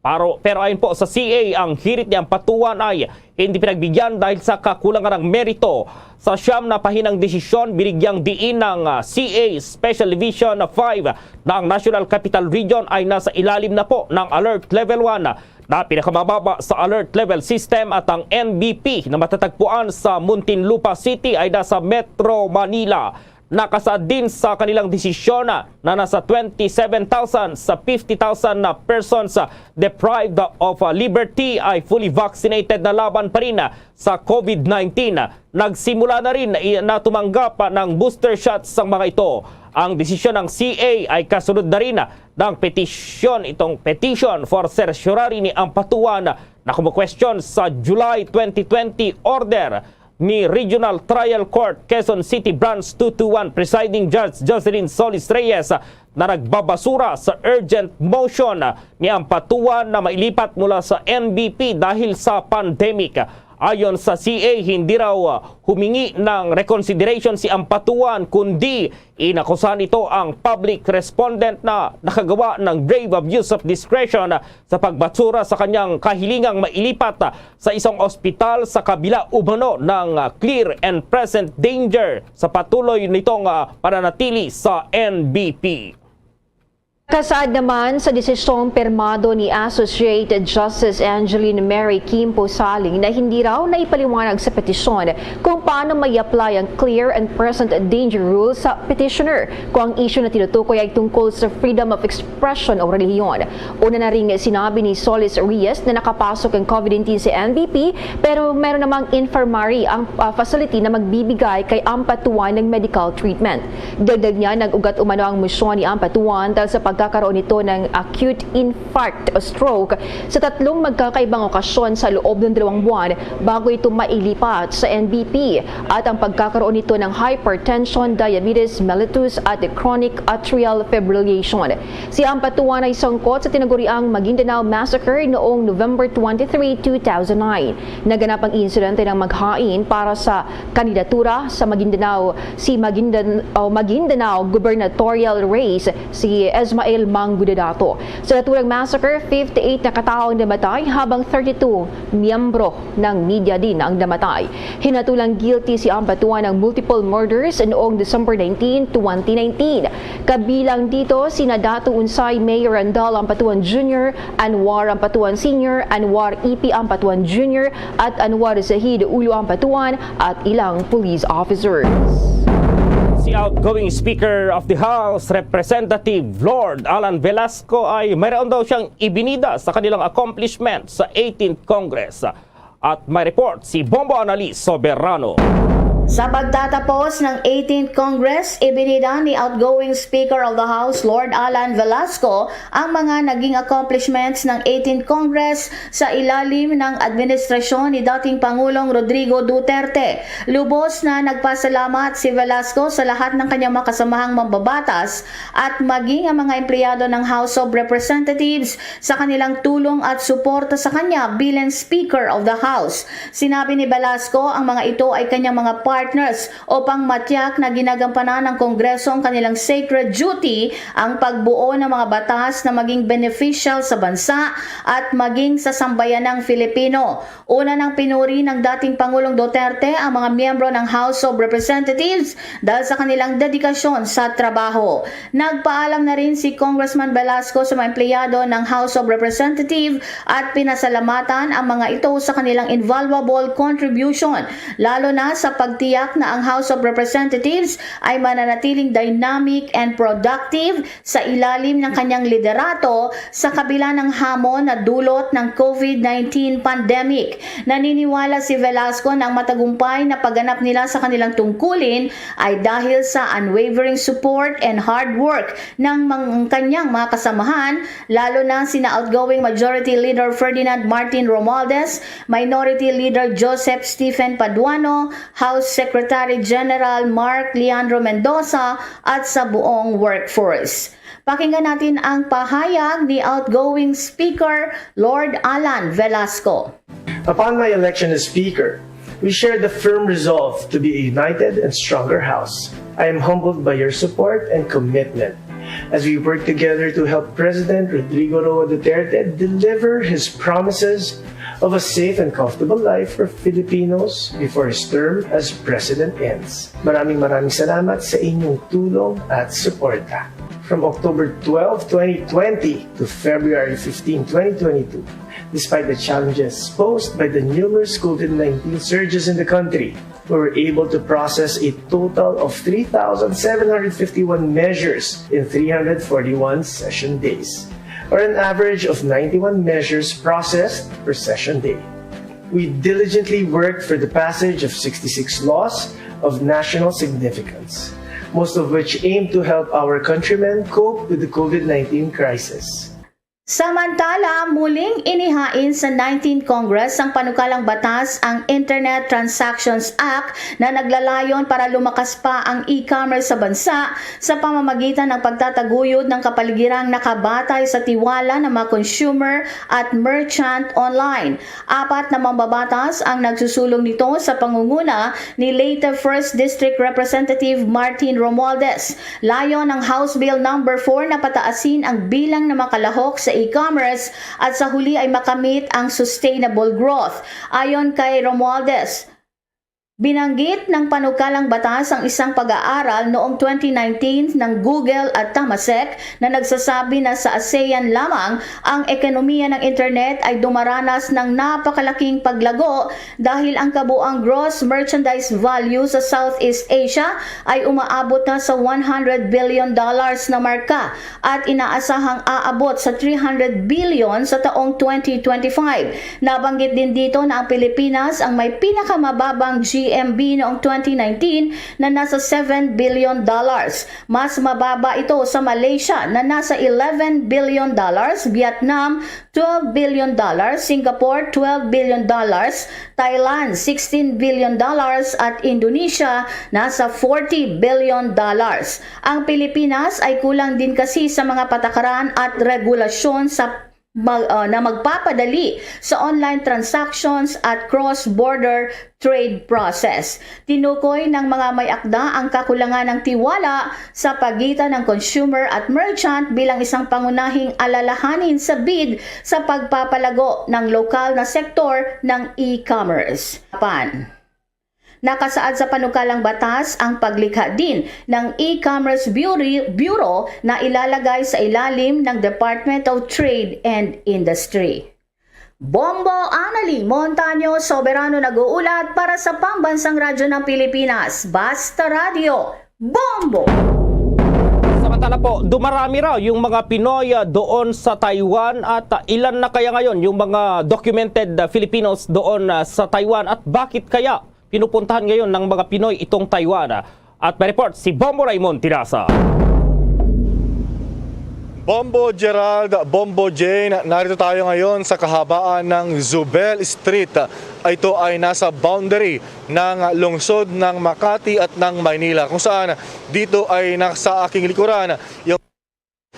Pero, pero ayon po sa C A, ang hirit ni Ampatuan ay hindi pinagbigyan dahil sa kakulangan ng merito. Sa siyam na pahinang desisyon, binigyang diin ng ah, C A Special Division five na ang National Capital Region ay nasa ilalim na po ng Alert Level one na pinakamababa sa alert level system at ang N B P na matatagpuan sa Muntinlupa City ay nasa Metro Manila. Nakasaad din sa kanilang desisyon na nasa twenty-seven thousand sa fifty thousand na persons deprived of liberty ay fully vaccinated na laban pa rin sa COVID nineteen. Nagsimula na rin i- na tumanggap ng booster shots ang mga ito. Ang desisyon ng C A ay kasunod na rin ng petisyon, itong petition for certiorari ni Ampatuan na kumukwestiyon sa July twenty twenty order ni Regional Trial Court Quezon City Branch two two one Presiding Judge Jocelyn Solis Reyes na nagbabasura sa urgent motion ni Ampatuan na mailipat mula sa N B P dahil sa pandemic. Ayon sa C A, hindi raw humingi ng reconsideration si Ampatuan, kundi inakusahan ito ang public respondent na nakagawa ng grave abuse of discretion sa pagbatsura sa kanyang kahilingang mailipat sa isang ospital sa kabila umano ng clear and present danger sa patuloy nitong pananatili sa N B P. Kasaad naman sa desisyong pirmado ni Associate Justice Angeline Mary Kim Posaling na hindi raw na ipaliwanag sa petisyon kung paano may apply ang clear and present danger rule sa petitioner kung ang issue na tinutukoy ay tungkol sa freedom of expression o relihiyon. Una na ring sinabi ni Solis Reyes na nakapasok ang COVID nineteen sa N B P pero meron namang infirmary ang uh, facility na magbibigay kay Ampatuan ng medical treatment. Dagdag niya, nag-ugat umano ang misyon ni Ampatuan dahil sa pag Pagkakaroon nito ng acute infarct o stroke sa tatlong magkakaibang okasyon sa loob ng dalawang buwan bago ito mailipat sa N B P, at ang pagkakaroon nito ng hypertension, diabetes mellitus at chronic atrial fibrillation. Si Ampatuan ay sangkot sa tinaguriang Maguindanao Massacre noong November twenty-three, two thousand nine. Naganap ang insidente ng maghain para sa kandidatura sa Maguindanao, si Maguindan-, o Maguindanao gubernatorial race, si Esmael Mangudadato. Sa naturang massacre, fifty-eight na katao ang namatay, habang thirty-two miyembro ng media din ang namatay. Hinatulang guilty si Ampatuan ng multiple murders noong December nineteen, twenty nineteen. Kabilang dito sina Dato Unsay Mayor Randall Ampatuan Junior, Anwar Ampatuan Senior, Anwar E P Ampatuan Junior, at Anwar Zahid Ulo Ampatuan at ilang police officers. Si outgoing Speaker of the House, Representative Lord Alan Velasco, ay mayroon daw siyang ibinida sa kanilang accomplishment sa eighteenth Congress. At may report si Bombo Annalise Soberano. Sa pagtatapos ng eighteenth Congress, ibinida ni outgoing Speaker of the House Lord Alan Velasco ang mga naging accomplishments ng eighteenth Congress sa ilalim ng administrasyon ni dating Pangulong Rodrigo Duterte. Lubos na nagpasalamat si Velasco sa lahat ng kanyang mga kasamahang mambabatas at maging ang mga empleyado ng House of Representatives sa kanilang tulong at suporta sa kanya bilang Speaker of the House. Sinabi ni Velasco, ang mga ito ay kanyang mga partners upang matiyak na ginagampanan ng Kongreso ang kanilang sacred duty, ang pagbuo ng mga batas na maging beneficial sa bansa at maging sa sambayanang Filipino. Una nang pinuri ng dating Pangulong Duterte ang mga miyembro ng House of Representatives dahil sa kanilang dedikasyon sa trabaho. Nagpaalam na rin si Congressman Velasco sa mga empleyado ng House of Representatives at pinasalamatan ang mga ito sa kanilang invaluable contribution, lalo na sa pagtiyak na ang House of Representatives ay mananatiling dynamic and productive sa ilalim ng kanyang liderato sa kabila ng hamon na dulot ng COVID nineteen pandemic. Naniniwala si Velasco na ang matagumpay na pagganap nila sa kanilang tungkulin ay dahil sa unwavering support and hard work ng mga kanyang mga kasamahan, lalo na sina outgoing Majority Leader Ferdinand Martin Romualdez, Minority Leader Joseph Stephen Paduano, House Secretary General Mark Leandro Mendoza, at sa buong workforce. Pakinggan natin ang pahayag ni outgoing Speaker Lord Alan Velasco. Upon my election as Speaker, we shared the firm resolve to be a united and stronger House. I am humbled by your support and commitment as we work together to help President Rodrigo Roa Duterte deliver his promises of a safe and comfortable life for Filipinos before his term as President ends. Maraming maraming salamat sa inyong tulong at suporta. From October twelve, twenty twenty to February fifteen, twenty twenty-two, despite the challenges posed by the numerous COVID nineteen surges in the country, we were able to process a total of three thousand seven hundred fifty-one measures in three hundred forty-one session days, or an average of ninety-one measures processed per session day. We diligently worked for the passage of sixty-six laws of national significance, most of which aim to help our countrymen cope with the COVID nineteen crisis. Samantala, muling inihain sa nineteenth Congress ang panukalang batas, ang Internet Transactions Act, na naglalayon para lumakas pa ang e-commerce sa bansa sa pamamagitan ng pagtataguyod ng kapaligirang nakabatay sa tiwala ng mga consumer at merchant online. Apat na mambabatas ang nagsusulong nito sa pangunguna ni Leyte First District Representative Martin Romualdez. Layon ng House Bill Number four na pataasin ang bilang ng makalahok sa e-commerce at sa huli ay makamit ang sustainable growth. Ayon kay Romualdez, binanggit ng panukalang batas ang isang pag-aaral noong twenty nineteen ng Google at Temasek na nagsasabi na sa ASEAN lamang ang ekonomiya ng internet ay dumaranas ng napakalaking paglago dahil ang kabuang gross merchandise value sa Southeast Asia ay umaabot na sa one hundred billion dollars na marka at inaasahang aabot sa three hundred billion sa taong twenty twenty-five. Nabanggit din dito na ang Pilipinas ang may pinakamababang M B noong twenty nineteen na nasa seven billion dollars. Mas mababa ito sa Malaysia na nasa eleven billion dollars, Vietnam twelve billion dollars, Singapore twelve billion dollars, Thailand sixteen billion dollars, at Indonesia nasa forty billion dollars. Ang Pilipinas ay kulang din kasi sa mga patakaran at regulasyon sa mag-, ah, na magpapadali sa online transactions at cross-border trade process. Tinukoy ng mga may akda ang kakulangan ng tiwala sa pagitan ng consumer at merchant bilang isang pangunahing alalahanin sa bid sa pagpapalago ng lokal na sektor ng e-commerce. Pan. Nakasaad sa panukalang batas ang paglikha din ng e-commerce bureau, bureau na ilalagay sa ilalim ng Department of Trade and Industry. Bombo Annalie Montaño Soberano nag-uulat para sa Pambansang Radyo ng Pilipinas, Basta Radyo, Bombo! Samantala po, dumarami raw yung mga Pinoy, ah, doon sa Taiwan at, ah, ilan na kaya ngayon yung mga documented, ah, Filipinos doon, ah, sa Taiwan at bakit kaya pinupuntahan ngayon ng mga Pinoy itong Taiwan? At may report si Bombo Raymond Tirasa. Bombo Gerald, Bombo Jane, narito tayo ngayon sa kahabaan ng Zubel Street. Ito ay nasa boundary ng lungsod ng Makati at ng Maynila, kung saan dito ay nasa aking likuran yung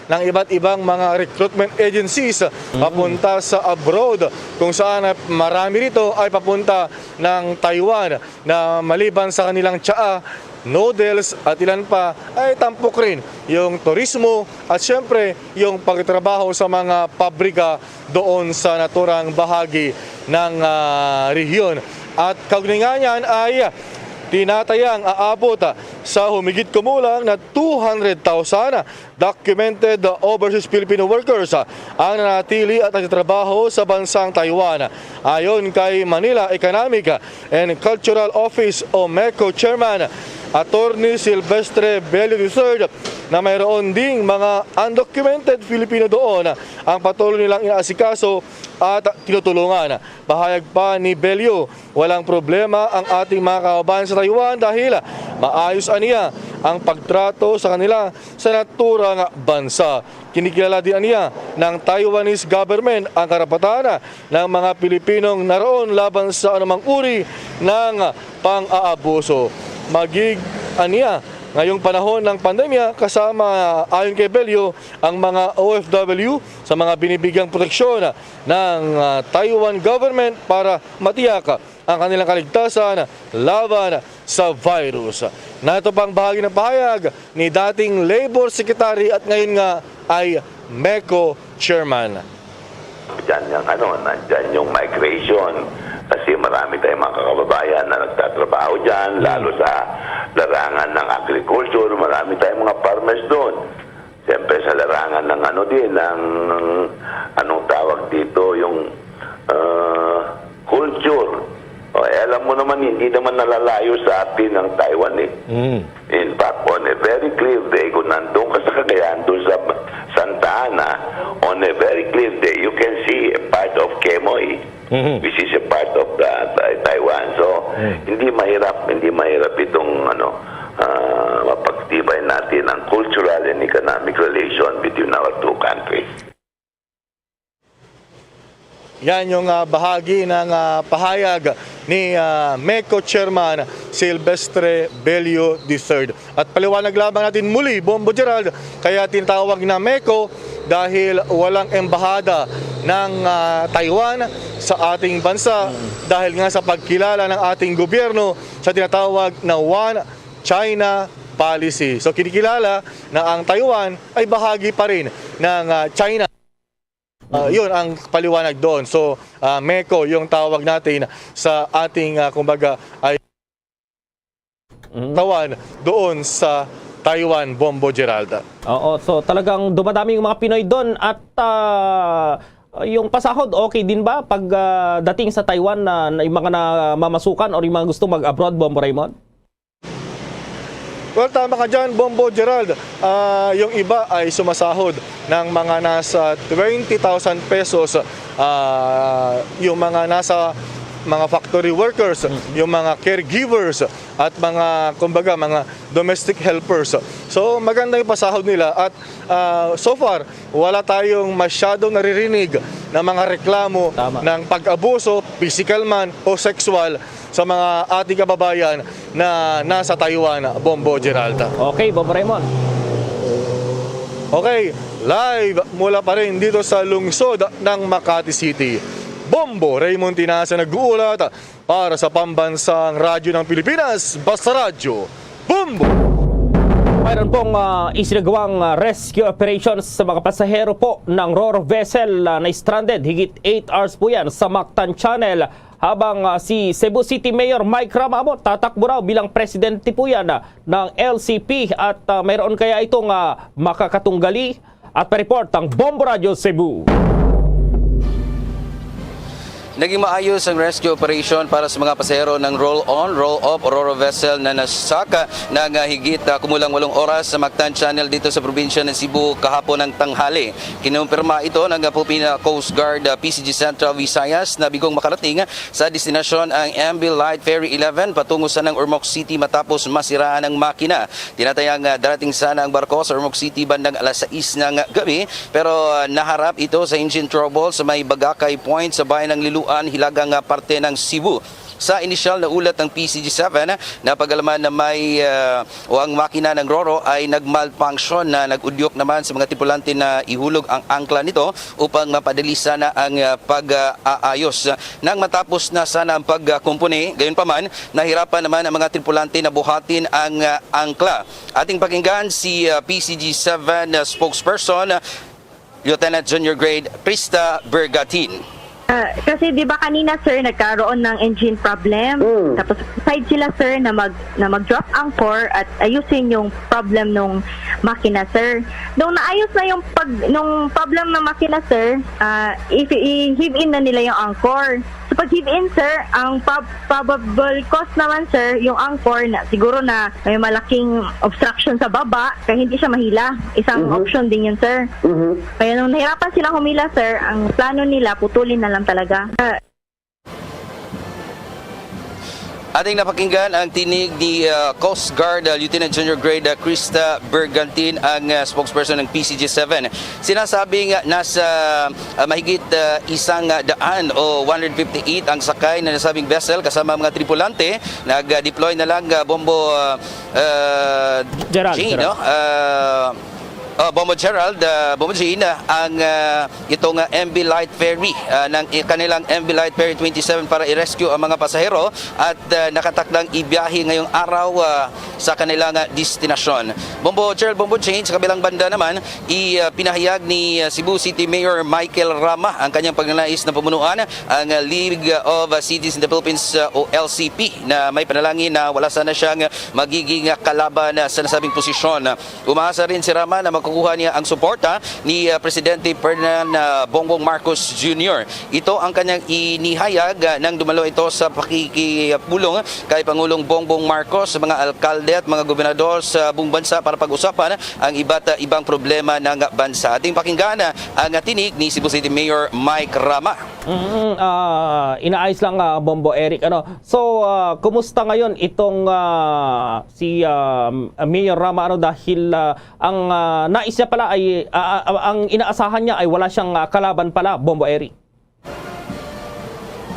ng iba't ibang mga recruitment agencies papunta sa abroad, kung saan marami rito ay papunta ng Taiwan na maliban sa kanilang tsaa, noodles at ilan pa, ay tampok rin yung turismo at siyempre yung pagtrabaho sa mga pabrika doon sa naturang bahagi ng, ah, rehiyon. At kaugnay nga niyan ay tinatayang aabot, ah, sa humigit kumulang na two hundred thousand documented overseas Filipino workers, ah, ang nanatili at nagtatrabaho sa bansang Taiwan. Ayon kay Manila Economic and Cultural Office o MECO Chairman Attorney Silvestre Bello the third, na mayroon ding mga undocumented Filipino doon ang patuloy nilang inaasikaso at tinutulungan. Pahayag pa ni Bello, walang problema ang ating mga kababayan sa Taiwan dahil maayos aniya ang pagtrato sa kanila sa naturang bansa. Kinikilala din aniya ng Taiwanese government ang karapatan ng mga Pilipinong naroon laban sa anumang uri ng pang-aabuso. Magig aniya ngayong panahon ng pandemya, kasama ayon kay Bello ang mga O F W sa mga binibigyang proteksyon ng, ah, Taiwan government para matiyak ang kanilang kaligtasan laban sa virus. Nato pang bahagi ng pahayag ni dating Labor Secretary at ngayon nga ay MECO Chairman. Diyan yung ano, nandyan yung migration. Kasi marami tayong mga kababayan na nagtatrabaho dyan, lalo sa larangan ng agriculture, marami tayong mga farmers doon. Siyempre sa larangan ng ano din, ng anong tawag dito, yung, ah, culture. O, eh, alam mo naman, hindi naman nalalayo sa atin ang Taiwan eh. Mm. In fact, on a very clear day, kung nandun ka sa Cagayan, dun sa Santa Ana, on a very clear day, you can see a part of Quemoy, Mhm. which is a part of the, the Taiwan. So, Mm. hindi mahirap, hindi mahirap itong ano, ah, mapagtibay natin ang cultural and economic relation between our two countries. Yan yung, ah, bahagi ng, ah, pahayag ni, ah, MECO Chairman Silvestre Bello the third. At paliwanag lamang natin muli, Bombo Gerald, kaya tinatawag na MECO dahil walang embahada ng, ah, Taiwan sa ating bansa dahil nga sa pagkilala ng ating gobyerno sa tinatawag na One China Policy. So, kinikilala na ang Taiwan ay bahagi pa rin ng, ah, China. Ah, yun ang paliwanag doon. So, ah, MECO yung tawag natin sa ating, ah, kumbaga, ay Mm. tawan doon sa Taiwan, Bombo Gerald. Oo, so talagang dumadami yung mga Pinoy doon at, ah, yung pasahod, okay din ba pag, ah, dating sa Taiwan na, na yung mga namamasukan or yung mga gusto mag-abroad, Bombo Raymond? Well, tama ka dyan, Bombo Gerald. Ah, yung iba ay sumasahod ng mga nasa twenty thousand pesos. Ah, yung mga nasa mga factory workers, yung mga caregivers, at mga, kumbaga, mga domestic helpers. So, maganda yung pasahod nila at, ah, so far, wala tayong masyadong naririnig na mga reklamo Tama. ng pag-abuso, physical man o sexual, sa mga ating kababayan na nasa Taiwan, Bombo Gerald. Okay, Bombo Raymond. Okay, live mula pa rin dito sa lungsod ng Makati City. Bombo Raymond Tinasa nag-uulat para sa Pambansang Radyo ng Pilipinas, Basta Radyo, Bombo! Mayroon pong, ah, isinagawang, ah, rescue operation sa mga pasahero po ng Roro vessel, ah, na stranded. Higit eight hours po yan sa Mactan Channel. Habang, ah, si Cebu City Mayor Mike Rama amo, tatakbo raw bilang presidente po yan, ah, ng L C P. At, ah, mayroon kaya itong, ah, makakatunggali? At pa-report ang Bombo Radyo Cebu. Naging maayos ang rescue operation para sa mga pasahero ng roll-on, roll-off o Roro vessel na nasaka ng, ah, higit, ah, kumulang walong oras sa Mactan Channel dito sa probinsya ng Cebu kahapon ng tanghali. Kinumpirma ito ng, ah, Philippine Coast Guard, ah, P C G Central Visayas, na bigong makarating sa destinasyon ang M V Light Ferry eleven patungo sa ng Ormoc City matapos masiraan ang makina. Tinatayang, ah, darating sana ang barko sa Ormoc City bandang alas sais ng gabi, pero, ah, naharap ito sa engine trouble sa may Bagakay Point sa bayan ng Liloan, hilagang, ah, parte ng Cebu. Sa inisyal na ulat ng P C G seven, napag-alaman na may, ah, o ang makina ng Roro ay nag-malfunction na nag-udyok naman sa mga tripulante na ihulog ang angkla nito upang mapadali sana ang, ah, pag-aayos. Nang matapos na sana ang pagkumpuni, gayunpaman, nahirapan naman ang mga tripulante na buhatin ang, ah, angkla. Ating pakinggan si, ah, P C G seven, ah, spokesperson, ah, Lieutenant Junior Grade Krista Bergatin. Ah, kasi di ba kanina, sir, nagkaroon ng engine problem. Mm. Tapos decide sila, sir, na mag na mag-drop anchor at ayusin yung problem nung makina, sir. Nung naayos na yung pag nung problem ng makina, sir, ah, if i-heave in na nila yung anchor. Sa pag-heave in, sir, ang prob- probable cause naman, sir, yung anchor na siguro na may malaking obstruction sa baba, kaya hindi siya mahila. Isang Mhm. option din yun, sir. Mhm. Kaya nung nahirapan silang humila, sir, ang plano nila, putulin na lang talaga. Ating napakinggan ang tinig ni, ah, Coast Guard, ah, Lieutenant Junior Grade, ah, Krista Bergantin, ang, ah, spokesperson ng P C G seven. Sinasabing, ah, nasa, ah, mahigit, ah, isang, ah, daan o one hundred fifty-eight ang sakay na nasabing vessel kasama ang mga tripulante. Nag-deploy na lang, ah, Bombo, ah, ah, Gerald, Jean, Gerald. no? Ah, oh, Bombo Gerald, ah, Bombo Jean, ah, ang, ah, itong, ah, M V Light Ferry, ah, ng i- kanilang M V Light Ferry twenty-seven para i-rescue ang mga pasahero at, ah, nakatakdang ibiyahe ngayong araw, ah, sa kanilang, ah, destinasyon. Bombo Gerald, Bombo Jean, sa kabilang banda naman, i, ah, pinahayag ni, ah, Cebu City Mayor Michael Rama ang kanyang pagnanais na pamunuan ang, ah, League of, ah, Cities in the Philippines, ah, o L C P, na may panalangin na wala sana siyang magiging, ah, kalaban, ah, sa nasabing posisyon. Umaasa rin si Rama na makukuha niya ang suporta ni, ah, Presidente Ferdinand, ah, Bongbong Marcos Junior. Ito ang kanyang inihayag, ah, nang dumalo ito sa pakikipulong kay Pangulong Bongbong Marcos sa mga alkalde at mga gobernador sa buong bansa para pag-usapan ang iba't, ah, ibang problema ng bansa. Ating pakinggan, ah, ang tinig ni Cebu City Mayor Mike Rama. Mm, ah, inaayos lang, ah, Bombo Eric, ano. So, ah, kumusta ngayon itong, ah, si, ah, Mayor Rama, ano, dahil, ah, ang, ah, nais niya pala ay, ah, ah, ang inaasahan niya ay wala siyang, ah, kalaban pala, Bombo Eric?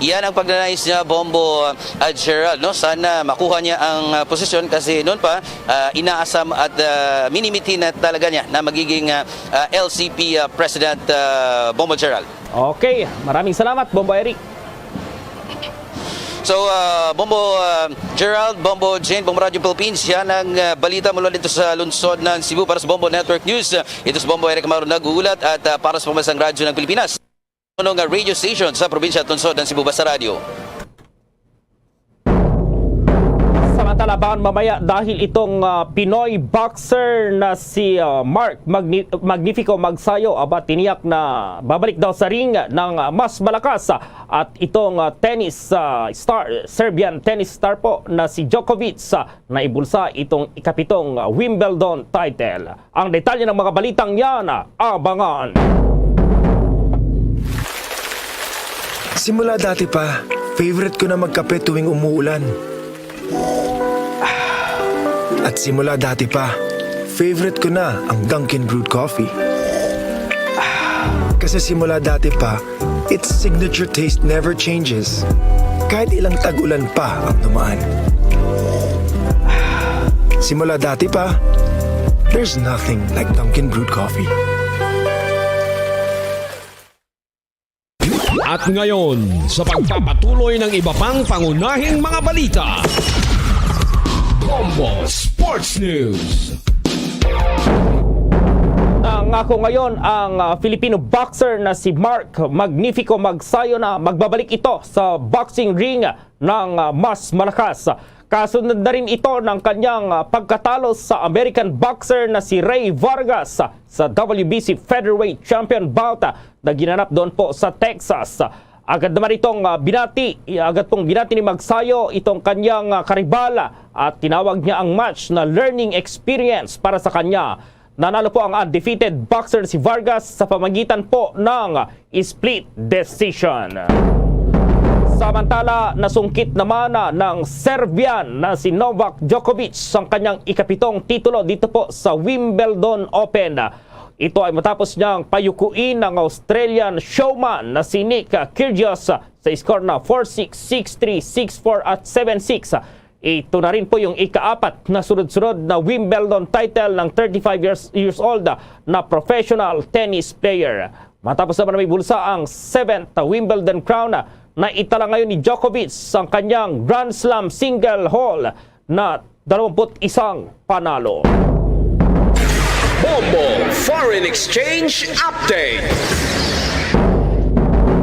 Iyan ang pagnanais niya, Bombo, ah, Gerald, no? Sana makuha niya ang, ah, posisyon kasi noon pa, ah, inaasam at, ah, minimithi na talaga niya na magiging, ah, ah, L C P, ah, President, ah, Bombo Gerald. Okay, maraming salamat, Bombo Eric. So, ah, Bombo, ah, Gerald, Bombo Jane, Bombo Radyo Philippines, yan ang, ah, balita mula dito sa lungsod ng Cebu. Para sa Bombo Network News, ah, ito si Bombo Eric Amaro nag-uulat at, ah, para sa Pambansang Radyo ng Pilipinas, nung, ah, radio station sa probinsya at lungsod ng Cebu, Basta Radyo. Samantala, abangan mamaya dahil itong, ah, Pinoy boxer na si, ah, Mark Magni- Magnifico Magsayo, aba, tiniyak na babalik daw sa ring ng, ah, mas malakas, ah, at itong, ah, tennis, ah, star, Serbian tennis star po na si Djokovic, ah, na ibulsa itong ikapitong, ah, Wimbledon title. Ang detalye ng mga balitang yan, ah, abangan. Simula dati pa, Favorite ko na magkape tuwing umuulan. At simula dati pa, favorite ko na ang Dunkin' Brewed Coffee. Kasi simula dati pa, its signature taste never changes. Kahit ilang tag-ulan pa ang dumaan. Simula dati pa, there's nothing like Dunkin' Brewed Coffee. At ngayon, sa pagpapatuloy ng iba pang pangunahing mga balita, Bombo Sports News. Nangako ngayon ang ah, Filipino boxer na si Mark Magnifico Magsayo na magbabalik ito sa boxing ring ng ah, mas malakas. Kasunod na rin ito ng kanyang ah, pagkatalo sa American boxer na si Ray Vargas sa W B C Featherweight Champion bout ah, na ginanap doon po sa Texas. Agad naman itong ah, binati, agad pong binati ni Magsayo itong kanyang ah, karibal at tinawag niya ang match na learning experience para sa kanya. Nanalo po ang undefeated boxer si Vargas sa pamagitan po ng split decision. Samantala, nasungkit naman ng Serbian na si Novak Djokovic ang kanyang ikapitong titulo dito po sa Wimbledon Open. Ito ay matapos niyang payukuin ang Australian showman na si Nick Kyrgios sa score na four six, six three, six four at seven six. Ito na rin po yung ikaapat na sunod-sunod na Wimbledon title ng thirty-five years, years old na professional tennis player. Matapos naman may bulsa ang seventh Wimbledon crown, naitala ngayon ni Djokovic ang kanyang Grand Slam single haul na dalawampu't isang panalo. Bombo Foreign Exchange Update.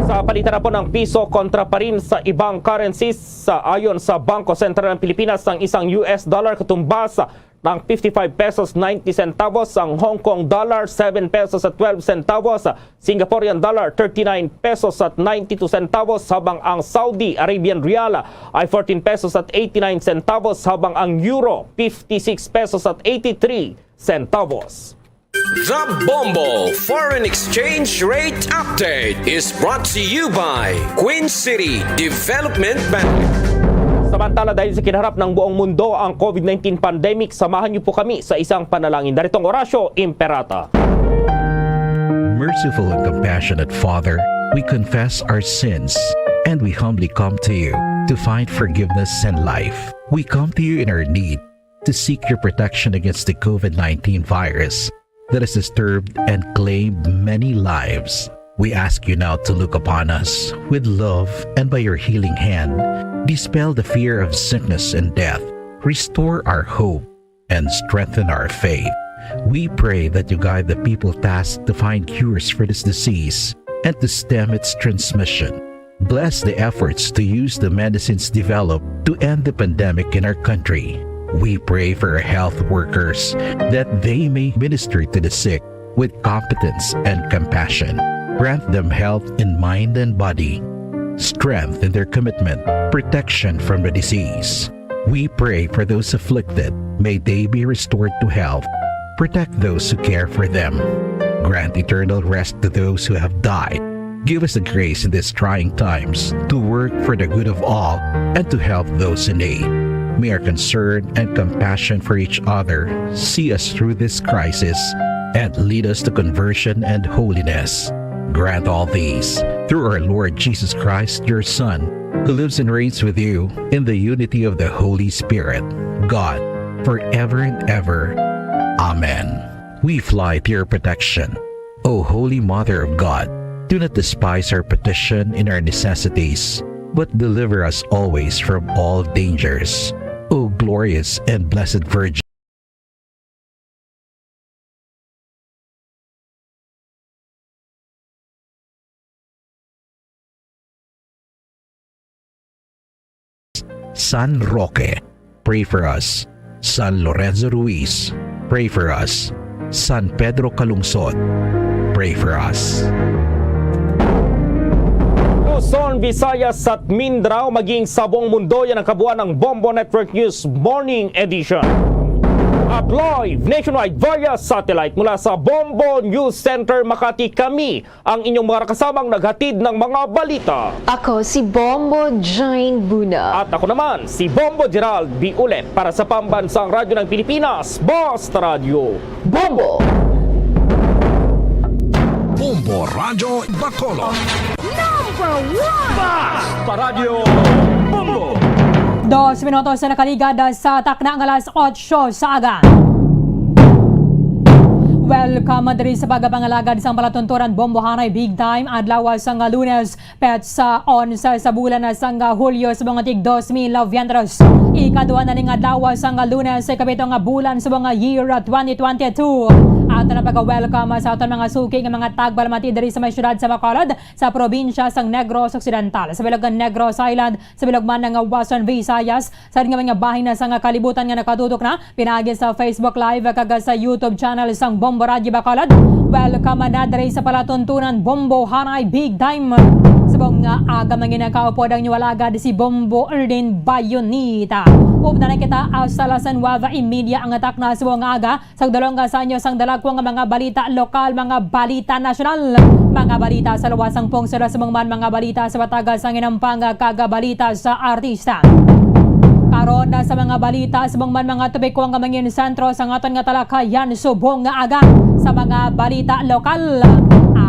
Sa palitan na po ng piso kontra pa rin sa ibang currencies, sa ayon sa Bangko Sentral ng Pilipinas, ang isang U S dollar katumbas ng fifty-five pesos ninety centavos, ang Hong Kong dollar seven pesos at twelve centavos, Singaporean dollar thirty-nine pesos at ninety-two centavos, habang ang Saudi Arabian rial ay fourteen pesos at eighty-nine centavos, habang ang euro fifty-six pesos at eighty-three centavos. The Bombo Foreign Exchange Rate Update is brought to you by Queen City Development Bank. Samantala, dahil sa kinaharap ng buong mundo ang COVID nineteen pandemic, samahan niyo po kami sa isang panalangin. Daritong Horacio Imperata. Merciful and compassionate Father, we confess our sins and we humbly come to you to find forgiveness and life. We come to you in our need to seek your protection against the COVID nineteen virus that has disturbed and claimed many lives. We ask you now to look upon us with love and by your healing hand, dispel the fear of sickness and death, restore our hope, and strengthen our faith. We pray that you guide the people tasked to find cures for this disease and to stem its transmission. Bless the efforts to use the medicines developed to end the pandemic in our country. We pray for our health workers that they may minister to the sick with competence and compassion. Grant them health in mind and body, strength in their commitment, protection from the disease. We pray for those afflicted. May they be restored to health. Protect those who care for them. Grant eternal rest to those who have died. Give us the grace in these trying times to work for the good of all and to help those in need. May our concern and compassion for each other see us through this crisis and lead us to conversion and holiness. Grant all these through our Lord Jesus Christ, your Son, who lives and reigns with you in the unity of the Holy Spirit, God, forever and ever. Amen. We fly to your protection, O Holy Mother of God. Do not despise our petition in our necessities, but deliver us always from all dangers. O glorious and blessed Virgin. San Roque, pray for us. San Lorenzo Ruiz, pray for us. San Pedro Calungsod, pray for us. Luzon, Visayas at Mindanao, maging sa buong mundo, yan ang kabuuan ng Bombo Network News Morning Edition. At live nationwide via satellite mula sa Bombo News Center Makati, kami ang inyong mga kasamang naghatid ng mga balita. Ako si Bombo Jane Buna. At ako naman, si Bombo Gerald B. Ulep para sa Pambansang Radyo ng Pilipinas, Basta Radyo Bombo! Bombo Radyo Bacolod. Number one! Basta Radyo Bombo! Dos minutos na nakaligad sa takna nga alas otso sa aga. Welcome diri sa pagpangalagad sang palatuntunan Bombohanay Big Time, adlaw sang Lunes, petsa onse sa bulan sang Hulyo sa mga tig dos mil veintitrés. Ikadua na ning adlaw sang Lunes sa ikapito nga bulan sa mga year twenty twenty-two. Ato na pag-welcome sa aton mga suki nga mga tagbalamati diri sa may siyudad sa Bacolod, sa probinsya sang Negros Occidental, sa bilog nga Negros Island, sa bilog man nga Western Visayas, sa nga mga bahin na sa nga kalibutan nga nakatutok na pinaagi sa Facebook Live kag sa YouTube channel sang Bombo Radyo Bacolod. Welcome na diri sa palatuntunan Bombo Hanay Big Time. Subong nga aga, mga ginakaupod, ang inyo alagad si Bombo Erdin Bayonita. Upod na kita hasta alas nuwebe y media ang takna subong nga aga. Sa dalong nga sanyo sang dalagko nga mga balita lokal, mga balita nasyonal, mga balita sa luwas sang pungsod, subong man mga balita sa bataga sang inampang kag balita sa artista. Karon na sa mga balita, subong man mga topiko nga mangin sentro sang aton nga talakayan subong nga aga sa mga balita lokal.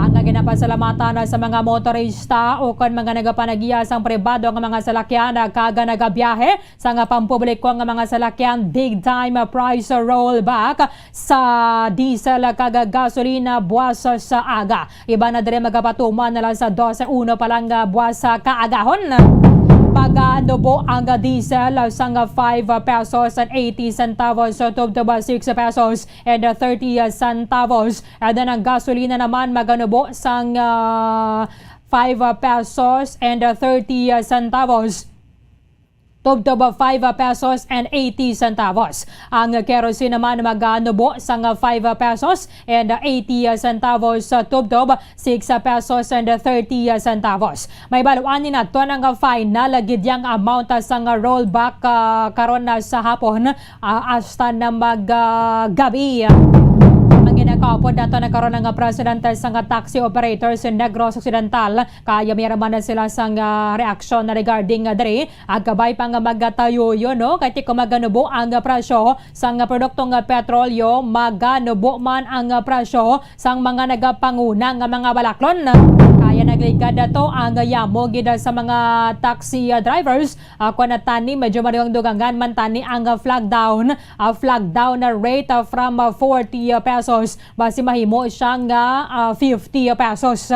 Ang ginapasalamatan na sa mga motorista ukon mga nagapanagiya sang pribado nga mga salakyan kag nagabiyahe sang pampubliko nga mga salakyan, big time price rollback sa diesel kag gasolina buwas sa aga. Iban na diri magapatuman na lang sa dose uno pa lang nga buwas sa kaagahon. Paganubo ang diesel sang five pesos and eighty centavos tubtob six pesos and thirty centavos. And then ang gasolina naman maganubo sang, ah, five pesos and thirty centavos tubtob five pesos and eighty centavos. Ang kerosene naman maganubo sang five pesos and eighty centavos tubtob six pesos and thirty centavos. May baluan ni naton ang final gid yang amount sang rollback, ah, karon na sa hapon, ah, hasta na mag, ah, gabi. Ang ginakaupod nato na karon ang presidente sang taxi operators sa Negros Occidental, kaya may raman na sila sang, ah, reaksyon na regarding, ah, diri. Agkabay pa nga magatayo yun, no? Kay ti kung maganubo ang presyo sang produkto nga petrolyo, maganubo man ang presyo sang mga nagapanguna nga mga balaklon. Kaya nagligad na to ang yamo gid sa mga taxi, ah, drivers. Ako na tani, medyo madugdog-dugangan man tani ang, ah, flag down, ah, flag down na rate, ah, from, ah, forty pesos basi mahimo siya nga, ah, fifty pesos.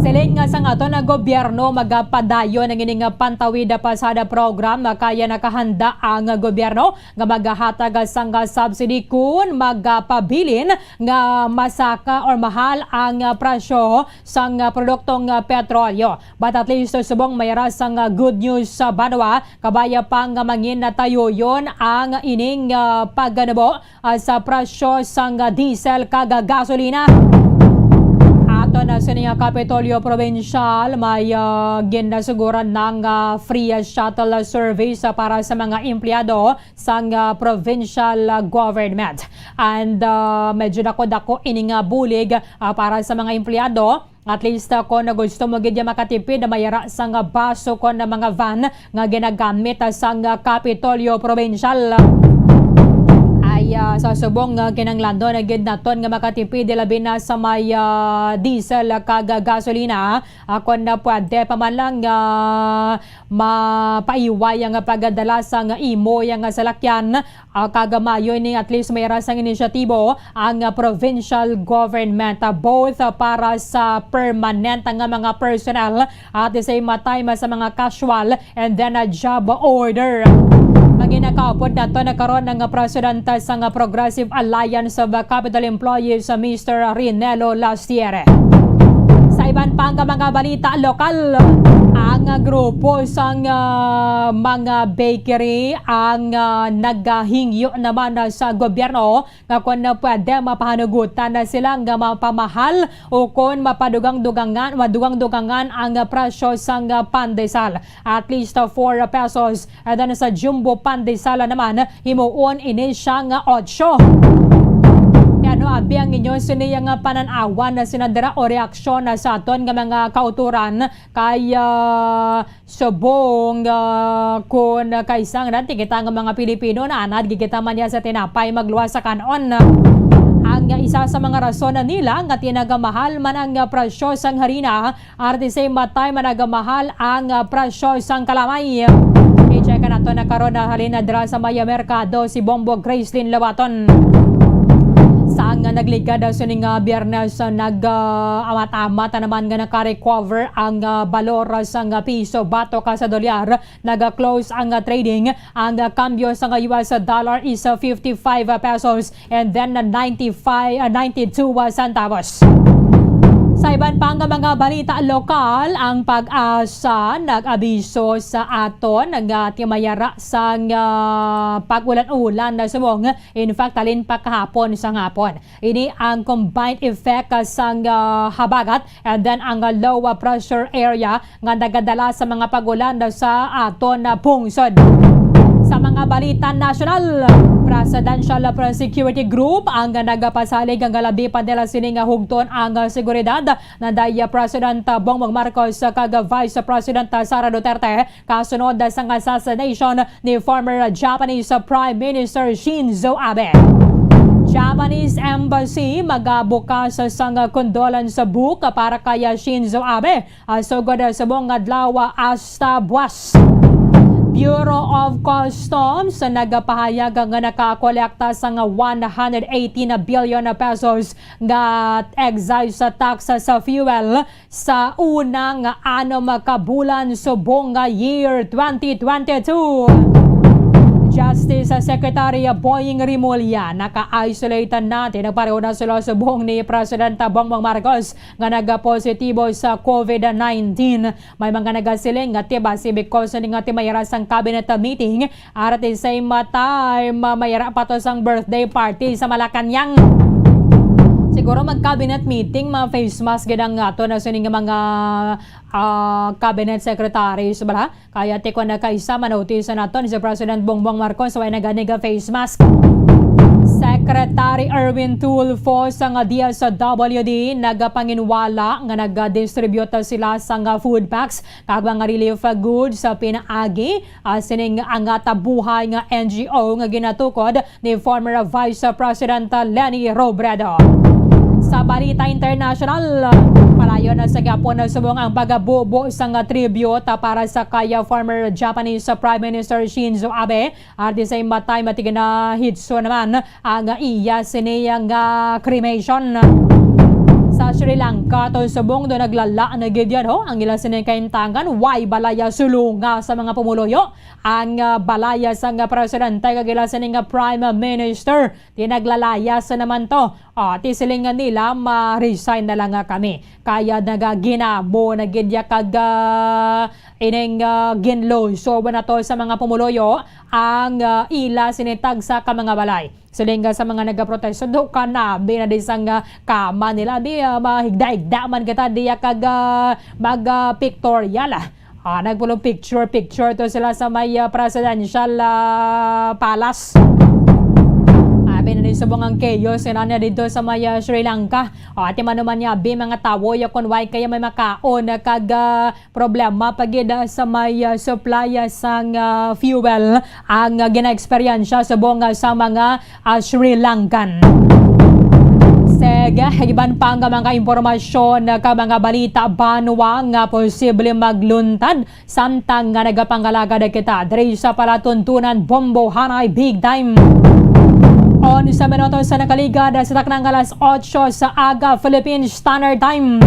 Siling nga sang aton nga gobyerno, magapadayon ang ini nga Pantawid Pasada program, kaya nakahanda ang gobyerno nga magahatag sang subsidy kun magapabilin nga masaka or mahal ang presyo sang produktong petrolyo. But at least, subong may ra sang good news sa banwa, kabaya pa nga mangin natayuyon ang ining, ah, pagganubo, ah, sa presyo sang diesel kag gasolina. Ato na sini nga Kapitolyo Provincial, may, ah, ginasuguran ng, ah, free shuttle service, ah, para sa mga empleyado sang, ah, provincial, ah, government. And, ah, medyo dako-dako ini nga bulig, ah, para sa mga empleyado. At least, ah, kung gusto mo gid nga makatipid, may ra sang bus o kon mga van nga ginagamit, ah, sang Kapitolyo Provincial. Ay, ah, sa subong nga kinahanglanon na gid naton nga makatipid, labi na sa may, ah, diesel kag gasolina. Ah, kon na pwede pa man lang nga mapaiway ang pagdala sang imo nga salakyan, ah, kag maayo ini, at least may ra sang inisyatibo ang, ah, provincial government, ah, both, ah, para sa permanent nga mga personnel at the same time, ah, sa mga casual and then, ah, job order. Ang ginakaupod nato na karon ang presidente sang Progressive Alliance of Capital Employees, ah, Mister Rinelo Lastiere. Sa iban pang mga balita lokal, Ang, ah, grupo sang, ah, mga bakery ang, ah, naghingyo naman, ah, sa gobyerno nga kung, ah, pwede mapahanugutan na sila nga mapamahal o kung mapadugang-dugangan, madugang-dugangan ang, ah, presyo sang, ah, pandesal. At least, ah, four pesos. And then sa jumbo pandesal naman, himuon ini siya nga ocho. Kay ano abi ang inyo sini nga panan-awan na sinadira o reaksyon na sa aton nga mga kauturan kay, ah, subong, ah, kun kaisang dati kita nga mga Pilipino na anad gigita man niya sa tinapay magluwas sa kanon. Ang isa sa mga rason na nila nga tinagamahal man ang, ah, presyo sang harina, at the same time, nagamahal ang, ah, presyo sang kalamay. I-check nato na karon na halin na dira sa may merkado si Bombo Gracelyn Lawaton. Sa nga nagligad, ah, sining, ah, Biyernes, ah, nag, ah, amat-amat na naman nga nakarecover ang, ah, balor sang, ah, piso batok, ah, sa dolyar. Naga-close ang, ah, trading. Ang, ah, kambyo sang, ah, U S dollar is, ah, fifty-five pesos and then, ah, ninety-five, ah, ninety-two, ah, centavos. Sa iban pa nga mga balita lokal, ang PAGASA nag-abiso sa aton nga timayara sang, ah, pag-ulan-ulan na subong. In fact, halin pa kahapon sa hapon. Ini ang combined effect, ah, sang, ah, habagat and then ang, ah, low, ah, pressure area nga nagadala sa mga pag-ulan sa aton, ah, pungsod. Sa mga balita nasyonal, Presidential Press Security Group ang nagapasalig nga labi pa nila sini nga hugton ang, ah, seguridad. Nanday, ah, President, ah, Bongbong Marcos, ah, kag, ah, Vice President, ah, Sara Duterte kasunod, ah, sang assassination ni former, ah, Japanese, ah, Prime Minister Shinzo Abe. Japanese Embassy magabukas sang, ah, condolence book para kay, ah, Shinzo Abe, ah, sugod, ah, subong adlaw, ah, hasta buwas. Bureau of Customs nagapahayag nga nakakolekta sang one hundred eighty na billion na pesos nga excise tax sa fuel sa una nga anom ka bulan subong nga year twenty twenty-two. Justice Secretary Boying Remulla naka-isolate na, tinagpareho na sila subong ni President Bongbong Marcos nga nagapositibo sa COVID nineteen. May mga nagasiling nga tiba si because ni nga timayra sang cabinet meeting, at at the same time, ah, may ara pa to sang birthday party sa Malacañang. Siguro mag-cabinet meeting, mga face mask gid ang ato na sining mga, ah, cabinet secretaries, bala. Kaya tikon na kaisa, manotis sa naton si President Bongbong Marcos, way na gani ga face mask. Secretary Erwin Tulfo sang D S W D nagapanginwala nga nagadistribute sila sang food packs kag mga relief goods sa pinaagi, ah, sining Angata Buhay nga N G O nga ginatukod ni former Vice President Leni Robredo. Sa balita international, palayon na sa gihapon na subong ang pagabubo sang tribute para sa kay former Japanese Prime Minister Shinzo Abe, at the same time, matigin na hitso naman ang iya sini nga cremation. Sa Sri Lanka, to subong do naglala na gid yan, ho. Ang ila sini kaintangan, way balaya sulunga sa mga pumuluyo. Ang, ah, balaya sang, ah, presidente kag ila sini nga prime minister, tinaglalayas naman to. Ah, ti siling nga nila, ma-resign na lang nga kami. Kaya nagaginamo na gid ya kag, ah, ining, ah, ginluso na to sa mga pumuluyo ang, ah, ila sini tagsa ka mga balay. Siling nga sa mga nagaprotesta, do ka na, abi na di sang, ah, kama nila, abi, ah, mahigda-higda man kita diya kag, ah, mag, ah, pictorial, ah. Ah, nagpulong picture-picture to sila sa may, ah, presidential, ah, palace. Abi na di subong ang chaos nga na dito sa may, ah, Sri Lanka. Ah, ati man naman niya, abi, mga tawo, ya kon way kaya may makaon, ah, kag, ah, problema pa gid, ah, sa may, ah, supply, ah, sang, ah, fuel ang, ah, ginaeksperyensya subong, ah, sa mga, ah, Sri Lankan. Sige, iban pa nga mga impormasyon, ah, ka mga balita banwa nga posible magluntad samtang nga nagapangalagad kita diri sa palatuntunan Bombo Hanay Big Time. Onse minutos sa nakaligad sa taknang alas otso sa aga Philippine Standard Time.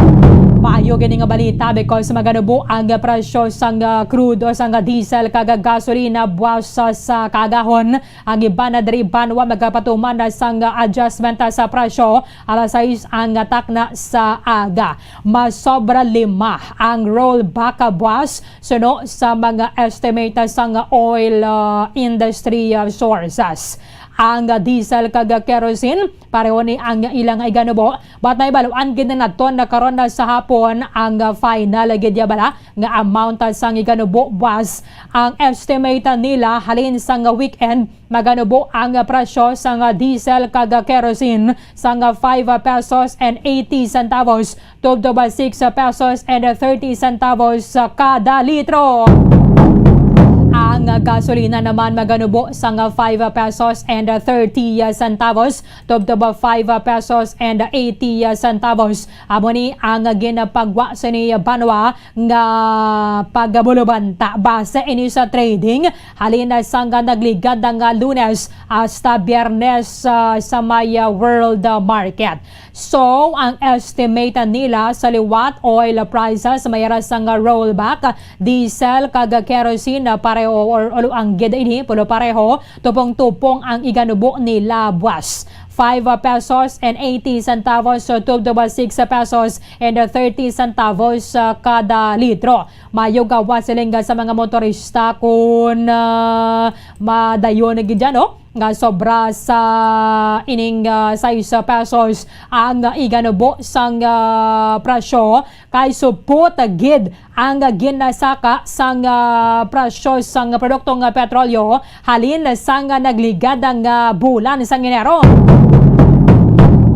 Maayo gini nga balita because maganubo ang presyo sang, ah, crude o sang diesel kag gasolina buwas sa, sa kaagahon. Ang iban na diri banwa magapatuman na sang adjustment sa presyo alas sais ang takna sa aga. Masobra lima ang rollback buwas suno sa mga estimate sang oil, ah, industry, ah, sources. Ang diesel kag kerosene pareho ni ang ilang iganubo. But nahibal-an gid na naton na karon na sa hapon ang final gid ya bala nga amount sang iganubo buwas. Ang estimate nila halin sang weekend, maganubo ang presyo sang diesel kag kerosene sang five pesos and eighty centavos tubtob six pesos and thirty centavos kada litro. Ang gasolina naman maganubo sang five pesos and thirty centavos tubtob five pesos and eighty centavos. Amo ni ang ginapagwa sini banwa nga pagabulubanta base ini sa trading halin sang nagligad nga Lunes hasta Biyernes, ah, sa may, ah, world, ah, market. So, ang estimate nila sa liwat oil prices may ara sang rollback, diesel kag kerosene pareho or, or ang gid ini pulo pareho, tupong-tupong ang iganubo nila buwas. Five pesos and eighty centavos tubtob six pesos and thirty centavos, ah, kada litro. Maayo gawas siling sa mga motorista kung, ah, madayon na gid yan, no? Nga sobra sa ining, ah, sais pesos ang iganubo sang, ah, presyo kay supot gid ang ginasaka sang, ah, presyo sang produkto nga petrolyo halin sang nagligad nga bulan sang Enero.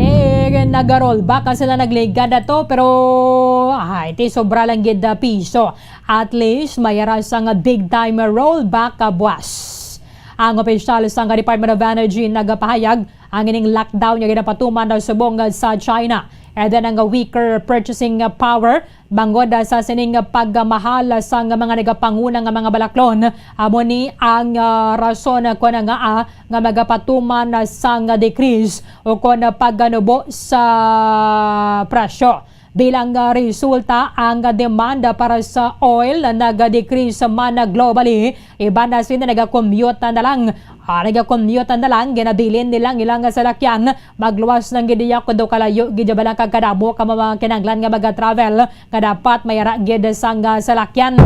Ti nag-rollback sila nagligad ato, pero ay, ti sobra lang gid, ah, piso. At least may ara sang big time rollback buwas. Ang opisyal sang Department of Energy nagapahayag ang ining lockdown nga ginapatuman na subong sa China. And then ang weaker purchasing power bangod sa sining pagmahal sang mga nagapanguna nga mga balaklon, amo ni ang, ah, rason ko na nga, ah, nga magapatuman sang decrease o kon pagganubo sa presyo. Bilang, ah, resulta, ang demanda para sa oil nag-decrease man globally. Iban na sila nagakommute na lang, ah, nagakommute na lang, ginabilin nila ang ilang salakyan. Magluwas lang gid iya kun daw kalayo gid bala kag kadamo ka mga kinahanglan nga maga-travel nga dapat may ara gid sang, ah, salakyan.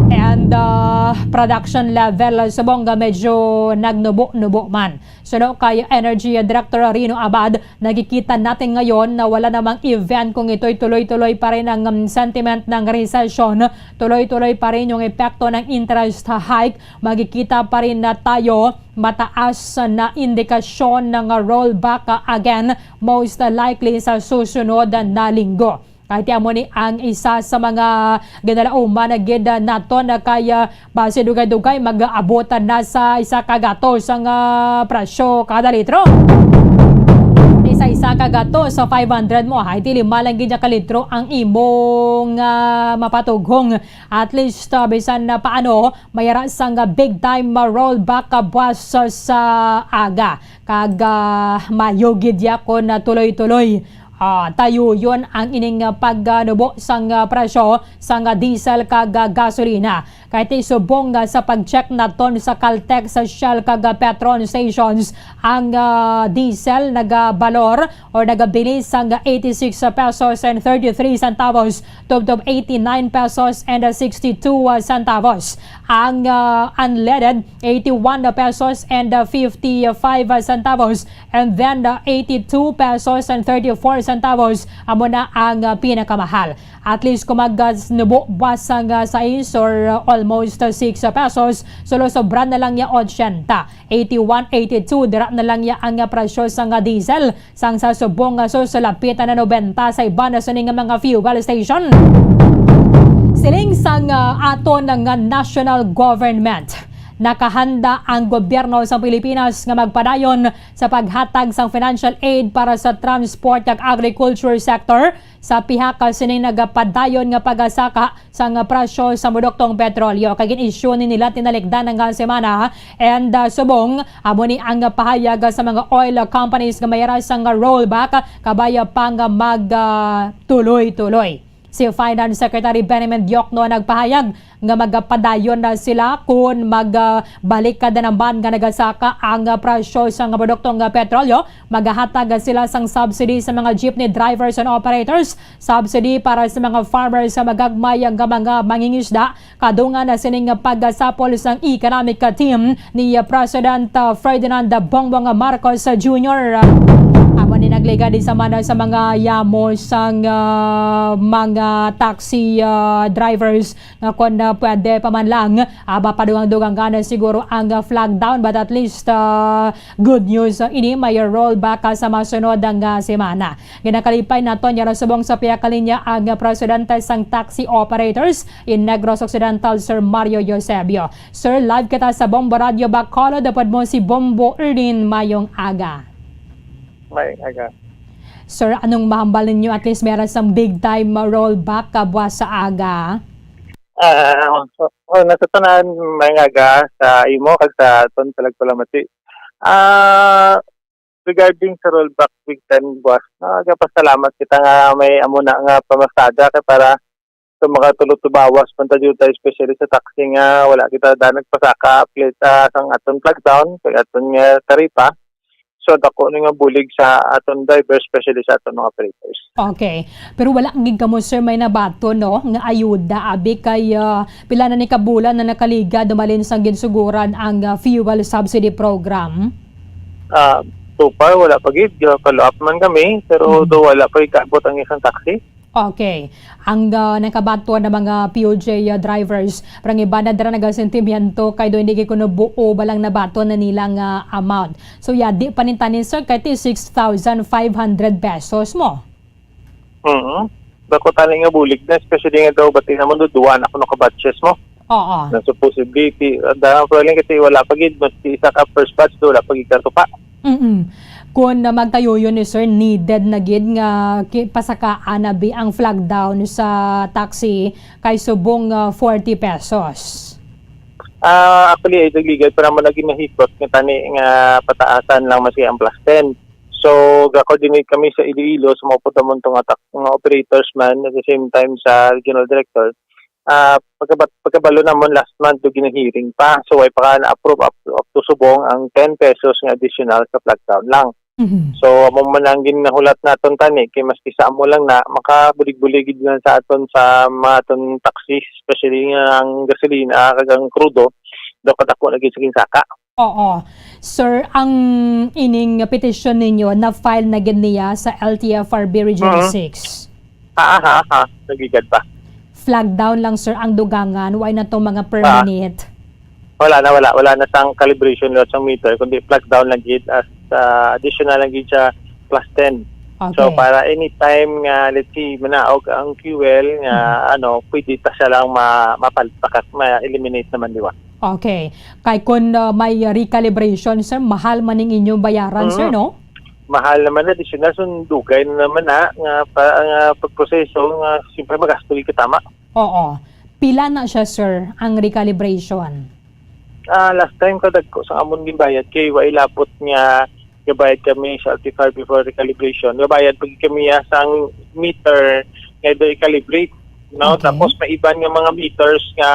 And, ah, production level subong nga medyo nagnubo-nubo man. Suno kay Energy Director Rino Abad, nakikita natin ngayon na wala namang event kung ito'y tuloy-tuloy pa rin ang, um, sentiment ng recession, tuloy-tuloy pa rin yung epekto ng interest hike, magkikita pa rin na tayo mataas na indikasyon ng rollback, uh, again, most likely sa susunod na linggo. Kay ti amo ni ang isa sa mga ginalauman na gid naton na kay, ah, basi dugay-dugay mag-abot na sa isa ka gatos ang, ah, presyo kada litro. Ti sa isa ka gatos sa five hundred mo, hay ti lima lang gid ka litro ang imong, ah, mapatughong. At least, ah, bisan na paano, may ara sang big time, ah, rollback, ah, buwas sa, sa aga. Kag, ah, maayo gid ya kon, ah, tuloy-tuloy. Ah, tayuyon ang ining, ah, pagnubo sang, ah, presyo sang, ah, diesel kag, ah, gasolina. Kay ti subong, ah, sa pag-check naton sa Caltex, sa Shell kag, ah, Petron stations, ang, ah, diesel nagabalor or nagabili sang eighty-six pesos and thirty-three centavos tubtob eighty-nine pesos and sixty-two centavos. Ang, ah, unleaded, eighty-one pesos and fifty-five centavos. And then, ah, eighty-two pesos and thirty-four centavos amo na ang, ah, pinakamahal. At least kung magnubo buwas sang, ah, sais or, ah, almost, ah, six pesos, solo sobra na lang ya ochenta. Eighty-one, eighty-two, dira na lang ya ang, ah, presyo sang, ah, diesel. Sang sa subong nga sus, lapit na nobenta sa iban na sini nga mga fuel station. Siling sang, ah, aton nga national government, Nakahanda ang gobyerno sa Pilipinas nga magpadayon sa paghatag sang financial aid para sa transport kag agriculture sector sa pihak sining nagapadayon nga pagsaka sang presyo sa produktong petrolyo. Kag gin-issue ni nila tinalikdan nga semana, and, ah, subong amo ni ang pahayag sa mga oil companies nga may ara sang rollback kabay pa nga mag, ah, tuloy-tuloy. Si Finance Secretary Benjamin Diokno nagpahayag nga magapadayon na sila kon mag, ah, balik kada naman nga nagasaka ang, ah, presyo sang produktong, ah, petrolyo. Magahatag sila sang subsidy sa mga jeepney drivers and operators, subsidy para sa mga farmers sa magagmay nga mga mangingisda, kadungan na sining pagsapol sang economic team ni President, uh, Ferdinand Bongbong Marcos Junior. Amo ni nagligad sa mana sa mga yamo sang, uh, mga taxi, uh, drivers nga kon, uh, pwede pa man lang, uh, mapadugang-dugangan na siguro ang, uh, flag down, but at least, uh, good news, uh, ini may rollback, uh, sa masunod nga semana. Ginakalipay naton nga subong sa pihak kalinya ang presidente sang taxi operators in Negros Occidental, Sir Mario Eusebio. Sir, live kita sa Bombo Radio Bacolod. Dapat mo si Bombo Erdin. Mayong aga. Mayong aga. Sir, anong mahambal ninyo? At least meron sang big time rollback kabuas sa aga. Ah, oh, oh, nasa tanan, mayong aga sa imo kag sa aton talagpalamati. Ah, regarding sa rollback week ten, boss, nagapasalamat kita nga may amo na nga pamasada kay para sa mga tulo tubawas pantayuta, especially sa taxi nga wala kita da nagpasaka update, ah, sang aton flag down kag aton nga taripa. So, dako ni nga bulig sa aton driver, especially sa aton mga operators. Okay. Pero wala gid kamo, sir, may nabaton, no, nga ayuda, abi kay, ah, pila na ni ka bulan na nakaligad dumalin sang ginsuguran ang, ah, fuel subsidy program? Ah, so far, wala pa gid. Follow up man kami, pero Mhm. do wala pa ikabot ang isang taxi. Okay. Ang, ah, nakabaton na mga P O J, ah, drivers, pero ang iban na dira nagasentimiento kay do hindi gid kuno buo ba lang nabaton na nila nga amount. So, yeah, di pa nintanin, sir, kay ti six thousand five hundred pesos mo. Mhm. Dako tani nga bulig na, especially nga daw bati naman do duwa na kuno ka batches mo. Oo. Na supposedly, ti-, ang daan pa lang kasi wala pa gid, mas isa ka first batch, do wala pa gid katupa. Mm-mm. Kung, uh, magtayuyon ni sir, needed na gid nga ki-, pasakaan na bi ang flag down sa taxi kay subong, uh, forty pesos. Ah, actually, ay nagligad pa naman na ginahikot nga tani nga pataasan lang maski ang plus ten. So, ga-coordinate kami sa Iloilo, sa mga putamonto nga tak-, mga operators man, at the same time sa regional director. Ah, pagkabat-, pagkabalo namon last month, do ginahearing pa. So, way pa ka na-approve up, up to subong ang ten pesos nga additional sa flag down lang. Mhm. So, amo man ang ginahulat naton tani, kay maski sa amo lang na, makabulig-bulig gid lang sa aton, sa mga aton taxi, especially nga ang gasolina, kag ang krudo, daw kadako na gid sa ginsaka. Oo. Sir, ang ining petisyon ninyo, na-file na gid niya sa L T F R B Region Mhm. six? Ah, aha, aha. Nagligad pa. Flag down lang, sir, ang dugangan. Wala na tong mga Ah. permanent. Wala na, wala. Wala na sang calibration load sang meter, kundi flag down lang gid as, ah, additional lang gid siya plus ten. So, Okay. para anytime nga, let's say, manaog ang fuel nga, Mhm. ano, pwede ta siya lang ma-, mapal-, paka-, ma-eliminate naman, di ba? Okay. Kay kun, uh, may recalibration, sir, mahal man ning inyong bayaran, sir, Mm. no? Mahal naman na, additional, so dugay na naman na nga pa, nga pagproseso nga siyempre magasto gyud ka tama. Oo. Pila na siya, sir, ang recalibration? Ah, last time kadagko sang amon ginbayad kay wa ilabot nga gabayad kami sa L T F R before recalibration. Gabayad pa gid kami, ah, sang meter nga do i-calibrate, no? Okay. Tapos may iban nga mga meters nga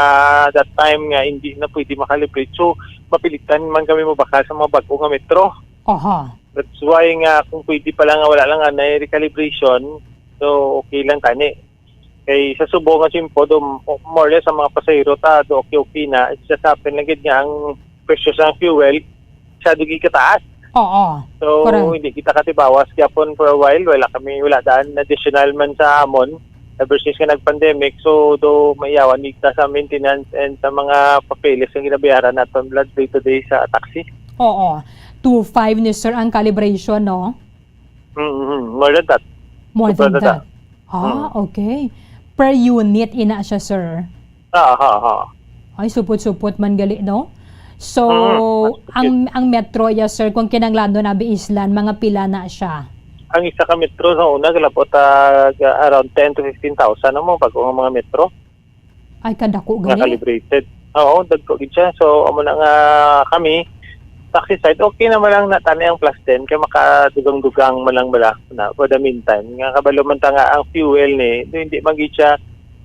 that time nga hindi na pwede makalibrate. So, mapilitan man kami mobakal sa mga bag-o nga metro. Aha. That's why nga kung pwede pa lang nga wala lang anay recalibration, so okay lang tani. Kay sa subong nga tiempo, do, more or less, ang mga pasahero ta, do okay-okay na. It's just happen lang gid nga ang presyo sa fuel, masyado gid kataas. Oo. So, Correct. hindi kita katibawas gyapon for a while. Wala kami, wala daan additional man sa amon. Ever since nga nag-pandemic, so, do maiyawan kita sa maintenance and sa mga papeles nga ginabayaran naton blood day to day sa taxi. Oo. Two five ni sir ang calibration, no? Mm, mm, more than that. More Sobra than na that. that. Ah, Mm. okay. Per unit ina siya, sir? Ah, ha, ha. Ay, supot-supot man gali, no? So, Mm, ang, ang metro, yes, sir, kung kinahanglan na biislan, mga pila na siya? Ang isa ka metro sa una, galabot, ah, around ten to fifteen thousand amo, bag-o nga mga metro Ay, kadako nga gani. Calibrated. Oo, dagko gid siya. So, amo na nga kami, taxi side, okay naman lang na tani ang plus ten, kay makadugang-dugang man lang bala na for the meantime. Nga kabalo man ta nga ang fuel ni, hindi man gid siya,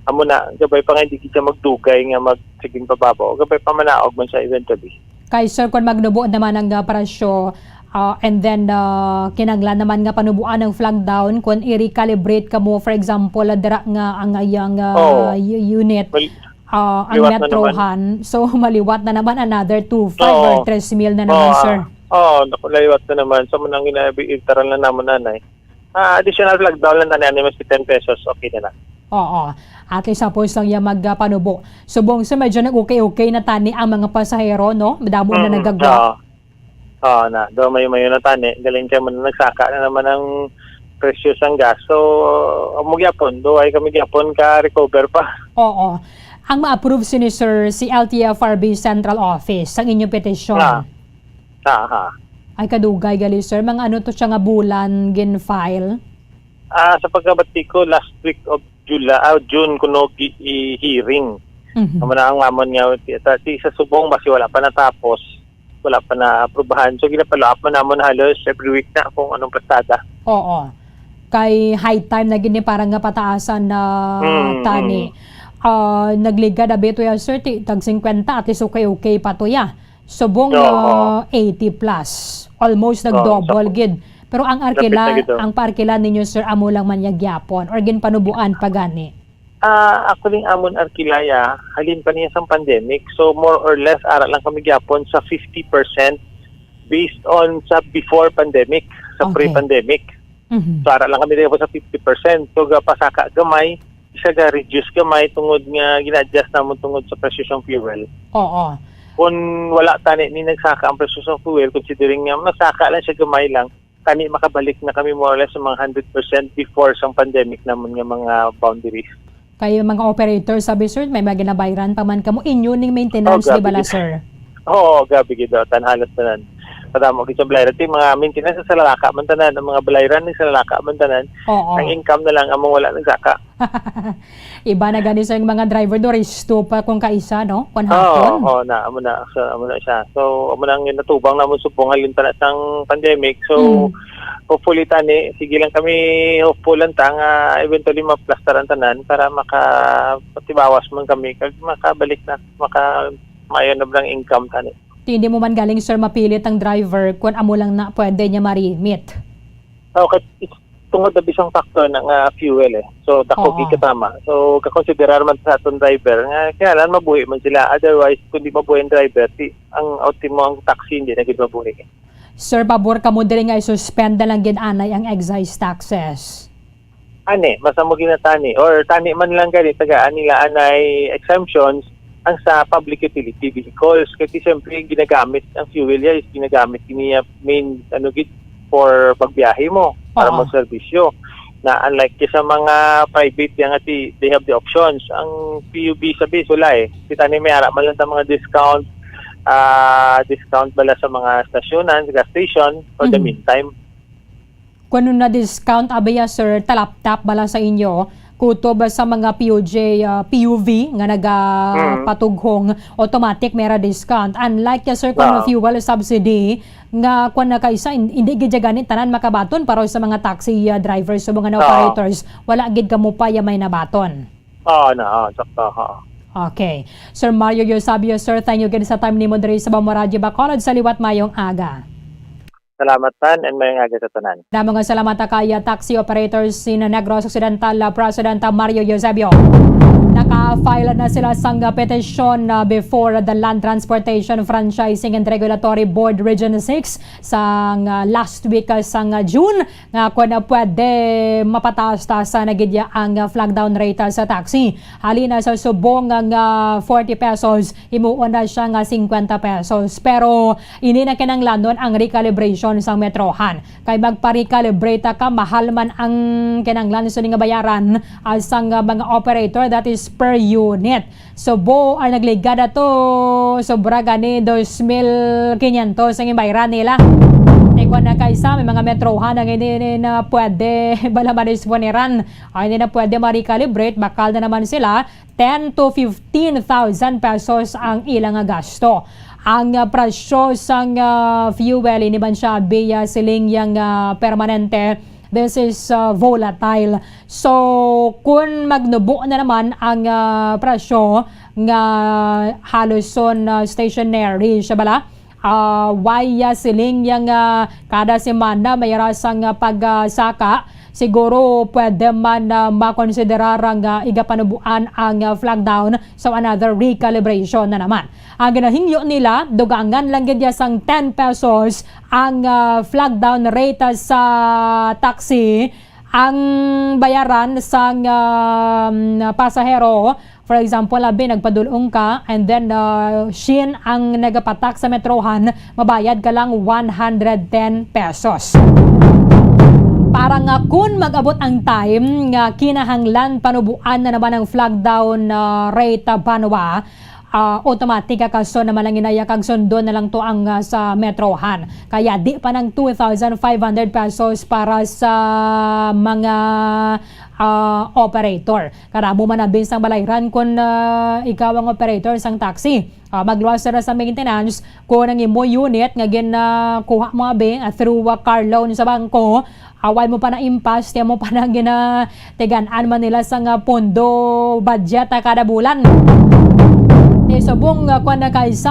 amo na, gabay pa nga hindi gid siya magdugay nga mag, sige pababaw. Gabay pa manaog man siya eventually. Kay, sir, kung magnubo naman ang, ah, presyo, ah, and then, ah, kinanglan naman nga panubuan ang flag down, kung i-recalibrate ka mo, for example, ah, dira nga ang iyang, ah, Oo. u-, unit, Well, ah, ang liwat na naman. Metrohan, so maliwat na naman another two five or Oo. Tres mil na naman, Oo, sir. Oo, naku, liwat na naman. So, manang ginabi, itaran na naman, nanay. Ah, additional flag down lang tani, ano, mas ten pesos, okay na lang. Oo. At least, suppose lang yan magpanubo. Subong, sir, medyo nag-okay-okay na tani ang mga pasahero, no? Madamo na Mm, nagagwa. Oo. Oo, na. Do, mayo-mayo na tani. Galing kay man nagsaka na naman ang presyo sang gas. So, amo gyapon, do ay kami gyapon ka-recover pa. Oo. Ang ma-approve sini, sir, si L T F R B Central Office, ang inyong petisyon. Ah. Aha. Ay, kadugay gali, sir. Mga ano to siya nga bulan gin-file? Ah, sa pagkabati ko, last week of July, ah, June kuno gi-, i-hearing. Mhm. Amo na ang amon nga, ti-, ta-, ti sa subong, basi wala pa natapos, wala pa naaprubahan. So, ginapalo-up man namon halos every week na kung anong pasada. Oo. Kay high time na gid ni para nga pataasan na Mm, tani. Mm. Ah, nagligad abi to ya, sir, ti, tag singkwenta, at least okay-okay pa to ya. Subong, Oo. ah, eighty plus. Almost Oo, nag-double sakto. Gid. Pero ang Dapit na arkila, gid, oh. Ang paarkila ninyo, sir, amo lang man ya gyapon or ginpanubuan pa gani? Ah, actually, ang amon arkila ya, halin pa niya sang pandemic. So, more or less, ara lang kami gyapon sa fifty percent based on sa before pandemic, sa Okay. pre-pandemic. Mhm. So, ara lang kami dito sa fifty percent. So, gapasaka gamay, isa ga-reduce gamay tungod nga gina-adjust namon tungod sa presyo sang fuel. Oo. Kung wala tani ni nagsaka ang presyo sang fuel, considering nga nagsaka lang siya gamay lang, tani makabalik na kami more or less sa mga hundred percent before sang pandemic namon nga mga boundaries. Kay mga operator, sabi, sir, may mga ginabayran pa man kamo. Inyo ning maintenance, Oh, di grabe bala, gid. Sir? Oo, grabe gid, oh, tan-, halos tanan. Kadamo gid sa balayran. Ti, mga maintenance sa lalaka man tanan, ang mga balayran ni sa lalaka man tanan. Oo. Ang income na lang among wala nagsaka. Iba na gani, sir, ang mga driver do, resto pa kung kaisa, no? Kung Oo, hapon. Oo, na, amo na, so, amo na siya. So, amo na ang natubang namon subong halin pa na sang pandemic. So, Mm. Hopefully, tani, sige lang kami, hopeful lang ta nga eventually maplastar ang tanan para makatibawas man kami kag makabalik na, maka-, maayo na lang income, tani. Ti, hindi mo man galing, sir, mapilit ang driver kung amo lang na pwede niya ma-remit. Okay, it's tungod na bisang factor na nga fuel, eh. So, dako Oo. Gid katama. So, kakonsiderar man sa aton driver nga kailangan mabuhi man sila. Otherwise, kung di mabuhi ang driver, ti, ang ultimo ang taxi hindi na gid mabuhi. Sir, pabor kamo diri nga i-suspend na lang gid anay ang excise taxes? Ani, basta mo ginatani, or tani man lang gani, tagaan nila anay exemptions ang sa public utility vehicles. Kay siyempre, ginagamit ang fuel ya is ginagamit niya main, ano gid, for pagbiyahe mo, para Oo. Magserbisyo. Na unlike sa mga private, yan nga ti, they have the options. Ang P U V sa base, wala eh. Kita ni may ara man lang ta mga discount, ah, discount bala sa mga stasyonan, gas station, for the Mhm. meantime. Kung na discount, abeya, sir, talaptap bala sa inyo, kutob sa mga P U J, ah, P U V nga naga Mm. patughong, automatic may ra discount. Unlike ya, sir, kung Ah. fuel subsidy, nga kwan na kaisa, hin-, hindi gid ya gani tanan makabaton para sa mga taxi, ah, drivers o mga Oo. Operators. Wala gid kamo pa ya may nabaton. Oo, na, oo, sakto, oo. Okay. Sir Mario Eusebio, sir, thank you gid sa time nimo diri sa Bambo Radyo Bacolod. Sa liwat, mayong aga. Salamat, Tan, and mayong aga sa tanan. Damo nga salamat kay, ah, taxi operators sin Negros Occidental, ah, President, ah, Mario Eusebio. Naka-file na sila sang, ah, petisyon, ah, before the Land Transportation Franchising and Regulatory Board Region six sang, ah, last week, ah, sang, ah, June, nga kung, ah, pwede mapataas-taas na gid ya ang, ah, flag down rate, ah, sa taxi. Halin na sa subong nga, ah, forty pesos, himuon na siya nga cincuenta pesos. Pero ini na kinahanglanon ang recalibration sang metrohan. Kay magpa-recalibrate ka, mahal man ang kinahanglan sini nga bayaran, ah, sang, ah, mga operator, that is per unit. Subo ang nagligad ato, sobra gani dos mil quinientos ang imbayran nila. Kay kuwan na, kaysa may mga metrohan ang hindi na pwede bala madisponeran, ay hindi na pwede ma-recalibrate, bakal na naman sila ten to fifteen thousand pesos ang ilang gasto. Ang ah, presyo sang ah, fuel, hindi man siya biya siling yang ah, permanente. This is ah, volatile. So, kung magnubo na naman ang ah, presyo nga halos son ah, stationary siya bala, ah, why ah, siling yang ah, kada semana may ra sang ah, pagsaka, siguro pwede man ah, makonsiderar nga igapanubuan ang ah, flag down, so another recalibration na naman. Ang ginahingyo nila, dugangan lang gid ya sang ten pesos ang ah, flag down rate sa taxi ang bayaran sang ah, pasahero. For example, abi, nagpadulong ka, and then ah, Shein ang nagapatak sa metrohan, mabayad ka lang one hundred ten pesos. Para nga kun mag-abot ang time nga kinahanglan panubuan na naman ang flag down ah, rate, ah, banwa, ah, automatic ka kaso naman ang inaya kag sundo na lang to ang ah, sa metrohan. Kaya di pa ng two thousand five hundred pesos para sa mga ah, operator. Karamo man ang binsang balayran kung ah, ikaw ang operator sang taxi. Ah, magluwas na sa maintenance kung ang imo unit nga gin ah, kuha mo abi ah, through ah, car loan sa bangko, away mo pa na impas, tiyan mo pa na ginatigan-an man nila sa nga pondo budget ah, kada bulan. Ti subong ah, kwan na kaysa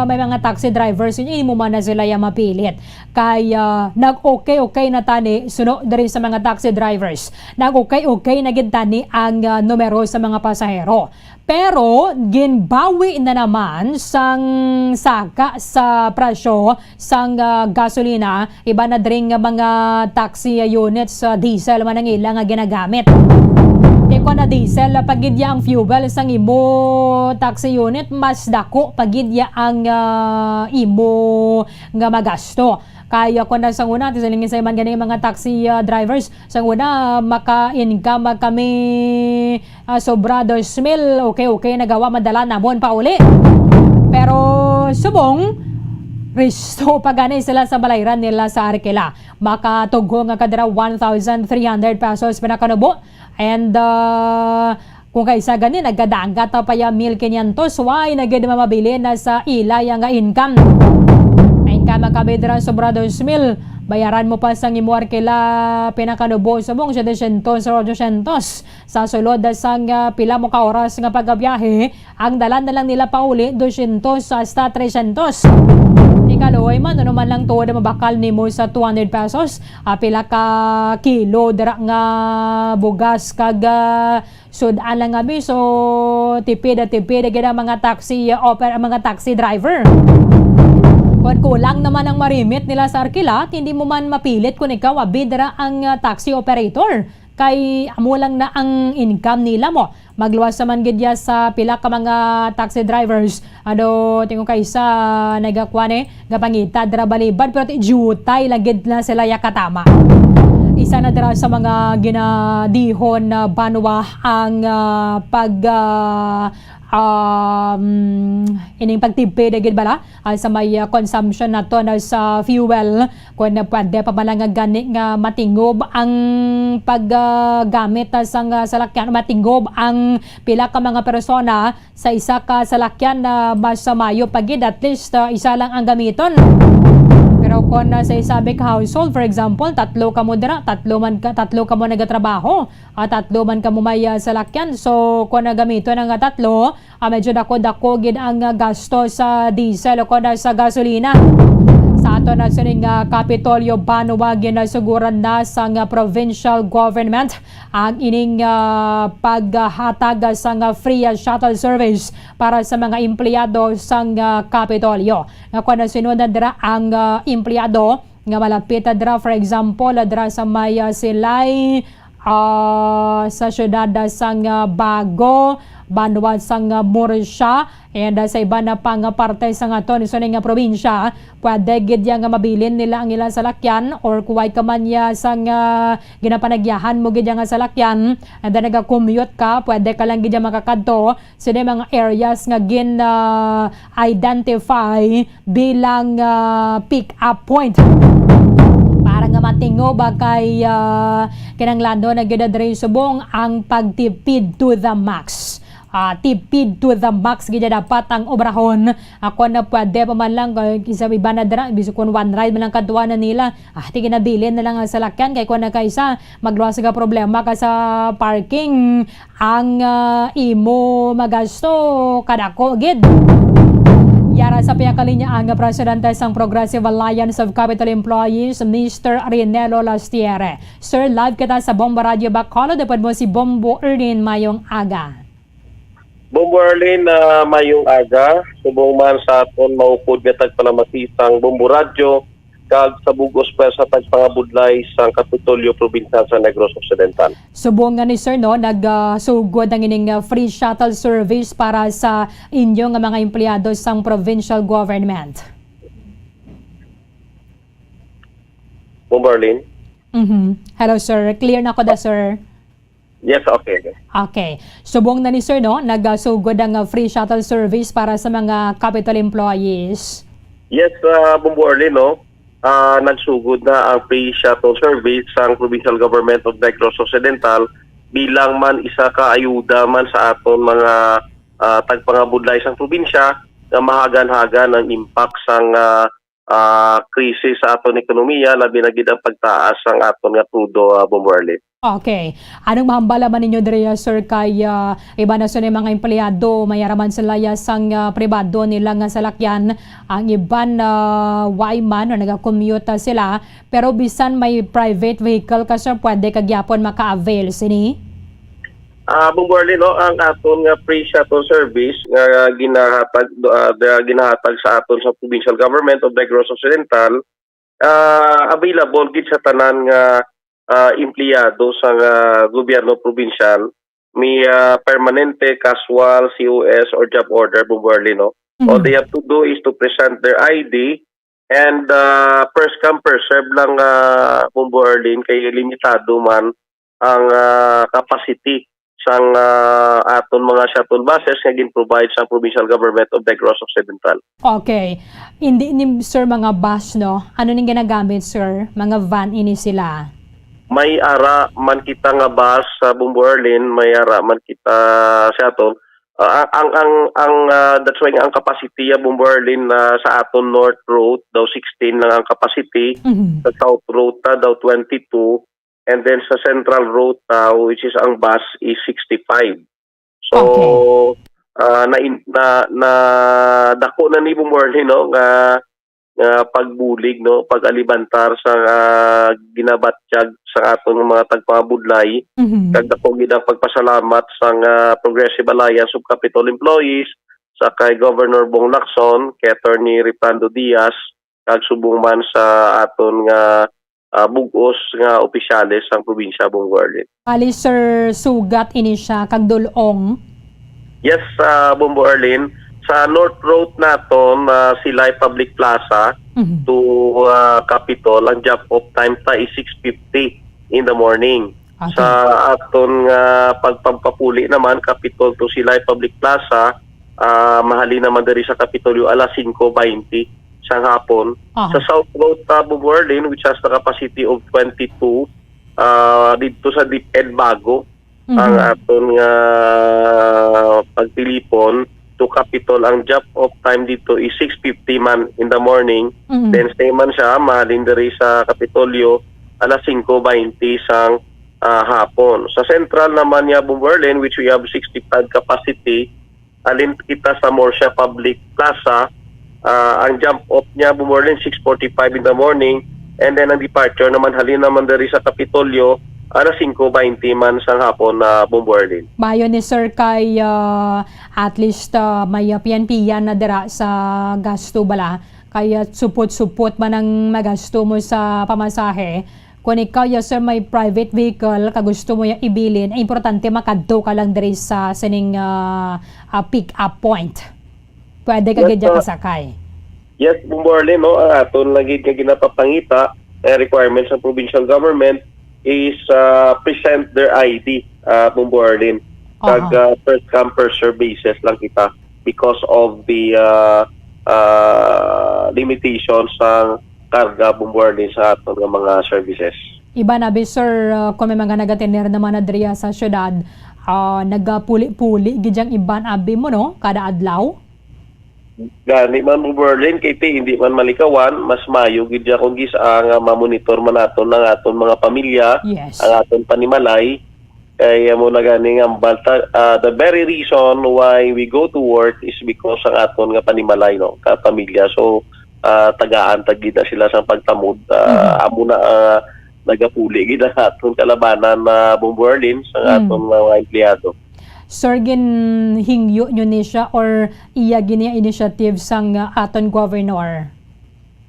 may mga taxi drivers, hindi mo man na sila ya mapilit. Kay ah, nag-okay-okay na tani suno diri sa mga taxi drivers. Nag-okay-okay na gid tani ang ah, numero sa mga pasahero. Pero ginbawi na naman sang saka sa presyo sang ah, gasolina, iba na diri nga mga taxi units, ah, diesel man ang ila nga ginagamit. Kay kung na diesel pa gid ya ang fuel sang imo taxi unit, mas dako pa gid ya ang ah, imo nga magasto. Kay kung na sang una, ti siling sa iban gani mga taxi ah, drivers, sang una maka-income kami ah, sobra dos mil, okay, okay, nagawa madala namon pauli. Pero subong, risto pa gani sila sa balayran nila sa Arkila. Makatugo nga kadira one thousand three hundred pesos pinakanubo. And ah, kung kaysa gani, nagkadanggat pa ya mil quinientos, why na gid mamabilin na sa ila ya nga income? May income ka bidra sobra dos mil, bayaran mo pa sang imo Arkila pinakanubo subong setecientos or ochocientos. Sa sulod sang ah, pila mo ka oras nga pagbiyahe, ang dalan na lang nila pauli dosyentos hasta tresyentos. Ikaluoy man, ano man lang tuod ang mabakal nimo sa two hundred pesos, ah, pila ka kilo dira nga bugas kag ah, sud-an lang abi. So, tipid, ah, tipid gid ang mga taxi, ah, oper-, ang mga taxi driver. Kung kulang naman ang marimit nila sa Arkila, hindi mo man mapilit kung ikaw abi dira ang ah, taxi operator. Kay amo lang na ang income nila mo. Magluwas naman gid ya sa pila ka mga taxi drivers. Ano, tingog kay isa, nagakwan eh, gapangita dira balibad, pero ti jutay lang gid na sila ya katama. Isa na dira sa mga ginadihon na banwa ang ah, pag ah, um, ining pagtipid gid bala ah, sa may ah, consumption nato na sa fuel. Kung pwede pa man lang nga gani nga matingob ang paggamit ah, sang ah, salakyan, matingob ang pila ka mga persona sa isa ka salakyan, na mas maayo pa gid, at least ah, isa lang ang gamiton. Pero kung ah, sa isa ka household, for example, tatlo kamo dira, tatlo man ka, tatlo kamo nagatrabaho, at tatlo man kamo may ah, salakyan. So, kung nagamiton ang ah, tatlo, ah, medyo dako-dako gid ang ah, gasto sa diesel o kon sa gasolina. Sa ato na sining ah, Kapitolyo, banwa, ginasuguran na sang ah, provincial government ang ining ah, paghatag sang ah, free ah, shuttle service para sa mga empleyado sang ah, Kapitolyo. Nga kung nasunod na dira ang ah, empleyado nga malapit na dira, for example, dira sa may ah, Silay, ah, sa siyudad sang ah, Bago, banwa sang, ah, Murcia, and, ah, sa iban na pang parte sang aton isunay nga probinsya, pwede gid ya nga mabilin nila ang ilang salakyan or kuway ka man ya sang, ah, ginapanagyahan mo gid ya nga salakyan, and then naga-commute ka, pwede ka lang gid ya makakadto sa mga areas nga gin, ah, identify bilang, ah, pick up point. Para nga matingob kay, ah, kinahanglanon na gyud diri subong ang pagtipid to the max. Ah, tipid to the max gid dapat ang obrahon. Ako na pwede pa man lang, ah, sa iba na dira, bisag kun one ride man lang kadtuan na nila. Ah, di ginabilin na lang ang salakyan kay kun na kaisa, magluwas ka problema ka sa parking. Ang, ah, imo magasto kadako gid. Yara sa pihak kalinya ang presidente sang Progressive Alliance of Capital Employees, Mister Rinelo Lastiere. Sir, live kita sa Bombo Radio Bacolod. Upod mo si Bombo Erlin, mayong aga. Bombo Erlin, ah, mayong aga. Subong man sa aton maupod nga tagpalamati sang Bombo Radio, kag sa bug-os pa sa tagpangabudlay sang Kapitolyo Provincial sa Negros Occidental. Subong nga ni Sir, no, nagsugod ang ining, ah, free shuttle service para sa inyo nga mga empleyado sang provincial government. Bombo Erlin? Mhm. Hello, sir. Clear na ko da, sir. Yes, okay. Okay. Subong na ni Sir, no? Nagasugod ang, uh, free shuttle service para sa mga Capitol employees. Yes, uh, Bombo Erlin, no? Uh, nagsugod na ang free shuttle service sang Provincial Government of Negros Occidental bilang man isa ka ayuda man sa aton mga, uh, tagpangabudlay sang probinsya nga mahagan-hagan ang impact sang, uh, ah, krisis sa aton ekonomiya, labi na gid ang pagtaas sang aton nga krudo, ah, Bombo Erlin. Okay. Anong mahambal man ninyo diri, ah, sir, kay, ah, iban na sa mga empleyado, may ara man sila ya sang, ah, pribado nila nga salakyan, ang iban, ah, way man o nagakommute, ah, sila, pero bisan may private vehicle ka, sir, pwede ka gyapon maka-avail sini? Ah, Bombo Erlin, no, ang aton nga free shuttle service nga ginahatag, ah, nga ginahatag sa aton sa provincial government of Negros Occidental, ah, available gid sa tanan nga, ah, empleyado sa nga gobyerno probinsyal, may, ah, permanente, casual, C O S, or job order, Bombo Erlin, no? All they have to do is to present their I D. And, ah, first come, first serve lang, ah, Bombo Erlin, kay limitado man ang, ah, capacity sang, ah, aton mga shuttle buses nga gin-provide sang Provincial Government of Negros Occidental. Okay. Hindi ni, sir, mga bus, no? Ano ning ginagamit, sir? Mga van ini sila? May ara man kita nga bus sa Bombo Erlin, may ara man kita shuttle. Ah, ang, ang, ang, ah, that's why nga ang capacity, ah, Bombo Erlin, ah, sa aton North Road daw sixteen lang ang capacity, Mhm. sa South Road ta daw twenty-two, and then sa Central Road ta, which is ang bus is sixty-five. So, Okay. ah, na, na, na dako na ni Bombo Erlin, no, nga nga pagbulig, no, pag-alibantar sa, ah, ginabatyag sa aton mga tagpangabudlay. Mhm. Kag dako gid ang pagpasalamat sa, ah, Progressive Alliance of Capitol Employees, sa kay Governor Bong Lacson, kay Attorney Reprando Diaz, kag subong man sa aton nga, ah, bug-os nga opisyales sang probinsya, Bombo Erlin. Bali, sir, sugat ini siya kag dul-ong? Yes, ah, Bombo Erlin. Sa North Road naton, ah, Silay Public Plaza Mhm. to, ah, Capitol, ang jump off time ta is six fifty in the morning. Okay. Sa aton nga pagpampapuli naman, Capitol to Silay Public Plaza, ah, mahalin naman diri sa Kapitolyo alas singko baynte sang hapon. Aha. Sa South Road ta, Bombo Erlin, which has the capacity of twenty-two, ah, didto sa DepEd Bago, Mhm. ang aton nga pagtilipon to Capitol, ang jump off time dito is six fifty man in the morning. Mhm. Then same man siya, mahalin diri sa Kapitolyo, alas singko baynte sang, ah, hapon. Sa Central naman niya, Bombo Erlin, which we have sixty-five capacity, halin kita sa Murcia Public Plaza, ah, ang jump off niya, Bombo Erlin, six forty-five in the morning, and then ang departure naman, halin naman diri sa Kapitolyo, alas singko baynte man sang hapon na, Bombo Erlin. Maayo ni, sir, kay, ah, at least, ah, may, ah, piyan-piyan na dira sa gasto bala. Kay, ah, supot-supot man ang magasto mo sa pamasahe. Kung ikaw, yes, sir, may private vehicle ka gusto mo yung ibilin, ay importante makadto ka lang diri sa sining, ah, ah, pick up point. Pwede ka Yes, gid ya sir. kasakay. Yes, Bombo Arlene, no, ang aton lagi nga ginapapangita, eh, requirements sa provincial government is, ah, present their I D, ah, Bombo Arlene. Kag, Aha. ah, first come, first serve basis lang kita because of the, ah, ah, limitations sa karga, Bombo Arlene, sa aton nga mga services. Iban abi, sir, ah, kung may mga nagatener naman na diriya sa syudad, ah, nagapuli-puli gid yang iban abi mo, no, kada adlaw? Gani man, Bombo Arlene, kay ti, hindi man malikawan, mas mayo gid ya kung gis-, ah, nga mamonitor man naton ang aton mga pamilya, Yes. ang aton panimalay. Kay amo na gani nga balta, ah, the very reason why we go to work is because ang aton nga panimalay, no, ka pamilya. So, ah, tagaan ta gid na sila sa pagtamod. Ah, Mhm. amo na, ah, nagapuli gid ang aton kalabanan na, Bombo Arlene, sa Mm. aton mga empleyado. Sir, ginhingyo nyo ni siya or iya gini ang initiative sang, ah, aton governor?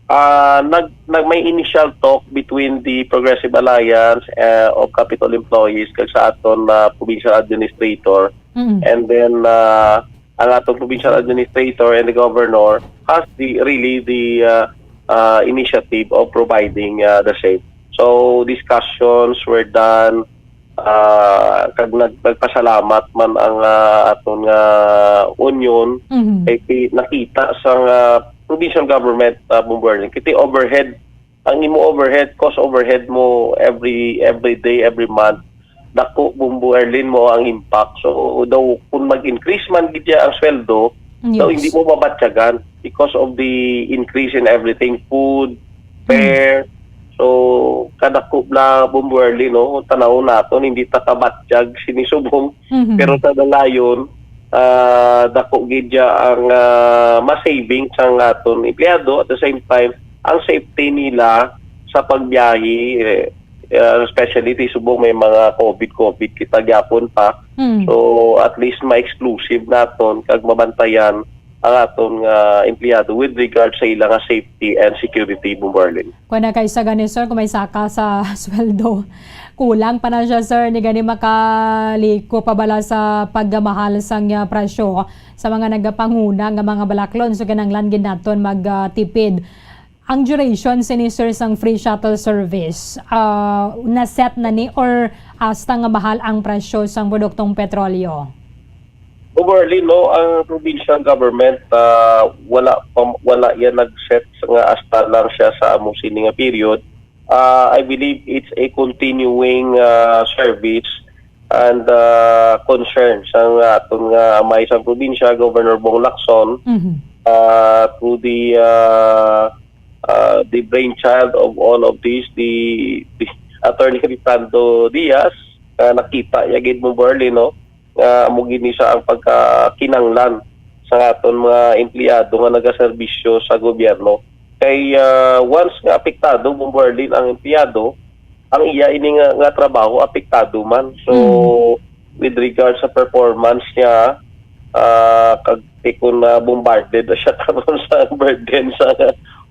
Ah, nag-, nag-, may initial talk between the Progressive Alliance, eh, of Capitol Employees kag sa aton, ah, provincial administrator. Mm. And then, ah, ang aton provincial administrator and the governor has the, really the, ah, ah, initiative of providing, ah, the same. So, discussions were done, ah, kag nag-, nagpasalamat man ang, ah, aton nga union Mhm. kay ti-, nakita sa nga provincial government, ah, Bombo Arlene, kay ti overhead, ang imo overhead, cost overhead mo every, every day, every month, dako, Bombo Arlene, mo ang impact. So, daw, kung mag-increase man gid ya ang sweldo, daw Yes. hindi mo mabatyagan because of the increase in everything, food, Mm. fare. So, kadako bla, Bombo Arlene, no? Tanaw naton, hindi ta kabatyag sini subong. Mhm. Pero sa dalayon, ah, dako gid ya ang, ah, ma-saving sang aton empleyado. At the same time, ang safety nila sa pagbiyahe, eh, ah, especially ti subong may mga covid, covid kita gyapon pa. Mm. So, at least ma-exclusive naton kag mabantayan ang aton nga empleyado with regard sa ila nga safety and security, Bombo Arlene. Kung na kay sa gani, sir, kung may saka sa sweldo, kulang pa na siya, sir, ni gani makaliko pa bala sa pagmahal sang, ah, presyo sa mga nagapanguna nga mga balaklon. So, kinahanglan gid naton mag, ah, tipid. Ang duration sini, sir, sang free shuttle service, ah, na-set na ni or hasta nga mahal ang presyo sang produktong petrolyo? Overly, no, ang provincial government, ah, wala pa, wala yan nag-set nga hasta lang siya sa amo sini nga period. Ah, I believe it's a continuing, ah, service and, ah, concern sang aton nga amay sa probinsya, Governor Bong Lacson, Mhm. ah, through the, ah, ah, the brainchild of all of this, the, the Attorney Reprando Diaz, ah, nakita niya gid mo, Berlin, no? Nga amo gid ni sa ang pagkakinanglan sa aton mga empleyado nga nagaserbisyo sa gobyerno. Kay, ah, once nga apektado, Bombo Arlene, ang empleyado, ang iya ini nga, nga trabaho apektado man. So, Mm. with regard sa performance niya, ah, kag, eh, kung na-bombarded na siya karon sa burden sa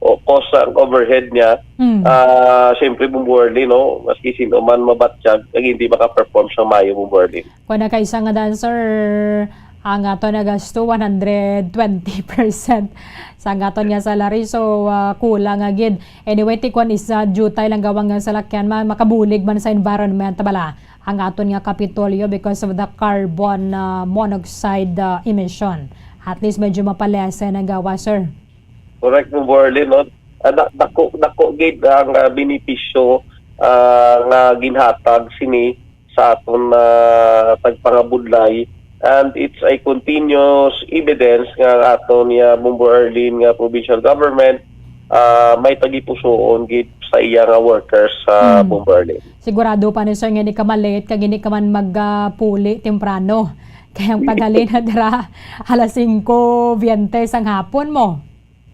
o cost sa overhead niya, Mm. ah, siyempre, Bombo Arlene, no, maski sino man mabatyag, kag hindi maka-perform sa mayo, Bombo Arlene. Kuwan na kay isa nga dancer, ang ato na gasto, one hundred twenty percent sa ang aton nga salary. So, ah, kulang nga gid. Anyway, ti kuwan isa, jutay lang gawang nga salakyan, ma-, makabulig man sa environment, bala, ang aton nga Kapitolyo because of the carbon, ah, monoxide, ah, emission. At least medyo mapalesen ang gawa, sir. Correct mo, Borlin, no? Ah, da-, dako, dako gid ang, ah, benepisyo, ah, nga ginhatag sini sa aton, ah, tagpangabudlay, and it's a continuous evidence nga ang aton nga Bombo Arlene nga provincial government, ah, may tagipusoon gid sa iya nga workers sa Hmm. Bombo Arlene. Sigurado pa ni sir nga hindi ka malate kag hindi ka man magpuli temprano. Kay ang paghalin na dira alas singko biyente sang hapon mo.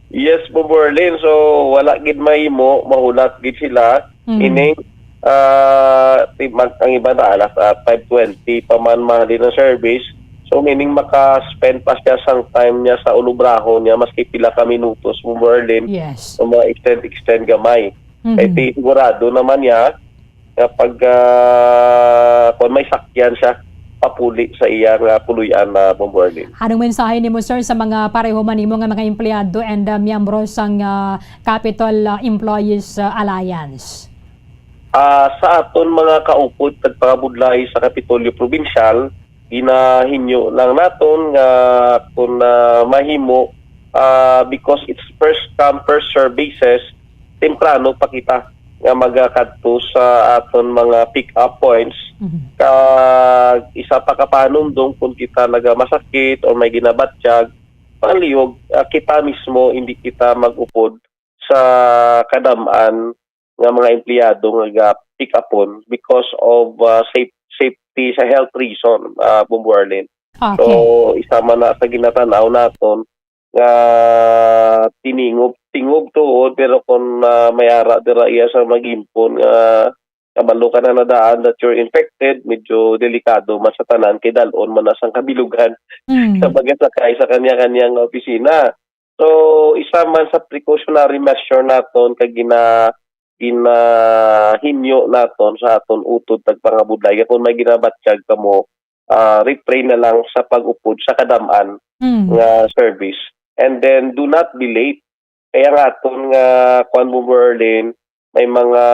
Yes, Bombo Arlene. So, wala gid mahimo, mahulat gid sila. Mm. Ining, ah, ti-, mag-, ang iba na alas, ah, five twenty pa man mahalin ang service. So, meaning maka-spend pa siya sang time niya sa ulubrahon niya, maski pila ka minutos, Bombo Arlene. Yes. So, mga extend, extend gamay. Kay Mhm. ti-, sigurado naman niya nga pag, ah, kung may sakyan siya, papuli sa iya nga puloy-an na Bombo Arlene. Anong mensahe nimo, sir, sa mga pareho man nimo nga mga empleyado and, ah, miyembro sang, ah, Capitol, ah, Employees, ah, Alliance? Ah, sa aton mga kaupod, tagpangabudlay sa Kapitolyo Probinsyal, ginahinyo lang naton nga kung, ah, mahimo, ah, because it's first come, first serve basis, temprano pa kita nga magakadto sa aton mga pick-up points. Mhm. Kag isa pa ka panumdom, kung kita nagamasakit o may ginabatyag, pangalihog, ah, kita mismo, hindi kita mag-upod sa kadam-an nga mga empleyado nga ga-pick upon because of, ah, safe-, safety, sa health reason, ah, Bombo Arlene. Okay. So, isa man na sa ginatanaw naton nga tingob, tingob tuod, pero kung, ah, may ara dira iya sa mag-impon nga kabalo ka na nadaan that you're infected, medyo delikado man sa tanan kay dal-on man na sang kabilugan Mm. sa pagasakay sa kanya-kanya nga opisina. So, isa man sa precautionary measure naton kag gina-, ginahinyo naton sa aton utod tagpangabudlay, kung may ginabatyag kamo, ah, refrain na lang sa pag-upod sa kadam-an Mm. nga service. And then, do not be late. Kaya nga aton nga, kuwan, Bombo Arlene, may mga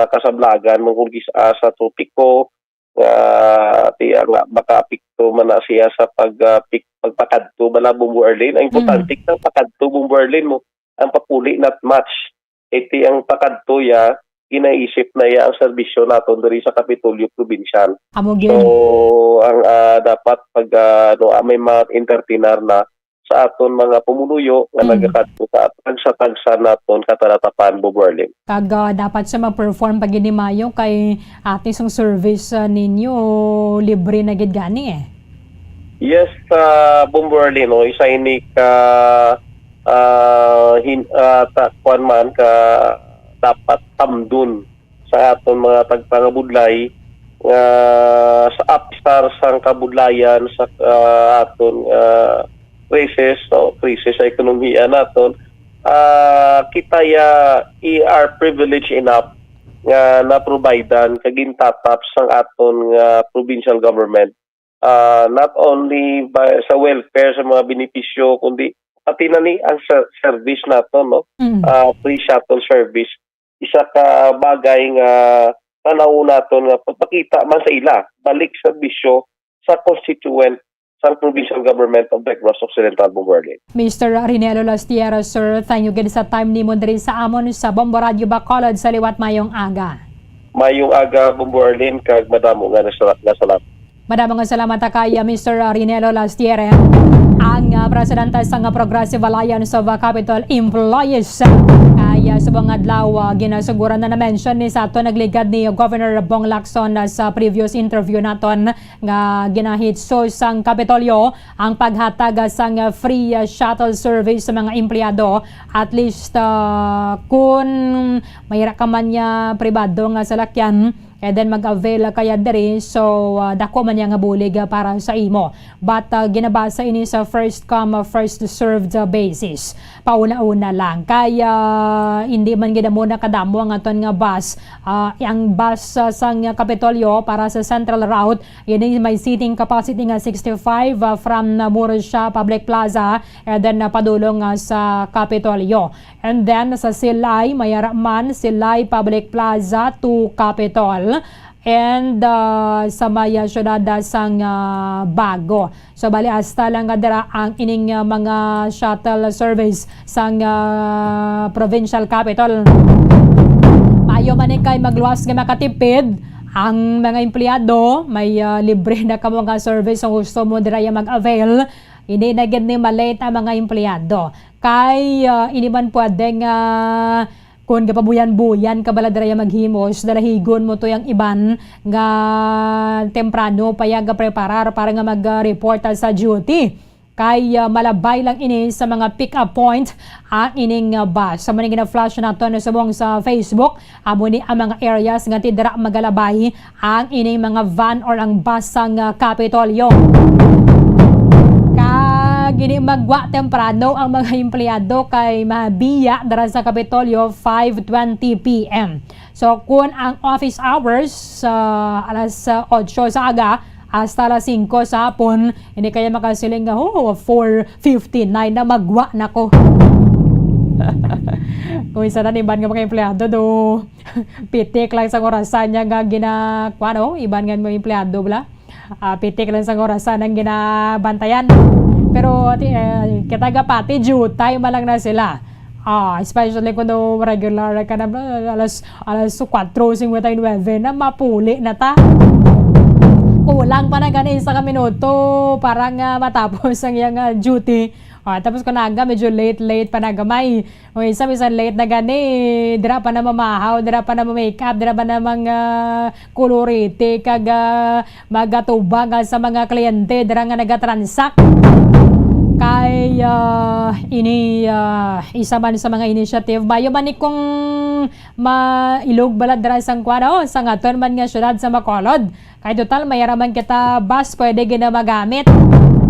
kasablagan, mga kulgis-a sa trapiko, nga, tiya nga, makaapekto man na siya sa pag, ah, pik-, pagpakadto bala, Bombo Arlene. Ang importante, Mm. ang pakadto, Bombo Arlene, mo, ang papuli, not much. Iti ang pakadto ya, ginaisip na ya ang serbisyo naton diri sa Kapitolyo Probinsyal. Amo gid. So, ang, ah, dapat pag, ah, ano, ah, may mga entertainer na sa aton mga pumuluyo nga Mm. nagakadto sa tagsa-tagsa naton katalatapan, Bombo Arlene. Kag, ah, dapat sa mag-perform pa gid ni Mayo kay at least ang service, ah, ninyo libre na gid gani eh. Yes, ah, Bombo Arlene, no, isa ini ka, ah, hin-, ah, ta-, kuwan man ka dapat tamdon sa aton mga tagpangabudlay nga sa apisar sang kabudlayan sa, ah, aton, ah, krisis, no? Krisis sa ekonomiya naton. Ah, kita ya, i-, are privileged enough nga na-providean kag gintatap sang aton nga provincial government, ah, not only by, sa welfare sa mga benepisyo, kundi pati na ni ang ser-, service naton, no? Mm. Ah, free shuttle service. Isa ka bagay nga tanaw naton nga pagpakita man sa ila, balik sa bisyo sa constituent sang Provincial Government of the Negros Occidental, Bombo Arlene. Mister Rinelo Lastiera, sir, thank you gid sa time nimo diri sa amon sa Bombo Radio Bacolod sa liwat. Mayong aga. Mayong aga, Bombo Arlene, kag madamo nga nasala-, nga salamat. Madamo nga salamat kay, uh, Mister Rinelo Lastiere, ang, uh, presidente sang Progressive Alliance of, uh, Capitol Employees. Kay, uh, subong adlaw, uh, ginasuguran na na-mention ni sa ato nagligad ni Governor Bong Lacson, uh, sa previous interview naton nga ginahitso sang Kapitolyo ang paghatag, uh, sang, uh, free, uh, shuttle service sa mga empleyado. At least, uh, kun mayra ka man niya pribado nga salakyan, and then mag-avail ka ya diri. So, uh, dako man niya nga bulig, uh, para sa imo. But, uh, ginabasa ini sa first come, uh, first served, uh, basis. Pauna-una lang. Kay, uh, hindi man gid amo na kadamo ang aton nga bus. Uh, ang bus, uh, sang Kapitolyo para sa Central Route, ini may seating capacity nga sixty-five, uh, from, uh, Murcia Public Plaza, and then, uh, padulong, uh, sa Kapitolyo. And then sa Silay, may ara man Silay Public Plaza to Capitol. And, ah, sa may, ah, siyudad, ah, sang, ah, Bago. So, bali, hasta lang nga dira ang ining, ah, mga shuttle service sang, ah, provincial capital. Maayo man ni kay magluwas nga makatipid ang mga empleyado, may, ah, libre na kamo nga service kung gusto mo dira ya mag-avail. Hindi na gid ni malate ang mga empleyado. Kay, ah, hindi man pwede nga kung gapabuyan-buyan ka bala dira ya maghimos, dalahigon mo to yang iban nga temprano pa ya gapreparar para nga mag-report sa duty. Kay, ah, malabay lang ini sa mga pick-up point ang ining, ah, bus. Sa mga gina-flash naton subong sa Facebook, amo ni ang mga areas nga ti dira magalabay ang ining mga van or ang bus sang, ah, Kapitolyo. Kag Gini magwa temprano ang mga empleyado kay mabiya dira sa Kapitolyo five twenty P M. So, kung ang office hours sa alas, ah, otso sa aga hasta alas singko sa hapon, hindi kaya makasiling nga, "Oh, four fifty-nine na, magwa na ko." Kung isa na, iban nga mga empleyado do, pitik lang sa orasan niya nga gina-, kuwan, oh, iban nga mga empleyado, bala. Ah, pitik lang sa orasan ang ginabantayan. Pero, ti-, eh, kita gapati, due time man lang na sila. Ah, especially kung daw regular ka na, alas, alas kwatro singkwenta y nuebe na, mapuli na ta. Kulang pa na gani isa ka minuto para nga matapos ang iyang, ah, duty. Ah, tapos kung naga, medyo late, late pa na gamay. O isa, bisan late na gani, dira pa na mamahaw, dira pa na ma-make up, dira pa na mga kulorete, kag, ah, magatubang, ah, sa mga kliyente dira nga nagatransact. Kay, ah, ini, ah, isa man sa mga initiative, mayo man ni kung mailog bala dira sang kuwan, oh, sang aton man nga syudad sa Bacolod. Kay total, may ra man kita bus pwede gid na magamit.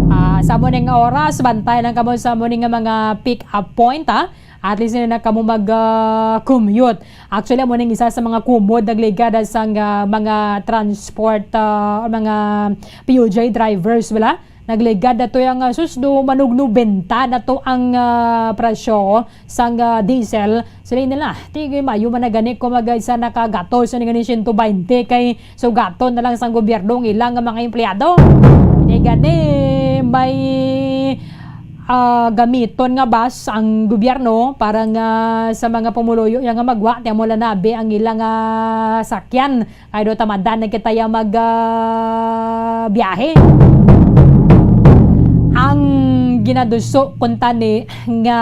Ah, sa amo ning oras, bantay lang kamo sa amo ning mga pick up point, ha. At least na kamo mag, ah, commute. Actually, amo ning isa sa mga kumod nagligad sang, ah, mga transport, ah, mga P U J drivers, wala? Nagligad na to yung, ah, sus, do manugno benta na to ang, ah, presyo sang, ah, diesel. Sila nila, tigay mayo man na gani kung mag-, isa nakagato sa ni gani siyento baynte kay sugaton na lang sang gobyerno ang ilang mga empleyado. Hindi gani may, ah, gamiton nga bus ang gobyerno para nga sa mga pumuluyo ya nga magwa, ti amo lang nabi ang ilang, ah, sakyan. Ay do tamadan na kita ya mag, ah, biyahe. Ang ginaduso kuntani nga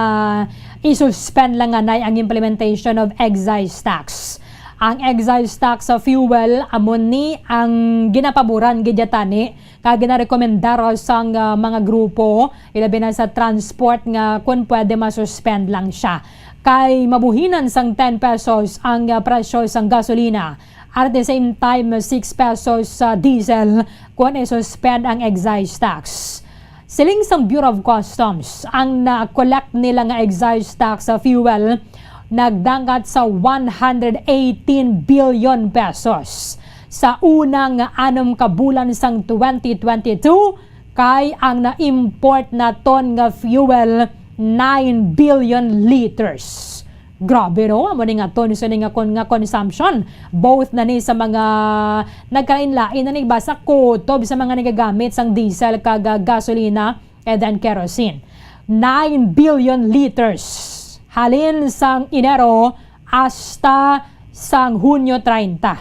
i-suspend lang anay ang implementation of excise tax. Ang excise tax sa fuel, amo ni ang ginapaboran gid ya tani, kag ginarekomendar sang, ah, mga grupo, ilabi na sa transport, nga kun pwede ma-suspend lang siya. Kay mabuhinan sang ten pesos ang, ah, presyo sang gasolina. At the same time, six pesos sa diesel kun i-suspend ang excise tax. Siling sang Bureau of Customs, ang na-collect nila nga excise tax sa fuel nagdangat sa one hundred eighteen billion pesos sa una nga anom ka bulan sang twenty twenty-two, kay ang na-import naton nga fuel, nine billion liters. Grabe, no? Amo ni nga ton sa ni nga kon-, nga consumption. Both na ni sa mga nagkalain-lain na ni, basta kutob sa mga nagagamit sang diesel kag, ah, gasolina and then kerosene. Nine billion liters. Halin sang Enero hasta sang Hunyo treinta.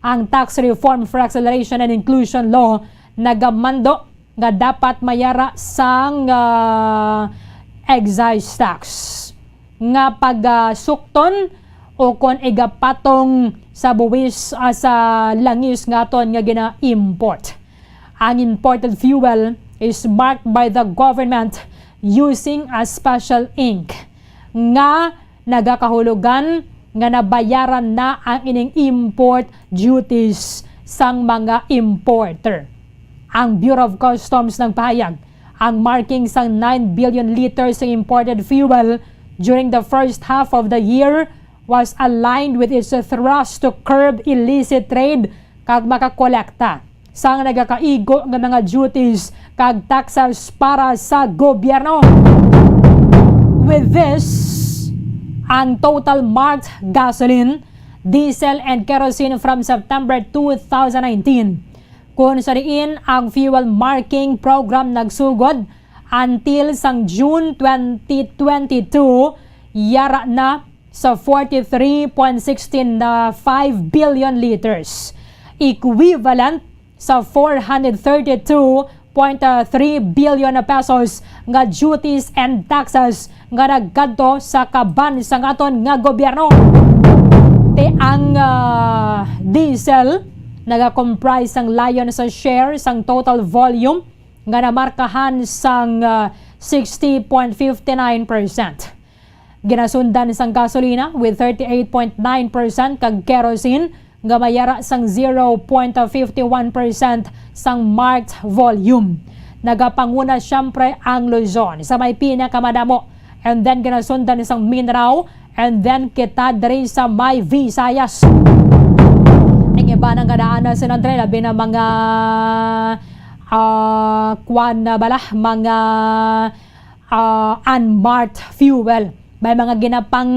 Ang Tax Reform for Acceleration and Inclusion Law nagamando nga dapat mayara sang, ah, excise tax nga pagasukton o kon igapatong sa buwis, ah, sa langis nga aton nga gina-import. Ang imported fuel is marked by the government using a special ink nga nagakahulugan nga nabayaran na ang ining import duties sang mga importer. Ang Bureau of Customs nagpahayag, ang marking sang nine billion liters sa imported fuel during the first half of the year was aligned with its thrust to curb illicit trade kag makakolekta sang nagakaigo nga mga duties kag taxes para sa gobyerno. With this, ang total marked gasoline, diesel, and kerosene from September two thousand nineteen, kung sa diin ang fuel marking program nagsugod until sang June twenty twenty-two, yara na sa forty-three point sixteen five billion liters, equivalent sa four hundred thirty-two point three billion na pesos nga duties and taxes nga nagkadto sa kaban sang aton nga gobyerno. Ti ang, ah, diesel nagakomprise sang lion's share sang total volume nga namarkahan sang, ah, sixty point fifty nine percent. Ginasundan sang gasolina with thirty eight point nine percent kag kerosene nga mayara sang zero point fifty one percent sang marked volume. nagapanguna siyempre ang Luzon sa may pinakamadamo. And then ginasundan sang Mindanao, and then kita diri sa may Visayas. Ang iba nang kadaan na, Sir Andre, labi na mga, ah, kwan na bala, mga, ah, unmarked fuel. May mga ginapang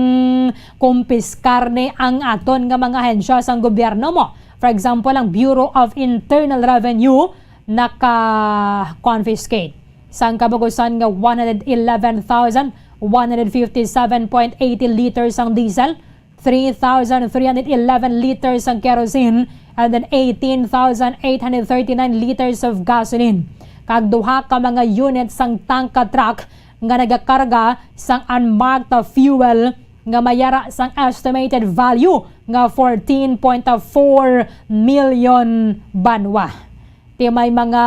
kumpiskar ni ang aton nga mga ahensya sang gobyerno mo. For example, ang Bureau of Internal Revenue naka-confiscate sang kabugusan nga one hundred eleven thousand one hundred fifty-seven point eighty liters ang diesel, three thousand three hundred eleven liters ang kerosene, and then eighteen thousand eight hundred thirty-nine liters of gasoline, kag duha ka mga unit sang tanka truck nga nagakarga sang unmarked fuel nga may ara sang estimated value nga fourteen point four million banwa. Ti may mga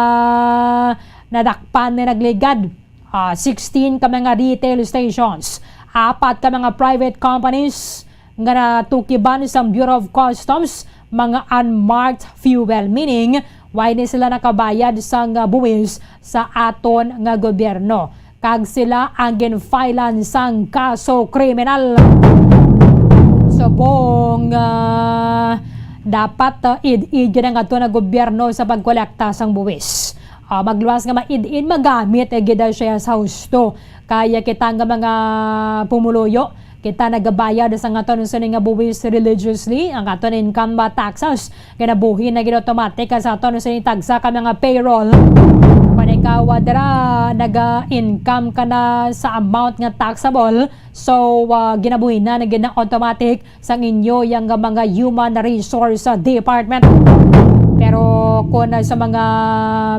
nadakpan nga nagligad, ah, sixteen ka mga retail stations, apat ka mga private companies nga natukiban sang Bureau of Customs mga unmarked fuel, meaning wala ni sila nakabayad sang buwis sa aton nga gobyerno, kag sila ang ginfilean sang kaso kriminal. Subong, ah, dapat, ah, id-id gyud ang aton nga gobyerno sa pagkolekta sang buwis. Ah, magluwas nga maid-id, magamit, eh, gid siya sa husto. Kaya kita nga mga pumuluyo, kita nagabayad sa aton sini nga buwis religiously, ang aton income ba taxes, ginabuhi na gid automatic sa aton sini tagsa ka mga payroll. Kung ikaw, ah, dira, naga-income ka na sa amount nga taxable, so, ah, ginabuhi na, na gid na automatic sang inyo yang mga human resource department. Pero kung sa mga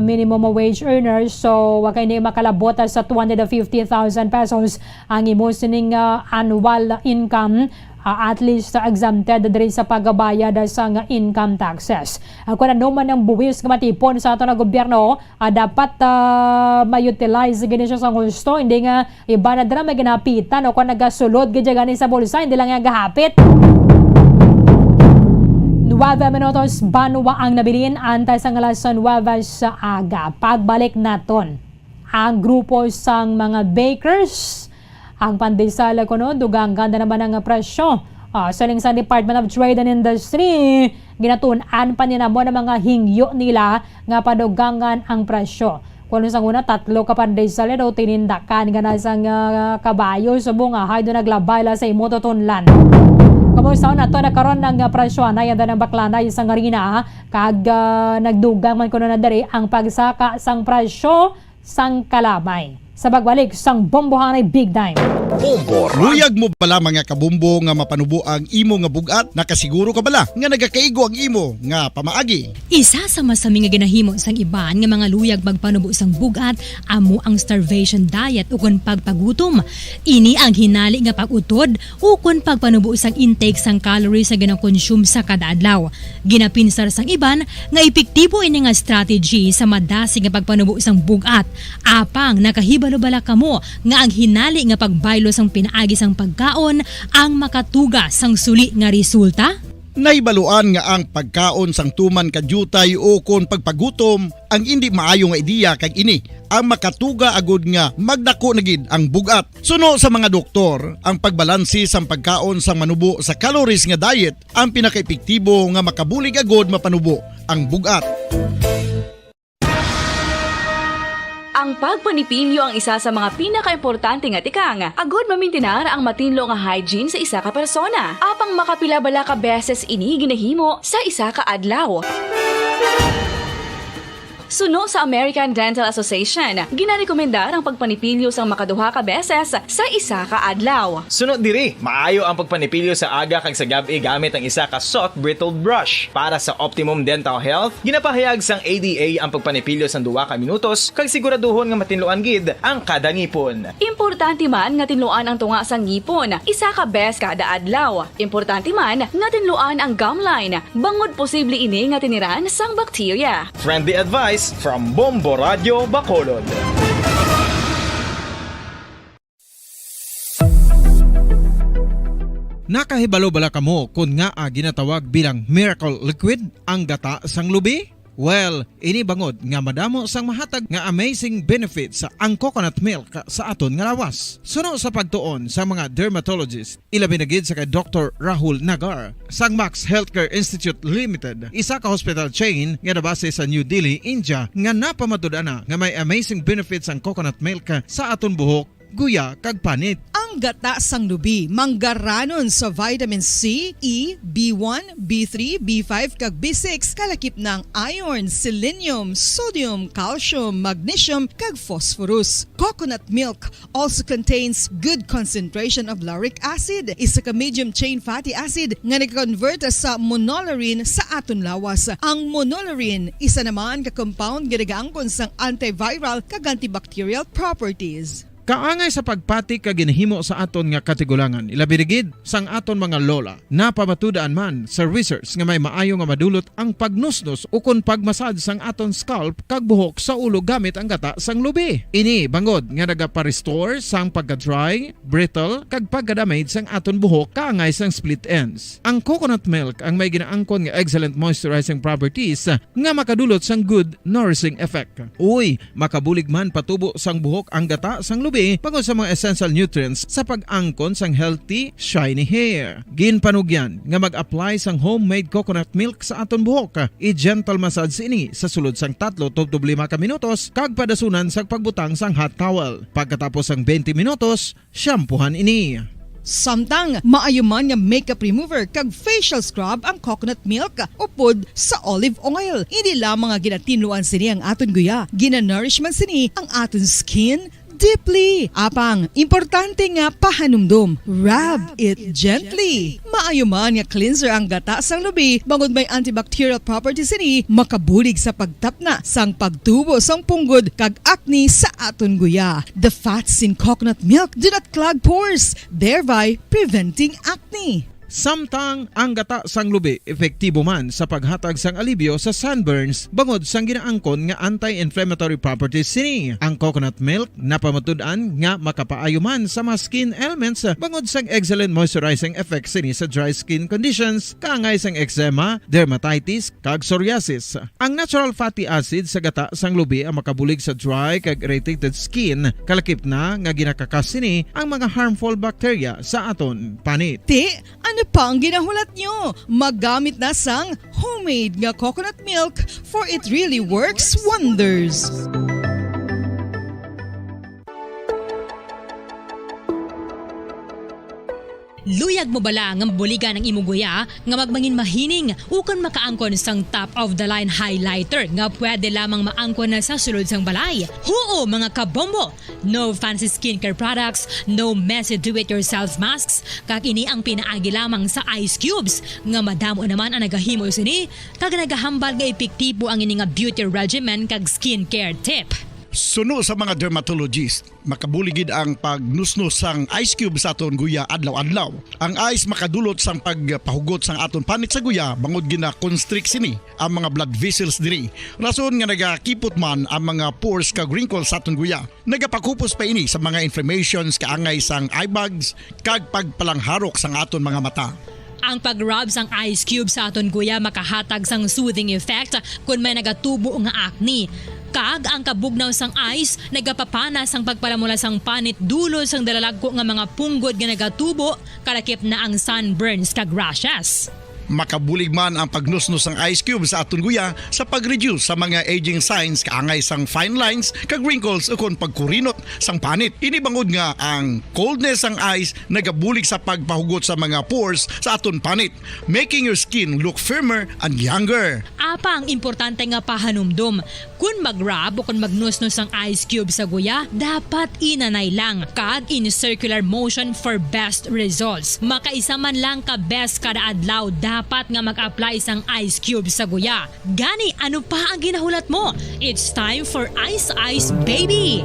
minimum wage earners, so wa kay ni makalabot sa two hundred fifty thousand pesos ang imo sining, ah, annual income, ah, at least, ah, exempted diri sa pagbayad sa nga income taxes. Ah, kung ano man ang buwis nga matipon sa aton nga gobyerno, ah, dapat, ah, ma-utilize gini siya sa husto, hindi nga iba na dira may ginapitan o kung nagasulod gid gani sa bulsa, hindi lang yang gahapit. Nueve minutos banwa ang nabilin, antes ang alas nueve sa aga. Pagbalik naton, ang grupo sang mga bakers, ang pandesal kuno, dugangan na naman ang presyo. Ah, siling sa Department of Trade and Industry, ginatun-an pa nila mo ang mga hingyo nila nga padugangan ang presyo. Kuno sang una, tatlo ka pandesal daw tinindakan nga nasa nga kabayo, subong ahay do naglabay la sa imo tutunlan. Kumusta na to na karon ang, ah, presyo anay ang danang baklanay sang harina, kag, ah, nagdugang man kuno na diri ang pagsaka sang presyo sang kalamay. Sa pagbalik sang Bombohanay Big Time. Bombo Run. Luyag mo bala, mga kabombo, nga mapanubo ang imo nga bug-at? Nakasiguro ka bala nga nagakaigo ang imo nga pamaagi? Isa sa masami nga ginahimo sang iban nga mga luyag magpanubo sang bug-at amo ang starvation diet ukon pagpagutom. Ini ang hinali nga pag-utod ukon pagpanubo sang intake sang calories nga ginakonsume sa kada adlaw. Ginapinsar sang iban nga epektibo ini nga strategy sa madasig nga pagpanubo sang bug-at. Apang nakahibalo bala kamo nga ang hinali nga pagbaylo sang pinaagi sang pagkaon ang makatuga sang suli nga resulta? Nahibaluan nga ang pagkaon sang tuman ka diutay ukon pagpagutom ang indi maayo nga ideya, kag ini ang makatuga agud nga magdako na gid ang bug-at. Suno sa mga doktor, ang pagbalanse sang pagkaon sang manubo sa calories nga diet ang pinakaepektibo nga makabulig agud mapanubo ang bug-at. Ang pagpanipilyo ang isa sa mga pinakaimportante nga tikang agud mamintinar ang matinlo nga hygiene sa isa ka persona. Apang makapila bala ka beses ini ginahimo sa isa ka adlaw? Suno sa American Dental Association, ginarekomendar ang pagpanipilyo sang makaduha ka beses sa isa ka adlaw. Suno diri, maayo ang pagpanipilyo sa aga kag sa gab-i gamit ang isa ka soft bristled brush. Para sa optimum dental health, ginapahayag sang A D A ang pagpanipilyo sang duha ka minutos kag siguraduhon nga matinluan gid ang kada ngipon. Importante man nga tinluan ang tunga sang ngipon isa ka bes kada adlaw. Importante man nga tinluan ang gum line, bangod posible ini nga tiniran sang bakterya. Friendly advice from Bombo Radio Bacolod. Nakahibalo bala kamo kon ngaa ginatawag bilang miracle liquid ang gata sang lubi? Well, ini bangod nga madamo sang mahatag nga amazing benefits ang coconut milk sa aton nga lawas. Suno sa pagtuon sa mga dermatologist, ilabi na gid sa kay Doktor Rahul Nagar sang Max Healthcare Institute Limited, isa ka hospital chain nga nabase sa New Delhi, India, nga napamatud-an na nga may amazing benefits ang coconut milk sa aton buhok, guya, kag panit. Ang gata sang lubi manggaranon sa vitamin C, E, B one, B three, B five, kag B six, kalakip na ang iron, selenium, sodium, calcium, magnesium, kag phosphorus. Coconut milk also contains good concentration of lauric acid, isa ka medium chain fatty acid nga nag-convert sa monolaurin sa aton lawas. Ang monolaurin isa naman ka compound nga nagaangkon sang antiviral kag antibacterial properties. Kaangay sa pagpati kag ginahimo sa aton nga katigulangan, ilabi na gid sang aton mga lola. Napamatud-an man sa research nga may maayo nga madulot ang pagnusnos ukon pagmasad sang aton scalp kag buhok sa ulo gamit ang gata sang lubi. Ini bangod nga nagapa-restore sang pagka-dry, brittle, kag pagka-damage sang aton buhok kaangay sang split ends. Ang coconut milk ang may ginaangkon nga excellent moisturizing properties nga makadulot sang good nourishing effect. Uy, makabulig man patubo sang buhok ang gata sang lubi bangod sa mga essential nutrients sa pag-angkon sang healthy, shiny hair. Ginpanugyan nga mag-apply sang homemade coconut milk sa aton buhok. I-gentle massage ini sa sulod sang tatlo tubtob lima ka minutos kag padasunan sang pagbutang sang hot towel. Pagkatapos sang twenty minutos, shampoohan ini. Samtang maayo man nga makeup remover kag facial scrub ang coconut milk upod sa olive oil. Hindi lamang nga ginatinluan sini ang aton guya, ginanourish man sini ang aton skin deeply. Apang, importante nga pahanumdom, rub it gently. Maayo man nga cleanser ang gata sang lubi, bangod may antibacterial properties sini, makabulig sa pagtapna sang pagtubo sang punggod kag acne sa aton guya. The fats in coconut milk do not clog pores, thereby preventing acne. Samtang ang gata sang lubi epektibo man sa paghatag sang alibyo sa sunburns bangod sang ginaangkon nga anti-inflammatory properties sini. Ang coconut milk napamatud-an nga makapaayo man sa mga skin ailments bangod sang excellent moisturizing effect sini sa dry skin conditions, kaangay sang eczema, dermatitis, kag psoriasis. Ang natural fatty acid sa gata sang lubi ang makabulig sa dry kag irritated skin, kalakip na nga ginakakas sini ang mga harmful bacteria sa aton panit. Ti, ano pa ang ginahulat nyo? Magamit na sang homemade nga coconut milk, for it really works wonders. Luyag mo bala nga mabuligan ang imo guya nga magmangin mahining ukon makaangkon sang top of the line highlighter nga pwede lamang maangkon na sa sulod sang balay? Huo, mga kabombo! No fancy skincare products, no messy do-it-yourself masks, kag ini ang pinaagi lamang sa ice cubes, nga madamo naman ang nagahimo sini, kag nagahambal nga epektibo ang ini nga beauty regimen kag skincare tip. Suno sa mga dermatologist, makabulig gid ang pagnusnos sang ice cube sa aton guya adlaw-adlaw. Ang ice makadulot sang pagpahugot sang aton panit sa guya, bangod gina-constrict sini ang mga blood vessels diri, rason nga nagakipot man ang mga pores kag wrinkles sa aton guya. Nagapakupos pa ini sa mga inflammations kaangay sang eye bags kag pagpalangharok sang aton mga mata. Ang pag-rub sang ice cube sa aton guya makahatag sang soothing effect kon may nagatubo nga acne. Kag ang kabugnaw sang ice nagapapana sang pagpalamula sang panit dulod sang dalalagko nga mga punggod nga nagatubo, kalakip na ang sunburns kag rashes. Makabulig man ang pagnusnos sang ice cube sa aton guya sa pag-reduce sa mga aging signs kaangay sang fine lines kag wrinkles ukon pagkurinot sang panit. Ini bangod nga ang coldness sang ice nagabulig sa pagpahugot sa mga pores sa aton panit, making your skin look firmer and younger. Apang importante nga pahanumdom, kon mag-rub o kon magnusnos ang ice cube sa guya, dapat inanay lang kag in circular motion for best results. Makaisa man lang ka beses kada adlaw dapat nga mag-apply sang ice cube sa guya. Gani, ano pa ang ginahulat mo? It's time for Ice Ice Baby!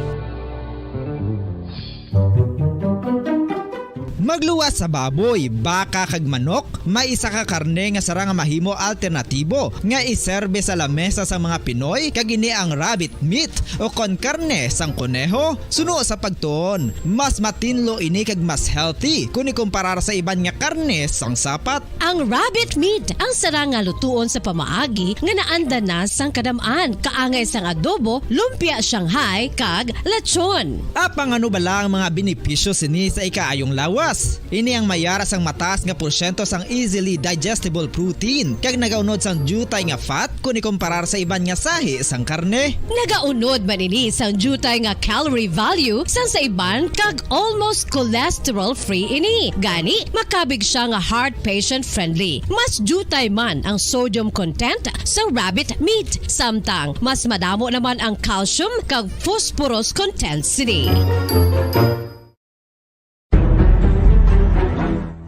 Magluwas sa baboy, baka kag manok, may isa ka karne nga sarang nga mahimo alternatibo nga iserbe sa lamesa sang mga Pinoy, kag ini ang rabbit meat o kon karne sang koneho. Suno sa pagtuon, mas matinlo ini kag mas healthy kon ikumparar sa iban nga karne sang sapat. Ang rabbit meat ang sarang nga lutuon sa pamaagi nga naanda na sang kadam-an, kaangay sang adobo, lumpia Shanghai, kag lechon. Apang ano bala ang mga benepisyo sini sa ikaayong lawas? Ini ang may ara sang mataas nga porsyento sang easily digestible protein, kag nagaunod sang diutay nga fat kon ikumparar sa iban nga sahi sang karne. Nagaunod man ini sang diutay nga calorie value sang sa iban, kag almost cholesterol-free ini. Gani, makabig siya nga heart patient-friendly. Mas diutay man ang sodium content sa rabbit meat, samtang mas madamo naman ang calcium kag phosphorus content sini.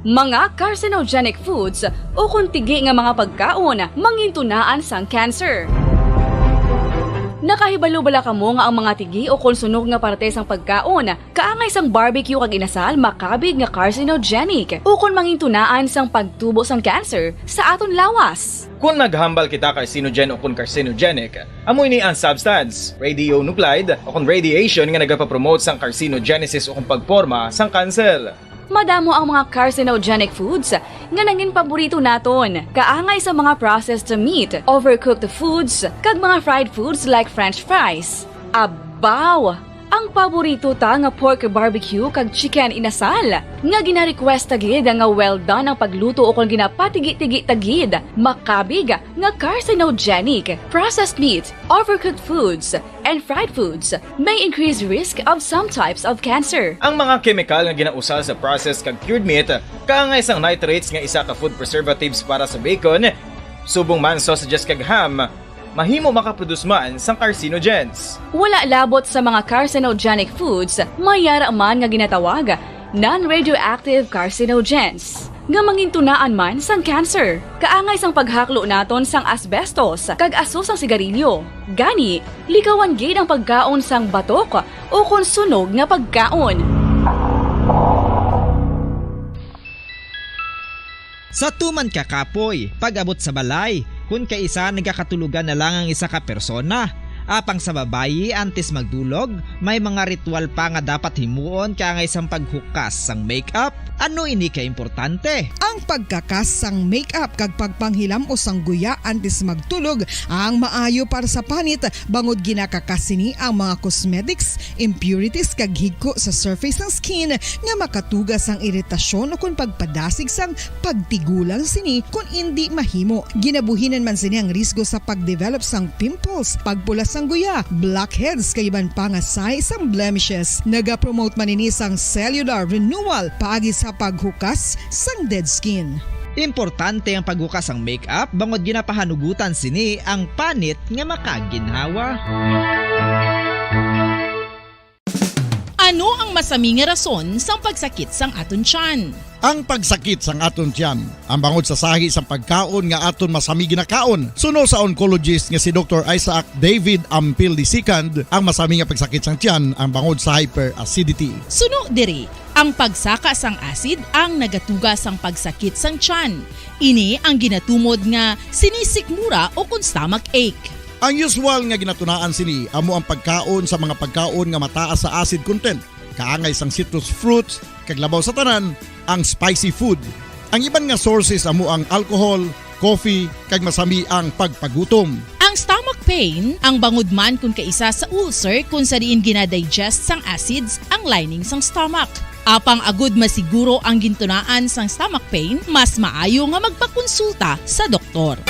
Mga carcinogenic foods ukon tigi nga mga pagkaon mangintunaan sang cancer. Nakahibalo bala kamo nga ang mga tigi ukon sunog nga parte sang pagkaon, kaangay sang barbecue kag inasal, makabig nga carcinogenic ukon mangintunaan sang pagtubo sang cancer sa aton lawas? Kon maghambal kita carcinogen ukon carcinogenic, amo ini ang substance, radionuclide, ukon radiation nga nagapapromote sang carcinogenesis ukon pagporma sang cancer. Madamo ang mga carcinogenic foods nga nangin paborito naton, kaangay sa mga processed meat, overcooked foods, kag mga fried foods like French fries. Abaw! Ang paborito ta nga pork barbecue kag chicken inasal, nga gina-request ta gid nga well done ang pagluto ukon ginapatigi-tigi ta gid, makabig nga carcinogenic. Processed meat, overcooked foods, and fried foods may increase risk of some types of cancer. Ang mga kemikal nga ginausal sa processed kag cured meat, kaangay sang nitrates nga isa ka food preservatives para sa bacon, subong man sausages kag ham, mahimo makaproduce man sang carcinogens. Wala labot sa mga carcinogenic foods, may ara man nga ginatawag non-radioactive carcinogens, nga mangintunaan man sang cancer. Kaangay sang paghaklo naton sang asbestos kag aso sang sigarilyo. Gani, likawan gid ang pagkaon sang batok ukon sunog nga pagkaon. Sa tuman ka kapoy, pag-abot sa balay, kon kaisa nagakatulogan na lang ang isa ka persona. Apang sa babayi, antes magdulog, may mga ritual pa nga dapat himuon kaangay sang paghukas sang makeup. Ano ini ka importante? Ang pagkakas sang makeup kag pagpanghilam-os sang guya antes magtulog ang maayo para sa panit, bangod ginakakas sini ang mga cosmetics, impurities, kag higko sa surface sang skin nga makatuga sang iritasyon ukon pagpadasig sang pagtigulang sini kon indi mahimo. Ginabuhinan man sini ang risgo sa pag-develop sang pimples, pagpula sang guya, blackheads, kag iban pa nga sahi sang blemishes. Nagapromote man ini sang cellular renewal paagi sa paghukas sang dead skin. Importante ang paghukas sang makeup bangod ginapahanugutan sini ang panit nga makaginhawa. Ano ang masami nga rason sang pagsakit sang aton tiyan? Ang pagsakit sang aton tiyan, ang bangod sa sahi sang pagkaon nga aton masami ginakaon. Suno sa oncologist nga si Doktor Isaac David Ampil the second, ang masami nga pagsakit sang tiyan ang bangod sa hyperacidity. Suno diri, ang pagsaka sang acid ang nagatuga sang pagsakit sang tiyan. Ini ang ginatumod nga sinisikmura ukon stomach ache. Ang usual nga ginatunaan sini amo ang pagkaon sa mga pagkaon nga mataas sa acid content, kaangay sang citrus fruits, kag labaw sa tanan, ang spicy food. Ang iban nga sources amo ang alcohol, coffee, kag masami ang pagpagutom. Ang stomach pain, ang bangod man kon kaisa sa ulcer kon sa diin ginadigest sang acids ang lining sang stomach. Apang agud masiguro ang gintunaan sang stomach pain, mas maayo nga magpakonsulta sa doktor.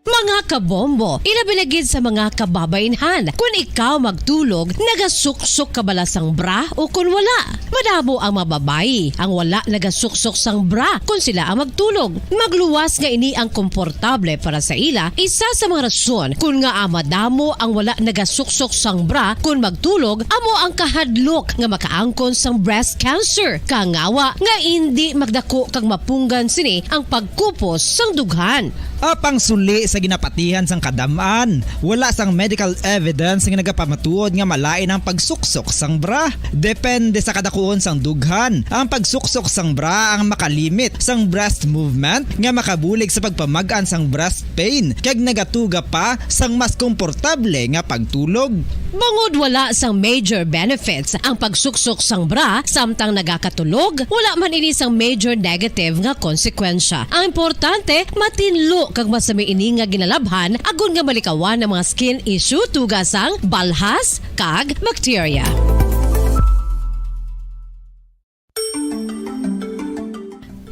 Mga kabombo, ilabi na gid sa mga kababainhan, kon ikaw magtulog, nagasuksok ka bala sang bra o kon wala? Madamo ang mga babayi ang wala nagasuksok sang bra kon sila ang magtulog. Magluwas nga ini ang komportable para sa ila, isa sa mga rason kon ngaa madamo ang wala nagasuksok sang bra kon magtulog amo ang kahadlok nga makaangkon sang breast cancer. Kangawa nga indi magdako kag mapunggan sini ang pagkupos sang dughan. Apang suli sa ginapatihan sang kadam-an, wala sang medical evidence nga nagapamatuod nga malain ang pagsuksok sang bra. Depende sa kadakuon sang dughan, ang pagsuksok sang bra ang makalimit sang breast movement nga makabulig sa pagpamag-an sang breast pain kag nagatuga pa sang mas komportable nga pagtulog. Bangod wala sang major benefits ang pagsuksok sang bra samtang nagakatulog, wala man ini sang major negative nga konsekwensya. Ang importante, matinlo kag masami ini nga ginalabhan agod nga malikawan ang mga skin issue tuga sang balhas kag bakterya.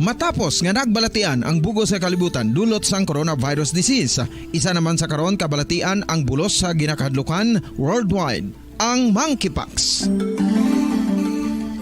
Matapos nga nagbalatian ang bug-os nga kalibutan dulot sang coronavirus disease, isa naman sa karon kabalatian ang bulos sa ginakahadlukan worldwide, ang monkeypox.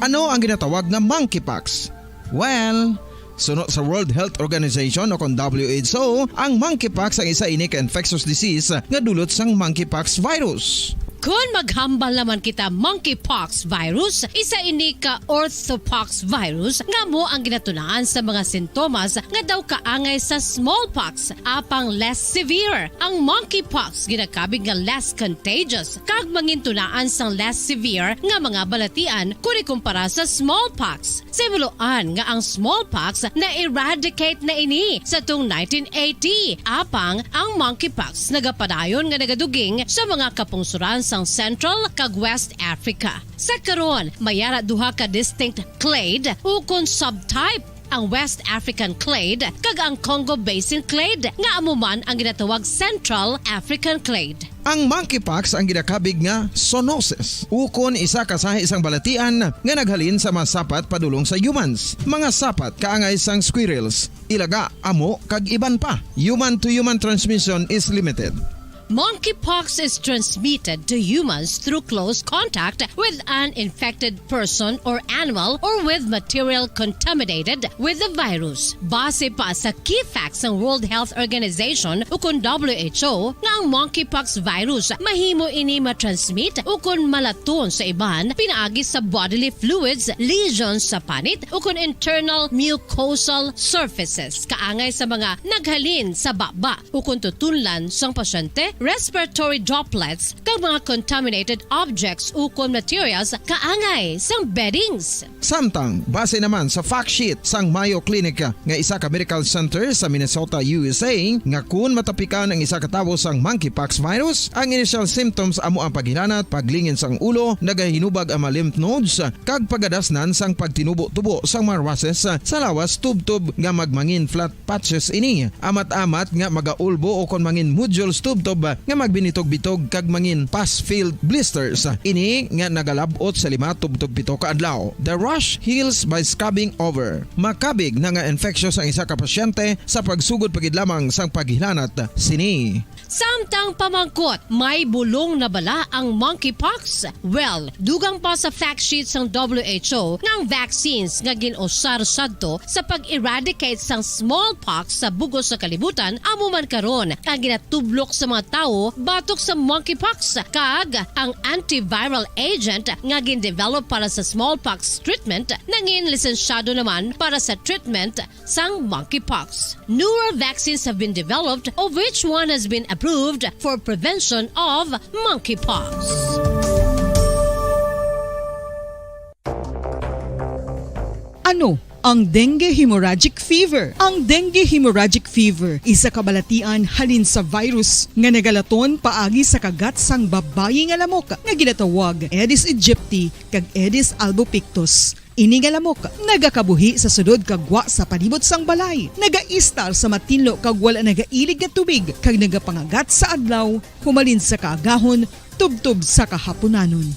Ano ang ginatawag nga monkeypox? Well, suno sa World Health Organization o kon W H O, ang monkeypox ang isa ini ka infectious disease nga dulot sang monkeypox virus. Kon maghambal naman kita monkeypox virus, isa ini ka orthopox virus nga amo ang ginatunaan sa mga sintomas nga daw kaangay sa smallpox, apang less severe. Ang monkeypox ginakabig nga less contagious kag mangintunaan sang less severe nga mga balatian kon ikumpara sa smallpox. Sa himuloan nga ang smallpox na-eradicate na ini sa tuong nineteen eighty, apang ang monkeypox nagapadayon nga nagaduging sa mga kapungsoran sang Central kag West Africa. Sa karon, may ara duha ka distinct clade ukon subtype, ang West African clade kag ang Congo Basin clade, nga amo man ang ginatawag Central African clade. Ang monkeypox ang ginakabig nga zoonosis, ukon isa ka sahi sang balatian nga naghalin sa mga sapat padulong sa humans, mga sapat kaangay sang squirrels, ilaga, amo, kag iban pa. Human-to-human transmission is limited. Monkeypox is transmitted to humans through close contact with an infected person or animal or with material contaminated with the virus. Base pa sa key facts sang World Health Organization ukon W H O nga ang monkeypox virus mahimo ini matransmit ukon malaton sa iban pinaagi sa bodily fluids, lesions sa panit ukon internal mucosal surfaces kaangay sa mga naghalin sa baba ukon tutunlan sang pasyente, respiratory droplets, kag mga contaminated objects ukon materials kaangay sang beddings. Samtang, base naman sa fact sheet sang Mayo Clinic nga isa ka medical center sa Minnesota, U S A, nga kun matapikan ang isa ka tawo sang monkeypox virus, ang initial symptoms amo ang paghilanat, paglingin sang ulo, nagahinubag ang mga lymph nodes, kag pagadasnan sang pagtinubo-tubo sang mga rushes sa lawas tubtob nga magmangin flat patches ini, amat-amat nga magaulbo ukon mangin nodules tubtob nga magbinitog-bitog kag mangin pus-filled blisters. Ini nga nagalab-ot sa lima tubtob pito ka adlaw. The rash heals by scabbing over. Makabig na nga infectious ang isa ka pasyente sa pagsugod pa gid lamang sang paghilanat sini. Samtang pamangkot, may bulong na bala ang monkeypox? Well, dugang pa sa fact sheet sang W H O nga ang vaccines nga gin-usar sadto sa pag-eradicate sang smallpox sa bug-os nga kalibutan amo man karon ang ginatublok sa mga tawo batok sa monkeypox, kag ang antiviral agent nga gin-develop para sa smallpox treatment nangin lisensyado naman para sa treatment sang monkeypox. Newer vaccines have been developed, of which one has been approved for prevention of monkeypox. Ano ang dengue hemorrhagic fever? Ang dengue hemorrhagic fever, isa ka balatian halin sa virus nga nagalaton paagi sa kagat sang babayi nga lamok nga ginatawag Aedes aegypti kag Aedes albopictus. Ini nga lamok nagakabuhi sa sulod kag gwa sa palibot sang balay, nagaistar sa matinlo kag wala nagailig nga tubig, kag nagapangagat sa adlaw humalin sa kaagahon tubtob sa kahapunanon.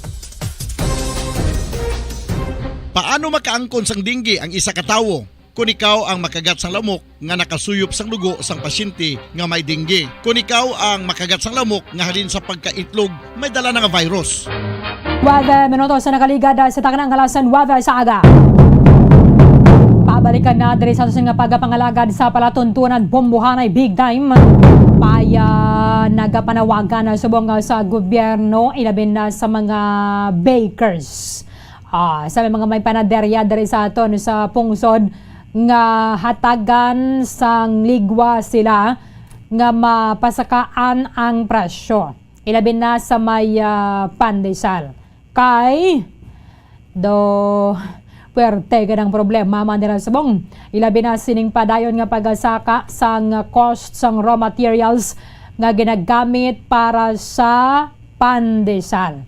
Paano makaangkon sang dengue ang isa ka tawo? Kon ikaw ang makagat sang lamok nga nakasuyop sang dugo sang pasyente nga may dengue, kon ikaw ang makagat sang lamok nga halin sa pagkaitlog may dala na nga virus. Nuebe minutos sa nakaligad sa taknang kalasan, nuebe sa aga. Pabalikan na diri sa aton nga pagapangalagad sa palatuntunan, bombohanay big time. Paya nagapanawagan na subong sa gobyerno, ilabi na sa mga bakers. Ah, sa may mga may panaderya diri sa aton sa pungsod nga hatagan sang ligwa sila nga mapasakaan ang presyo, ilabi na sa may, ah, pandesal. Kay do puwerte gid ang problema man dira subong, ilabi na sining padayon nga pagasaka sang cost sang raw materials nga ginagamit para sa pandesal.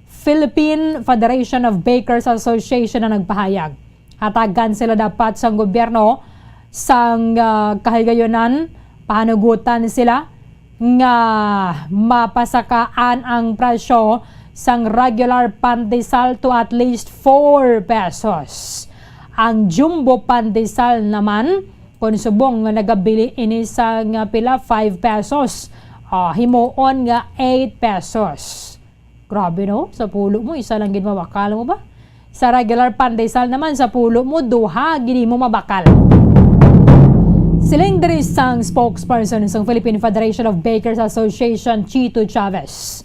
Philippine Federation of Bakers Association ang nagpahayag. Hatagan sila dapat sang gobyerno sang, ah, kahigayunan, pahanugutan sila nga mapasakaan ang presyo sang regular pandesal to at least four pesos. Ang jumbo pandesal naman, kung subong nga nagabili ini sa nga pila, five pesos, ah, himuon nga eight pesos. Grabe, no? Sa pulo mo, isa lang gid mabakal mo ba? Sa regular pandesal naman, sa pulo mo, duha gid mo mabakal. Siling diri sang spokesperson sang Philippine Federation of Bakers Association, Chito Chavez,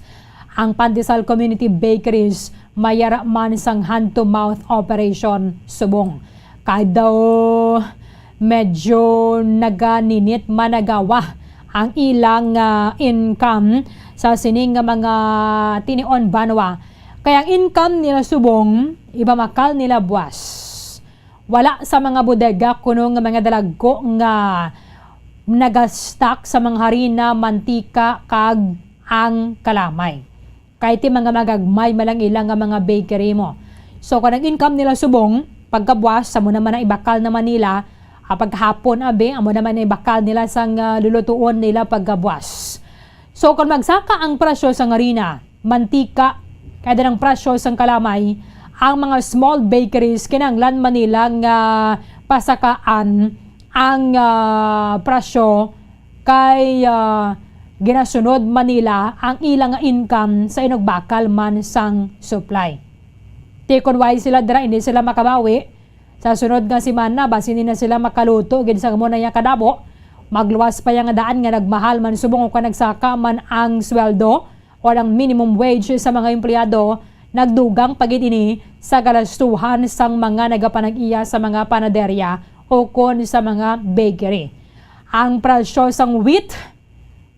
ang Pandesal Community Bakeries mayara man sang hand-to-mouth operation subong. Kay daw medyo naganinit managawa ang ilang, ah, income sa sini nga mga tinion banwa. Kay ang income nila subong, ibamakal nila buwas. Wala sa mga bodega kuno nga mga dalagko nga nagastock sa mga harina, mantika, kag ang kalamay. Kay ti mga magagmay man lang ila nga mga bakery mo. So, kung ang income nila subong, pagkabuas, amo naman ang ibakal naman nila, ah, paghapon, abi, amo naman ang ibakal nila sang, ah, lulutuon nila pagkabuas. So, kung magsaka ang presyo sang harina, mantika, kay ang presyo sang kalamay, ang mga small bakeries, kinahanglan man nila nga pasakaan ang, ah, presyo kay, ah, ginasunod man nila ang ila nga income sa inugbakal man sang supply. Ti kon way sila dira, hindi sila makabawi. Sa sunod nga semana, basi hindi na sila makaluto gid sa amo na iya kadamo. Magluwas pa iya nga daan nga nagmahal man subong o kung nagsaka man ang sweldo o ang minimum wage sa mga empleyado, nagdugang pa gid ini sa galastuhan sang mga nagapanag-iya sa mga panaderya o kon sa mga bakery. Ang presyo sang wheat,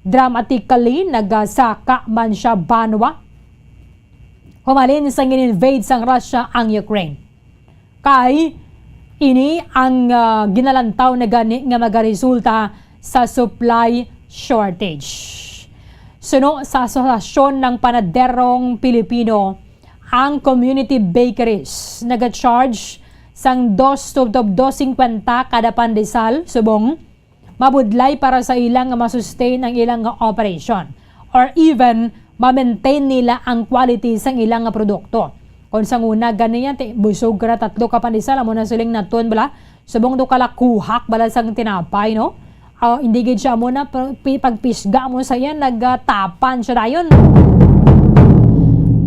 dramatically nagasaka man siya banwa humalin sang gin-invade sang Russia ang Ukraine. Kay ini ang, ah, ginalantaw na gani nga magaresulta sa supply shortage. Suno sa Asosasyon ng Panaderong Pilipino, ang community bakeries naga-charge sang dos tubtob dos singkwenta kada pandesal subong mabudlay para sa ila nga ma-sustain ang ila nga operation or even ma-maintain nila ang quality sang ila nga produkto. Kung sa una, ganiya, ti-, busog ka na tatlo ka pandesal, amo na siling naton bala. Subong do kalakuhak bala sang tinapay, no? Ah, hindi gid siya amo na pa-, pi-, pagpisga mo sa iya, nagatapan siya dayon.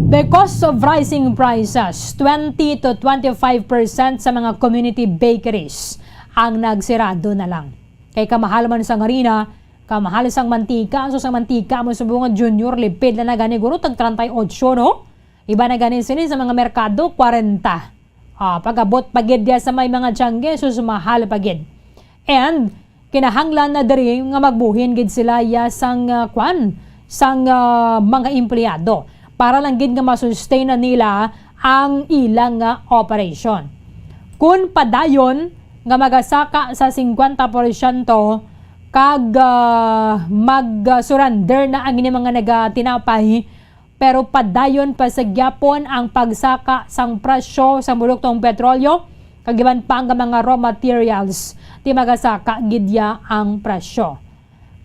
Because of rising prices, twenty to twenty-five percent sa mga community bakeries ang nagsirado na lang. Kay kamahal man sang harina, kamahal sang mantika, so sang mantika mo subong nga Junior, lipid na na gani guro, tag treinta y ocho, no? Iba na gani sini sa mga merkado, kwarenta. Ah, pag-abot pa gid diya sa may mga tiyangge, sus, mahal pa gid. And kinahanglan na diri nga magbuhin gid sila ya sang, ah, kwan, sang, ah, mga empleyado para lang gid nga ma-sustain na nila ang ila nga operation. Kun padayon nga magasaka sa singkwenta porsyento kag, ah, mag-surrender na ang ini mga nagatinapay, pero padayon pa sa gyapon ang pagsaka sang presyo sa produktong petrolyo kag iban pa nga mga raw materials, ti magasaka gid ya ang presyo.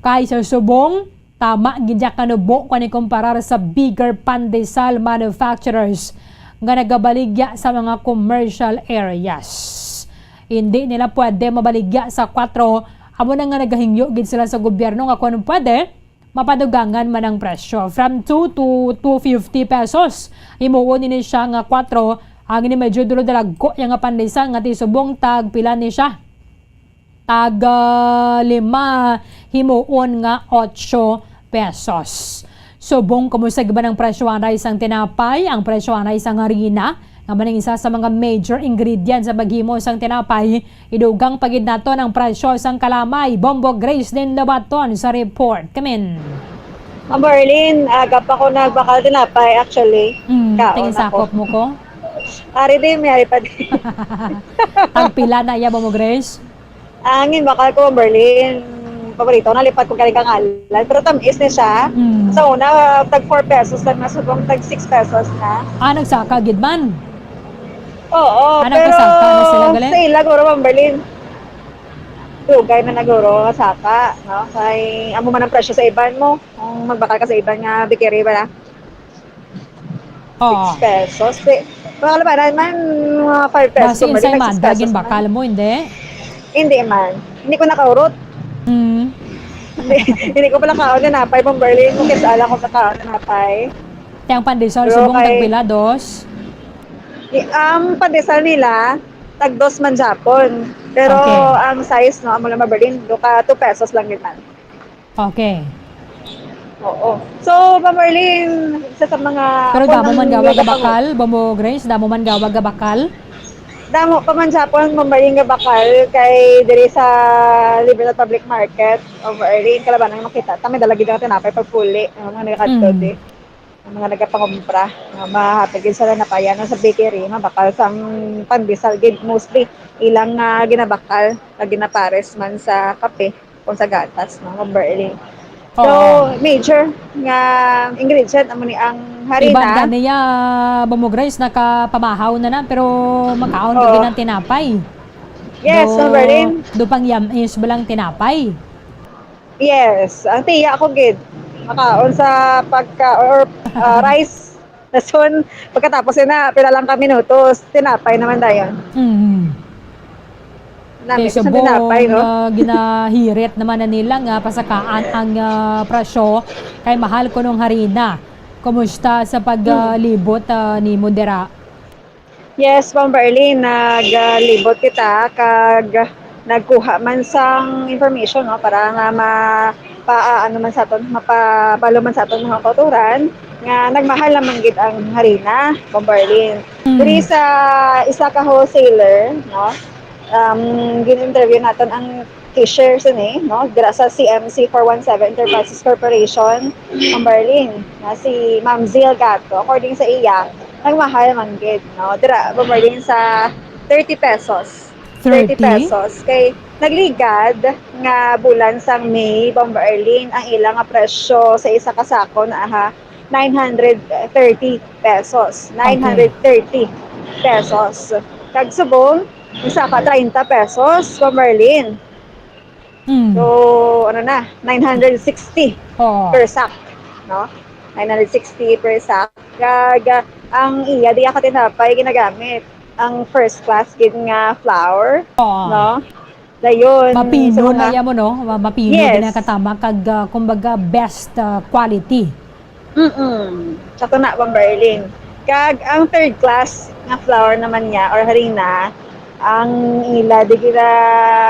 Kay sa subong, tama gid ya kanubo kon ikumparar sa bigger pandesal manufacturers nga nagabaligya sa mga commercial areas. Hindi nila pwede mabaligya sa kwatro, amo na nga nagahingyo gid sila sa gobyerno nga kung pwede, mapadugangan man ang presyo. From two to two fifty pesos, himuon ini siya nga kwatro, ang ini medyo dulo dalagko ya nga pandesal nga ti subong tag pila ni siya? Tag, ah, lima, himuon nga ocho pesos. Subong kamo sa iban ang presyo anay sang tinapay, ang presyo anay sang harina, Amo ning isa sa mga major ingredients sa paghimo sang tinapay. Idugang pa gid naton ang presyo sang kalamay. Bombo Grace Lynn Lobaton sa report. Kamin. Ma'am Berlin, aga pa ko nagbakal tinapay, actually. Mm, Kaon tingin ako. Sakop mo ko? Ari di, may ari pa di. Ang pila na iya, Bombo Grace? Ang ginbakal ko, Ma'am Berlin, paborito ko, nalipat ko galing kangalan. Pero tamis ni siya. Mm. Sa una, tag four pesos lang na, subong tag six pesos na. Ah, nagsaka gid man. Oo, Ah, pero nagkasaka na sila, gali? Sa ila, guro, Ma'am Berlin, dugay na naguro, saka, no? Kay, amo man ang presyo sa iban mo. Kung magbakal ka sa iban nga bakery, bala, Oo. Six pesos. Di, baka naman, man, mga five pesos. Basi, kumbaga, insay nag-six man, pesos dagin man. Bakal mo, hindi? Hindi man. Hindi ko nakaurot. Mm. Hindi, hindi ko pala kaon na napay, Bomberlin. Kung kisa lang ko nakaon na napay. Te, ang pandesal, Pero subong kay tagpila, dos? I-, ang pandesal nila, tag dos man Japon. Pero Okay. ang size, no, amo lang, Bomberlin, do ka two pesos lang yun, man. Okay. Oo. So, Ma'am Arlene, isa sa mga Pero kung damo ang man gawa nga lugar bakal, Bombo Grace, damo man gawa nga bakal? Damo pa man sa akon, Ma'am Arlene, nga bakal kay diri sa Libertad Public Market, Ma'am Arlene, kalabanan makita. Tami dala gid ang tinapay pagpuli, ang mga nagakadto Mm. di. Ang mga nagapangumpra, nga mahatag gid sa lanapayan sa bakery, nga bakal sang pandesal gid mostly ilang, ah, ginabakal, nga ginapares man sa kape. Kung sa gatas, no, Bomberlin. So, Oo. major nga ingredient amo ni ang harina. Iban gani ya, Bombo Grace, nakapamahaw na na, pero makaon ka Oo. gid ng tinapay. Yes, Do, Bomberlin. Do pang yamis ba lang tinapay? Yes, ang tiya ko gid. Makaon sa pagka, or, ah, rice. Dason, pagkatapos yun na, pila lang ka minutos, tinapay naman dayon. Mm. Nami Okay, ko sa subong, tinapay, no? ah, ginahirit naman na nila nga pasakaan ang, ah, presyo kay mahal kunong harina. Kumusta sa pag, ah, Mm. libot, ah, nimo dira? Yes, Ma'am Berlin, naglibot kita kag nagkuha man sang information, no, para nga ma-, pa-, ano man sa aton, mapabalo man sa aton mga kauturan nga nagmahal naman gid ang harina, Bomberlin. Mm. Diri sa isa ka wholesaler, no, um, gin-interview naton ang cashier sini, no, dira sa C M C four one seven Enterprises Corporation, Bomberlin, na si Ma'am Zil Gato. According sa iya, nagmahal man gid, no, dira, Bomberlin, sa thirty pesos. Thirty? Thirty pesos. Kay nagligad nga bulan sang May, Bomberlin, ang ila nga presyo sa isa ka sako na, aha, nine hundred thirty pesos. Okay. Nine hundred thirty pesos. Kag subong, isa ka treinta pesos, Bomberlin. Mm. So, ano na, nine hundred sixty Oo. per sack, no? Nine hundred sixty per sack. Kag, ah, ang iya, di ka tinapay ginagamit. Ang first class gid nga flour, Oo. no? Dayon, Mapino so, na nga iya mo, no? Ma-, mapino Yes. din ang katama kag, ah, kumbaga, best, ah, quality. Mm-mm. Sakto na, Bomberlin. Kag ang third class nga flour naman niya or harina, ang ila, di gila,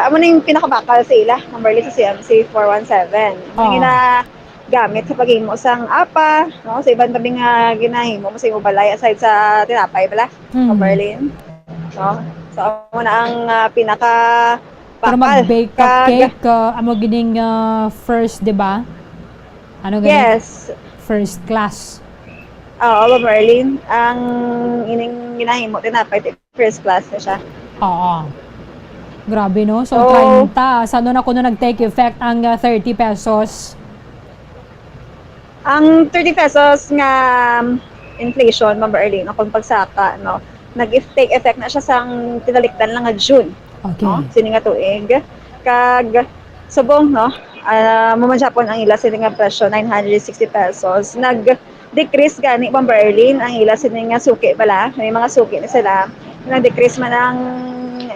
amo na yung pinakabakal sa ila, Bomberlin, sa C M C four one seven. Amo Oo. yung ginagamit sa paghimo sang apa, no? Sa iban tabi nga ginahimo mo sa imong balay, aside sa tinapay bala, Mm. Bomberlin. No? So, amo na ang, ah, pinaka Pero bakal. mag-bake Kag cupcake, ah, amo gining, ah, first, di ba? Ano gani? Yes. First class. Oo, Ma'am Arlene. Ang ining ginahimo, tinapay, ti-, first class na siya. Oo. Grabe, no? So, So, treinta. Sa ano na kuno nag-take effect ang, ah, thirty pesos? Ang thirty pesos nga inflation, Ma'am Arlene, akong pagsaka, no, nag-take effect na siya sang tinalikdan lang nga June, Okay. no, sini nga tuig. Kag subong, no, ah, mo man siya pon ang ila sini nga presyo, nine hundred sixty pesos. Nag-decrease gani, Ma'am Arlene, ang ila sini nga suki bala. May mga suki na sila. Nag-decrease man ang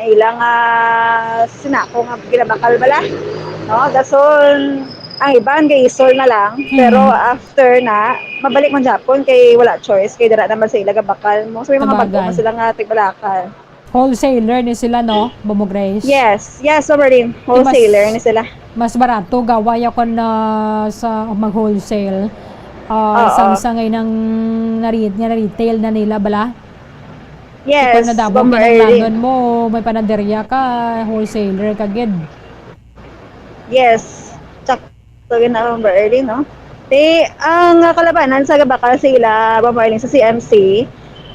ilang, ah, sinako nga ginabakal bala. No, dason ang iban gaisol na lang, Hmm. pero after na, mabalik man gyapon kay wala choice, kay dira naman sa ila gabakal mo. So, may mga Sabagay. bag-o man sila nga tigbalakal. Wholesaler ni sila, no, Bombo Grace? Yes. Yes, Sovereign. Di mas, Wholesaler ni sila. mas barato gawa ya kon, ah, sa mag-wholesale. Ah, Oo. Sang, sa ngay nang nari-, nga na-retail na nila bala? Yes, Kung nadamo Bomber Erlyn. Kinahanglanon mo, may panaderya ka, wholesaler ka gid. Yes. Sakto gid na, Bomber Erlyn, no? Ti, ang kalabanan sa gabakal sila, Bomber Erlyn, sa C M C,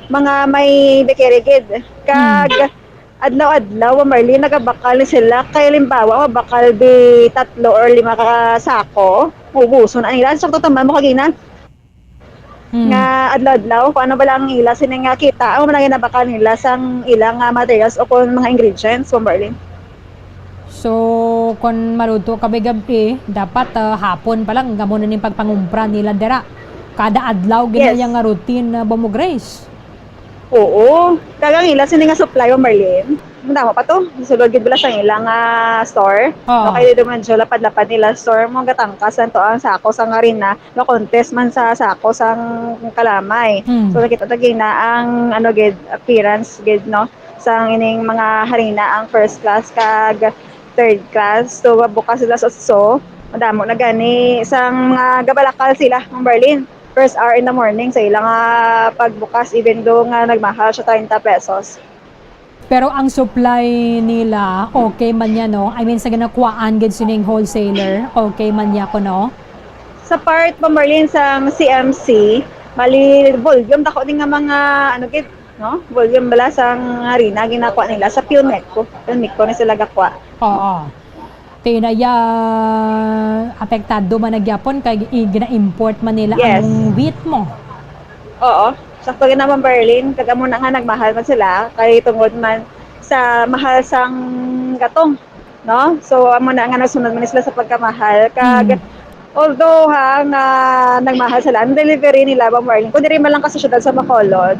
mga may bekere gid. Kag adlaw-adlaw, Bomber Erlyn, nagabakal ni sila. Kay halimbawa, mabakal bi tatlo or lima ka sako, ubuson ang ila. Sakto taman mo kagina. Hmm. Nga adlaw-adlaw, kung ano ba lang ang ila, sini nga kita, amo man ang ginabakal nila sang ila nga materials o kung mga ingredients, Bomber Erlyn. So, kung maluto ka gab-i, dapat ah, hapon pa lang, gamo na ning pagpangumpra nila dira. Kada adlaw, gid na Yes. Yang nga routine na Bombo Grace. Oo. Kag ang ila sini nga supply, Bomber Erlyn. Madamo pa to. Sulod gid bala sang ila nga store. Oo. No, kay dito man siya lapad-lapad nila store mo gatangkas lang to ang sako sang harina, no, contest man sa sako sang kalamay. Mm. So nakita ta gina ang ano gid appearance gid, no, sang ining mga harina ang first class kag third class. So bukas sila sa so madamo na gani sang mga gabalakal sila, Bomber Erlyn. First hour in the morning sa ilang ah, pagbukas, even though nga nagmahal siya treinta pesos. Pero ang supply nila, okay man niya, no? I mean, sa ginakuhaan gid sining wholesaler, okay man niya ko, no? Sa part, Bomber Erlyn, sang C M C, mali volume, dako din nga mga, ano gid, no? Volume bala sang harina, ginakuha nila sa Pilmeco. Pilmeco na sila gakuha. Oo. Tinaya, apektado man na gyapon kay i- gina-import man nila Yes. Ang wheat mo. Oo, sakto gid na, Bomber Erlyn, kag amo na nga nagmahal man sila kay tungod man sa mahal sang gatong, no? So amo na nga nasunod man sila sa pagkamahal kag Mm. although ha nga nagmahal sila, ang delivery nila, Bomber Erlyn, kung diri man lang ka sa syudad sa Bacolod,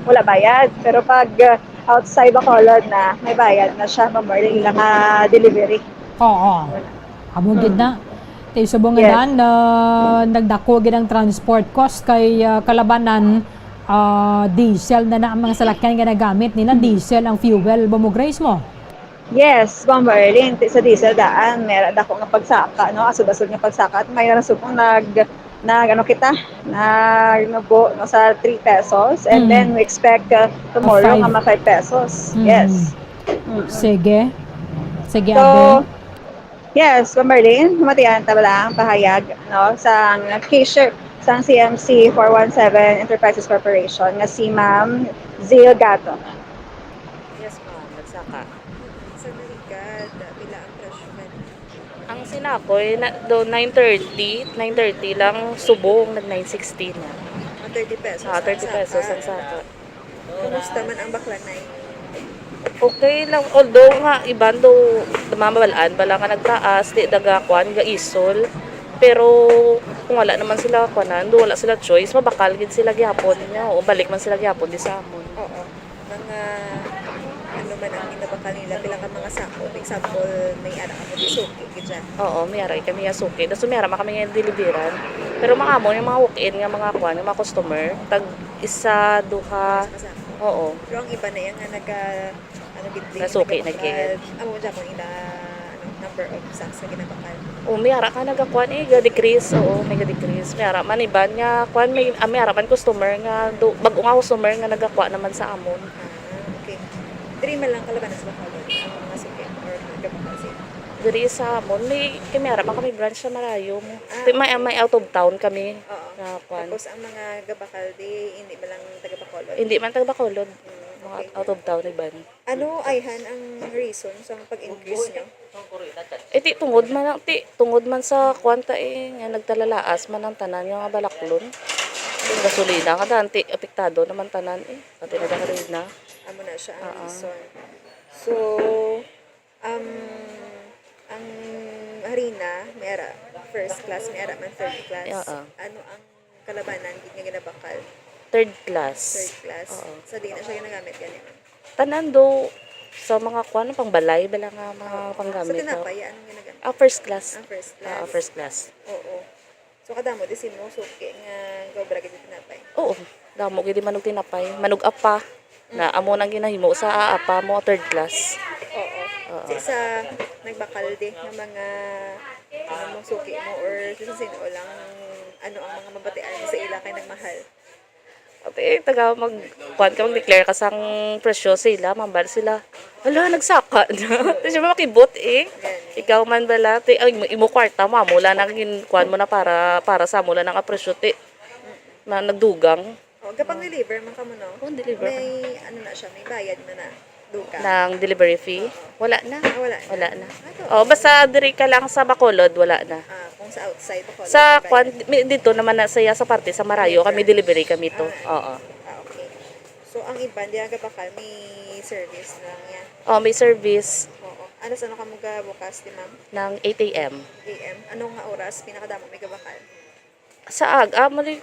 wala bayad. Pero pag uh, outside Bacolod na, may bayad na siya, Bomber Erlyn, ila nga delivery. Oo. Amo gid na. Kay subong nga Yes. daan, ah, nagdako gid ang transport cost kay ah, kalabanan ah, diesel na na ang mga salakyan nga nagamit nila, diesel ang fuel, Bombo Grace mo. Yes, Bomber Erlyn, ti- sa diesel daan, may dako nga pagsaka, no? Asod-asod nga pagsaka. At may nasubong nag, nag, ano kita, nagnubo, no, sa three pesos. And Mm. then we expect uh, tomorrow Five. nga ma five pesos. Mm. Yes. Mm-mm. Sige. Sige, So, Abe. yes, Bomber Erlyn, humatian ta bala ang pahayag, no, sa cashier sang C M C four one seven Enterprises Corporation nga si Ma'am Zil Gato. Yes, ma'am. Nagsaka. Sa Maligad, pila ang presyo kanina? Ang sinakoy, na, do nine thirty, nine thirty lang subong, nag nine sixty na. Ah, thirty pesos Ah, ang thirty pesos saka. Ang saka. Kumusta man ang baklanay? Okay lang. Although nga, iban do, mamabalaan, bala nga nagtaas, di daga, kwan, gaisol. Pero, kung wala naman sila, kwanan, do wala sila choice, mabakal gid sila gihapon niya. O, balik man sila gihapon di sa amon. Oo. Mga, ano man ang ginabakal nila, pila ka mga sako. For example, may ara ka mo suki, gid siya. Oo, may ara kami nga suki. Daso may ara man kami nga deliveran. Pero mga amo, yung mga walk-in nga mga kwan, yung mga customer, tag isa, duha. Sa sako. Oo. Pero ang iba na yan nga naga, ano, gid, Nasuki na gid. Nagabakal. Amo dyan kung ila, ano, number of sacks na ginabakal. O, may ara ka nagakwan eh, ga-decrease. Oo, may ga-decrease. May ara man iban nga, kwan, may, ah, may ara man customer nga, do, bag-o nga customer nga nagakwa naman sa amon. Ah, okay. Diri man lang kalabanan sa Bacolod, ang mga suki or nagabakal sa inyo? Diri sa amon, may, kay may ara man kami branch sa Marayo mo. Ah, Ti-, may, okay. May out of town kami Oo. Nga kwan. Tapos ang mga gabakal di, hindi man lang taga Bacolod? Hindi man taga Bacolod. Mm, Mga okay. Out of town iban. Ano ayhan ang reason sa pag-increase niyo? Eh, ti tungod man ang, ti tungod man sa kwan ta eh, nga nagtalalaas man ang tanan nga balaklon. Ang gasolina nga daan, ti apektado naman tanan eh. Pati na gasolina. Amo na siya ang Oo. Reason. So, um, ang harina, may ara first class, may ara man third class. Oo. Ano ang kalabanan gid nga ginabakal? Third class. Third class. Oo. Sa di na siya ginagamit gani, ma'am? Tanan do sa mga kwan, pangbalay, bala nga mga Oo. Panggamit. Sa tinapay, anong ginagamit? Ah, first class. Ah, first class. Ah, first class. Oo. So, kadamo di si mo suki nga gaobra gid tinapay? Oo. Damo gid man og tinapay. Manug-apa. Na amo nang ginahimo sa aapa mo, third class. Oo. Oo. Sa isa, nagbakal di nga mga, ano mo, suki mo or sa sino lang, ano ang mga mabatian mo sa ila kay nagmahal? Ate, taga mag-, kuwan ka, mag-declare ka sang presyo sila, mambal sila, "Hala, nagsaka na." Di siya makibot eh. Ikaw man bala, ti, ay, imo, imo kwarta mo, amo lang na gin-, kuwan mo na para, para sa amo lang ang presyo, ti, na nagdugang. Oh, gapang-deliver man kamo, no? Oh, deliver. May, ano na siya, may bayad man na. Dugang. Ng delivery fee? Oo. Wala na. Ah, wala na? Wala na. Ah, to, Oh, okay. Basta diri ka lang sa Bacolod, wala na. Ah, kung sa outside Bacolod, Sa may kwan, bayad. May, dito naman na siya sa parte sa Marayo, May kami branch. Delivery kami to. Ah, Oo. Ah, okay. So, ang iban, di ang gabakal, may service na niya? Oh, may service. Oo. Ano, sa ano ka mo gabukas, di ma'am? Ng eight A M. A M. Anong nga oras, pinakadamo may gabakal? Sa ag-, ah, mali,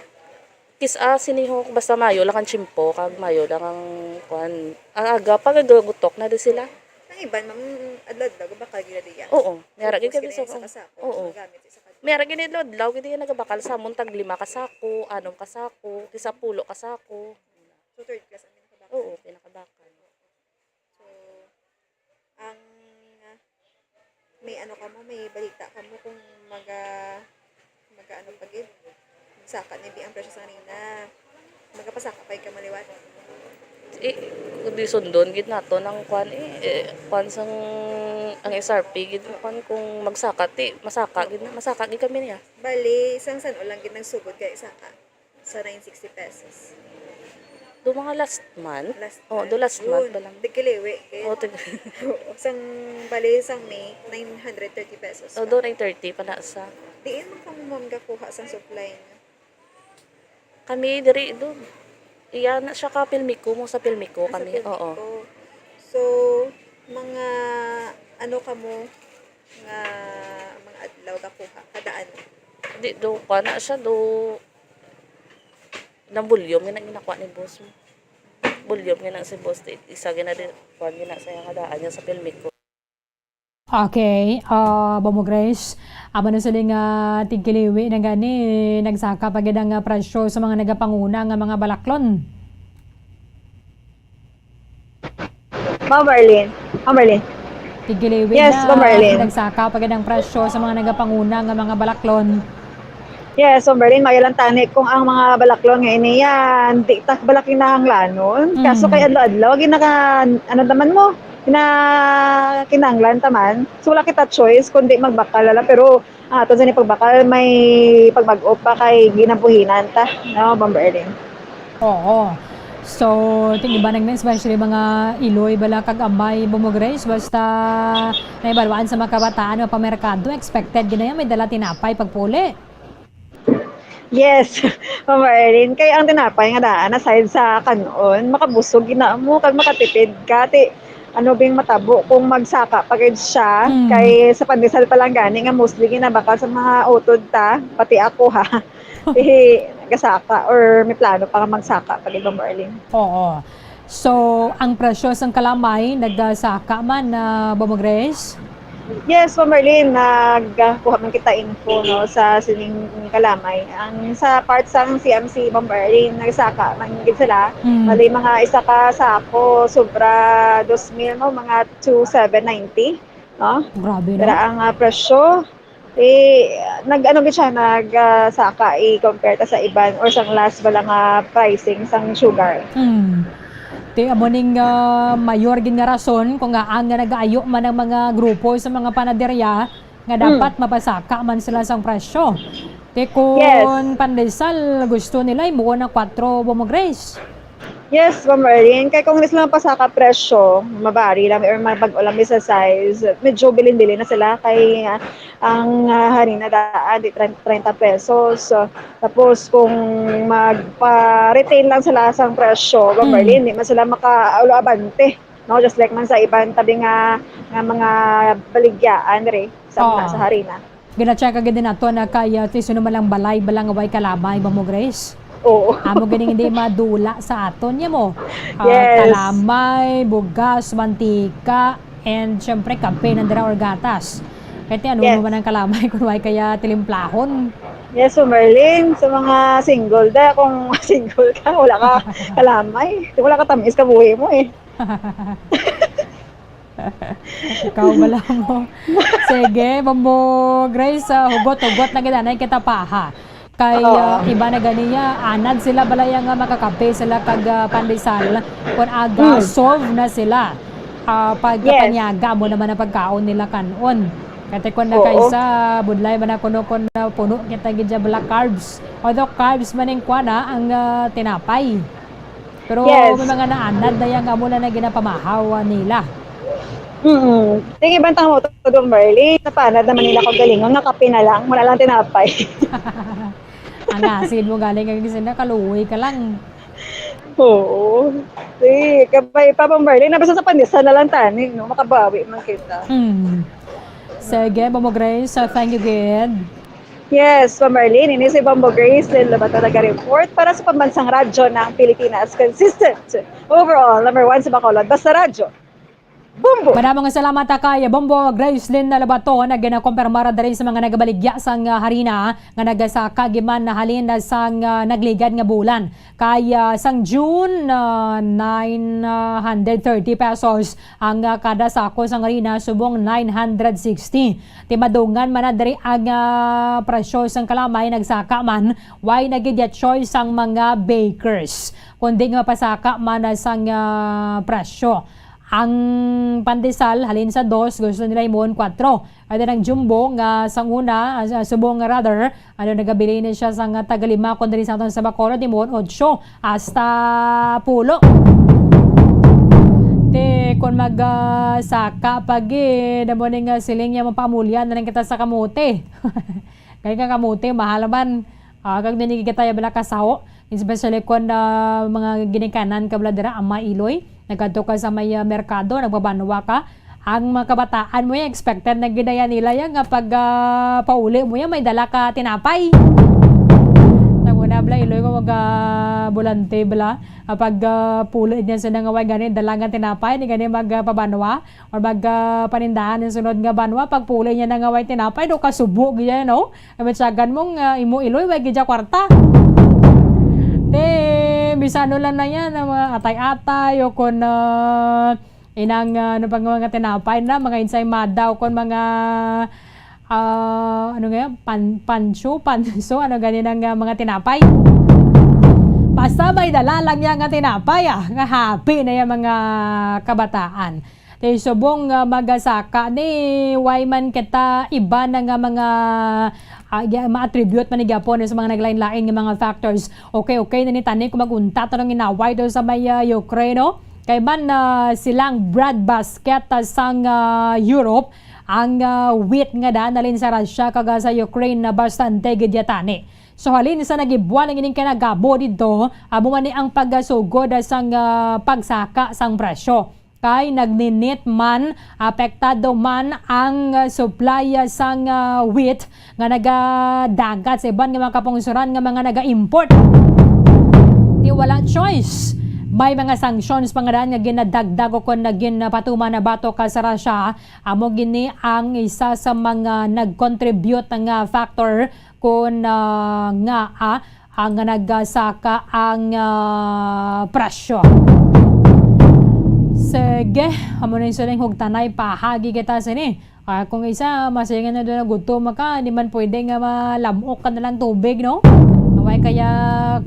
kis-, ah, siniho, basta mayo lang ang tiyempo, kag mayo lang ang, kwan, ang aga, pag agagutok na di sila. Ang iban, ma'am, adlaw-adlaw, gabakal gila diya. Oo, may ara gid kami sa, sa kasako, oo. Magamit sa kadto. May ara gid adlaw-adlaw, gid iya nagabakal sa amon, tag lima ka sako, anom ka sako, kisa pulo ka sako. So, third class ang pinakabakal? Oo, pinakabakal. So, ang, ah, may ano ka mo, may balita ka mo kung maga-, maga-ano pa gid? Saka ni bi ang presyo sa kanina. Magapasaka pa gid ka maliwat? Eh, kundi sundon gid nato ng kwan eh, eh, kwan sang, ang S R P gid kwan kung magsaka, ti, masaka gid na, masaka gid kami niya. Bali, sang san-o lang gid nagsugod kay saka? Sa nine sixty pesos. Do mga last month? Last Oh, month. Do last June. Month pa lang. Tigkiliwi, eh. Oh, tig- Oo, sang, bali, sang May, nine hundred thirty pesos Oh, pa. Do nine thirty pa na sa. Diin man kamo, ma'am, gakuha sang supply niyo? Kami diri, do. Iya na siya ka Pilmico, mo sa Pilmico Ah, sa kami. Pilmico. Oo. So, mga ano kamo nga mga adlaw gakuha? Kada ano? Di, do, kuha na siya, do, Nang volume nga nang ginakuha ni boss mo. Volume nga nang si boss, ti-, isa gina di, kuwan gina sa iyang hadaan niya sa Pilmico. Okay, ah, Bomo Grace, amo na sila nga tigkiliwi na gani, nagsaka pa gid ang, ah, presyo sa mga nagapanguna nga mga balaklon. Ma'am Marlene. Ma'am Marlene. Tigiliwin Yes, na, Ma'am Marlene. Nagsaka pa gid ang presyo sa mga nagapanguna nga mga balaklon. Yes, Ma'am Marlene, maayo lang tani kung ang mga balaklon nga ini yan, di ta bala kinahanglanon. Mm. Kaso kay adlaw-adlaw, ginaka-, ano naman mo, ginakinahanglan ta man. So, wala kita choice, kundi magbakal na lang. Pero ang aton sini pagbakal, may pagbag-o pa kay ginabuhinan ta, no, Bomber Erlin? Oo. So, ting iba nang, especially mga iloy bala kag amay, Bomber Grace, basta naibalwaan sa mga kabataan nga pamerkado, expected gid na yan, may dala tinapay pagpuli. Yes, Bomber Erlin. Kay ang tinapay nga daan, aside sa kanon, makabusog gid na mo kag makatipid ka. Ti, ano bing matabo kung magsaka pa gid siya, Hmm. kay sa pandesal pa lang gani nga mostly ginabakal sa mga utod ta, pati ako ha. Eh, gasaka or may plano pa nga magsaka pa gid, Ma'am Marlene. Oo. So, ang presyo sang kalamay nagsaka man, ah, Ma'am Grace? Yes, Ma'am Marlene, nagkuha man kita info, no, sa sining kalamay. Ang sa part sang C M C, Ma'am Marlene, nagsaka man gid sila. Hmm. Bali, mga isa ka sako, sobra dos mil, no, mga two seven ninety, no? Grabe, no? Pero ang, ah, presyo, eh, nag-ano gid siya, nag, ah, saka i-compare ta sa iban or sang last bala nga pricing sang sugar. Hmm. Ti, amo ning, ah, mayor gid nga rason kung ngaa nga nagaayo man ang mga grupo sa mga panaderya nga Hmm. dapat mapasaka man sila sang presyo. Ti, kun Yes. pandesal, gusto nila imo na kwatro, Ma'am Grace. Yes, Ma'am Erlene. Kay kung sila pasaka presyo, mabari lang or mabag-o lang sa size, medyo bilin-bilin na sila kay, ah, ang, ah, harina daan di tren-, treinta pesos. So, tapos kung magpa-retain lang sila sang presyo, Ma'am Hmm. Erlene, di man sila makaulo abante, no? Just like man sa iban tabi nga, nga mga baligyaan, re, sa, Oo. sa harina. Gina-check agad din nato na kay, ah, ti sino man lang balay, bala nga way kalamay, Ma'am Grace? Oo. Amo ganing hindi madula sa aton, niya mo. Ah, Yes. kalamay, bugas, mantika, and syempre kape nandira or gatas. Kaya ti ano Yes. mo man ang kalamay kung way kaya tilimplahon? Yes, so Merlin, sa mga single da, kung single ka, wala ka kalamay. Wala ka tamis ka buhi mo eh. Ikaw bala mo. Sige, Bombo Grace, ah, hugot-hugot na gid anay kita pa, ha. Kay, Oo. ah, iba na ganiya, anad sila balaya nga makakape sila kag, ah, pandesal, kun aga, Mm. solve na sila. Ah, Yes. pagkapanyaga mo naman ang pagkaon nila kan-on. Kay kun na Oo. kaysa, budlay man na kuno kun, ah, puno kita gid sa bala carbs. Although carbs man ning kuan, ah, ang, ah, tinapay. Pero Yes. may mga naanad na yang amo na na ginapamahaw nila. Mm. Sige, bantang mo to, Dong Merly. Napanad naman nila kung galingon nga kape na lang. Muna lang tinapay. Ang asid mo galing, ang gising na, kaluoy ka lang. Oo. Sige, kabay pa, Dong Merly. Nabasa sa pandesal na lang tani, no? Makabawi man kita. Hmm. Sige, Mamo Grace, so thank you, gid. Yes, Ma'am Marlene, ini si Bombo Grace Lynn Lobato nag-report para sa Pambansang Radyo ng Pilipinas. Consistent. Overall, number one sa Bacolod. Basta Radyo. Bombo! Madamo nga salamat, ah, kay Bombo Grace Lynn Lobato, nga ginakumpirmar diri sa mga nagabaligya sang, ah, harina nga nagasaka giman halin na sang, ah, nagligad nga bulan. Kay, ah, sang June, ah, nine hundred thirty pesos ang, ah, kada sako sang harina, subong nine hundred sixty. Ti madungan man na diri ang, ah, presyo sang kalamay, nagsaka man, way na gid ya choice sang mga bakers, kundi nga mapasaka man na sang, ah, presyo. Ang pandesal, halin sa dos, gusto nila himuon kwatro. Ada ang jumbo nga sang una, ah, subong nga rather, ano, nagabili na siya sang tagalima, kun diri sa aton sa Bacolod, himuon otso hasta pulo. Ti, kun mag, ah, saka pa gid, amo ning, ah, siling niya, mapamulya na lang kita sa kamote. Kay ka kamote, mahal man. Ah, kag nini kita ya bala kasaho, especially kun, ah, mga ginikanan ka bala dira, Ama Iloy, nagkadto ka sa may, ah, merkado, nagbabanwa ka, ang mga kabataan mo ya, expected na gid na ya nila ya nga pag, ah, pauli mo ya, may dala ka tinapay. Nang una bala, Iloy, ko mag, ah, bulante bala, ah, pag, ah, puli niya sa nga way gani, dala nga tinapay, ni gani mag, ah, pabanwa, or mag, ah, panindahan ang sunod nga banwa, pag puli niya na nga way tinapay, do kasubo gid ya, no? Ay, matyagan mo nga imo, Iloy, way gid ya kwarta. Te, bisano lang na yan, ang mga atay-atay, o kun, ah, inang, ah, ano pa nga mga tinapay na, mga ensaymada, o kun mga, ah, ano nga yan? Pan-, pancho, panso, ano gani nang, ah, mga tinapay. Basta may dala lang niya nga tinapay, ah, nga happy na yung mga kabataan. Ti subong, ah, magasaka ni, way man kita iba na nga mga, ah, ya-, ma-attribute man ni gyapon sa mga naglain-lain nga mga factors. Okay, okay na ni tani kung mag-untat anong inaway do sa may, ah, Ukraine, no? Kay man, ah, silang breadbasket, ah, sang, ah, Europe, ang, ah, wheat nga daan nalin sa Russia kag, ah, sa Ukraine na bastante gid ya tani. So, halin sa nagibuan ang ining kinagabo didto, amo man ni ang pagasugod, ah, sang, ah, pagsaka sang presyo. Kay nagninit man, apektado man ang, ah, supply, ah, sang, ah, wheat nga nagadagat sa iban nga mga kapungsuran nga mga naga-import. Ti wala choice. May mga sanctions pa nga daan nga ginadagdag o kon nagin, ah, patuman na batok, ah, sa Russia. Amo gini ang isa sa mga nag-contribute nga factor kon, ah, nga, ah, ang nagasaka ang, ah, presyo. Sige, amo na yung suling hugtanay, pahagi kita sini. Ah, kung isa, masingan na doon nagutom ka, di man pwede nga malamok ka na lang tubig, no? Way kaya,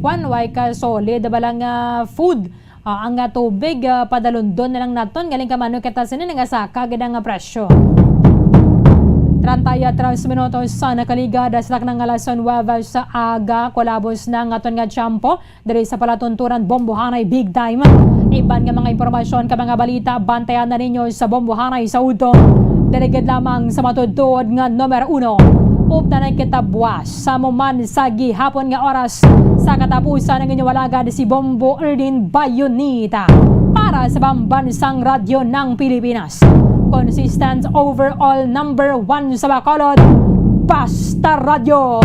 kwan, way ka solid, ba lang, ah, food. Ah, ang, ah, tubig, ah, padalundon na lang naton, galing ka mano kita sini, nagasaka gid ang, ah, presyo. Treinta y tres minutos sa nakaligad, sa taknang alas nuwebe sa aga, kulabos na ang aton nga tiyempo. Diri sa palatuntunan, Bombohanay Big Time. Iban nga mga impormasyon ka mga balita, bantayan na ninyo sa Bombohanay sa udto. Daligid lamang sa matuod nga numero uno. Uptanan kita buwas sa mo man sa gihapon nga oras. Sa katapusan, ang inyong alagad si Bombo Erdin Bayonita para sa Pambansang Radyo ng Pilipinas. Consistent overall number one sa Bacolod. Basta Radyo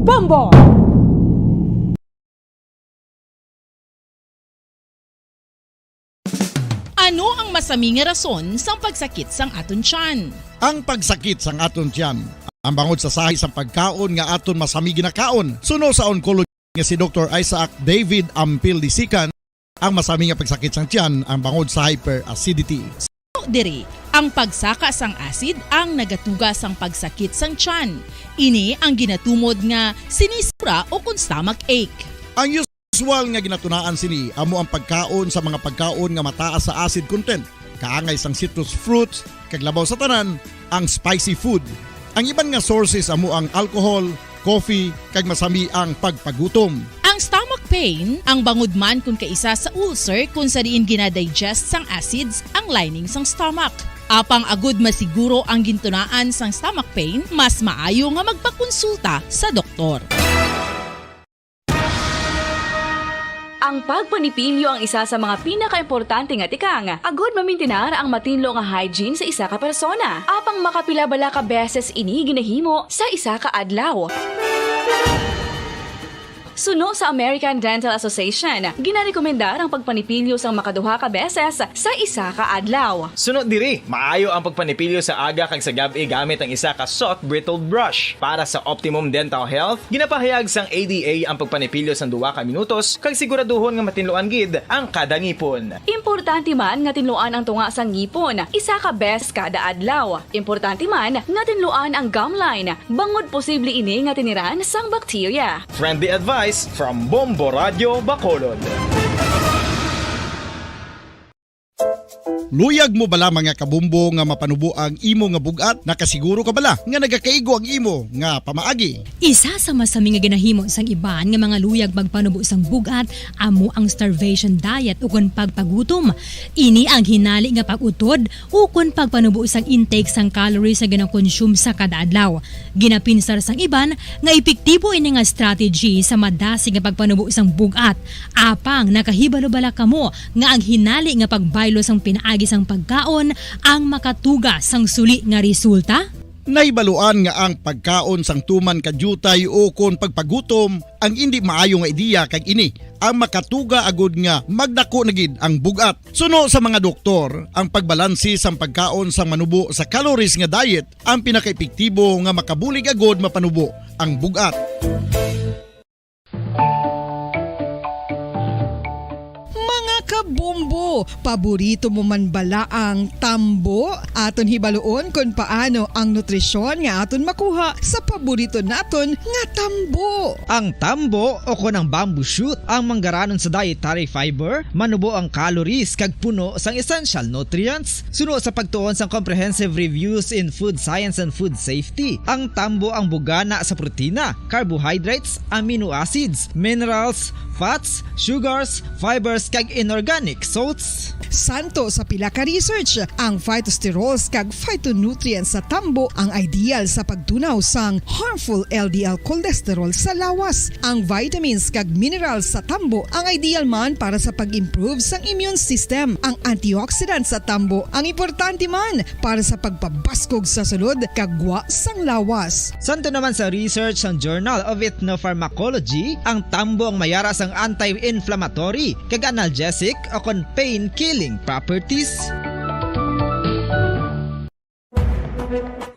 Bombo! Ano ang masami nga rason sang pagsakit sang aton tiyan? Ang pagsakit sang aton tiyan, ang bangod sa sahi sang pagkaon nga aton masami ginakaon. Suno sa oncologist nga si Doktor Isaac David Ampil Disikan, ang masami nga pagsakit sang tiyan ang bangod sa hyperacidity. Diri Ang pagsaka sang acid ang nagatuga sang pagsakit sang tiyan. Ini ang ginatumod nga sinisura o kon stomach ache. Ang usual nga ginatunaan sini amo ang pagkaon sa mga pagkaon nga mataas sa acid content, kaangay sang citrus fruits, kag labaw sa tanan, ang spicy food. Ang iban nga sources amo ang alcohol, coffee, kag masami ang pagpagutom. Ang stomach pain ang bangod man kon kaisa sa ulcer, kon sa diin gina-digest sang acids ang lining sang stomach. Apang agud masiguro ang gintunaan sang stomach pain, mas maayo nga magpakonsulta sa doktor. Ang pagpanipilyo ang isa sa mga pinakaimportante nga tikang agud mamintinar ang matinlo nga hygiene sa isa ka persona. Apang makapila bala ka beses ini ginahimo sa isa ka adlaw? Suno sa American Dental Association, ginarekomendar ang pagpanipilyo sang makaduha ka beses sa isa ka adlaw. Suno diri, maayo ang pagpanipilyo sa aga kag sa gab-i gamit ang isa ka soft bristled brush. Para sa optimum dental health, ginapahayag sang A D A ang pagpanipilyo sang duha ka minutos kag siguraduhon nga matinluan gid ang kada ngipon. Importante man nga tinluan ang tunga sang ngipon isa ka beses kada adlaw. Importante man nga tinluan ang gum line, bangod posible ini nga tiniran sang bakterya. Friendly advice from Bombo Radio Bacolod. Luyag mo bala, mga kabombo, nga mapanubo ang imo nga bug-at? Nakasiguro ka bala nga nagakaigo ang imo nga pamaagi? Isa sa masami nga ginahimo sang iban nga mga luyag magpanubo sang bug-at amo ang starvation diet ukon pagpagutom. Ini ang hinali nga pag-utod ukon pagpanubo sang intake sang calories nga ginakonsume sa kada adlaw. Ginapinsar sang iban nga epektibo ini nga strategy sa madasig nga pagpanubo sang bug-at. Apang nakahibalo bala kamo nga ang hinali nga pagbaylo sang pinaagi sang pagkaon ang makatuga sang suli nga resulta? Nahibaluan nga ang pagkaon sang tuman ka diutay ukon pagpagutom ang indi maayo nga ideya, kag ini ang makatuga agud nga magdako na gid ang bug-at. Suno sa mga doktor, ang pagbalanse sang pagkaon sang manubo sa calories nga diet ang pinakaepektibo nga makabulig agud mapanubo ang bug-at. Mga kabombo, paborito mo man bala ang tambo? Aton hibaluon kon paano ang nutrisyon nga aton makuha sa paborito naton nga tambo. Ang tambo, o kon ang bamboo shoot, ang manggaranon sa dietary fiber, manubo ang calories kag puno sang essential nutrients. Suno sa pagtuon sang Comprehensive Reviews in Food Science and Food Safety, ang tambo ang bugana sa protina, carbohydrates, amino acids, minerals, fats, sugars, fibers, kag inorganic salts. Santo sa pila ka research, ang phytosterols kag phytonutrients sa tambo ang ideal sa pagtunaw sang harmful L D L cholesterol sa lawas. Ang vitamins kag minerals sa tambo ang ideal man para sa pag-improve sang immune system. Ang antioxidants sa tambo ang importante man para sa pagpabaskog sa sulod kag gwa sang lawas. Santo naman sa research sang Journal of Ethnopharmacology, ang tambo ang may ara sang anti-inflammatory kag analgesic o kon pain-killing properties.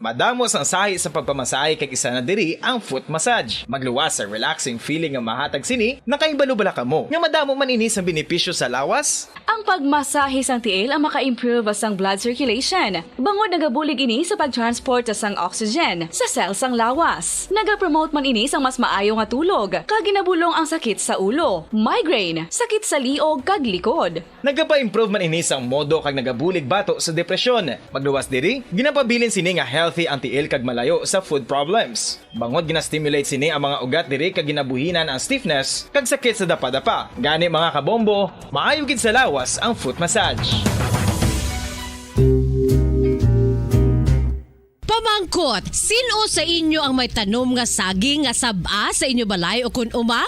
Madamo sang sahi sa pagpamasahe, kag isa na diri ang foot massage. Magluwas sa relaxing feeling nga mahatag sini. Nakahibalo bala kamo nga madamo man ini sang benepisyo sa lawas? Ang pagmasahe sang tiil ang maka-improve sang blood circulation, bangod nagabulig ini sa pag-transport sang oxygen sa cell sang lawas. Nagapromote man ini sang mas maayo nga tulog, kag ginabulong ang sakit sa ulo, migraine, sakit sa liog kag likod. Nagapa-improve man ini sang modo kag nagabulig bato sa depresyon. Magluwas diri, ginapabilin sini nga healthy ang tiil kag malayo sa foot problems. Bangod gina-stimulate sini ang mga ugat diri kag ginabuhinan ang stiffness kag sakit sa dapadapa. Gani, mga kabombo, maayo gid sa lawas ang foot massage. Pamangkot, sin-o sa inyo ang may tanom nga saging nga sab-a sa inyo balay o kon uma?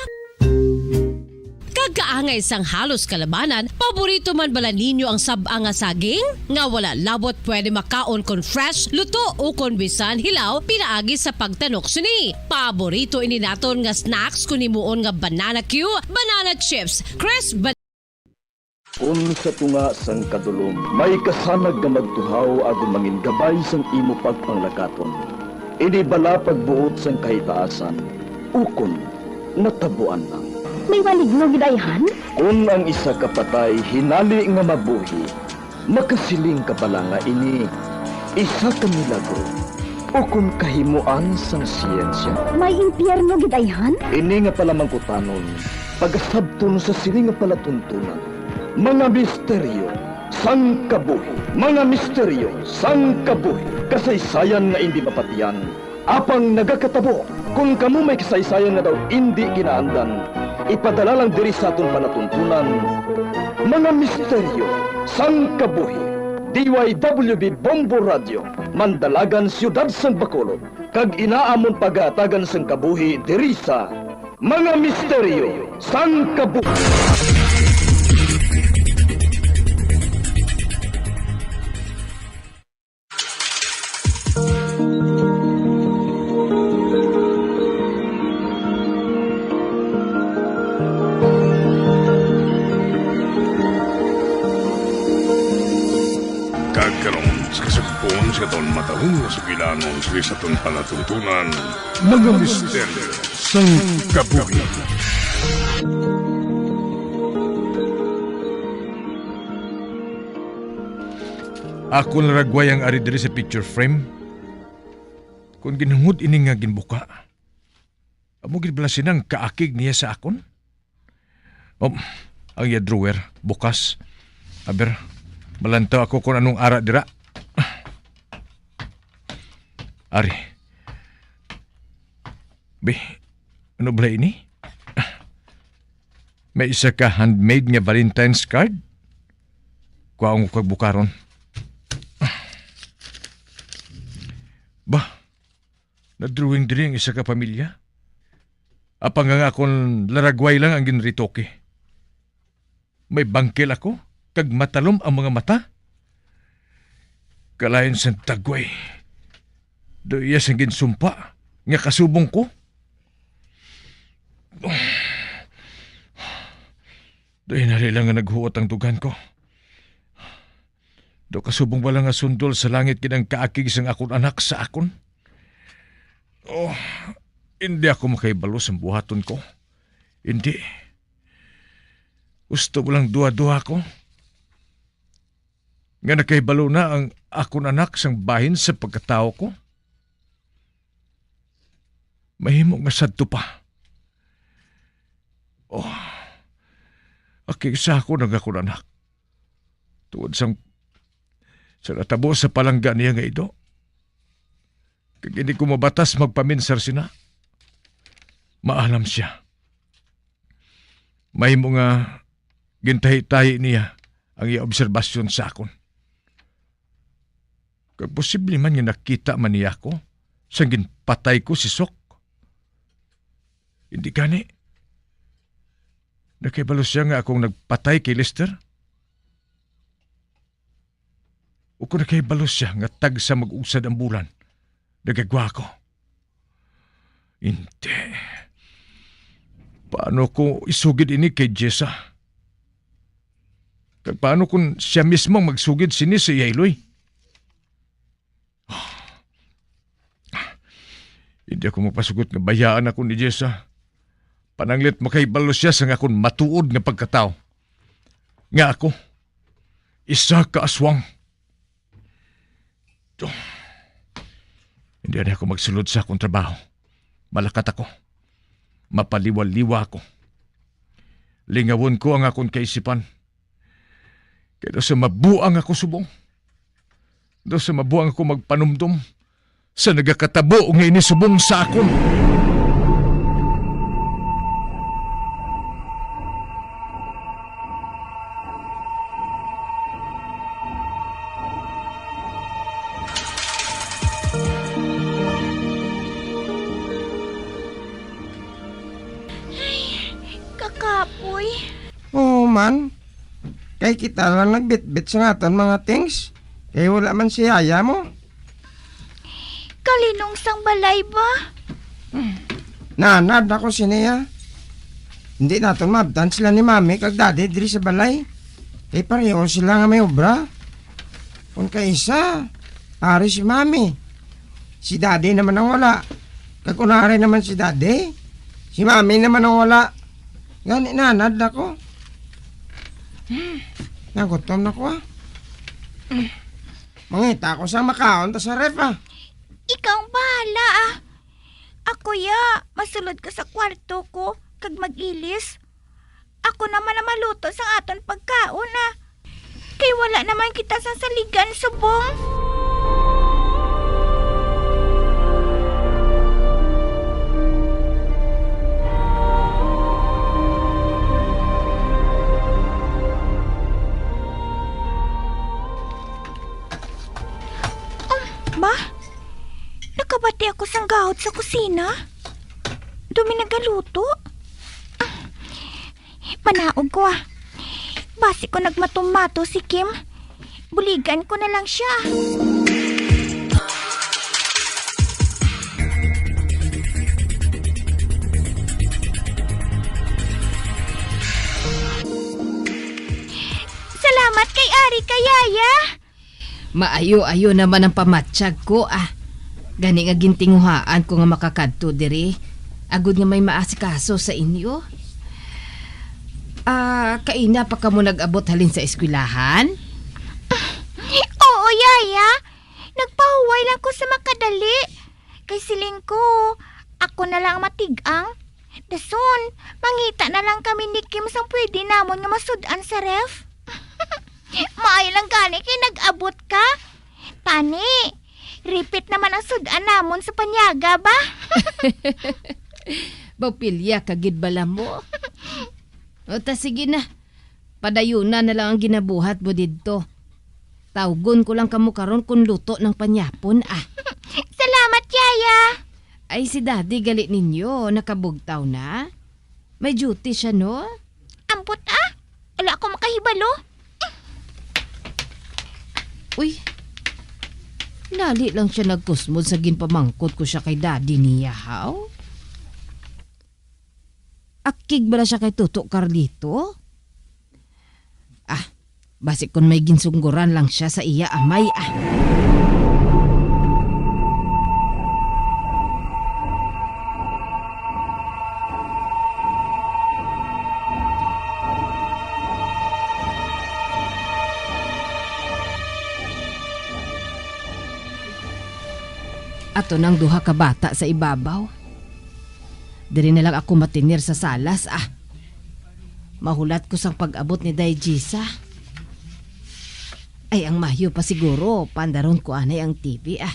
Kag kaangay sang halos kalabanan, paborito man bala ninyo ang sab-a nga saging? Nga wala labot pwede makaon kon fresh, luto, o kon bisan hilaw pinaagi sa pagtanok sini. Paborito ini naton nga snacks kon himuon nga banana cue, banana chips, crisp, ban- Kon sa tunga sang kadulom may kasanag nga magtuhaw agod mangin gabay sang imo pagpanglakaton, ini bala pagbuot sang kahitaasan, ukon natabuan lang. May maligno gid ayhan? Kon ang isa ka patay hinali nga mabuhi, makasiling ka bala nga ini Isa ka milagro ukon kahimoan sang siyensya. May impyerno gid ayhan? Ini nga palamangkutanon, pagasabton sa sini nga palatuntunan, mga misteryo sang kabuhi, mga misteryo sang kabuhi, kasaysayan nga indi mapatian, apang nagakatabo. Kon kamo may kasaysayan nga daw indi kinaandan, ipadala lang diri sa aton palatuntunan, mga misteryo sang kabuhi. D Y W B Bombo Radio, Mandalagan, Siyudad sang Bacolod, kag ina amon pagahatagan sang kabuhi diri sa Mga Misteryo sang Kabuhi. Kag karon, sa kasugpon sa aton matalom nga sugilanon sa aton palatuntunan, mga misteryo sang kabuhi. Ako naragway ang ari diri sa picture frame. Kung ginhungod ini nga ginbuka, amo gid bala sina ang kaakig niya sa akon? Um, ang iya drawer, bukas. Aber, malantaw ako kung anong ara dira. Ari. Bi, ano bala ini? May isa ka handmade nga Valentine's card. Kuhaon ko kag bukaron. Ba, na-drawing diri ang isa ka pamilya. Apang ang akon laragway lang ang ginretoke. May bangkel ako, kag matalom ang mga mata. Kalain sang dagway. Daw iya sang ginsumpa nga kasubong ko. Daw hinari lang nga naghuot ang dughan ko. Daw kasubong bala nga sundol sa langit gid ang kaakig sang akon anak sa akon. Oh, hindi ako makahibalo sa buhaton ko. Hindi. Gusto mo lang duha-duha ko. Nga nakahibalo na ang akon anak sang bahin sa pagkatawo ko. Mahimo nga sadto pa. Oh, akig sa ako nang akon anak. Tungod sang, sa natabo sa palangga niya nga ido. Kag hindi ko mabatas magpaminsar sina. Maalam siya. Mahimo nga gintahi-tahi niya ang iya obserbasyon sa akon. Kag posible man nga nakita man niya ako sang ginpatay ko si Sok. Hindi gani. Nakahibalo siya nga akong nagpatay kay Lester? O kung nakahibalo siya nga tagsa mag-usad ang bulan, nagagwa ako? Hindi. Paano ko isugid ini kay Jessa? Kag paano kung siya mismo ang magsugid sini sa iya iloy? Hindi ako magpasugot nga bayaan ako ni Jessa. Pananglit makahibalo siya sa akon matuod nga pagkatawo. Nga ako, isa ka aswang. Hindi na ako magsulod sa akong trabaho. Malakat ako. Mapaliwa-liwa ako. Lingawon ko ang akon kaisipan. Kay daw sa mabuang ako subong. Daw sa mabuang ako magpanumdom sa nagakatabo nga ini subong sa akon. Ay, kakapoy. Oo man. Kay kita lang nagbitbit sa aton mga things. Kay wala man si yaya mo. Kalinong sang balay ba? Nanad ako sini, ah. Hindi naton maabtan sila ni Mami kag Daddy diri sa balay. Kay pareho sila nga may obra. Kung kaisa, ari si Mami. Si Daddy naman ang wala. Kag kung ari naman si Daddy, si Mami naman ang wala. Gani nanad ako. Hmm, nagutom na ko, ah. Hmm. Mangita ko sa makaon ta sa ref, ah. Ikaw ang bahala, ah. Ako, ya, masulod ka sa kwarto ko kag mag-ilis. Ako naman ang maluto sang aton pagkaon, ah. Kay wala naman kita sang saligan subong. Um, ma? Nakabati ako sang gahod sa kusina. Dumi nagaluto. Manaog ko, ah. Basi ko nagmatumato si Kim, buligan ko na lang siya. Salamat kay Ari ka, Yaya. Maayo-ayo naman ang pamatyag ko, ah. Gani nga gintinguhaan ko nga makakadto diri, agod nga may maasikaso sa inyo. Ah, kaina pa kamo nag-abot halin sa eskwelahan? Oo, Yaya. Nagpahuway lang ko sa makadali. Kay siling ko, ako na lang ang matig-ang. Dason, mangita na lang kami ni Kim sang pwede namon nga masud-an sa ref. Maayo lang gani kay nag-abot ka. Tani, repeat naman ang sud-an namon sa panyaga ba? Mapilya ka gid bala mo. O ta, sige na. Padayuna na lang ang ginabuhat mo didto. Tawgon ko lang kamo karon kon luto nang panyapon, ah. Salamat, Yaya. Ay, si Daddy gali ninyo, nakabugtaw na. May duty siya, no? Ambot, ah. Wala ako makahibalo. Uy, nali lang siya nagkusmod sa ginpamangkot ko siya kay Daddy niya, haw? Akig bala siya kay Toto Carlito? Ah, basi kon may ginsunggoran lang siya sa iya amay, ah. Ato nang duha ka bata sa ibabaw. Diri na lang ako matinir sa salas, ah. Mahulat ko sang pag-abot ni Day Gisa. Ay, ang mayo pa siguro, pandaron ko anay ang T V, ah.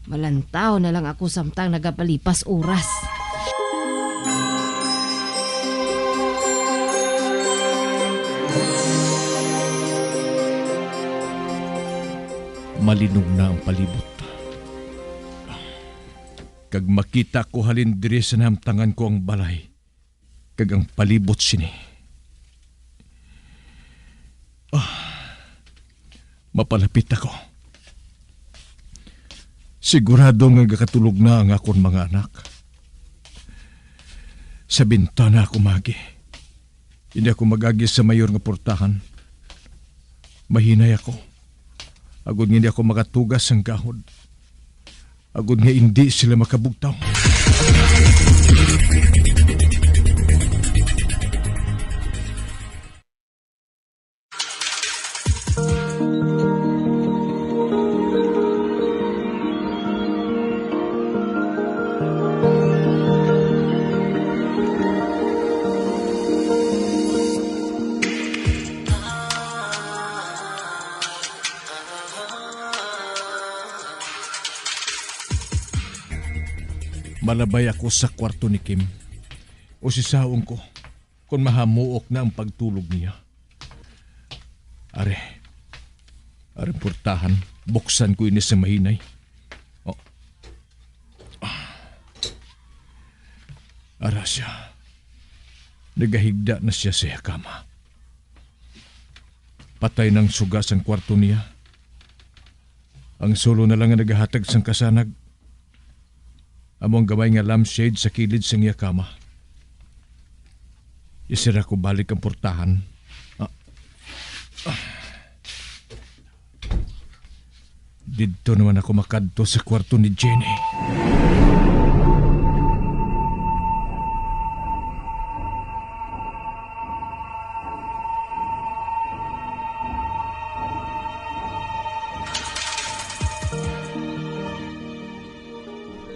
Malantaw na lang ako samtang nagapalipas oras. Malinog na ang palibot. Kag makita ko halin diri sa nahamtangan ko ang balay kag ang palibot sini. Ah, mapalapit ako. Sigurado nga gakatulog na ang akon mga anak. Sa bintana ako magi. Hindi ako magagi sa mayor nga portahan. Mahinay ako, agod nga hindi ako makatugas sang gahod, agod nga hindi sila makabugtaw. Malabay ako sa kwarto ni Kim. Usisaon ko kon mahamuok na ang pagtulog niya. Are, are portahan, buksan ko ini sa mahinay. Oh. Ara siya. Nagahigda na siya sa iya kama. Patay nang suga sang kwarto niya. Ang sulo na lang nga nagahatag sang kasanag amo ang gamay nga lampshade sa kilid sang iya kama. Isira ko balik ang portahan. Ah. Ah. Didto naman ako makadto sa kwarto ni Jenny.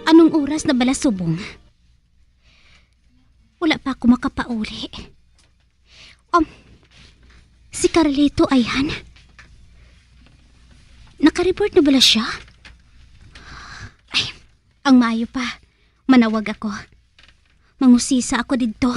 Anong oras na bala subong? Wala pa ako makapauli. Um, si Carlito, ayhan. Naka-report na bala siya? Ay, ang maayo pa. Manawag ako. Mangusisa ako didto.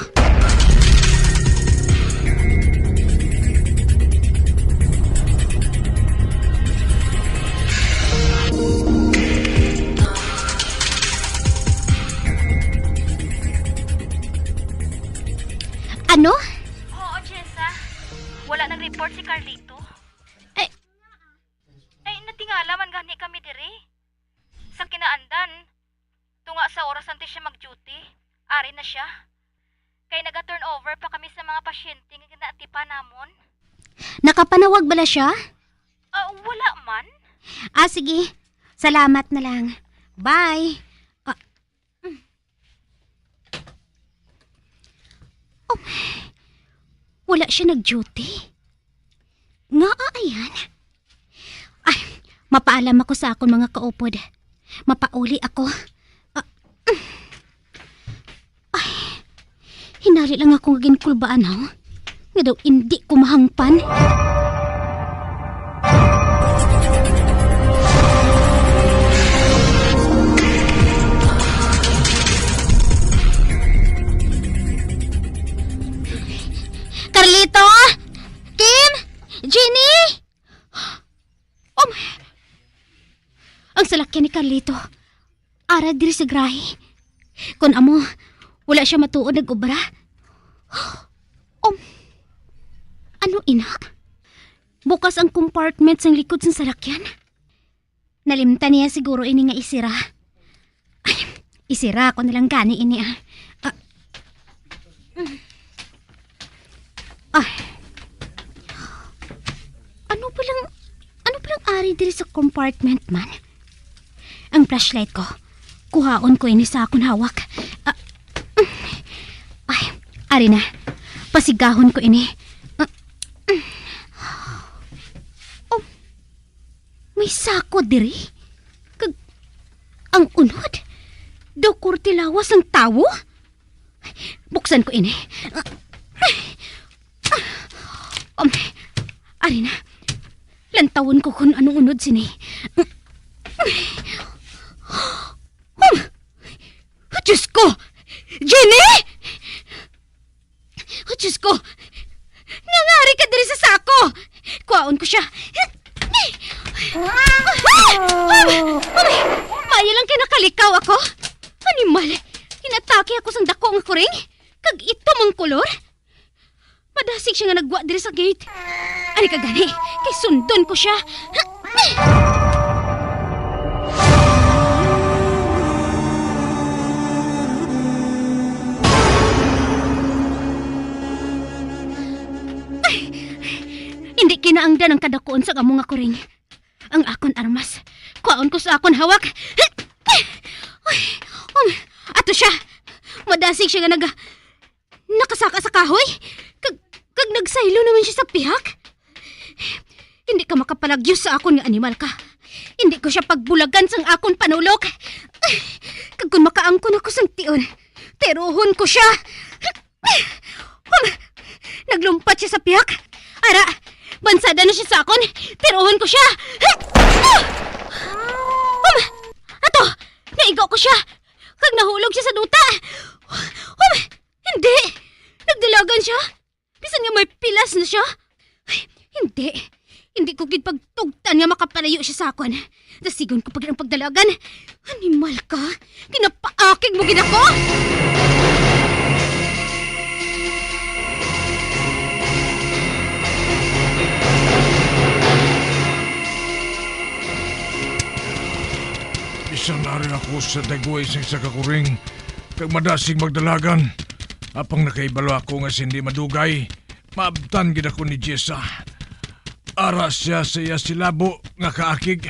Ano? Oo, Jessa. Wala nang report si Carlito. Eh, eh, natingala man gani kami diri. Sa kinaandan, tunga sa oras antes siya mag-duty, ari na siya. Kay naga-turnover pa kami sa mga pasyente nga ginaatipan namon. Nakapanawag bala siya? Ah, wala man. Ah, sige. Salamat na lang. Bye. Ah, mm. Oh, wala siya nag-duty? Ngaa, ayan? Ay, mapaalam ako sa akon mga kaupod. Mapauli ako. Ah, ay, hinali lang ako nga ginkulbaan, ha? Nga daw indi ko mahangpan. Carlito! Kim! Jenny! Oh, my. Ang salakyan ni Carlito. Ara diri sa garahe. Kon amo, wala siya matuod nag-obra. Um, ano ina? Bukas ang compartment sang likod sang salakyan. Nalimtan niya siguro ini nga isira. Ay, isira ko na lang gani ini, ah. Ah. Ah. Ano palang, ano palang ari diri sa compartment man? Ang flashlight ko. Kuhaon ko ini sa akon hawak. Ah. Ay, ari na. Pasigahon ko ini. Ah. Oh. May sako diri? Kag ang unod? Daw korte lawas ang tawo? Buksan ko ini. Um, ari na. Lantawon ko kung anong unod sini. Um, Diyos ko! Jenny! Oh, Diyos ko! Nangari ka diri sa sako! Kuhaon ko siya. Ay! Ay! Maayo lang kay nakalikaw ako. Animal! Ginatake ako sang dako nga kuring. Kag itom ang kolor. Madasig siya nga nagwa diri sa gate. Ari ka gani, kay sundon ko siya. Ay, hindi kinaangdan ang kadakuon sa amo nga kuring. Ang akon armas, kuhaon ko sa akon hawak. Ay, um, ato siya. Madasig siya nga nag-, nakasaka sa kahoy. Kag, kag nagsaylo naman siya sa pihak. Hindi ka makapalagyo sa akon nga animal ka. Hindi ko siya pagbulagan sang akon panulok. Kag kung makaangkon ako sang tion, tirohon ko siya. Um, naglumpat siya sa pihak. Ara, bansada na siya sa akon. Tirohon ko siya. Um, ato, naigo ko siya. Kag nahulog siya sa duta. Um, hindi. Nagdalagan siya. Bisan nga may pilas na siya. Ay, hindi. Hindi ko gid pagtugtan nga makapalayo siya sa akon. Dasigon ko pa gid ang pagdalagan. Animal ka! Ginapaakig mo gid ako! Bisan ari ako sa dagway sing sa kakuring, kag madasig magdalagan. Apang nakahibalo ako nga sindi madugay, maabtan gid ako ni Jessa. Ara siya sa iya silabo nga kaakig,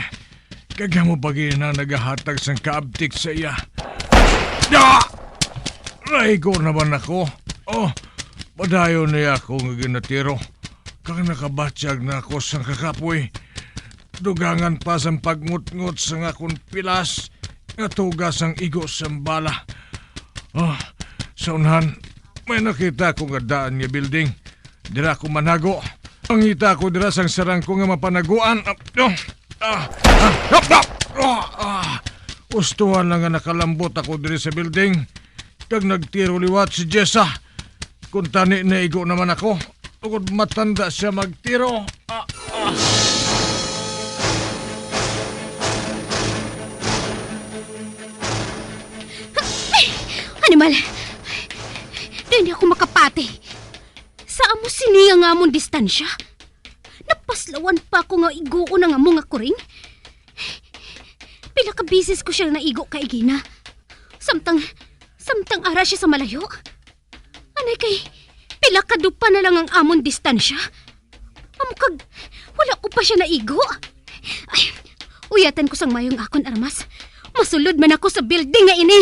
kag amo pa gid na nagahatag sang kaabtik sa iya. Da! Raigo naman ako. Oh, padayon niya ako nga ginatiro, kag nakabatyag na ako sang kakapoy. Dugangan pa sang pagngutngot sang akon pilas, nga tuga sang igo sang bala. Ah, sa unahan, may nakita ko nga daan nga building. Dira ko manago. Mangita ko dira sang sarang ko nga mapanaguan. Ah, ah, ah, ah, ah, ah. Ustuhan lang nga nakalambot ako diri sa building. Kag nagtiro liwat si Jessa. Kuntani naigo naman ako, tungod matanda siya magtiro. Ah, ah. Animal! Dili ako makapati. Sa amo sini nga amon distansya? Napaslawan pa ako nga iguon ang amo nga kuring. Pila ka bisis ko siya naigo kaigina. Samtang, samtang ara siya sa malayo. Anay kay, pila ka dupa na lang ang amon distansya. Amo kag, wala ko pa siya naigo. Ay, uyatan ko sang mayong akon armas. Masulod man ako sa building nga ini.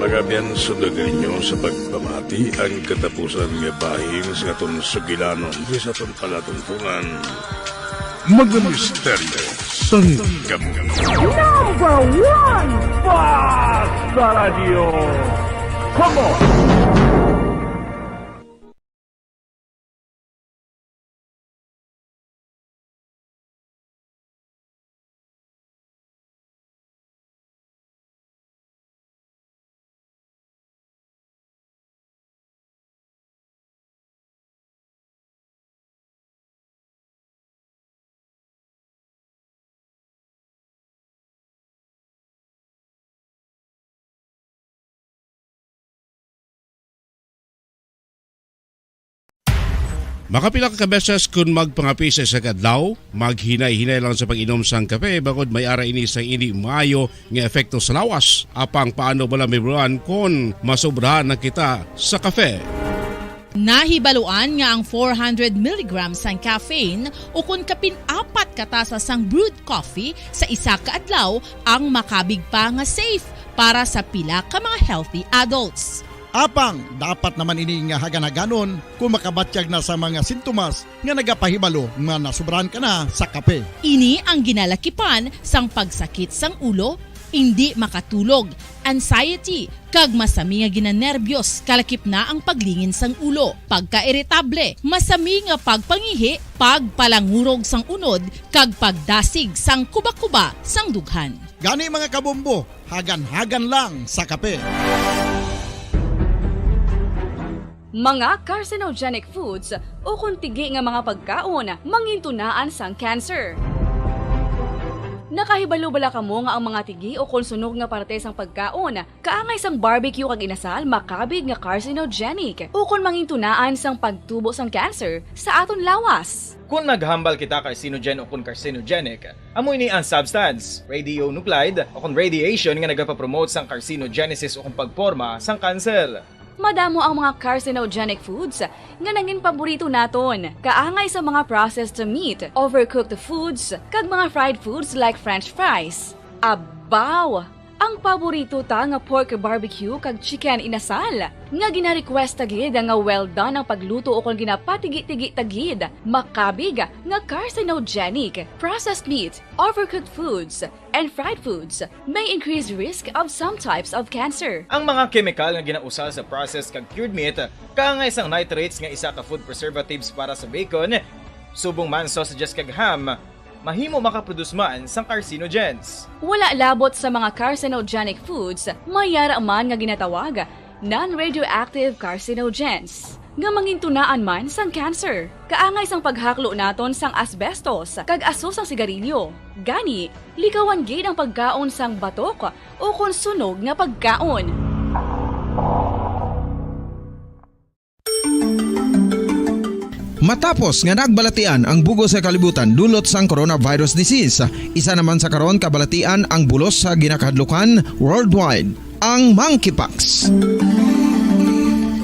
Mga abyan, sundon ninyo sa pagpamati ang katapusan nga bahin sa aton sugilanon sa aton palatuntungan. Mga misteryo sang kamot. Number one, Basta Radio. Come on! Makapila ka beses kon magpangape sa isa ka adlaw, maghinay-hinay lang sa pag-inom sang kape, bangod may ara ini sang indi maayo nga epekto sa lawas. Apang paano bala, May Bulan, kon masobrahan na kita sa kape? Nahibaluan nga ang four hundred milligrams sang caffeine ukon kapin apat ka tasa sang brewed coffee sa isa ka adlaw ang makabig pa nga safe para sa pila ka mga healthy adults. Apang dapat naman ini nga haganhaganon kon makabatyag na sa mga sintomas nga nagapahibalo nga nasobrahan ka na sa kape. Ini ang ginalakipan sang pagsakit sang ulo, indi makatulog, anxiety, kag masami nga ginanerbyos, kalakip na ang paglingin sang ulo, pagkairitable, masami nga pagpangihi, pagpalangurog sang unod, kag pagdasig sang kubakuba sang dughan. Gani, mga kabombo, haganhagan lang sa kape. Mga carcinogenic foods ukon tigi nga mga pagkaon mangintunaan sang cancer. Nakahibalo bala kamo nga ang mga tigi ukon sunog nga parte sang pagkaon kaangay sang barbecue kag inasal makabig nga carcinogenic ukon mangintunaan sang pagtubo sang cancer sa aton lawas? Kon naghambal kita carcinogen ukon carcinogenic, amo ini ang substance, radionuclide, ukon radiation nga nagapapromote sang carcinogenesis ukon pagporma sang kanser. Madamo ang mga carcinogenic foods nga nangin paborito naton, kaangay sa mga processed meat, overcooked foods, kag mga fried foods like french fries. Abaw! Ang paborito ta nga pork barbecue kag chicken inasal, nga gina-request ta gid nga well done ang pagluto ukon ginapatigi-tigi ta gid, makabig nga carcinogenic. Processed meat, overcooked foods, and fried foods may increase risk of some types of cancer. Ang mga kemikal nga ginausal sa processed kag cured meat, kaangay sang nitrates nga isa ka food preservatives para sa bacon, subong man sausages kag ham, mahimo makaproduce man sang carcinogens. Wala labot sa mga carcinogenic foods, may yara man nga ginatawag non-radioactive carcinogens nga mangintunaan man sang cancer. Kaangay sang paghaklo naton sang asbestos kag aso sang sigarilyo. Gani, likawan gid ang pagkaon sang batok ukon sunog nga pagkaon. Matapos nga nagbalatian ang bug-os nga kalibutan dulot sang coronavirus disease, isa naman sa karon kabalatian ang bulos sa ginakahadlukan worldwide, ang monkeypox.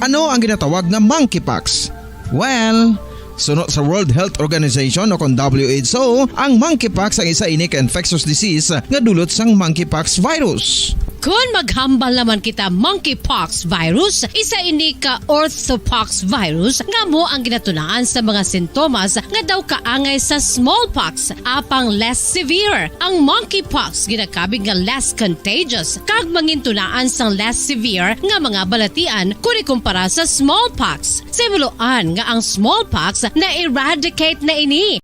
Ano ang ginatawag nga monkeypox? Well, Suno sa World Health Organization o kon W H O, ang monkeypox ang isa ini ka infectious disease nga dulot sang monkeypox virus. Kon maghambal naman kita monkeypox virus, isa ini ka orthopox virus nga mo ang ginatunaan sa mga sintomas nga daw kaangay sa smallpox, apang less severe. Ang monkeypox ginakabig nga less contagious kag mangintunaan sang less severe nga mga balatian kon ikumpara sa smallpox. Simuloan nga ang smallpox na-eradicate na ini.